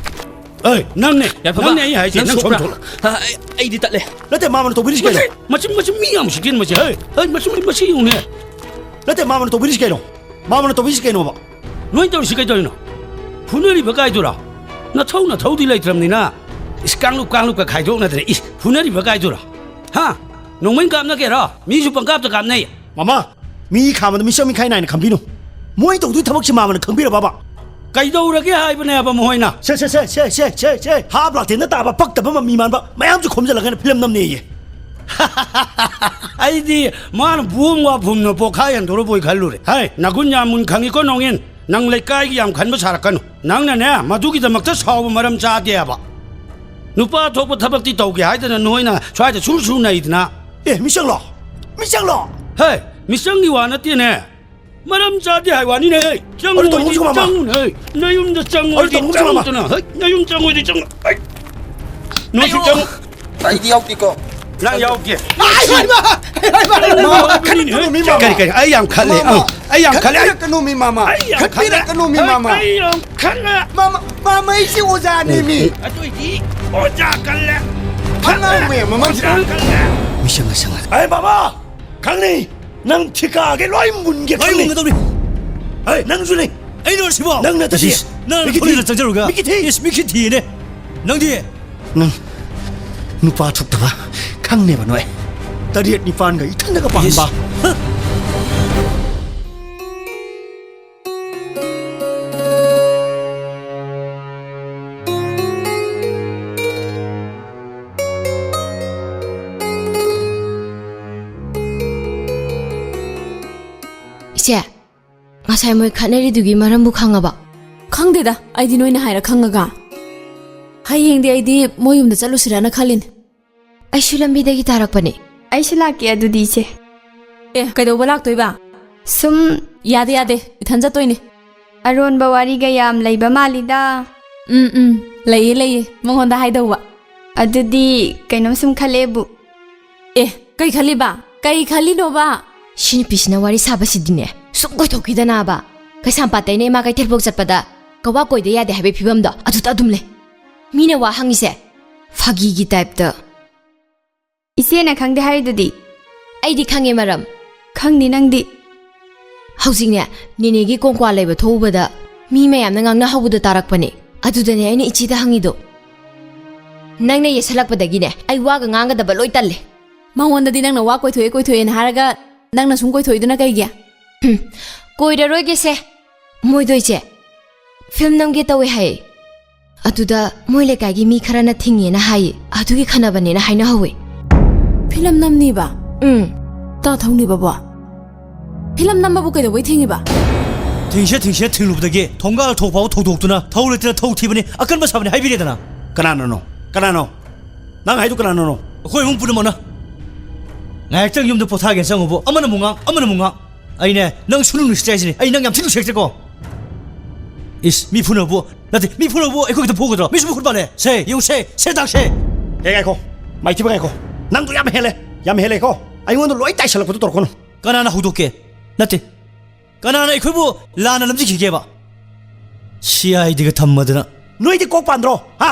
ꯑꯩ, ꯅꯪꯅꯦ, ꯌꯥꯏꯐꯕ, ꯅꯪꯅꯦ ꯑꯩ ꯍꯥꯏꯁꯦ, ꯅꯪ ꯅꯪ ꯁꯣꯝ ꯁꯣꯛꯄ꯭ꯔꯥ? ꯊꯣꯛꯂꯛꯑꯣ꯫ ꯑ, ꯑꯩ, ꯑꯩꯗꯤ ꯇꯠꯂꯦ꯫ ꯅꯠꯇꯦ, ꯃꯥꯃꯅ ꯇꯧꯕꯤꯔꯤꯁꯤ ꯀꯩꯅꯣ? ꯃꯁꯤ, ꯃꯁꯤ ꯃꯤ ꯌꯥꯝ ꯎꯁꯤꯠꯇꯦꯅ ꯃꯁꯤ꯫ ꯍꯩ, ꯍꯩ, ꯃꯁꯤ, ꯃꯁꯤ ꯌꯦꯡꯉꯨꯅꯦ꯫ ꯅꯠꯇꯦ, ꯃꯥꯃꯅ ꯇꯧꯕꯤꯔꯤꯁꯤ ꯀꯩꯅꯣ? ꯃꯥꯃꯅ ꯇꯧꯕꯤꯔꯤꯁꯤ ꯀꯩꯅꯣꯕ? ꯅꯣꯏ ꯇꯧꯔꯤꯁꯤ ꯀꯩꯗꯧꯔꯤꯅꯣ? ꯐꯨꯅꯔꯤꯕ ꯀꯥꯏꯗꯨꯔꯣ? ꯅꯊꯧ ꯅꯊꯧꯗꯤ ꯂꯩꯇ꯭ꯔꯕꯅꯤꯅ, ꯏꯁ, ꯀꯥꯡꯂꯨꯞ ꯀꯥꯡꯂꯨꯞꯀ ꯈꯥꯏꯗꯣꯛꯅꯗꯅ, ꯏꯁ, ꯐꯨꯅꯔꯤꯕ ꯀꯥꯏꯗꯨꯔꯣ? ꯍꯥ? ꯅꯣꯡꯃꯩꯅ ꯀꯥꯞꯅꯒꯦꯔꯣ? ꯃꯤꯁꯨ ꯄꯪꯀꯥꯞꯇ ꯀꯥꯞꯅꯩ꯫ ꯃꯃꯥ, ꯃꯤ ꯈꯥꯝꯕꯗ ꯃꯤꯆꯪ ꯃꯤꯈꯥꯏ ꯅꯥꯏꯅ ꯈꯟꯕꯤꯅꯨ꯫ ꯃꯣꯏ ꯇꯧꯗꯣꯏ ꯊꯕꯛꯁꯤ ꯃꯥꯃꯅ ꯈꯪꯕꯤꯔꯕꯕ? ꯀꯩꯗꯧꯔꯒꯦ ꯍꯥꯏꯕꯅꯦꯕ ꯃꯈꯣꯏꯅ? ꯁꯦ, ꯁꯦ, ꯁꯦ, ꯁꯦ, ꯁꯦ, ꯁꯦ, ꯁꯦ꯫ ꯍꯥꯞ ꯂꯥꯇꯦꯟꯗ ꯇꯥꯕ ꯄꯛꯇꯕ ꯃꯃꯤ ꯃꯥꯟꯕ ꯃꯌꯥꯝꯁꯨ ꯈꯣꯝꯖꯤꯜꯂꯒꯅ ꯐꯤꯂꯝ ꯅꯝꯅꯦꯌꯦ꯫ ꯑꯩꯗꯤ ꯃꯥꯅ ꯕꯣꯝ ꯋꯥꯐꯨꯝꯅ ꯄꯣꯛꯈꯥꯏ ꯍꯟꯗꯣꯔꯕꯣꯏ ꯈꯜꯂꯨꯔꯦ꯫ ꯍꯥꯏ, ꯅꯒꯨꯟ ꯌꯥꯝ ꯃꯨꯟ ꯈꯪꯉꯤꯀꯣ ꯅꯣꯡꯏꯟ꯫ ꯅꯪ ꯂꯩꯀꯥꯏꯒꯤ ꯌꯥꯝ ꯈꯟꯕ ꯁꯥꯔꯛꯀꯅꯨ꯫ ꯅꯪꯅꯅꯦ, ꯃꯗꯨꯒꯤꯗꯃꯛꯇ ꯁꯥꯎꯕ ꯃꯔꯝ ꯆꯥꯗꯦꯕ꯫ ꯅꯨꯄꯥ ꯊꯣꯛꯄ ꯊꯕꯛꯇꯤ ꯇꯧꯒꯦ ꯍꯥꯏꯗꯅ ꯅꯣꯏꯅ ꯁ꯭ꯋꯥꯏꯗ ꯁꯨꯔ ꯁꯨꯔ ꯅꯩꯗꯅ꯫ ꯑꯦ, ꯃꯤꯆꯪꯂꯣ? ꯃꯤꯆꯪꯂꯣ? ꯍꯦ, ꯃꯤꯆꯪꯒꯤ ꯋꯥ ꯅꯠꯇꯦꯅꯦ꯫ ꯃꯔꯝ ꯆꯥꯗꯦ ꯍꯥꯏ ꯋꯥꯅꯤꯅꯦ꯫ ꯍꯦ, ꯆꯪꯉꯨ ꯑꯗꯨ ꯇꯧꯅꯨꯁꯤ, ꯍꯥꯏꯗꯤ ꯃꯃꯥ꯫ ꯆꯪꯉꯨꯅꯦ꯫ ꯍꯦ, ꯅꯌꯨꯝꯗ ꯆꯪꯉꯨ ꯑꯗꯨ ꯍꯥꯏꯗꯤ ꯇꯧꯅꯨꯁꯤ, ꯃꯃꯥ꯫ ꯆꯪꯉꯨꯗꯅ꯫ ꯍꯦ, ꯅꯌꯨꯝ ꯆꯪꯉꯨ ꯍꯥꯏꯗꯤ ꯆꯪꯉꯨ꯫ ꯍꯦ, ꯅꯣꯏꯁꯨ ꯑꯌꯣ꯫ ꯆꯪꯉꯨ꯫ ꯑꯩꯗꯤ ꯌꯥꯎꯗꯦꯀꯣ꯫ ꯅꯪ ꯌꯥꯎꯗꯦ꯫ ꯑꯩ ꯍꯥꯏꯕ! ꯑꯩ ꯍꯥꯏꯕ! ꯃꯥꯃ, ꯈꯠꯄꯤꯔꯛꯀꯅꯨ ꯃꯤ, ꯃꯥꯃ꯫ ꯀꯔꯤ, ꯀꯔꯤ? ꯑꯩ ꯌꯥꯝ ꯈꯠꯂꯦ꯫ ꯃꯥꯃ, ꯑꯪ, ꯑꯩ ꯌꯥꯝ ꯈꯠꯂꯦ꯫ ꯈꯠꯄꯤꯔꯛꯀꯅꯨ ꯃꯤ, ꯃꯥꯃ꯫ ꯑꯩ ꯌꯥꯝ ꯈꯠꯂꯦ꯫ ꯈꯠꯄꯤꯔꯛꯀꯅꯨ ꯃꯤ, ꯑꯩ, ꯃꯥꯃ꯫ ꯑꯩ ꯌꯥꯝ ꯈꯠꯂꯦ꯫ ꯃꯥꯃ, ꯃꯥꯃ, ꯑꯩꯁꯦ ꯑꯣꯖꯥꯅꯦ ꯃꯤ꯫ ꯑꯗꯨꯏꯗꯤ ꯑꯣꯖꯥ ꯀꯜꯂꯦ꯫ ꯑꯉꯥꯡ ꯃꯌꯥꯝ ꯃꯃꯥꯡꯁꯤꯗ꯫ ꯑꯣꯖꯥ ꯀꯜꯂꯦ꯫ ꯃꯤꯁꯪ ꯉꯁꯪ ꯉꯁꯪ꯫ ꯑꯩ ꯕꯥꯕꯥ! ꯈꯪꯅꯤ! ꯅꯪ ꯊꯤꯀꯥꯒꯦ ꯂꯣꯏ ꯃꯨꯟꯒꯦ ꯂꯣꯏ ꯈꯪꯅꯤ! ꯃꯨꯟꯒꯗꯧꯔꯤ꯫ ꯍꯩ, ꯅꯪꯁꯨꯅꯤ! ꯑꯩꯅ ꯁꯤꯕꯣ? ꯅꯪ ꯅꯠꯇꯗꯤ! ꯏꯁ, ꯅꯪ ꯃꯤꯀꯤ ꯊꯤ! ꯀꯣꯂꯦꯖꯇ ꯆꯪꯖꯔꯨꯔꯒ꯫ ꯃꯤꯀꯤ ꯊꯤ! ꯏꯁ, ꯃꯤꯀꯤ ꯊꯤꯌꯦꯅꯦ꯫ ꯅꯪꯗꯤ? ꯅꯪ ꯅꯨꯄꯥ ꯊꯣꯛꯇꯕ ꯈꯪꯅꯦꯕ ꯅꯣꯏ꯫ ꯇꯔꯦꯠ ꯅꯤꯄꯥꯟꯒ ꯏꯊꯟꯗꯒ ꯄꯥꯝꯕ꯫ ꯏꯁ꯫ ꯍ? ꯆꯦ, ꯉꯁꯥꯏ ꯃꯣꯏ ꯈꯠꯅꯔꯤꯗꯨꯒꯤ ꯃꯔꯝꯕꯨ ꯈꯪꯉꯕ? ꯈꯪꯗꯦꯗ, ꯑꯩꯗꯤ ꯅꯣꯏꯅ ꯍꯥꯏꯔ ꯈꯪꯉꯒ꯫ ꯍꯌꯦꯡꯗꯤ ꯑꯩꯗꯤ ꯃꯣꯏ ꯌꯨꯝꯗ ꯆꯠꯂꯨꯁꯤꯔꯅ ꯈꯜꯂꯤꯅꯦ꯫ ꯑꯩꯁꯨ ꯂꯝꯕꯤꯗꯒꯤ ꯇꯥꯔꯛꯄꯅꯦ꯫ ꯑꯩꯁꯨ ꯂꯥꯛꯀꯦ ꯑꯗꯨꯗꯤ, ꯏꯆꯦ꯫ ꯑꯦ, ꯀꯩꯗꯧꯕ ꯂꯥꯛꯇꯣꯏꯕ? ꯁꯨꯝ꯫ ꯌꯥꯗꯦ, ꯌꯥꯗꯦ, ꯏꯊꯟ ꯆꯠꯇꯣꯏꯅꯦ꯫ ꯑꯔꯣꯟꯕ ꯋꯥꯔꯤꯒ ꯌꯥꯝ ꯂꯩꯕ ꯃꯥꯜꯂꯤꯗ꯫ ꯎꯝ, ꯎꯝ, ꯂꯩꯌꯦ, ꯂꯩꯌꯦ, ꯃꯉꯣꯟꯗ ꯍꯥꯏꯗꯧꯕ꯫ ꯑꯗꯨꯗꯤ ꯀꯩꯅꯣꯝ ꯁꯨꯝ ꯈꯜꯂꯦꯕꯨ꯫ ꯑꯦ, ꯀꯩ ꯈꯜꯂꯤꯕ? ꯀꯩ ꯈꯜꯂꯤꯅꯣꯕ? ꯁꯤ ꯅꯨꯄꯤꯁꯤꯅ ꯋꯥꯔꯤ ꯁꯥꯕꯁꯤꯗꯤꯅꯦ, ꯁꯨꯝ ꯀꯣꯏꯊꯣꯛꯈꯤꯗꯅꯕ꯫ ꯀꯩꯁꯥꯝꯄꯥꯠꯇꯩꯅ ꯏꯃꯥ ꯀꯩꯊꯦꯜꯐꯥꯎ ꯆꯠꯄꯗ ꯀꯋꯥ ꯀꯣꯏꯗ ꯌꯥꯗꯦ ꯍꯥꯏꯕꯒꯤ ꯐꯤꯕꯝꯗꯣ ꯑꯗꯨꯗ ꯑꯗꯨꯝ ꯂꯩ꯫ ꯃꯤꯅ ꯋꯥ ꯍꯪꯉꯤꯁꯦ ꯐꯥꯒꯤꯒꯤ ꯇꯥꯏꯞꯇ꯫ ꯏꯆꯦꯅ ꯈꯪꯗꯦ ꯍꯥꯏꯔꯤꯗꯨꯗꯤ? ꯑꯩꯗꯤ ꯈꯪꯉꯦ ꯃꯔꯝ꯫ ꯈꯪꯅꯤ ꯅꯪꯗꯤ꯫ ꯍꯧꯖꯤꯛꯅꯦ, ꯅꯦꯅꯦꯒꯤ ꯀꯣꯡꯀ꯭ꯋꯥ ꯂꯩꯕ ꯊꯣꯛꯎꯕꯗ ꯃꯤ ꯃꯌꯥꯝꯅ ꯉꯥꯡꯅꯍꯧꯕꯗꯣ ꯇꯥꯔꯛꯄꯅꯦ꯫ ꯑꯗꯨꯗꯅꯦ ꯑꯩꯅ ꯏꯆꯦꯗ ꯍꯪꯉꯤꯗꯣ꯫ ꯅꯪꯅ ꯌꯦꯠꯁꯜꯂꯛꯄꯗꯒꯤꯅꯦ, ꯑꯩ ꯋꯥꯒ ꯉꯥꯡꯒꯗꯕ ꯂꯣꯏ ꯇꯜꯂꯦ꯫ ꯃꯉꯣꯟꯗꯗꯤ ꯅꯪꯅ ꯋꯥ ꯀꯣꯏꯊꯣꯛꯑꯦ, ꯀꯣꯏꯊꯣꯛꯑꯦꯅ ꯍꯥꯏꯔꯒ ꯅꯪꯅ ꯁꯨꯝ ꯀꯣꯏꯊꯣꯛꯏꯗꯨꯅ ꯀꯩꯒꯤ? ꯍꯨꯝ, ꯀꯣꯏꯔꯔꯣꯏꯒꯦꯁꯦ꯫ ꯃꯣꯏꯗꯣ ꯏꯆꯦ, ꯐꯤꯂꯝ ꯅꯝꯒꯦ ꯇꯧꯋꯦ ꯍꯥꯏꯌꯦ꯫ ꯑꯗꯨꯗ ꯃꯣꯏ ꯂꯩꯀꯥꯏꯒꯤ ꯃꯤ ꯈꯔꯅ ꯊꯤꯡꯉꯦꯅ ꯍꯥꯏꯌꯦ, ꯑꯗꯨꯒꯤ ꯈꯟꯅꯕꯅꯦꯅ ꯍꯥꯏꯅꯍꯧꯋꯦ꯫ ꯐꯤꯂꯝ ꯅꯝꯅꯤꯕ? ꯎꯝ꯫ ꯇꯥ ꯊꯧꯅꯤꯕꯕꯣ? ꯐꯤꯂꯝ ꯅꯝꯕꯕꯨ ꯀꯩꯗꯧꯕꯩ ꯊꯤꯡꯉꯤꯕ? ꯊꯤꯡꯁꯦ ꯊꯤꯡꯁꯦ ꯊꯤꯡꯂꯨꯕꯗꯒꯤ ꯊꯣꯡꯒꯥꯜ ꯊꯣꯛ ꯐꯥꯎ ꯊꯧꯗꯣꯛꯇꯨꯅ ꯊꯧ ꯂꯩꯇꯅ ꯊꯧ ꯊꯤꯕꯅꯤ, ꯑꯀꯟꯕ ꯁꯥꯕꯅꯤ ꯍꯥꯏꯕꯤꯔꯦꯗꯅ꯫ ꯀꯅꯥꯅꯅꯣ? ꯀꯅꯥꯅꯣ? ꯅꯪ ꯍꯥꯏꯗꯨ ꯀꯅꯥꯅꯅꯣ? ꯑꯩꯈꯣꯏ ꯏꯃꯨꯡ ꯄꯨꯝꯅꯃꯛꯅ꯫ ꯉꯥꯏꯍꯥꯛꯇꯪ ꯌꯨꯝꯗ ꯄꯣꯊꯥꯒꯦꯅ ꯆꯪꯉꯨꯕꯨ ꯑꯃꯅ ꯑꯃꯨꯛ ꯉꯥꯡ, ꯑꯃꯅ ꯑꯃꯨꯛ ꯉꯥꯡ꯫ ꯑꯩꯅꯦ, ꯅꯪ ꯁꯨꯅꯨꯡ ꯅꯨꯡꯁꯤꯠꯇꯦ ꯍꯥꯏꯁꯤꯅꯦ꯫ ꯑꯩ ꯅꯪ ꯌꯥꯝ ꯊꯤ ꯅꯨꯡꯁꯤꯔꯛꯇꯦꯀꯣ꯫ ꯏꯁ, ꯃꯤ ꯐꯨꯅꯕꯨ ꯅꯠꯇꯦ, ꯃꯤ ꯐꯨꯅꯕꯨ ꯑꯩꯈꯣꯏ ꯈꯛꯇ ꯐꯨꯒꯗ꯭ꯔꯣ? ꯃꯤꯁꯨ ꯃꯈꯨꯠ ꯄꯥꯜꯂꯦ꯫ ꯁꯦ, ꯌꯦꯡꯉꯨ ꯁꯦ, ꯁꯦ ꯇꯥꯛꯁꯦ꯫ ꯍꯦ, ꯉꯥꯏꯈꯣ꯫ ꯃꯥꯏꯊꯤꯕ ꯉꯥꯏꯈꯣ꯫ ꯅꯪꯗꯣ ꯌꯥꯝ ꯍꯦꯜꯂꯦ꯫ ꯌꯥꯝ ꯍꯦꯜꯂꯦꯀꯣ꯫ ꯑꯩꯉꯣꯟꯗ ꯂꯣꯏ ꯇꯥꯏꯁꯜꯂꯛꯄꯗꯣ ꯇꯧꯔꯛꯀꯅꯨ꯫ ꯀꯅꯥꯅ ꯍꯧꯗꯣꯛꯀꯦ? ꯅꯠꯇꯦ꯫ ꯀꯅꯥꯅ ꯑꯩꯈꯣꯏꯕꯨ ꯂꯥꯟꯅ ꯂꯝꯖꯤꯡꯈꯤꯒꯦꯕ? C I ꯗꯤꯒ ꯊꯝꯃꯗꯅ꯫ ꯅꯣꯏꯗꯤ ꯀꯣꯛ ꯄꯥꯟꯗ꯭ꯔꯣ? ꯍꯥ?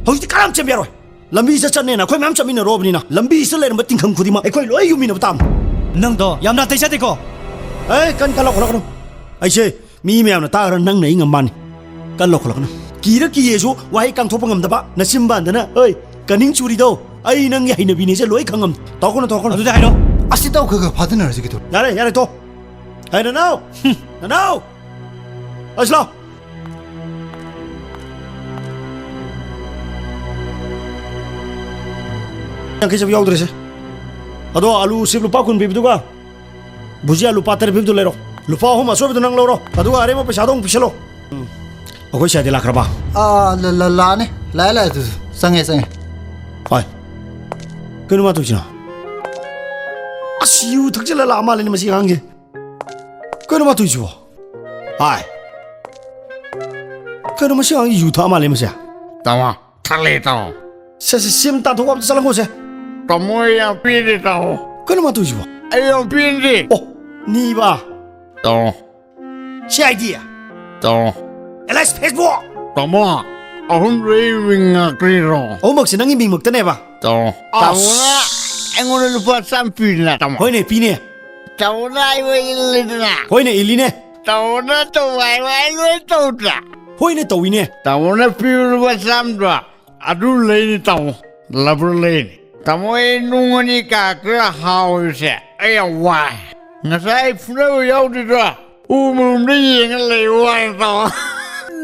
ꯍꯧꯖꯤꯛꯇꯤ ꯀꯅꯥꯝ ꯆꯦꯟꯕ ꯌꯥꯔꯣꯏ꯫ ꯂꯝꯕꯤꯁꯤꯗ ꯆꯠꯅꯦꯅ ꯑꯩꯈꯣꯏ ꯃꯌꯥꯝ ꯆꯠꯃꯤꯟꯅꯔꯣꯕꯅꯤꯅ ꯂꯝꯕꯤꯁꯤꯗ ꯂꯩꯔꯝꯕ ꯇꯤꯡꯈꯪ ꯈꯨꯗꯤꯡꯃꯛ ꯑꯩꯈꯣꯏ ꯂꯣꯏ ꯌꯨꯝꯃꯤꯟꯅꯕ ꯇꯥꯕꯅꯤ꯫ ꯅꯪꯗꯣ ꯌꯥꯝ ꯅꯥꯇꯩ ꯆꯥꯗꯦꯀꯣ꯫ ꯑꯦ, ꯀꯟ, ꯀꯟ ꯂꯧꯈꯠꯂꯛꯀꯅꯨ꯫ ꯑꯩꯁꯦ ꯃꯤ ꯃꯌꯥꯝꯅ ꯇꯥꯈ꯭ꯔ ꯅꯪꯅ ꯑꯩ ꯉꯝꯕꯥꯅꯤ꯫ ꯀꯟ ꯂꯧꯈꯠꯂꯛꯀꯅꯨ꯫ ꯀꯤꯔ ꯀꯤꯌꯦꯁꯨ ꯋꯥꯍꯩ ꯀꯥꯡꯊꯣꯛꯄ ꯉꯝꯗꯕ ꯅꯆꯤꯟꯕꯥꯟꯗꯅ, ꯑꯩ ꯀꯅꯤꯡ ꯆꯨꯔꯤꯗꯣ꯫ ꯑꯩ ꯅꯪꯒꯤ ꯍꯩꯅꯕꯤꯅꯤꯁꯦ ꯂꯣꯏ ꯈꯪꯉꯝꯅꯤ꯫ ꯇꯧꯔꯛꯀꯅꯨ, ꯇꯧꯔꯛꯀꯅꯨ꯫ ꯑꯗꯨꯗꯤ ꯍꯥꯏꯅꯣ꯫ ꯑꯁꯤ ꯇꯧ ꯈꯔ ꯈꯔ ꯐꯥꯗꯅꯔꯁꯤ ꯀꯩꯗꯧꯔꯦ? ꯌꯥꯔꯦ, ꯌꯥꯔꯦ, ꯇꯣ꯫ ꯑꯩ ꯅꯅꯥꯎ! ꯍꯨꯝ꯫ ꯅꯅꯥꯎ! ꯑꯁ ꯂꯥꯎ! ꯌꯥꯡꯈꯩ ꯆꯞ ꯌꯥꯎꯗ꯭ꯔꯦꯁꯦ꯫ ꯑꯗꯣ ꯑꯂꯨ ꯁꯤꯞ ꯂꯨꯄꯥ ꯀꯨꯟ ꯄꯤꯕꯗꯨꯒ ꯕꯨꯖꯤꯌꯥ ꯂꯨꯄꯥ ꯇꯔꯦꯠ ꯄꯤꯕꯗꯨ ꯂꯩꯔꯣ꯫ ꯂꯨꯄꯥ ꯑꯍꯨꯝ ꯑꯆꯣꯏꯕꯗꯨ ꯅꯪ ꯂꯧꯔꯣ꯫ ꯑꯗꯨꯒ ꯑꯔꯦꯝꯕ ꯄꯩꯁꯥꯗꯣ ꯑꯃꯨꯛ ꯄꯤꯁꯜꯂꯣ꯫ ꯎꯝ꯫ ꯑꯩꯈꯣꯏ ꯁꯥꯏꯗꯤ ꯂꯥꯛꯈ꯭ꯔꯕ? ꯑꯥ, ꯂ-, ꯂ-, ꯂꯥꯛꯑꯅꯤ꯫ ꯂꯥꯛꯑꯦ, ꯂꯥꯛꯑꯦ, ꯑꯗꯨꯁꯨ꯫ ꯆꯪꯉꯦ, ꯆꯪꯉꯦ꯫ ꯍꯣꯏ꯫ ꯀꯩꯅꯣ ꯃꯥ ꯇꯧꯔꯤꯁꯤꯅ? ꯑꯁ, ꯌꯨ ꯊꯛꯆꯜꯂ ꯂꯥꯛꯑ ꯃꯥꯜꯂꯦꯅꯦ ꯃꯁꯤ ꯑꯉꯥꯡꯁꯦ꯫ ꯀꯩꯅꯣ ꯃꯥ ꯇꯧꯔꯤꯁꯤꯕꯣ? ꯍꯥꯏ꯫ ꯀꯩꯅꯣ ꯃꯁꯤ ꯑꯉꯥꯡꯁꯤ ꯌꯨ ꯊꯛꯑ ꯃꯥꯜꯂꯦ ꯃꯁꯦ? ꯇꯥꯃꯣ, ꯊꯛꯂꯦ ꯇꯥꯃꯣ꯫ ꯁꯦ, ꯁꯦ, ꯁꯤ ꯑꯃ ꯇꯥꯟꯊꯣꯛꯑꯣ, ꯑꯝꯇ ꯆꯠꯂꯝꯈꯣꯁꯦ꯫ ꯇꯥꯃꯣ, ꯑꯩ ꯌꯥꯝ ꯄꯦꯟꯗꯦ ꯇꯥꯃꯣ꯫ ꯀꯩꯅꯣ ꯃꯥ ꯇꯧꯔꯤꯁꯤꯕꯣ? ꯑꯩ ꯌꯥꯝ ꯄꯦꯟꯗꯦ꯫ ꯑꯣ, ꯅꯤꯕ꯫ ꯇꯥꯃꯣ꯫ ꯁꯤ ꯑꯥꯏ ꯗꯤ꯫ ꯇꯥꯃꯣ꯫ Alice Facebook. ꯇꯥꯃꯣ, ꯑꯍꯨꯝꯗꯣ ꯑꯩ ꯃꯤꯡ ꯉꯥꯛꯇꯅꯤꯗꯣ꯫ ꯑꯍꯨꯝꯃꯛꯁꯦ ꯅꯪꯒꯤ ꯃꯤꯡꯃꯛꯇꯅꯦꯕ? ꯇꯥꯃꯣ꯫ ꯑꯁ꯫ ꯇꯥꯃꯣꯅ ꯑꯩꯉꯣꯟꯗ ꯂꯨꯄꯥ ꯆꯥꯝꯃ ꯄꯤꯗꯅ, ꯇꯥꯃꯣ꯫ ꯍꯣꯏꯅꯦ, ꯄꯤꯅꯦ꯫ ꯇꯥꯃꯣꯅ ꯑꯩ ꯑꯣꯏ ꯏꯜꯂꯤꯗꯅ꯫ ꯍꯣꯏꯅꯦ, ꯏꯜꯂꯤꯅꯦ꯫ ꯇꯥꯃꯣꯅ ꯇꯧ ꯍꯥꯏꯕ ꯑꯩ ꯂꯣꯏ ꯇꯧꯗ꯭ꯔꯥ? ꯍꯣꯏꯅꯦ, ꯇꯧꯏꯅꯦ꯫ ꯇꯥꯃꯣꯅ ꯄꯤꯕ ꯂꯨꯄꯥ ꯆꯥꯝꯃꯗꯣ ꯑꯗꯨ ꯂꯩꯅꯤ ꯇꯥꯃꯣ, ꯂꯕꯔ ꯂꯩꯅꯤ꯫ ꯇꯥꯃꯣ, ꯑꯩ ꯅꯨꯡ ꯑꯅꯤ ꯀꯥꯔꯛꯇ ꯍꯥꯎꯔꯤꯁꯦ ꯑꯩ ꯌꯥꯝ ꯋꯥꯏ꯫ ꯉꯁꯥꯏ ꯐꯨꯅꯕ ꯌꯥꯎꯗ꯭ꯔꯤꯗꯣ ꯎ ꯃꯔꯨꯝꯗ ꯌꯦꯡꯉ ꯂꯩꯕ ꯋꯥꯅꯤ ꯇꯥꯃꯣ꯫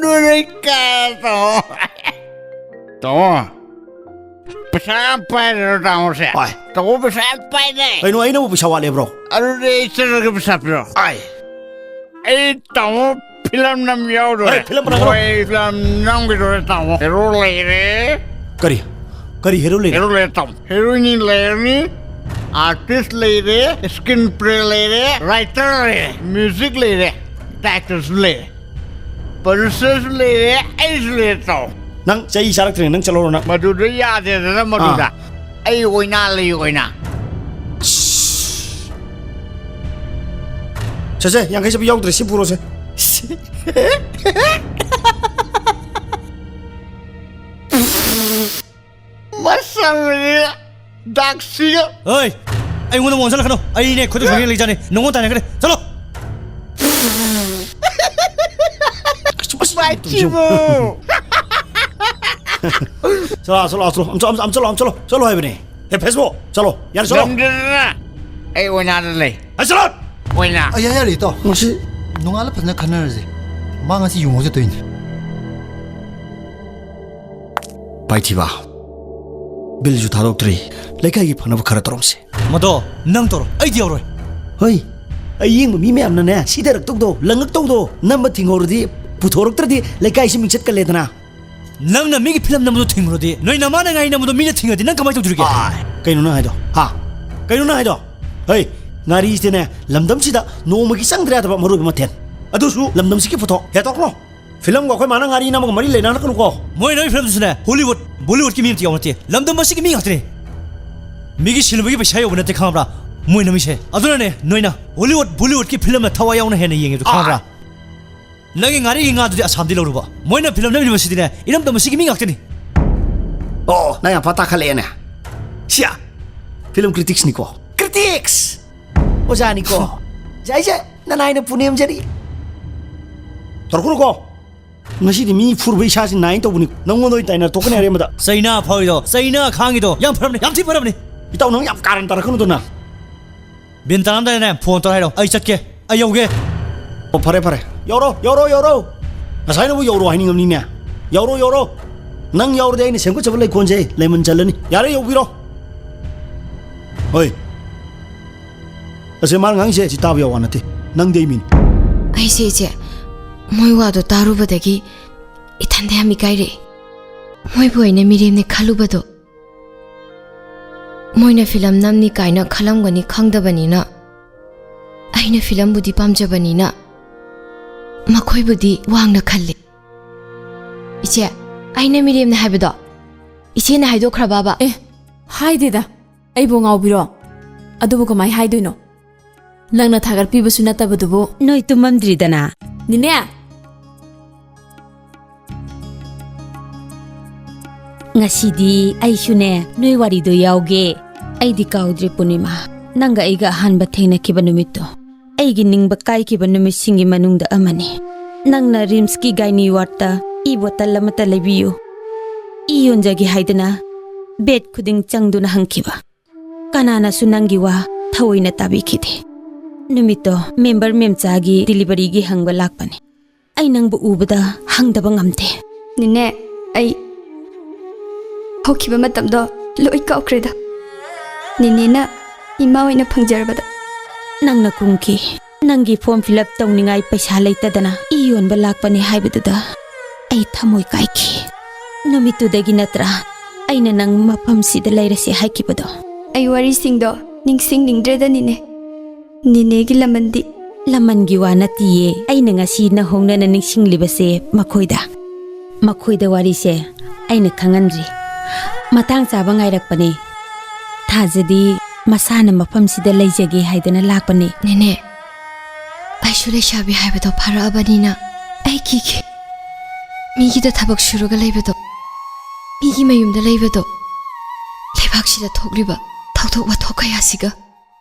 ꯅꯣꯏ ꯂꯣꯏ ꯀꯥꯔꯦ ꯇꯥꯃꯣ꯫ ꯇꯥꯃꯣ, ꯄꯩꯁꯥ ꯌꯥꯝ ꯄꯥꯏꯔꯦ ꯇꯥꯃꯣꯁꯦ꯫ ꯍꯣꯏ꯫ ꯇꯥꯃꯣ ꯄꯩꯁꯥ ꯌꯥꯝ ꯄꯥꯏꯔꯦ꯫ ꯀꯩꯅꯣ, ꯑꯩꯅꯕꯨ ꯄꯩꯁꯥ ꯋꯥꯠꯂꯦꯕ꯭ꯔꯣ? ꯑꯗꯨꯗꯤ ꯑꯩ ꯆꯠꯂꯒ ꯄꯩꯁꯥ ꯄꯤꯔꯣ꯫ ꯑꯩ, ꯑꯩ ꯇꯥꯃꯣ ꯐꯤꯂꯝ ꯅꯝ ꯌꯥꯎꯗꯣꯔꯦ꯫ ꯍꯣꯏ, ꯐꯤꯂꯝ ꯅꯝꯒꯗꯧꯔꯦ꯫ ꯍꯣꯏ, ꯐꯤꯂꯝ ꯅꯝꯒꯗꯧꯔꯦ ꯇꯥꯃꯣ꯫ ꯍꯦꯔꯣ ꯂꯩꯔꯦ꯫ ꯀꯔꯤ? ꯀꯔꯤ ꯍꯦꯔꯣ ꯂꯩꯔꯦ? ꯍꯦꯔꯣ ꯂꯩꯔꯦ ꯇꯥꯃꯣ꯫ ꯍꯦꯔꯣꯏꯅꯤ ꯂꯩꯔꯅꯤ, ꯑꯥꯔꯇꯤꯁ ꯂꯩꯔꯦ, ꯁ꯭ꯀ꯭ꯔꯤꯟ ꯄ꯭ꯂꯦ ꯂꯩꯔꯦ, ꯔꯥꯏꯇꯔ ꯂꯩꯔꯦ, ꯃ꯭ꯌꯨꯖꯤꯛ ꯂꯩꯔꯦ, ꯗꯥꯏꯔꯦꯛꯇꯔꯁꯨ ꯂꯩꯔꯦ, ꯄ꯭ꯔꯣꯗ꯭ꯌꯨꯁꯔꯁꯨ ꯂꯩꯔꯦ, ꯑꯩꯁꯨ ꯂꯩꯔꯦ ꯇꯥꯃꯣ꯫ ꯅꯪ ꯆꯩ ꯆꯥꯔꯛꯇ꯭ꯔꯦ, ꯅꯪ ꯆꯠꯍꯧꯔꯣ ꯅꯪ꯫ ꯃꯗꯨꯗ ꯌꯥꯗꯦꯗꯅ ꯃꯗꯨꯗ꯫ ꯑꯥ꯫ ꯑꯩ ꯑꯣꯏꯅꯥ ꯂꯩ ꯑꯣꯏꯅꯥ꯫ ꯁꯦ, ꯁꯦ, ꯌꯥꯡꯈꯩ ꯆꯠꯄ ꯌꯥꯎꯗ꯭ꯔꯦ, ꯁꯤ ꯄꯨꯔꯣꯁꯦ꯫ ꯃꯁꯝꯁꯤꯒ ꯗꯥꯛꯁꯤꯒ꯫ ꯍꯣꯏ, ꯑꯩꯉꯣꯟꯗ ꯑꯃꯨꯛ ꯑꯣꯟꯁꯤꯜꯂꯛꯀꯅꯨ꯫ ꯑꯩꯅꯦ ꯈꯣꯏꯗꯧ ꯁꯥꯎꯅꯤꯡꯉꯦ ꯂꯩꯖꯥꯠꯅꯤ꯫ ꯅꯉꯣꯟ ꯇꯥꯟꯅꯈ꯭ꯔꯦ꯫ ꯆꯠꯂꯣ꯫ ꯃꯥꯏꯊꯤꯕꯨ꯫ ꯆꯠꯂꯣ, ꯆꯠꯂꯣ, ꯆꯠꯂꯣ꯫ ꯑꯝ ꯆꯠꯂꯣ, ꯑꯝ ꯆꯠꯂꯣ, ꯑꯝ ꯆꯠꯂꯣ꯫ ꯆꯠꯂꯣ ꯍꯥꯏꯕꯅꯦ꯫ ꯍꯦ, ꯐꯦꯁꯕꯨꯛ, ꯆꯠꯂꯣ꯫ ꯌꯥꯔꯦ, ꯆꯠꯂꯣ꯫ ꯉꯝꯗꯗꯅ ꯑꯩ ꯑꯣꯏꯅꯥꯗ ꯂꯩ꯫ ꯍꯦ, ꯆꯠꯂꯣ꯫ ꯑꯣꯏꯅꯥ꯫ ꯑ, ꯌꯥꯔꯦ, ꯌꯥꯔꯦ, ꯏꯇꯥꯎ꯫ ꯉꯁꯤ ꯅꯣꯡꯉꯥꯜꯂ ꯐꯖꯅ ꯈꯟꯅꯔꯁꯦ꯫ ꯃꯥ ꯉꯁꯤ ꯌꯨ ꯉꯧ ꯆꯠꯇꯣꯏꯅꯦ꯫ ꯄꯥꯏꯊꯤꯕ, ꯕꯤꯜꯁꯨ ꯊꯥꯗꯣꯛꯇ꯭ꯔꯤ꯫ ꯂꯩꯀꯥꯏꯒꯤ ꯐꯅꯕ ꯈꯔ ꯇꯧꯔꯝꯁꯦ꯫ ꯃꯗꯣ ꯅꯪ ꯇꯧꯔꯣ, ꯑꯩꯗꯤ ꯌꯥꯎꯔꯣꯏ꯫ ꯍꯣꯏ, ꯑꯌꯦꯡꯕ ꯃꯤ ꯃꯌꯥꯝꯅꯅꯦ ꯁꯤꯊꯔꯛꯇꯧꯗꯣ, ꯂꯪꯉꯛꯇꯧꯗꯣ, ꯅꯝꯕ ꯊꯤꯡꯍꯧꯔꯗꯤ, ꯄꯨꯊꯣꯔꯛꯇ꯭ꯔꯗꯤ ꯂꯩꯀꯥꯏꯁꯤ ꯃꯤꯡꯆꯠ ꯀꯜꯂꯦꯗꯅ꯫ ꯅꯪꯅ ꯃꯤꯒꯤ ꯐꯤꯂꯝ ꯅꯝꯕꯗꯣ ꯊꯤꯡꯉꯨꯔꯗꯤ, ꯅꯣꯏ ꯅꯃꯥꯅ ꯉꯥꯏ ꯅꯝꯕꯗꯣ ꯃꯤꯅ ꯊꯤꯡꯉꯗꯤ ꯅꯪ ꯀꯃꯥꯏꯅ ꯇꯧꯗꯣꯔꯤꯒꯦ? ꯑꯥꯏ, ꯀꯩꯅꯣ ꯅꯪ ꯍꯥꯏꯗꯣ? ꯍꯥ? ꯀꯩꯅꯣ ꯅꯪ ꯍꯥꯏꯗꯣ? ꯍꯩ, ꯉꯥꯔꯤꯁꯤꯗꯤꯅꯦ ꯂꯝꯗꯝꯁꯤꯗ ꯅꯣꯡꯃꯒꯤ ꯆꯪꯗ꯭ꯔ ꯌꯥꯗꯕ ꯃꯔꯨ ꯑꯣꯏꯕ ꯃꯊꯦꯜ꯫ ꯑꯗꯨꯁꯨ ꯂꯝꯗꯝꯁꯤꯒꯤ ꯄꯣꯊꯣꯛ꯫ ꯍꯦ, ꯇꯣꯛꯈ꯭ꯔꯣ꯫ ꯐꯤꯂꯝꯒ ꯑꯩꯈꯣꯏ ꯃꯥꯅ ꯉꯥꯔꯤ ꯅꯝꯃꯒ ꯃꯔꯤ ꯂꯩꯅꯔꯛꯀꯅꯨꯀꯣ꯫ ꯃꯣꯏ ꯅꯣꯏ ꯐꯤꯂꯝꯗꯨꯁꯨꯅꯦ, ꯍꯣꯂꯤꯋꯨꯗ, ꯕꯣꯂꯤꯋꯨꯗꯀꯤ ꯃꯤ ꯑꯝꯇ ꯌꯥꯎ ꯅꯠꯇꯦ꯫ ꯂꯝꯗꯝ ꯑꯁꯤꯒꯤ ꯃꯤ ꯉꯥꯛꯇꯅꯦ꯫ ꯃꯤꯒꯤ ꯁꯤꯜꯂꯨꯕꯒꯤ ꯄꯩꯁꯥ ꯌꯧꯕ ꯅꯠꯇꯦ, ꯈꯪꯉꯕ꯭ꯔꯥ? ꯃꯣꯏ ꯅꯝꯃꯤꯁꯦ꯫ ꯑꯗꯨꯅꯅꯦ, ꯅꯣꯏꯅ ꯍꯣꯂꯤꯋꯨꯗ, ꯕꯣꯂꯤꯋꯨꯗꯀꯤ ꯐꯤꯂꯝꯅ ꯊꯋꯥꯏ ꯌꯥꯎꯅ ꯍꯦꯟꯅ ꯌꯦꯡꯉꯦꯕꯗꯣ, ꯈꯪꯉꯕ꯭ꯔꯥ? ꯑꯥ꯫ ꯅꯪꯒꯤ ꯉꯥꯔꯤꯒꯤ ꯉꯥꯗꯨꯗꯤ ꯑꯁꯥꯝꯗꯤ ꯂꯧꯔꯨꯕ꯫ ꯃꯣꯏꯅ ꯐꯤꯂꯝ ꯅꯝꯃꯤꯕꯁꯤꯗꯤꯅꯦ, ꯏꯔꯝꯗꯝ ꯑꯁꯤꯒꯤ ꯃꯤ ꯉꯥꯛꯇꯅꯤ꯫ ꯑꯣ, ꯅꯪ ꯌꯥꯝ ꯐ ꯇꯥꯈꯠꯂꯛꯑꯦꯅꯦ꯫ ꯁꯤꯌꯥ, ꯐꯤꯂꯝ ꯀ꯭ꯔꯤꯇꯤꯛꯁꯅꯤꯀꯣ꯫ ꯀ꯭ꯔꯤꯇꯤꯛꯁ! ꯑꯣꯖꯥꯅꯤꯀꯣ꯫ ꯌꯥꯏꯁꯦ, ꯅꯅꯥꯏꯅ ꯄꯨꯅꯦꯝꯖꯔꯤ꯫ ꯇꯧꯔꯛꯀꯅꯨꯀꯣ꯫ ꯉꯁꯤꯗꯤ ꯃꯤ ꯐꯨꯔꯕ ꯏꯁꯥꯁꯤ ꯅꯥꯏꯅ ꯇꯧꯕꯅꯤ꯫ ꯅꯪꯉꯣꯟꯗ ꯑꯣꯏꯅ ꯇꯥꯏꯅꯔ ꯇꯣꯛꯀꯅꯤ ꯑꯔꯦꯝꯕꯗ꯫ ꯆꯩꯅꯥ ꯐꯥꯎꯔꯤꯗꯣ, ꯆꯩꯅꯥ ꯈꯥꯡꯉꯤꯗꯣ ꯌꯥꯝ ꯐꯔꯕꯅꯤ, ꯌꯥꯝ ꯊꯤ ꯐꯔꯕꯅꯤ꯫ ꯏꯇꯥꯎ, ꯅꯪ ꯌꯥꯝ ꯀꯥꯔꯟ ꯇꯥꯔꯛꯀꯅꯨꯗꯅ꯫ ꯕꯤꯟ ꯇꯥꯔꯝꯗꯥꯏꯗꯅꯦ ꯐꯣꯟ ꯇꯧꯔ ꯍꯥꯏꯔꯣ, ꯑꯩ ꯆꯠꯀꯦ, ꯑꯩ ꯌꯧꯒꯦ꯫ ꯑꯣ, ꯐꯔꯦ, ꯐꯔꯦ, ꯌꯧꯔꯣ, ꯌꯧꯔꯣ, ꯌꯧꯔꯣ꯫ ꯉꯁꯥꯏꯅꯕꯨ ꯌꯧꯔꯣ ꯍꯥꯏꯅꯤꯡꯉꯝꯅꯤꯅꯦ꯫ ꯌꯧꯔꯣ, ꯌꯧꯔꯣ꯫ ꯅꯪ ꯌꯥꯎꯔꯗꯤ ꯑꯩꯅ ꯁꯦꯝꯒꯠꯆꯕ ꯂꯩꯀꯣꯜꯁꯦ ꯂꯩꯃꯟ ꯆꯜꯂꯅꯤ꯫ ꯌꯥꯔꯦ, ꯌꯧꯕꯤꯔꯣ꯫ ꯍꯣꯏ꯫ ꯑꯁꯦ, ꯃꯥꯅ ꯉꯥꯡꯉꯤꯁꯦ ꯁꯤ ꯇꯥꯕ ꯌꯥꯎ ꯋꯥ ꯅꯠꯇꯦ꯫ ꯅꯪꯗꯤ ꯑꯩ ꯃꯤꯅꯤ꯫ ꯑꯩꯁꯦ, ꯏꯆꯦ, ꯃꯣꯏ ꯋꯥꯗꯣ ꯇꯥꯔꯨꯕꯗꯒꯤ ꯏꯊꯟꯗ ꯌꯥꯝ ꯏꯀꯥꯏꯔꯛꯑꯦ꯫ ꯃꯣꯏꯕꯨ ꯑꯩꯅ ꯃꯤꯔꯦꯝꯅꯦ ꯈꯜꯂꯨꯕꯗꯣ, ꯃꯣꯏꯅ ꯐꯤꯂꯝ ꯅꯝꯅꯤ ꯀꯥꯏꯅ ꯈꯜꯂꯝꯒꯅꯤ ꯈꯪꯗꯕꯅꯤꯅ, ꯑꯩꯅ ꯐꯤꯂꯝꯕꯨꯗꯤ ꯄꯥꯝꯖꯕꯅꯤꯅ, ꯃꯈꯣꯏꯕꯨꯗꯤ ꯋꯥꯡꯅ ꯈꯜꯂꯤ꯫ ꯏꯆꯦ, ꯑꯩꯅ ꯃꯤꯔꯦꯝꯅꯦ ꯍꯥꯏꯕꯗꯣ ꯏꯆꯦꯅ ꯍꯥꯏꯗꯣꯛꯈ꯭ꯔꯕꯕ? ꯑꯦ, ꯍꯥꯏꯗꯦꯗ꯫ ꯑꯩꯕꯨ ꯉꯥꯎꯕꯤꯔꯣ? ꯑꯗꯨꯕꯨ ꯀꯃꯥꯏ ꯍꯥꯏꯗꯣꯏꯅꯣ? ꯅꯪꯅ ꯊꯥꯒꯠꯄꯤꯕꯁꯨ ꯅꯠꯇꯕꯗꯨꯕꯨ꯫ ꯅꯣꯏ ꯇꯨꯝꯃꯝꯗ꯭ꯔꯤꯗꯅ? ꯅꯤꯅꯦ! ꯉꯁꯤꯗꯤ ꯑꯩꯁꯨꯅꯦ, ꯅꯣꯏ ꯋꯥꯔꯤꯗꯣ ꯌꯥꯎꯒꯦ꯫ ꯑꯩꯗꯤ ꯀꯥꯎꯗ꯭ꯔꯤ, ꯄꯨꯔꯅꯤꯃꯥ꯫ ꯅꯪꯒ ꯑꯩꯒ ꯑꯍꯥꯟꯕ ꯊꯦꯡꯅꯈꯤꯕ ꯅꯨꯃꯤꯠꯇꯣ꯫ ꯑꯩꯒꯤ ꯅꯤꯡꯕ ꯀꯥꯏꯈꯤꯕ ꯅꯨꯃꯤꯠꯁꯤꯡꯒꯤ ꯃꯅꯨꯡꯗ ꯑꯃꯅꯤ꯫ ꯅꯪꯅ ꯔꯤꯝꯁꯀꯤ ꯒꯥꯏꯅꯤ ꯋꯥꯔꯗꯇ ꯏ ꯕꯣꯇꯜ ꯑꯃꯠꯇ ꯂꯩꯕꯤꯌꯨ, ꯏ ꯌꯣꯟꯖꯒꯦ ꯍꯥꯏꯗꯨꯅ ꯕꯦꯗ ꯈꯨꯗꯤꯡ ꯆꯪꯗꯨꯅ ꯍꯪꯈꯤꯕ꯫ ꯀꯅꯥꯅꯁꯨ ꯅꯪꯒꯤ ꯋꯥ ꯊꯑꯣꯏꯅ ꯇꯥꯕꯤꯈꯤꯗꯦ꯫ ꯅꯨꯃꯤꯠꯇꯣ ꯃꯦꯝꯕꯔ ꯃꯦꯝꯆꯥꯒꯤ ꯗꯤꯂꯤꯚꯔꯤꯒꯤ ꯍꯪꯕ ꯂꯥꯛꯄꯅꯤ꯫ ꯑꯩ ꯅꯪꯕꯨ ꯎꯕꯗ ꯍꯪꯗꯕ ꯉꯝꯗꯦ꯫ ꯅꯤꯅꯦ, ꯑꯩ ꯍꯧꯈꯤꯕ ꯃꯇꯝꯗꯣ ꯂꯣꯏ ꯀꯥꯎꯈ꯭ꯔꯦꯗ꯫ ꯅꯤꯅꯦꯅ ꯏꯃꯥ ꯑꯣꯏꯅ ꯐꯪꯖꯔꯕꯗ ꯅꯪꯅ ꯀꯨꯝꯈꯤ꯫ ꯅꯪꯒꯤ form fill up ꯇꯧꯅꯤꯡꯉꯥꯏ ꯄꯩꯁꯥ ꯂꯩꯇꯗꯅ ꯏ ꯌꯣꯟꯕ ꯂꯥꯛꯄꯅꯦ ꯍꯥꯏꯕꯗꯨꯗ ꯑꯩ ꯊꯃꯣꯏ ꯀꯥꯏꯈꯤ꯫ ꯅꯨꯃꯤꯠꯇꯨꯗꯒꯤ ꯅꯠꯇ꯭ꯔꯥ ꯑꯩꯅ ꯅꯪ ꯃꯐꯝꯁꯤꯗ ꯂꯩꯔꯁꯦ ꯍꯥꯏꯈꯤꯕꯗꯣ? ꯑꯩ ꯋꯥꯔꯤꯁꯤꯡꯗꯣ ꯅꯤꯡꯁꯤꯡꯅꯤꯡꯗ꯭ꯔꯦꯗ, ꯅꯦꯅꯦ꯫ ꯅꯦꯅꯦꯒꯤ ꯂꯃꯟꯗꯤ? ꯂꯃꯟꯒꯤ ꯋꯥ ꯅꯠꯇꯤꯌꯦ, ꯑꯩꯅ ꯉꯁꯤ ꯅꯧꯍꯧꯅꯅ ꯅꯤꯡꯁꯤꯡꯂꯤꯕꯁꯦ ꯃꯈꯣꯏꯗ꯫ ꯃꯈꯣꯏꯗ ꯋꯥꯔꯤꯁꯦ ꯑꯩꯅ ꯈꯪꯍꯟꯗ꯭ꯔꯤ꯫ ꯃꯇꯥꯡ ꯆꯥꯕ ꯉꯥꯏꯔꯛꯄꯅꯦ꯫ ꯊꯥꯖꯗꯤ ꯃꯁꯥꯅ ꯃꯐꯝꯁꯤꯗ ꯂꯩꯖꯒꯦ ꯍꯥꯏꯗꯅ ꯂꯥꯛꯄꯅꯦ꯫ ꯅꯦꯅꯦ, ꯑꯩꯁꯨ ꯂꯩꯁꯥꯕꯤ ꯍꯥꯏꯕꯗꯣ ꯐꯥꯔꯛꯑꯕꯅꯤꯅ ꯑꯩ ꯀꯤꯈꯤ꯫ ꯃꯤꯒꯤꯗ ꯊꯕꯛ ꯁꯨꯔꯒ ꯂꯩꯕꯗꯣ, ꯃꯤꯒꯤ ꯃꯌꯨꯝꯗ ꯂꯩꯕꯗꯣ, ꯂꯩꯕꯥꯛꯁꯤꯗ ꯊꯣꯛꯂꯤꯕ ꯊꯧꯗꯣꯛ ꯋꯥꯊꯣꯛ ꯀꯌꯥꯁꯤꯒ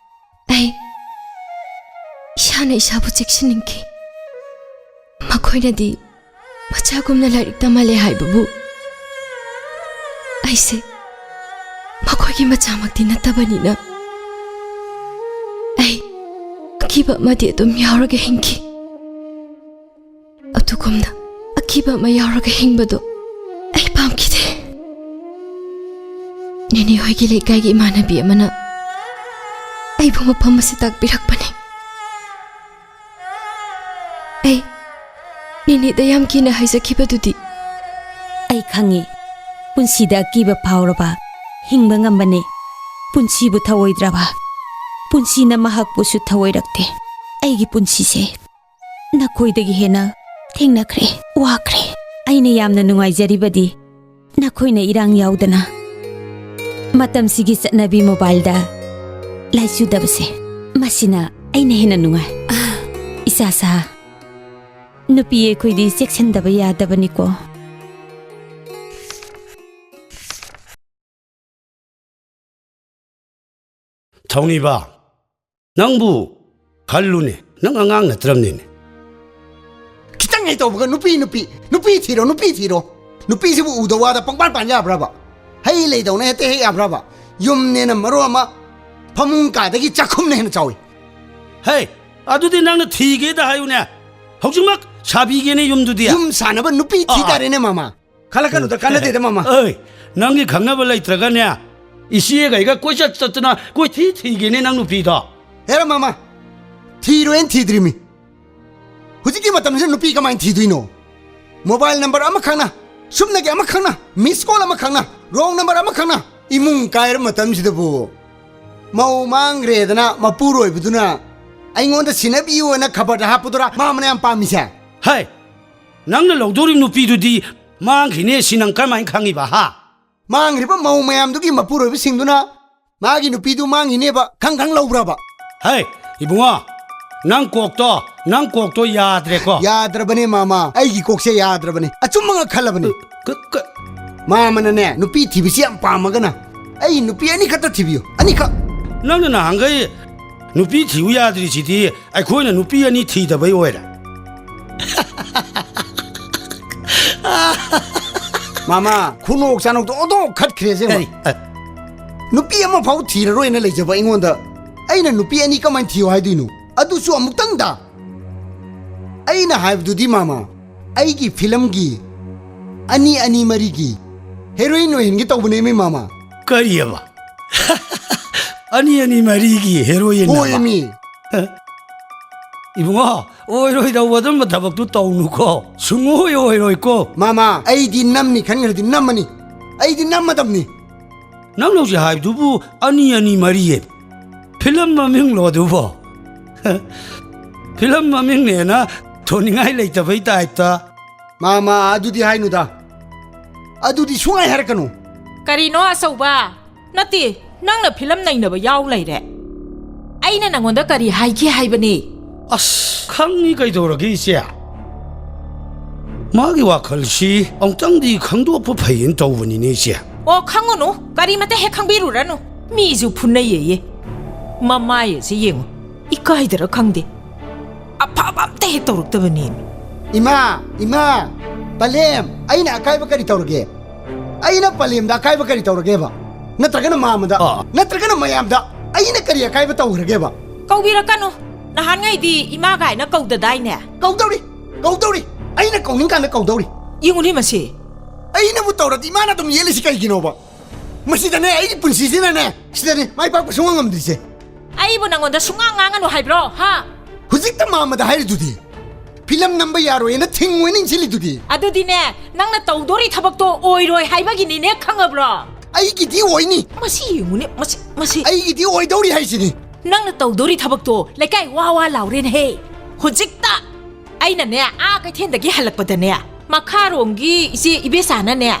ꯑꯩ ꯏꯁꯥꯅ ꯏꯁꯥꯕꯨ ꯆꯦꯛꯁꯤꯟꯅꯤꯡꯈꯤ꯫ ꯃꯈꯣꯏꯅꯗꯤ ꯃꯆꯥꯒꯨꯝꯅ ꯂꯥꯏꯔꯤꯛ ꯇꯝꯍꯜꯂꯦ ꯍꯥꯏꯕꯕꯨ, ꯑꯩꯁꯦ ꯃꯈꯣꯏꯒꯤ ꯃꯆꯥꯃꯛꯇꯤ ꯅꯠꯇꯕꯅꯤꯅ ꯑꯩ ꯑꯀꯤꯕ ꯑꯃꯗꯤ ꯑꯗꯨꯝ ꯌꯥꯎꯔꯒ ꯍꯤꯡꯈꯤ꯫ ꯑꯗꯨꯒꯨꯝꯅ ꯑꯀꯤꯕ ꯑꯃ ꯌꯥꯎꯔꯒ ꯍꯤꯡꯕꯗꯣ ꯑꯩ ꯄꯥꯝꯈꯤꯗꯦ꯫ ꯅꯦꯅꯦ ꯍꯣꯏꯒꯤ ꯂꯩꯀꯥꯏꯒꯤ ꯏꯃꯥꯟꯅꯕꯤ ꯑꯃꯅ ꯑꯩꯕꯨ ꯃꯐꯝ ꯑꯁꯤ ꯇꯥꯛꯄꯤꯔꯛꯄꯅꯤ꯫ ꯑꯩ ꯅꯦꯅꯦꯗ ꯌꯥꯝ ꯀꯤꯅ ꯍꯥꯏꯖꯈꯤꯕꯗꯨꯗꯤ꯫ ꯑꯩ ꯈꯪꯉꯤ, ꯄꯨꯟꯁꯤꯗ ꯑꯀꯤꯕ ꯐꯥꯎꯔꯕ ꯍꯤꯡꯕ ꯉꯝꯕꯅꯦ꯫ ꯄꯨꯟꯁꯤꯕꯨ ꯊꯧꯑꯣꯏꯗ꯭ꯔꯕ, ꯄꯨꯟꯁꯤꯅ ꯃꯍꯥꯛꯄꯨꯁꯨ ꯊꯧꯑꯣꯏꯔꯛꯇꯦ꯫ ꯑꯩꯒꯤ ꯄꯨꯟꯁꯤꯁꯦ ꯅꯈꯣꯏꯗꯒꯤ ꯍꯦꯟꯅ ꯊꯦꯡꯅꯈ꯭ꯔꯦ, ꯋꯥꯈ꯭ꯔꯦ꯫ ꯑꯩꯅ ꯌꯥꯝꯅ ꯅꯨꯡꯉꯥꯏꯖꯔꯤꯕꯗꯤ ꯅꯈꯣꯏꯅ ꯏꯔꯥꯡ ꯌꯥꯎꯗꯅ ꯃꯇꯝꯁꯤꯒꯤ ꯆꯠꯅꯕꯤ mobileꯗ ꯂꯥꯏꯆꯨꯗꯕꯁꯦ, ꯃꯁꯤꯅ ꯑꯩꯅ ꯍꯦꯟꯅ ꯅꯨꯡꯉꯥꯏ꯫ ꯏꯆꯥꯁꯥ, ꯅꯨꯄꯤ ꯑꯩꯈꯣꯏꯗꯤ ꯆꯦꯛꯁꯤꯟꯗꯕ ꯌꯥꯗꯕꯅꯤꯀꯣ꯫ ꯊꯧꯅꯤꯕ, ꯅꯪꯕꯨ ꯈꯜꯂꯨꯅꯦ, ꯅꯪ ꯑꯉꯥꯡ ꯅꯠꯇ꯭ꯔꯕꯅꯤꯅꯦ꯫ ꯈꯤꯇꯪ ꯍꯦꯛ ꯇꯧꯕꯒ ꯅꯨꯄꯤ, ꯅꯨꯄꯤ, ꯅꯨꯄꯤ ꯊꯤꯔꯣ, ꯅꯨꯄꯤ ꯊꯤꯔꯣ꯫ ꯅꯨꯄꯤꯁꯤꯕꯨ ꯎꯗ ꯋꯥꯗ ꯄꯪꯄꯥꯟ ꯄꯥꯟ ꯌꯥꯕ꯭ꯔꯕ? ꯍꯩ ꯂꯩꯗꯧꯅ ꯍꯦꯛꯇ ꯍꯦꯛ ꯌꯥꯕ꯭ꯔꯕ? ꯌꯨꯝꯅꯦꯅ ꯃꯔꯣꯟ ꯑꯃ ꯐꯃꯨꯡ ꯀꯥꯗꯒꯤ ꯆꯥꯛꯈꯨꯝꯅ ꯍꯦꯟꯅ ꯆꯥꯎꯏ꯫ ꯍꯦ, ꯑꯗꯨꯗꯤ ꯅꯪꯅ ꯊꯤꯒꯦꯗ ꯍꯥꯏꯌꯨꯅꯦ꯫ ꯍꯧꯖꯤꯛꯃꯛ ꯁꯥꯕꯤꯒꯦꯅꯦ ꯌꯨꯝꯗꯨꯗꯤ꯫ ꯌꯨꯝ ꯁꯥꯅꯕ ꯅꯨꯄꯤ ꯊꯤ ꯑꯥ꯫ ꯇꯥꯔꯦꯅꯦ, ꯃꯃꯥ꯫ ꯈꯜꯂꯛꯀꯅꯨꯗ, ꯀꯥꯟꯅꯗꯦꯗ, ꯃꯃꯥ꯫ ꯑꯩ, ꯅꯪꯒꯤ ꯈꯪꯅꯕ ꯂꯩꯇ꯭ꯔꯒꯅꯦ, ꯏꯆꯦꯒ ꯑꯩꯒ ꯀꯣꯏꯆꯠ ꯆꯠꯇꯅ ꯀꯣꯏꯊꯤ ꯊꯤꯒꯦꯅꯦ ꯅꯪ ꯅꯨꯄꯤꯗꯣ꯫ ꯍꯦꯔꯥ, ꯃꯃꯥ, ꯊꯤꯔꯣꯏꯅ ꯊꯤꯗ꯭ꯔꯤꯃꯤ꯫ ꯍꯧꯖꯤꯛꯀꯤ ꯃꯇꯝꯁꯤꯗ ꯅꯨꯄꯤ ꯀꯃꯥꯏꯅ ꯊꯤꯗꯣꯏꯅꯣ? ꯃꯣꯕꯥꯏꯜ ꯅꯝꯕꯔ ꯑꯃꯈꯛꯅ, ꯁꯨꯞꯅꯒꯤ ꯑꯃꯈꯛꯅ, ꯃꯤꯁ ꯀꯣꯜ ꯑꯃꯈꯛꯅ, ꯔꯣꯡ ꯅꯝꯕꯔ ꯑꯃꯈꯛꯅ ꯏꯃꯨꯡ ꯀꯥꯏꯔꯕ ꯃꯇꯝꯁꯤꯗꯕꯨ, ꯃꯧ ꯃꯥꯡꯈ꯭ꯔꯦꯗꯅ ꯃꯄꯨꯔꯣꯏꯕꯗꯨꯅ ꯑꯩꯉꯣꯟꯗ ꯁꯤꯟꯅꯕꯤꯌꯨꯅ ꯈꯕꯔꯗ ꯍꯥꯞꯄꯗꯨꯔꯥ ꯃꯥꯃꯅ ꯌꯥꯝ ꯄꯥꯝꯃꯤꯁꯦ? ꯍꯩ, ꯅꯪꯅ ꯂꯧꯗꯣꯔꯤꯕ ꯅꯨꯄꯤꯗꯨꯗꯤ ꯃꯥꯡꯈꯤꯅꯦ ꯁꯤ ꯅꯪ ꯀꯔꯝꯍꯥꯏꯅ ꯈꯪꯉꯤꯕ, ꯍꯥ? ꯃꯥꯡꯈ꯭ꯔꯤꯕ ꯃꯧ ꯃꯌꯥꯝꯗꯨꯒꯤ ꯃꯄꯨꯔꯣꯏꯕꯁꯤꯡꯗꯨꯅ ꯃꯥꯒꯤ ꯅꯨꯄꯤꯗꯨ ꯃꯥꯡꯈꯤꯅꯦꯕ ꯈꯪ ꯈꯪ ꯂꯧꯕ꯭ꯔꯕ? ꯍꯩ, ꯏꯕꯨꯡꯉꯣ, ꯅꯪ ꯀꯣꯛꯇꯣ, ꯅꯪ ꯀꯣꯛꯇꯣ ꯌꯥꯗ꯭ꯔꯦꯀꯣ꯫ ꯌꯥꯗ꯭ꯔꯕꯅꯦ ꯃꯥꯃ, ꯑꯩꯒꯤ ꯀꯣꯛꯁꯦ ꯌꯥꯗ꯭ꯔꯕꯅꯦ, ꯑꯆꯨꯝꯕ ꯉꯥꯛ ꯈꯜꯂꯕꯅꯦ꯫ ꯀ-, ꯀ-, ꯃꯥꯃꯅꯅꯦ ꯅꯨꯄꯤ ꯊꯤꯕꯁꯤ ꯌꯥꯝ ꯄꯥꯝꯃꯒꯅ ꯑꯩ ꯅꯨꯄꯤ ꯑꯅꯤꯈꯛꯇ ꯊꯤꯕꯤꯌꯨ, ꯑꯅꯤꯈꯛ꯫ ꯅꯪꯅ ꯅꯍꯥꯟꯈꯩ ꯅꯨꯄꯤ ꯊꯤꯌꯨ ꯌꯥꯗ꯭ꯔꯤꯁꯤꯗꯤ ꯑꯩꯈꯣꯏꯅ ꯅꯨꯄꯤ ꯑꯅꯤ ꯊꯤꯗꯕꯩ ꯑꯣꯏꯔꯦ꯫ ꯃꯥꯃ, ꯈꯨꯅꯣꯛ ꯆꯥꯅꯣꯛꯇꯣ ꯑꯣꯟꯊꯣꯛ ꯈꯠꯈ꯭ꯔꯦ ꯑꯁꯦꯡꯕ꯫ ꯀꯔꯤ? ꯑ, ꯅꯨꯄꯤ ꯑꯃ ꯐꯥꯎ ꯊꯤꯔꯔꯣꯏꯅ ꯂꯩꯖꯕ ꯑꯩꯉꯣꯟꯗ ꯑꯩꯅ ꯅꯨꯄꯤ ꯑꯅꯤ ꯀꯃꯥꯏꯅ ꯊꯤꯌꯣ ꯍꯥꯏꯗꯣꯏꯅꯣ? ꯑꯗꯨꯁꯨ ꯑꯃꯨꯛꯇꯪꯗ꯫ ꯑꯩꯅ ꯍꯥꯏꯕꯗꯨꯗꯤ ꯃꯥꯃ, ꯑꯩꯒꯤ ꯐꯤꯂꯝꯒꯤ ꯑꯅꯤ ꯑꯅꯤ ꯃꯔꯤꯒꯤ ꯍꯦꯔꯣꯏꯟ ꯑꯣꯏꯍꯟꯒꯦ ꯇꯧꯕꯅꯦꯃꯤ ꯃꯥꯃ꯫ ꯀꯔꯤꯑꯕ? ꯑꯅꯤ ꯑꯅꯤ ꯃꯔꯤꯒꯤ ꯍꯦꯔꯣꯏꯟ ꯑꯃ? ꯍꯣꯏꯃꯤ꯫ ꯏꯕꯨꯡꯉꯣ, ꯑꯣꯏꯔꯣꯏꯗꯧꯕ ꯑꯗꯨꯝꯕ ꯊꯕꯛꯇꯨ ꯇꯧꯅꯨꯀꯣ꯫ ꯁꯨꯡꯑꯣꯏ ꯑꯣꯏꯔꯣꯏꯀꯣ꯫ ꯃꯥꯃ, ꯑꯩꯗꯤ ꯅꯝꯅꯤ ꯈꯟꯈ꯭ꯔꯗꯤ ꯅꯝꯃꯅꯤ꯫ ꯑꯩꯗꯤ ꯅꯝꯃꯗꯕꯅꯤ꯫ ꯅꯪꯅ ꯍꯧꯖꯤꯛ ꯍꯥꯏꯕꯗꯨꯕꯨ ꯑꯅꯤ ꯑꯅꯤ ꯃꯔꯤꯌꯦ꯫ ꯐꯤꯂꯝ ꯃꯃꯤꯡꯂꯣ ꯑꯗꯨꯕꯣ? ꯐꯤꯂꯝ ꯃꯃꯤꯡꯅꯦꯅ ꯊꯣꯟꯅꯤꯡꯉꯥꯏ ꯂꯩꯇꯕꯩ ꯇꯥꯏꯞꯇ꯫ ꯃꯥꯃ, ꯑꯗꯨꯗꯤ ꯍꯥꯏꯅꯨꯗ꯫ ꯑꯗꯨꯗꯤ ꯁꯨꯡꯍꯥꯏ ꯍꯥꯏꯔꯛꯀꯅꯨ꯫ ꯀꯔꯤꯅꯣ ꯑꯆꯧꯕ? ꯅꯠꯇꯦ, ꯅꯪꯅ ꯐꯤꯂꯝ ꯅꯩꯅꯕ ꯌꯥꯎ ꯂꯩꯔꯦ꯫ ꯑꯩꯅ ꯅꯪꯉꯣꯟꯗ ꯀꯔꯤ ꯍꯥꯏꯒꯦ ꯍꯥꯏꯕꯅꯤ? ꯑꯁ, ꯈꯪꯉꯤ ꯀꯩꯗꯧꯔꯒꯦ, ꯏꯆꯦ? ꯃꯥꯒꯤ ꯋꯥꯈꯜꯁꯤ ꯑꯃꯨꯛꯇꯪꯗꯤ ꯈꯪꯗꯣꯛꯄ ꯐꯩꯌꯦꯅ ꯇꯧꯕꯅꯤꯅꯦ, ꯏꯆꯦ꯫ ꯑꯣ, ꯈꯪꯉꯨꯅꯨ, ꯀꯔꯤꯃꯇ ꯍꯦꯛ ꯈꯪꯕꯤꯔꯨꯔꯅꯨ꯫ ꯃꯤꯁꯨ ꯐꯨꯅꯩꯌꯦꯌꯦ꯫ ꯃꯃꯥꯏ ꯑꯁꯤ ꯌꯦꯡꯉꯨ, ꯏꯀꯥꯏꯗꯔ ꯈꯪꯗꯦ꯫ ꯑꯐꯕ ꯑꯝꯇ ꯍꯦꯛ ꯇꯧꯔꯛꯇꯕꯅꯦꯃꯤ꯫ ꯏꯃꯥ, ꯏꯃꯥ, ꯄꯂꯦꯝ, ꯑꯩꯅ ꯑꯀꯥꯏꯕ ꯀꯔꯤ ꯇꯧꯔꯒꯦ? ꯑꯩꯅ ꯄꯂꯦꯝꯗ ꯑꯀꯥꯏꯕ ꯀꯔꯤ ꯇꯧꯔꯒꯦꯕ? ꯅꯠꯇ꯭ꯔꯒꯅ ꯃꯥꯃꯗ, ꯑꯥ꯫ ꯅꯠꯇ꯭ꯔꯒꯅ ꯃꯌꯥꯝꯗ ꯑꯩꯅ ꯀꯔꯤ ꯑꯀꯥꯏꯕ ꯇꯧꯈ꯭ꯔꯒꯦꯕ? ꯀꯧꯕꯤꯔꯛꯀꯅꯨ꯫ ꯅꯍꯥꯟꯉꯩꯗꯤ ꯏꯃꯥ ꯀꯥꯏꯅ ꯀꯧꯗꯗꯥꯏꯅꯦ? ꯀꯧꯗꯧꯔꯤ, ꯀꯧꯗꯧꯔꯤ꯫ ꯑꯩꯅ ꯀꯧꯅꯤꯡꯀꯥꯟꯗ ꯀꯧꯗꯧꯔꯤ꯫ ꯌꯦꯡꯉꯨꯅꯦ ꯃꯁꯤ꯫ ꯑꯩꯅꯕꯨ ꯇꯧꯔꯗꯤ ꯏꯃꯥꯅ ꯑꯗꯨꯝ ꯌꯦꯠꯂꯤꯁꯤ ꯀꯩꯒꯤꯅꯣꯕ? ꯃꯁꯤꯗꯅꯦ ꯑꯩꯒꯤ ꯄꯨꯟꯁꯤꯁꯤꯅꯅꯦ, ꯁꯤꯗꯅꯦ ꯃꯥꯏ ꯄꯥꯛꯄ ꯁꯨꯡꯉꯝ ꯉꯝꯗ꯭ꯔꯤꯁꯦ꯫ ꯑꯩꯕꯨ ꯅꯪꯉꯣꯟꯗ ꯁꯨꯡꯉꯥꯡ ꯉꯥꯡꯉꯅꯨ ꯍꯥꯏꯕ꯭ꯔꯣ, ꯍꯥ? ꯍꯧꯖꯤꯛꯇ ꯃꯥꯃꯗ ꯍꯥꯏꯔꯤꯗꯨꯗꯤ꯫ ꯐꯤꯂꯝ ꯅꯝꯕ ꯌꯥꯔꯣꯏꯅ ꯊꯤꯡꯉꯣꯏꯅ ꯏꯟꯁꯤꯜꯂꯤꯗꯨꯗꯤ꯫ ꯑꯗꯨꯗꯤꯅꯦ, ꯅꯪꯅ ꯇꯧꯗꯣꯔꯤ ꯊꯕꯛꯇꯣ ꯑꯣꯏꯔꯣꯏ ꯍꯥꯏꯕꯒꯤꯅꯤꯅꯦ, ꯈꯪꯉꯕ꯭ꯔꯣ? ꯑꯩꯒꯤꯗꯤ ꯑꯣꯏꯅꯤ꯫ ꯃꯁꯤ ꯌꯦꯡꯉꯨꯅꯦ, ꯃꯁꯤ, ꯃꯁꯤ꯫ ꯑꯩꯒꯤꯗꯤ ꯑꯣꯏꯗꯧꯔꯤ ꯍꯥꯏꯁꯤꯅꯤ꯫ ꯅꯪꯅ ꯇꯧꯗꯣꯔꯤ ꯊꯕꯛꯇꯣ ꯂꯩꯀꯥꯏ ꯋꯥ ꯋꯥ ꯂꯥꯎꯔꯦꯅꯦꯍꯦ꯫ ꯍꯧꯖꯤꯛꯇ ꯑꯩꯅꯅꯦ, ꯑꯥ ꯀꯩꯊꯦꯜꯗꯒꯤ ꯍꯜꯂꯛꯄꯗꯅꯦ, ꯃꯈꯥꯔꯣꯝꯒꯤ ꯏꯆꯦ ꯏꯕꯦꯆꯥꯅꯅꯦ,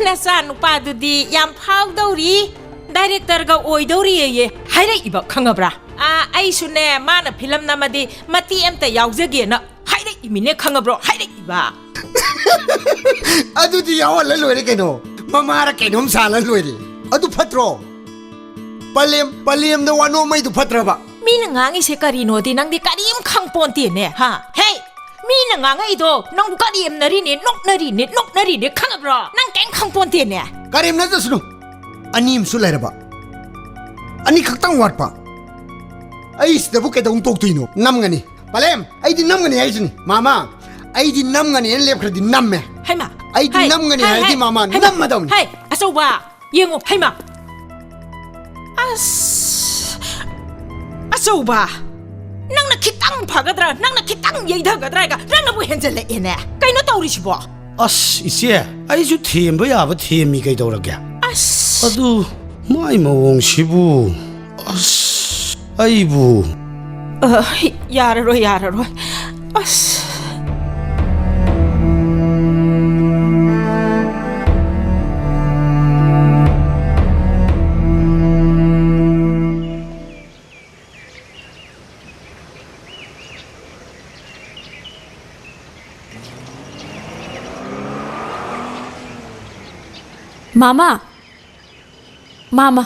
"ꯅꯆꯥ ꯅꯨꯄꯥꯗꯨꯗꯤ ꯌꯥꯝ ꯐꯥꯎꯗꯧꯔꯤ, ꯗꯥꯏꯔꯦꯛꯇꯔꯒ ꯑꯣꯏꯗꯧꯔꯤꯌꯦ" ꯍꯥꯏꯔꯛꯏꯕ, ꯈꯪꯉꯕ꯭ꯔꯥ? ꯑꯥ, ꯑꯩꯁꯨꯅꯦ, ꯃꯥꯅ ꯐꯤꯂꯝ ꯅꯝꯃꯗꯤ ꯃꯇꯦꯛ ꯑꯃꯇ ꯌꯥꯎꯖꯒꯦꯅ ꯍꯥꯏꯔꯛꯏꯃꯤꯅꯦ, ꯈꯪꯉꯕ꯭ꯔꯣ? ꯍꯥꯏꯔꯛꯏꯕ꯫ ꯑꯗꯨꯗꯤ ꯌꯥꯎꯍꯜꯂ ꯂꯣꯏꯔꯦ ꯀꯩꯅꯣ꯫ ꯃꯃꯥꯔ ꯀꯩꯅꯣꯝ ꯁꯥꯜꯂ ꯂꯣꯏꯔꯦ꯫ ꯑꯗꯨ ꯐꯠꯇ꯭ꯔꯣ? ꯄꯂꯦꯝ, ꯄꯂꯦꯝꯗ ꯋꯥꯅꯣꯝꯃꯩꯗꯨ ꯐꯠꯇ꯭ꯔꯕ? ꯃꯤꯅ ꯉꯥꯡꯉꯤꯁꯦ ꯀꯔꯤꯅꯣꯗꯤ ꯅꯪꯗꯤ ꯀꯔꯤꯝ ꯈꯪꯄꯣꯟꯇꯦꯅꯦ, ꯍꯥ? ꯍꯦ! ꯃꯤꯅ ꯉꯥꯡꯉꯛꯏꯗꯣ ꯅꯪ ꯀꯔꯦꯝꯅꯔꯤꯅꯦ, ꯅꯣꯛꯅꯔꯤꯅꯦ, ꯅꯣꯛꯅꯔꯤꯅꯦ, ꯈꯪꯉꯕ꯭ꯔꯣ? ꯅꯪ ꯀꯩꯝ ꯈꯪꯄꯣꯟꯇꯦꯅꯦ꯫ ꯀꯔꯦꯝꯅꯖꯁꯅꯨ꯫ ꯑꯅꯤ ꯑꯃꯁꯨ ꯂꯩꯔꯕ꯫ ꯑꯅꯤꯈꯛꯇꯪ ꯋꯥꯠꯄ꯫ ꯑꯩ ꯁꯤꯗꯕꯨ ꯀꯩꯗꯧꯅ ꯇꯣꯛꯇꯣꯏꯅꯣ? ꯅꯝꯒꯅꯤ꯫ ꯄꯂꯦꯝ, ꯑꯩꯗꯤ ꯅꯝꯒꯅꯤ ꯍꯥꯏꯁꯤꯅꯤ꯫ ꯃꯥꯃ, ꯑꯩꯗꯤ ꯅꯝꯒꯅꯤꯅ ꯂꯦꯞꯈ꯭ꯔꯗꯤ ꯅꯝꯃꯦ꯫ ꯍꯩꯃꯥ! ꯑꯩꯗꯤ ꯍꯩ, ꯅꯝꯒꯅꯤ ꯍꯩ, ꯍꯥꯏꯔꯗꯤ ꯍꯩ, ꯃꯥꯃ ꯍꯩꯃꯥ! ꯅꯝꯃꯗꯧꯅꯤ꯫ ꯍꯩ, ꯑꯆꯧꯕ! ꯌꯦꯡꯉꯣ, ꯍꯩꯃꯥ! ꯑꯁ! ꯑꯆꯧꯕ! ꯅꯪꯅ ꯈꯤꯇꯪ ꯐꯒꯗ꯭ꯔꯥ, ꯅꯪꯅ ꯈꯤꯇꯪ ꯌꯩꯊꯒꯗ꯭ꯔꯥ ꯍꯥꯏꯒ ꯅꯪꯅꯕꯨ ꯍꯦꯟꯖꯜꯂꯛꯑꯦꯅꯦ꯫ ꯀꯩꯅꯣ ꯇꯧꯔꯤꯁꯤꯕꯣ? ꯑꯁ, ꯏꯆꯦ, ꯑꯩꯁꯨ ꯊꯦꯝꯕ ꯌꯥꯕ ꯊꯦꯝꯃꯤ, ꯀꯩꯗꯧꯔꯒꯦ? ꯑꯁ! ꯑꯗꯨ ꯃꯥꯏ ꯃꯑꯣꯡꯁꯤꯕꯨ, ꯑꯁ, ꯑꯩꯕꯨ꯫ ꯑ, ꯌꯥꯔꯔꯣꯏ, ꯌꯥꯔꯔꯣꯏ꯫ ꯑꯁ꯫ ꯃꯥꯃ! ꯃꯥꯃ!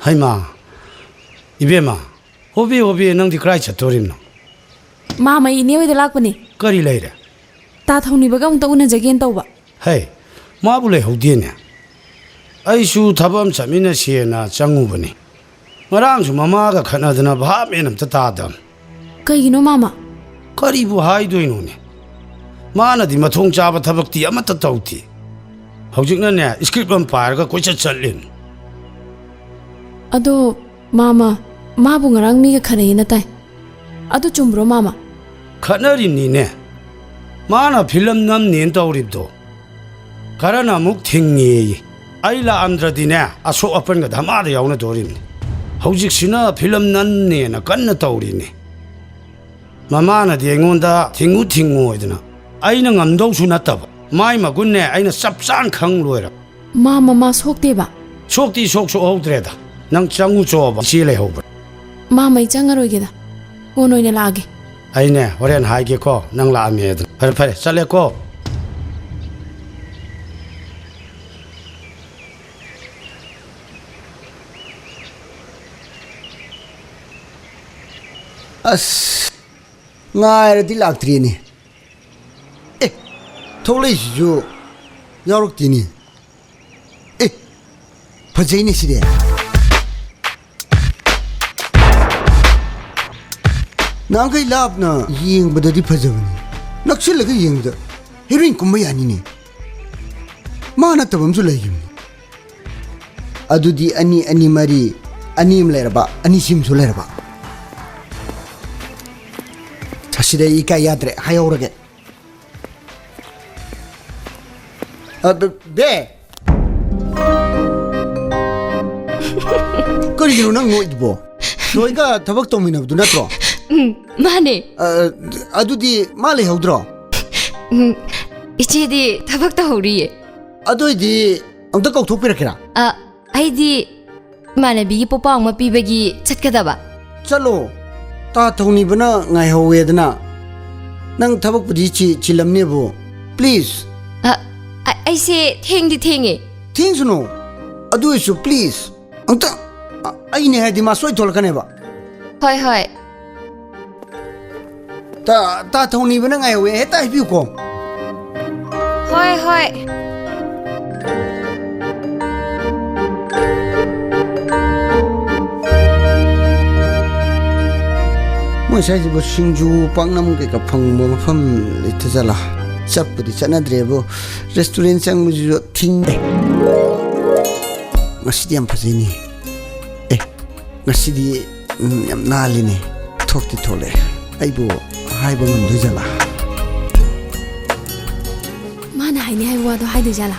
ꯍꯩꯃꯥ! ꯏꯕꯦꯝꯃ, ꯍꯣꯕꯦ ꯍꯣꯕꯦ ꯅꯪꯗꯤ ꯀꯗꯥꯏ ꯆꯠꯇꯣꯔꯤꯕꯅꯣ? ꯃꯥꯃ, ꯏꯅꯦ ꯍꯣꯏꯗ ꯂꯥꯛꯄꯅꯦ꯫ ꯀꯔꯤ ꯂꯩꯔꯦ? ꯇꯥ ꯊꯧꯅꯤꯕꯒ ꯑꯃꯨꯛꯇ ꯎꯅꯖꯒꯦꯅ ꯇꯧꯕ꯫ ꯍꯩ, ꯃꯥꯕꯨ ꯂꯩꯍꯧꯗꯦꯅꯦ꯫ ꯑꯩꯁꯨ ꯊꯕꯛ ꯑꯃ ꯆꯠꯃꯤꯟꯅꯁꯦꯅ ꯆꯪꯉꯨꯕꯅꯤ꯫ ꯉꯔꯥꯡꯁꯨ ꯃꯃꯥꯒ ꯈꯠꯅꯗꯅ ꯚꯥꯞ ꯃꯦꯟ ꯑꯝꯇ ꯇꯥꯗꯕꯅꯤ꯫ ꯀꯩꯒꯤꯅꯣ, ꯃꯥꯃ? ꯀꯔꯤꯕꯨ ꯍꯥꯏꯗꯣꯏꯅꯣꯅꯦ? ꯃꯥꯅꯗꯤ ꯃꯊꯣꯡ ꯆꯥꯕ ꯊꯕꯛꯇꯤ ꯑꯃꯠꯇ ꯇꯧꯗꯦ꯫ ꯍꯧꯖꯤꯛꯅꯅꯦ, ꯁ꯭ꯀ꯭ꯔꯤꯞ ꯑꯃ ꯄꯥꯏꯔꯒ ꯀꯣꯏꯆꯠ ꯆꯠꯂꯤꯅꯤ꯫ ꯑꯗꯣ ꯃꯥꯃ, ꯃꯥꯕꯨ ꯉꯔꯥꯡ ꯃꯤꯒ ꯈꯠꯅꯩꯅ ꯇꯥꯏ꯫ ꯑꯗꯨ ꯆꯨꯝꯕ꯭ꯔꯣ, ꯃꯥꯃ? ꯈꯠꯅꯔꯤꯅꯤꯅꯦ꯫ ꯃꯥꯅ ꯐꯤꯂꯝ ꯅꯝꯅꯦꯅ ꯇꯧꯔꯤꯕꯗꯣ꯫ ꯈꯔꯅ ꯑꯃꯨꯛ ꯊꯤꯡꯉꯦꯌꯦ꯫ ꯑꯩ ꯂꯥꯛꯑꯝꯗ꯭ꯔꯗꯤꯅꯦ, ꯑꯁꯣꯛ ꯑꯄꯟꯒ ꯙꯃꯥꯗ ꯌꯥꯎꯅꯗꯣꯔꯤꯕꯅꯤ꯫ ꯍꯧꯖꯤꯛꯁꯤꯅ ꯐꯤꯂꯝ ꯅꯝꯅꯦꯅ ꯀꯟꯅ ꯇꯧꯔꯤꯅꯤ꯫ ꯃꯃꯥꯅꯗꯤ ꯑꯩꯉꯣꯟꯗ ꯊꯤꯡꯉꯨ ꯊꯤꯡꯉꯨ ꯍꯥꯏꯗꯅ, ꯑꯩꯅ ꯉꯝꯗꯧꯁꯨ ꯅꯠꯇꯕ꯫ ꯃꯥꯏ ꯃꯒꯨꯟꯅꯦ ꯑꯩꯅ ꯆꯞ ꯆꯥꯅ ꯈꯪ ꯂꯣꯏꯔꯕ꯫ ꯃꯥ ꯃꯃꯥ ꯁꯣꯛꯇꯦꯕ? ꯁꯣꯛꯇꯤ ꯁꯣꯛ ꯁꯣꯛꯍꯧꯗ꯭ꯔꯦꯗ꯫ ꯅꯪ ꯆꯪꯉꯨ ꯆꯣꯕ, ꯏꯆꯦ ꯂꯩꯍꯧꯕ꯭ꯔꯥ? ꯃꯥꯃ, ꯑꯩ ꯆꯪꯉꯔꯣꯏꯒꯦꯗ꯫ ꯀꯣꯟꯅ ꯑꯣꯏꯅ ꯂꯥꯛꯑꯒꯦ꯫ ꯑꯩꯅꯦ ꯍꯣꯔꯦꯟ ꯍꯥꯏꯒꯦꯀꯣ, ꯅꯪ ꯂꯥꯛꯑꯝꯃꯦ ꯑꯗꯨ꯫ ꯐꯔꯦ ꯐꯔꯦ, ꯆꯠꯂꯦꯀꯣ꯫ ꯑꯁ, ꯉꯥꯏꯔꯗꯤ ꯂꯥꯛꯇ꯭ꯔꯤꯅꯦ꯫ ꯑꯦ, ꯊꯣꯛꯂꯛꯏꯁꯤꯁꯨ ꯌꯥꯎꯔꯛꯇꯦꯅꯦ꯫ ꯑꯦ, ꯐꯖꯩꯅꯦ ꯁꯤꯗꯤ꯫ ꯅꯍꯥꯟꯈꯩ ꯂꯥꯞꯅ ꯌꯦꯡꯕꯗꯗꯤ ꯐꯖꯕꯅꯤ, ꯅꯛꯁꯤꯜꯂꯒ ꯌꯦꯡꯕꯗ ꯍꯦꯔꯣꯏꯟ ꯀꯨꯝꯕ ꯌꯥꯅꯤꯅꯦ꯫ ꯃꯥ ꯅꯠꯇꯕ ꯑꯃꯁꯨ ꯂꯩꯈꯤꯕꯅꯤ꯫ ꯑꯗꯨꯗꯤ ꯑꯅꯤ, ꯑꯅꯤ, ꯃꯔꯤ, ꯑꯅꯤ ꯑꯃ ꯂꯩꯔꯕ, ꯑꯅꯤ ꯁꯤꯃꯁꯨ ꯂꯩꯔꯕ꯫ ꯑꯁꯤꯗ ꯑꯩ ꯏꯀꯥꯏ ꯌꯥꯗ꯭ꯔꯦ, ꯍꯥꯏꯍꯧꯔꯒꯦ꯫ ꯑ, ꯕꯦ-, ꯕꯦ! ꯀꯔꯤꯒꯤꯅꯣ ꯅꯪ ꯅꯣꯛꯏꯗꯨꯕꯣ? ꯖꯣꯏꯒ ꯊꯕꯛ ꯇꯧꯃꯤꯟꯅꯕꯗꯨ ꯅꯠꯇ꯭ꯔꯣ? ꯎꯝ, ꯃꯥꯅꯦ꯫ ꯑ, ꯑꯗꯨꯗꯤ ꯃꯥ ꯂꯩꯍꯧꯗ꯭ꯔꯣ? ꯎꯝ, ꯏꯆꯦꯗꯤ ꯊꯕꯛ ꯇꯧꯍꯧꯔꯤꯌꯦ꯫ ꯑꯗꯨꯏꯗꯤ ꯑꯝꯇ ꯀꯧꯊꯣꯛꯄꯤꯔꯛꯀꯦꯔꯥ? ꯑ, ꯑꯩꯗꯤ ꯏꯃꯥꯟꯅꯕꯤꯒꯤ ꯄꯣꯠꯄꯥꯎ ꯑꯃ ꯄꯤꯕꯒꯤ ꯆꯠꯀꯗꯕ꯫ ꯆꯠꯂꯣ꯫ ꯇꯥ ꯊꯧꯅꯤꯕꯅ ꯉꯥꯏꯍꯧꯋꯦꯗꯅ꯫ ꯅꯪ ꯊꯕꯛꯄꯨꯗꯤ ꯆꯤ-, ꯆꯤꯜꯂꯝꯅꯦꯕꯨ꯫ Please꯫ ꯑ, ꯑ, ꯑꯩꯁꯦ ꯊꯦꯡꯗꯤ ꯊꯦꯡꯉꯦ꯫ ꯊꯦꯡꯁꯅꯨ꯫ ꯑꯗꯨ ꯑꯣꯏꯔꯁꯨ please꯫ ꯑꯝꯇ, ꯑ, ꯑꯩꯅꯦ ꯍꯥꯏꯗꯤ ꯃꯥ ꯁꯣꯏ ꯊꯣꯛꯂꯛꯀꯅꯦꯕ꯫ ꯍꯣꯏ, ꯍꯣꯏ꯫ ꯇꯥ, ꯇꯥ ꯊꯧꯅꯤꯕꯅ ꯉꯥꯏꯍꯧꯋꯦ, ꯍꯦꯛꯇ ꯍꯥꯏꯕꯤꯌꯨꯀꯣ꯫ ꯍꯣꯏ, ꯍꯣꯏ꯫ ꯃꯣꯏ ꯁ꯭ꯋꯥꯏꯁꯤꯕꯨ ꯁꯤꯡꯖꯨ, ꯄꯥꯛꯅꯝ ꯀꯩꯀꯥ ꯐꯪꯕ ꯃꯐꯝ ꯂꯩꯇ ꯖꯥꯠꯂꯥ? ꯆꯠꯄꯨꯗꯤ ꯆꯠꯅꯗ꯭ꯔꯦꯕꯨ, restaurant ꯆꯪꯕꯁꯤꯁꯨ ꯊꯤꯡꯉꯦ꯫ ꯉꯁꯤꯗꯤ ꯌꯥꯝ ꯐꯖꯩꯅꯦ꯫ ꯑꯦ, ꯉꯁꯤꯗꯤ, ꯎꯝ, ꯌꯥꯝ ꯅꯥꯜꯂꯤꯅꯦ꯫ ꯊꯣꯛꯇꯤ ꯊꯣꯛꯂꯛꯑꯦ꯫ ꯑꯩꯕꯨ ꯍꯥꯏꯕ ꯉꯝꯗꯣꯏꯖꯥꯠꯂꯥ? ꯃꯥꯅ ꯍꯥꯏꯅꯤ ꯍꯥꯏꯕ ꯋꯥꯗꯣ ꯍꯥꯏꯗꯣꯏꯖꯥꯠꯂꯥ?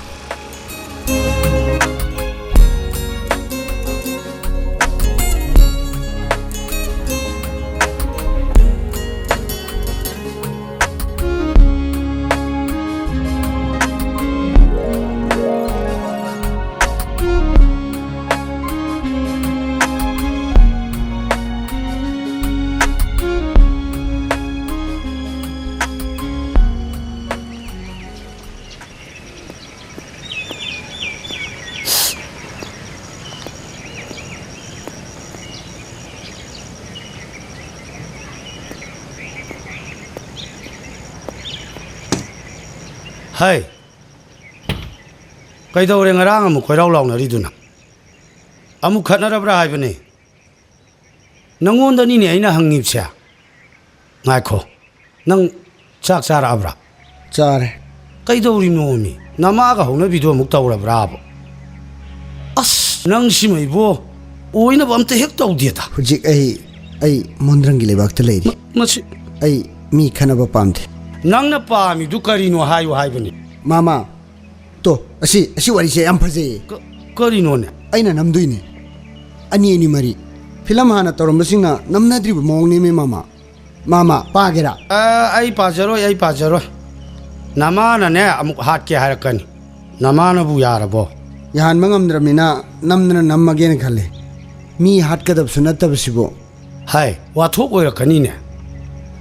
ꯍꯩ, ꯀꯩꯗꯧꯔꯦ ꯉꯔꯥꯡ ꯑꯃꯨꯛ ꯀꯣꯏꯔꯥꯎ ꯂꯥꯎꯅꯔꯤꯗꯨꯅ? ꯑꯃꯨꯛ ꯈꯠꯅꯔꯕ꯭ꯔꯥ ꯍꯥꯏꯕꯅꯦ꯫ ꯅꯪꯉꯣꯟꯗꯅꯤꯅꯦ ꯑꯩꯅ ꯍꯪꯉꯤꯕꯁꯦ꯫ ꯉꯥꯏꯈꯣ, ꯅꯪ ꯆꯥꯛ ꯆꯥꯔꯛꯑꯕ꯭ꯔꯥ? ꯆꯥꯔꯦ꯫ ꯀꯩꯗꯧꯔꯤꯅꯣꯃꯤ? ꯅꯃꯥꯒ ꯍꯧꯅꯕꯤꯗꯣ ꯑꯃꯨꯛ ꯇꯧꯔꯕ꯭ꯔꯥꯕ? ꯑꯁ, ꯅꯪꯁꯤꯃ ꯏꯕꯣ, ꯑꯣꯏꯅꯕ ꯑꯝꯇ ꯍꯦꯛ ꯇꯧꯗꯦꯗ꯫ ꯍꯧꯖꯤꯛ ꯑꯩ, ꯑꯩ ꯃꯣꯟꯗ꯭ꯔꯪꯒꯤ ꯂꯩꯕꯥꯛꯇ ꯂꯩꯔꯤ꯫ ꯃ-, ꯃꯁꯤ ꯑꯩ ꯃꯤ ꯈꯠꯅꯕ ꯄꯥꯝꯗꯦ꯫ ꯅꯪꯅ ꯄꯥꯝꯃꯤꯗꯨ ꯀꯔꯤꯅꯣ ꯍꯥꯏꯌꯨ ꯍꯥꯏꯕꯅꯤ꯫ ꯃꯥꯃ, ꯇꯣ, ꯑꯁꯤ, ꯑꯁꯤ ꯋꯥꯔꯤꯁꯦ ꯌꯥꯝ ꯐꯖꯩꯌꯦ꯫ ꯀ-, ꯀꯔꯤꯅꯣꯅꯦ? ꯑꯩꯅ ꯅꯝꯗꯣꯏꯅꯦ꯫ ꯑꯅꯤ ꯑꯅꯤ ꯃꯔꯤ꯫ ꯐꯤꯂꯝ ꯍꯥꯟꯅ ꯇꯧꯔꯝꯕꯁꯤꯡꯅ ꯅꯝꯅꯗ꯭ꯔꯤꯕ ꯃꯑꯣꯡꯅꯦꯃꯦ, ꯃꯥꯃ꯫ ꯃꯥꯃ, ꯄꯥꯒꯦꯔꯥ? ꯑ, ꯑꯩ ꯄꯥꯖꯔꯣꯏ, ꯑꯩ ꯄꯥꯖꯔꯣꯏ꯫ ꯅꯃꯥꯅꯅꯦ ꯑꯃꯨꯛ ꯍꯥꯠꯀꯦ ꯍꯥꯏꯔꯛꯀꯅꯤ꯫ ꯅꯃꯥꯅꯕꯨ ꯌꯥꯔꯕꯣ? ꯌꯥꯍꯟꯕ ꯉꯝꯗ꯭ꯔꯕꯅꯤꯅ ꯅꯝꯗꯅ ꯅꯝꯃꯒꯦꯅ ꯈꯜꯂꯦ꯫ ꯃꯤ ꯍꯥꯠꯀꯗꯕꯁꯨ ꯅꯠꯇꯕꯁꯤꯕꯨ꯫ ꯍꯥꯏ, ꯋꯥꯊꯣꯛ ꯑꯣꯏꯔꯛꯀꯅꯤꯅꯦ꯫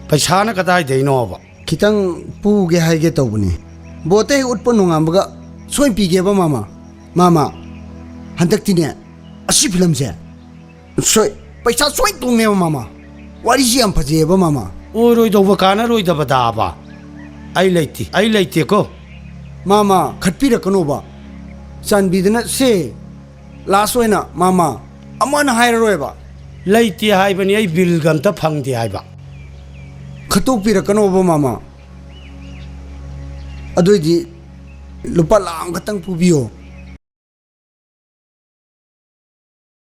ꯄꯩꯁꯥꯅ ꯀꯗꯥꯏꯗꯩꯅꯣꯕ? ꯈꯤꯇꯪ ꯄꯨꯒꯦ ꯍꯥꯏꯒꯦ ꯇꯧꯕꯅꯤ꯫ ꯕꯣꯠꯇ ꯍꯦꯛ ꯎꯠꯄ ꯅꯣꯡꯉꯥꯟꯕꯒ ꯁꯣꯏ ꯄꯤꯒꯦꯕ, ꯃꯥꯃ꯫ ꯃꯥꯃ, ꯍꯟꯗꯛꯇꯤꯅꯦ, ꯑꯁꯤ ꯐꯤꯂꯝꯁꯦ ꯁꯣꯏ, ꯄꯩꯁꯥ ꯁꯣꯏ ꯇꯣꯡꯅꯦꯕ, ꯃꯥꯃ꯫ ꯋꯥꯔꯤꯁꯤ ꯌꯥꯝ ꯐꯖꯩꯌꯦꯕ, ꯃꯥꯃ꯫ ꯑꯣꯏꯔꯣꯏꯗꯧꯕ ꯀꯥꯟꯅꯔꯣꯏꯗꯕꯗꯥꯕ꯫ ꯑꯩ ꯂꯩꯇꯦ, ꯑꯩ ꯂꯩꯇꯦꯀꯣ꯫ ꯃꯥꯃ, ꯈꯠꯄꯤꯔꯛꯀꯅꯣꯕ꯫ ꯆꯥꯟꯕꯤꯗꯨꯅ ꯁꯦ, ꯂꯥꯁ ꯑꯣꯏꯅ, ꯃꯥꯃ, ꯑꯃꯅ ꯍꯥꯏꯔꯔꯣꯏꯕ꯫ ꯂꯩꯇꯦ ꯍꯥꯏꯕꯅꯤ, ꯑꯩ ꯕꯤꯜꯒ ꯑꯝꯇ ꯐꯪꯗꯦ ꯍꯥꯏꯕ꯫ ꯈꯠꯇꯣꯛꯄꯤꯔꯛꯀꯅꯣꯕ, ꯃꯥꯃ꯫ ꯑꯗꯨꯏꯗꯤ ꯂꯨꯄꯥ ꯂꯥꯈ ꯑꯃꯈꯛꯇꯪ ꯄꯨꯕꯤꯌꯣ꯫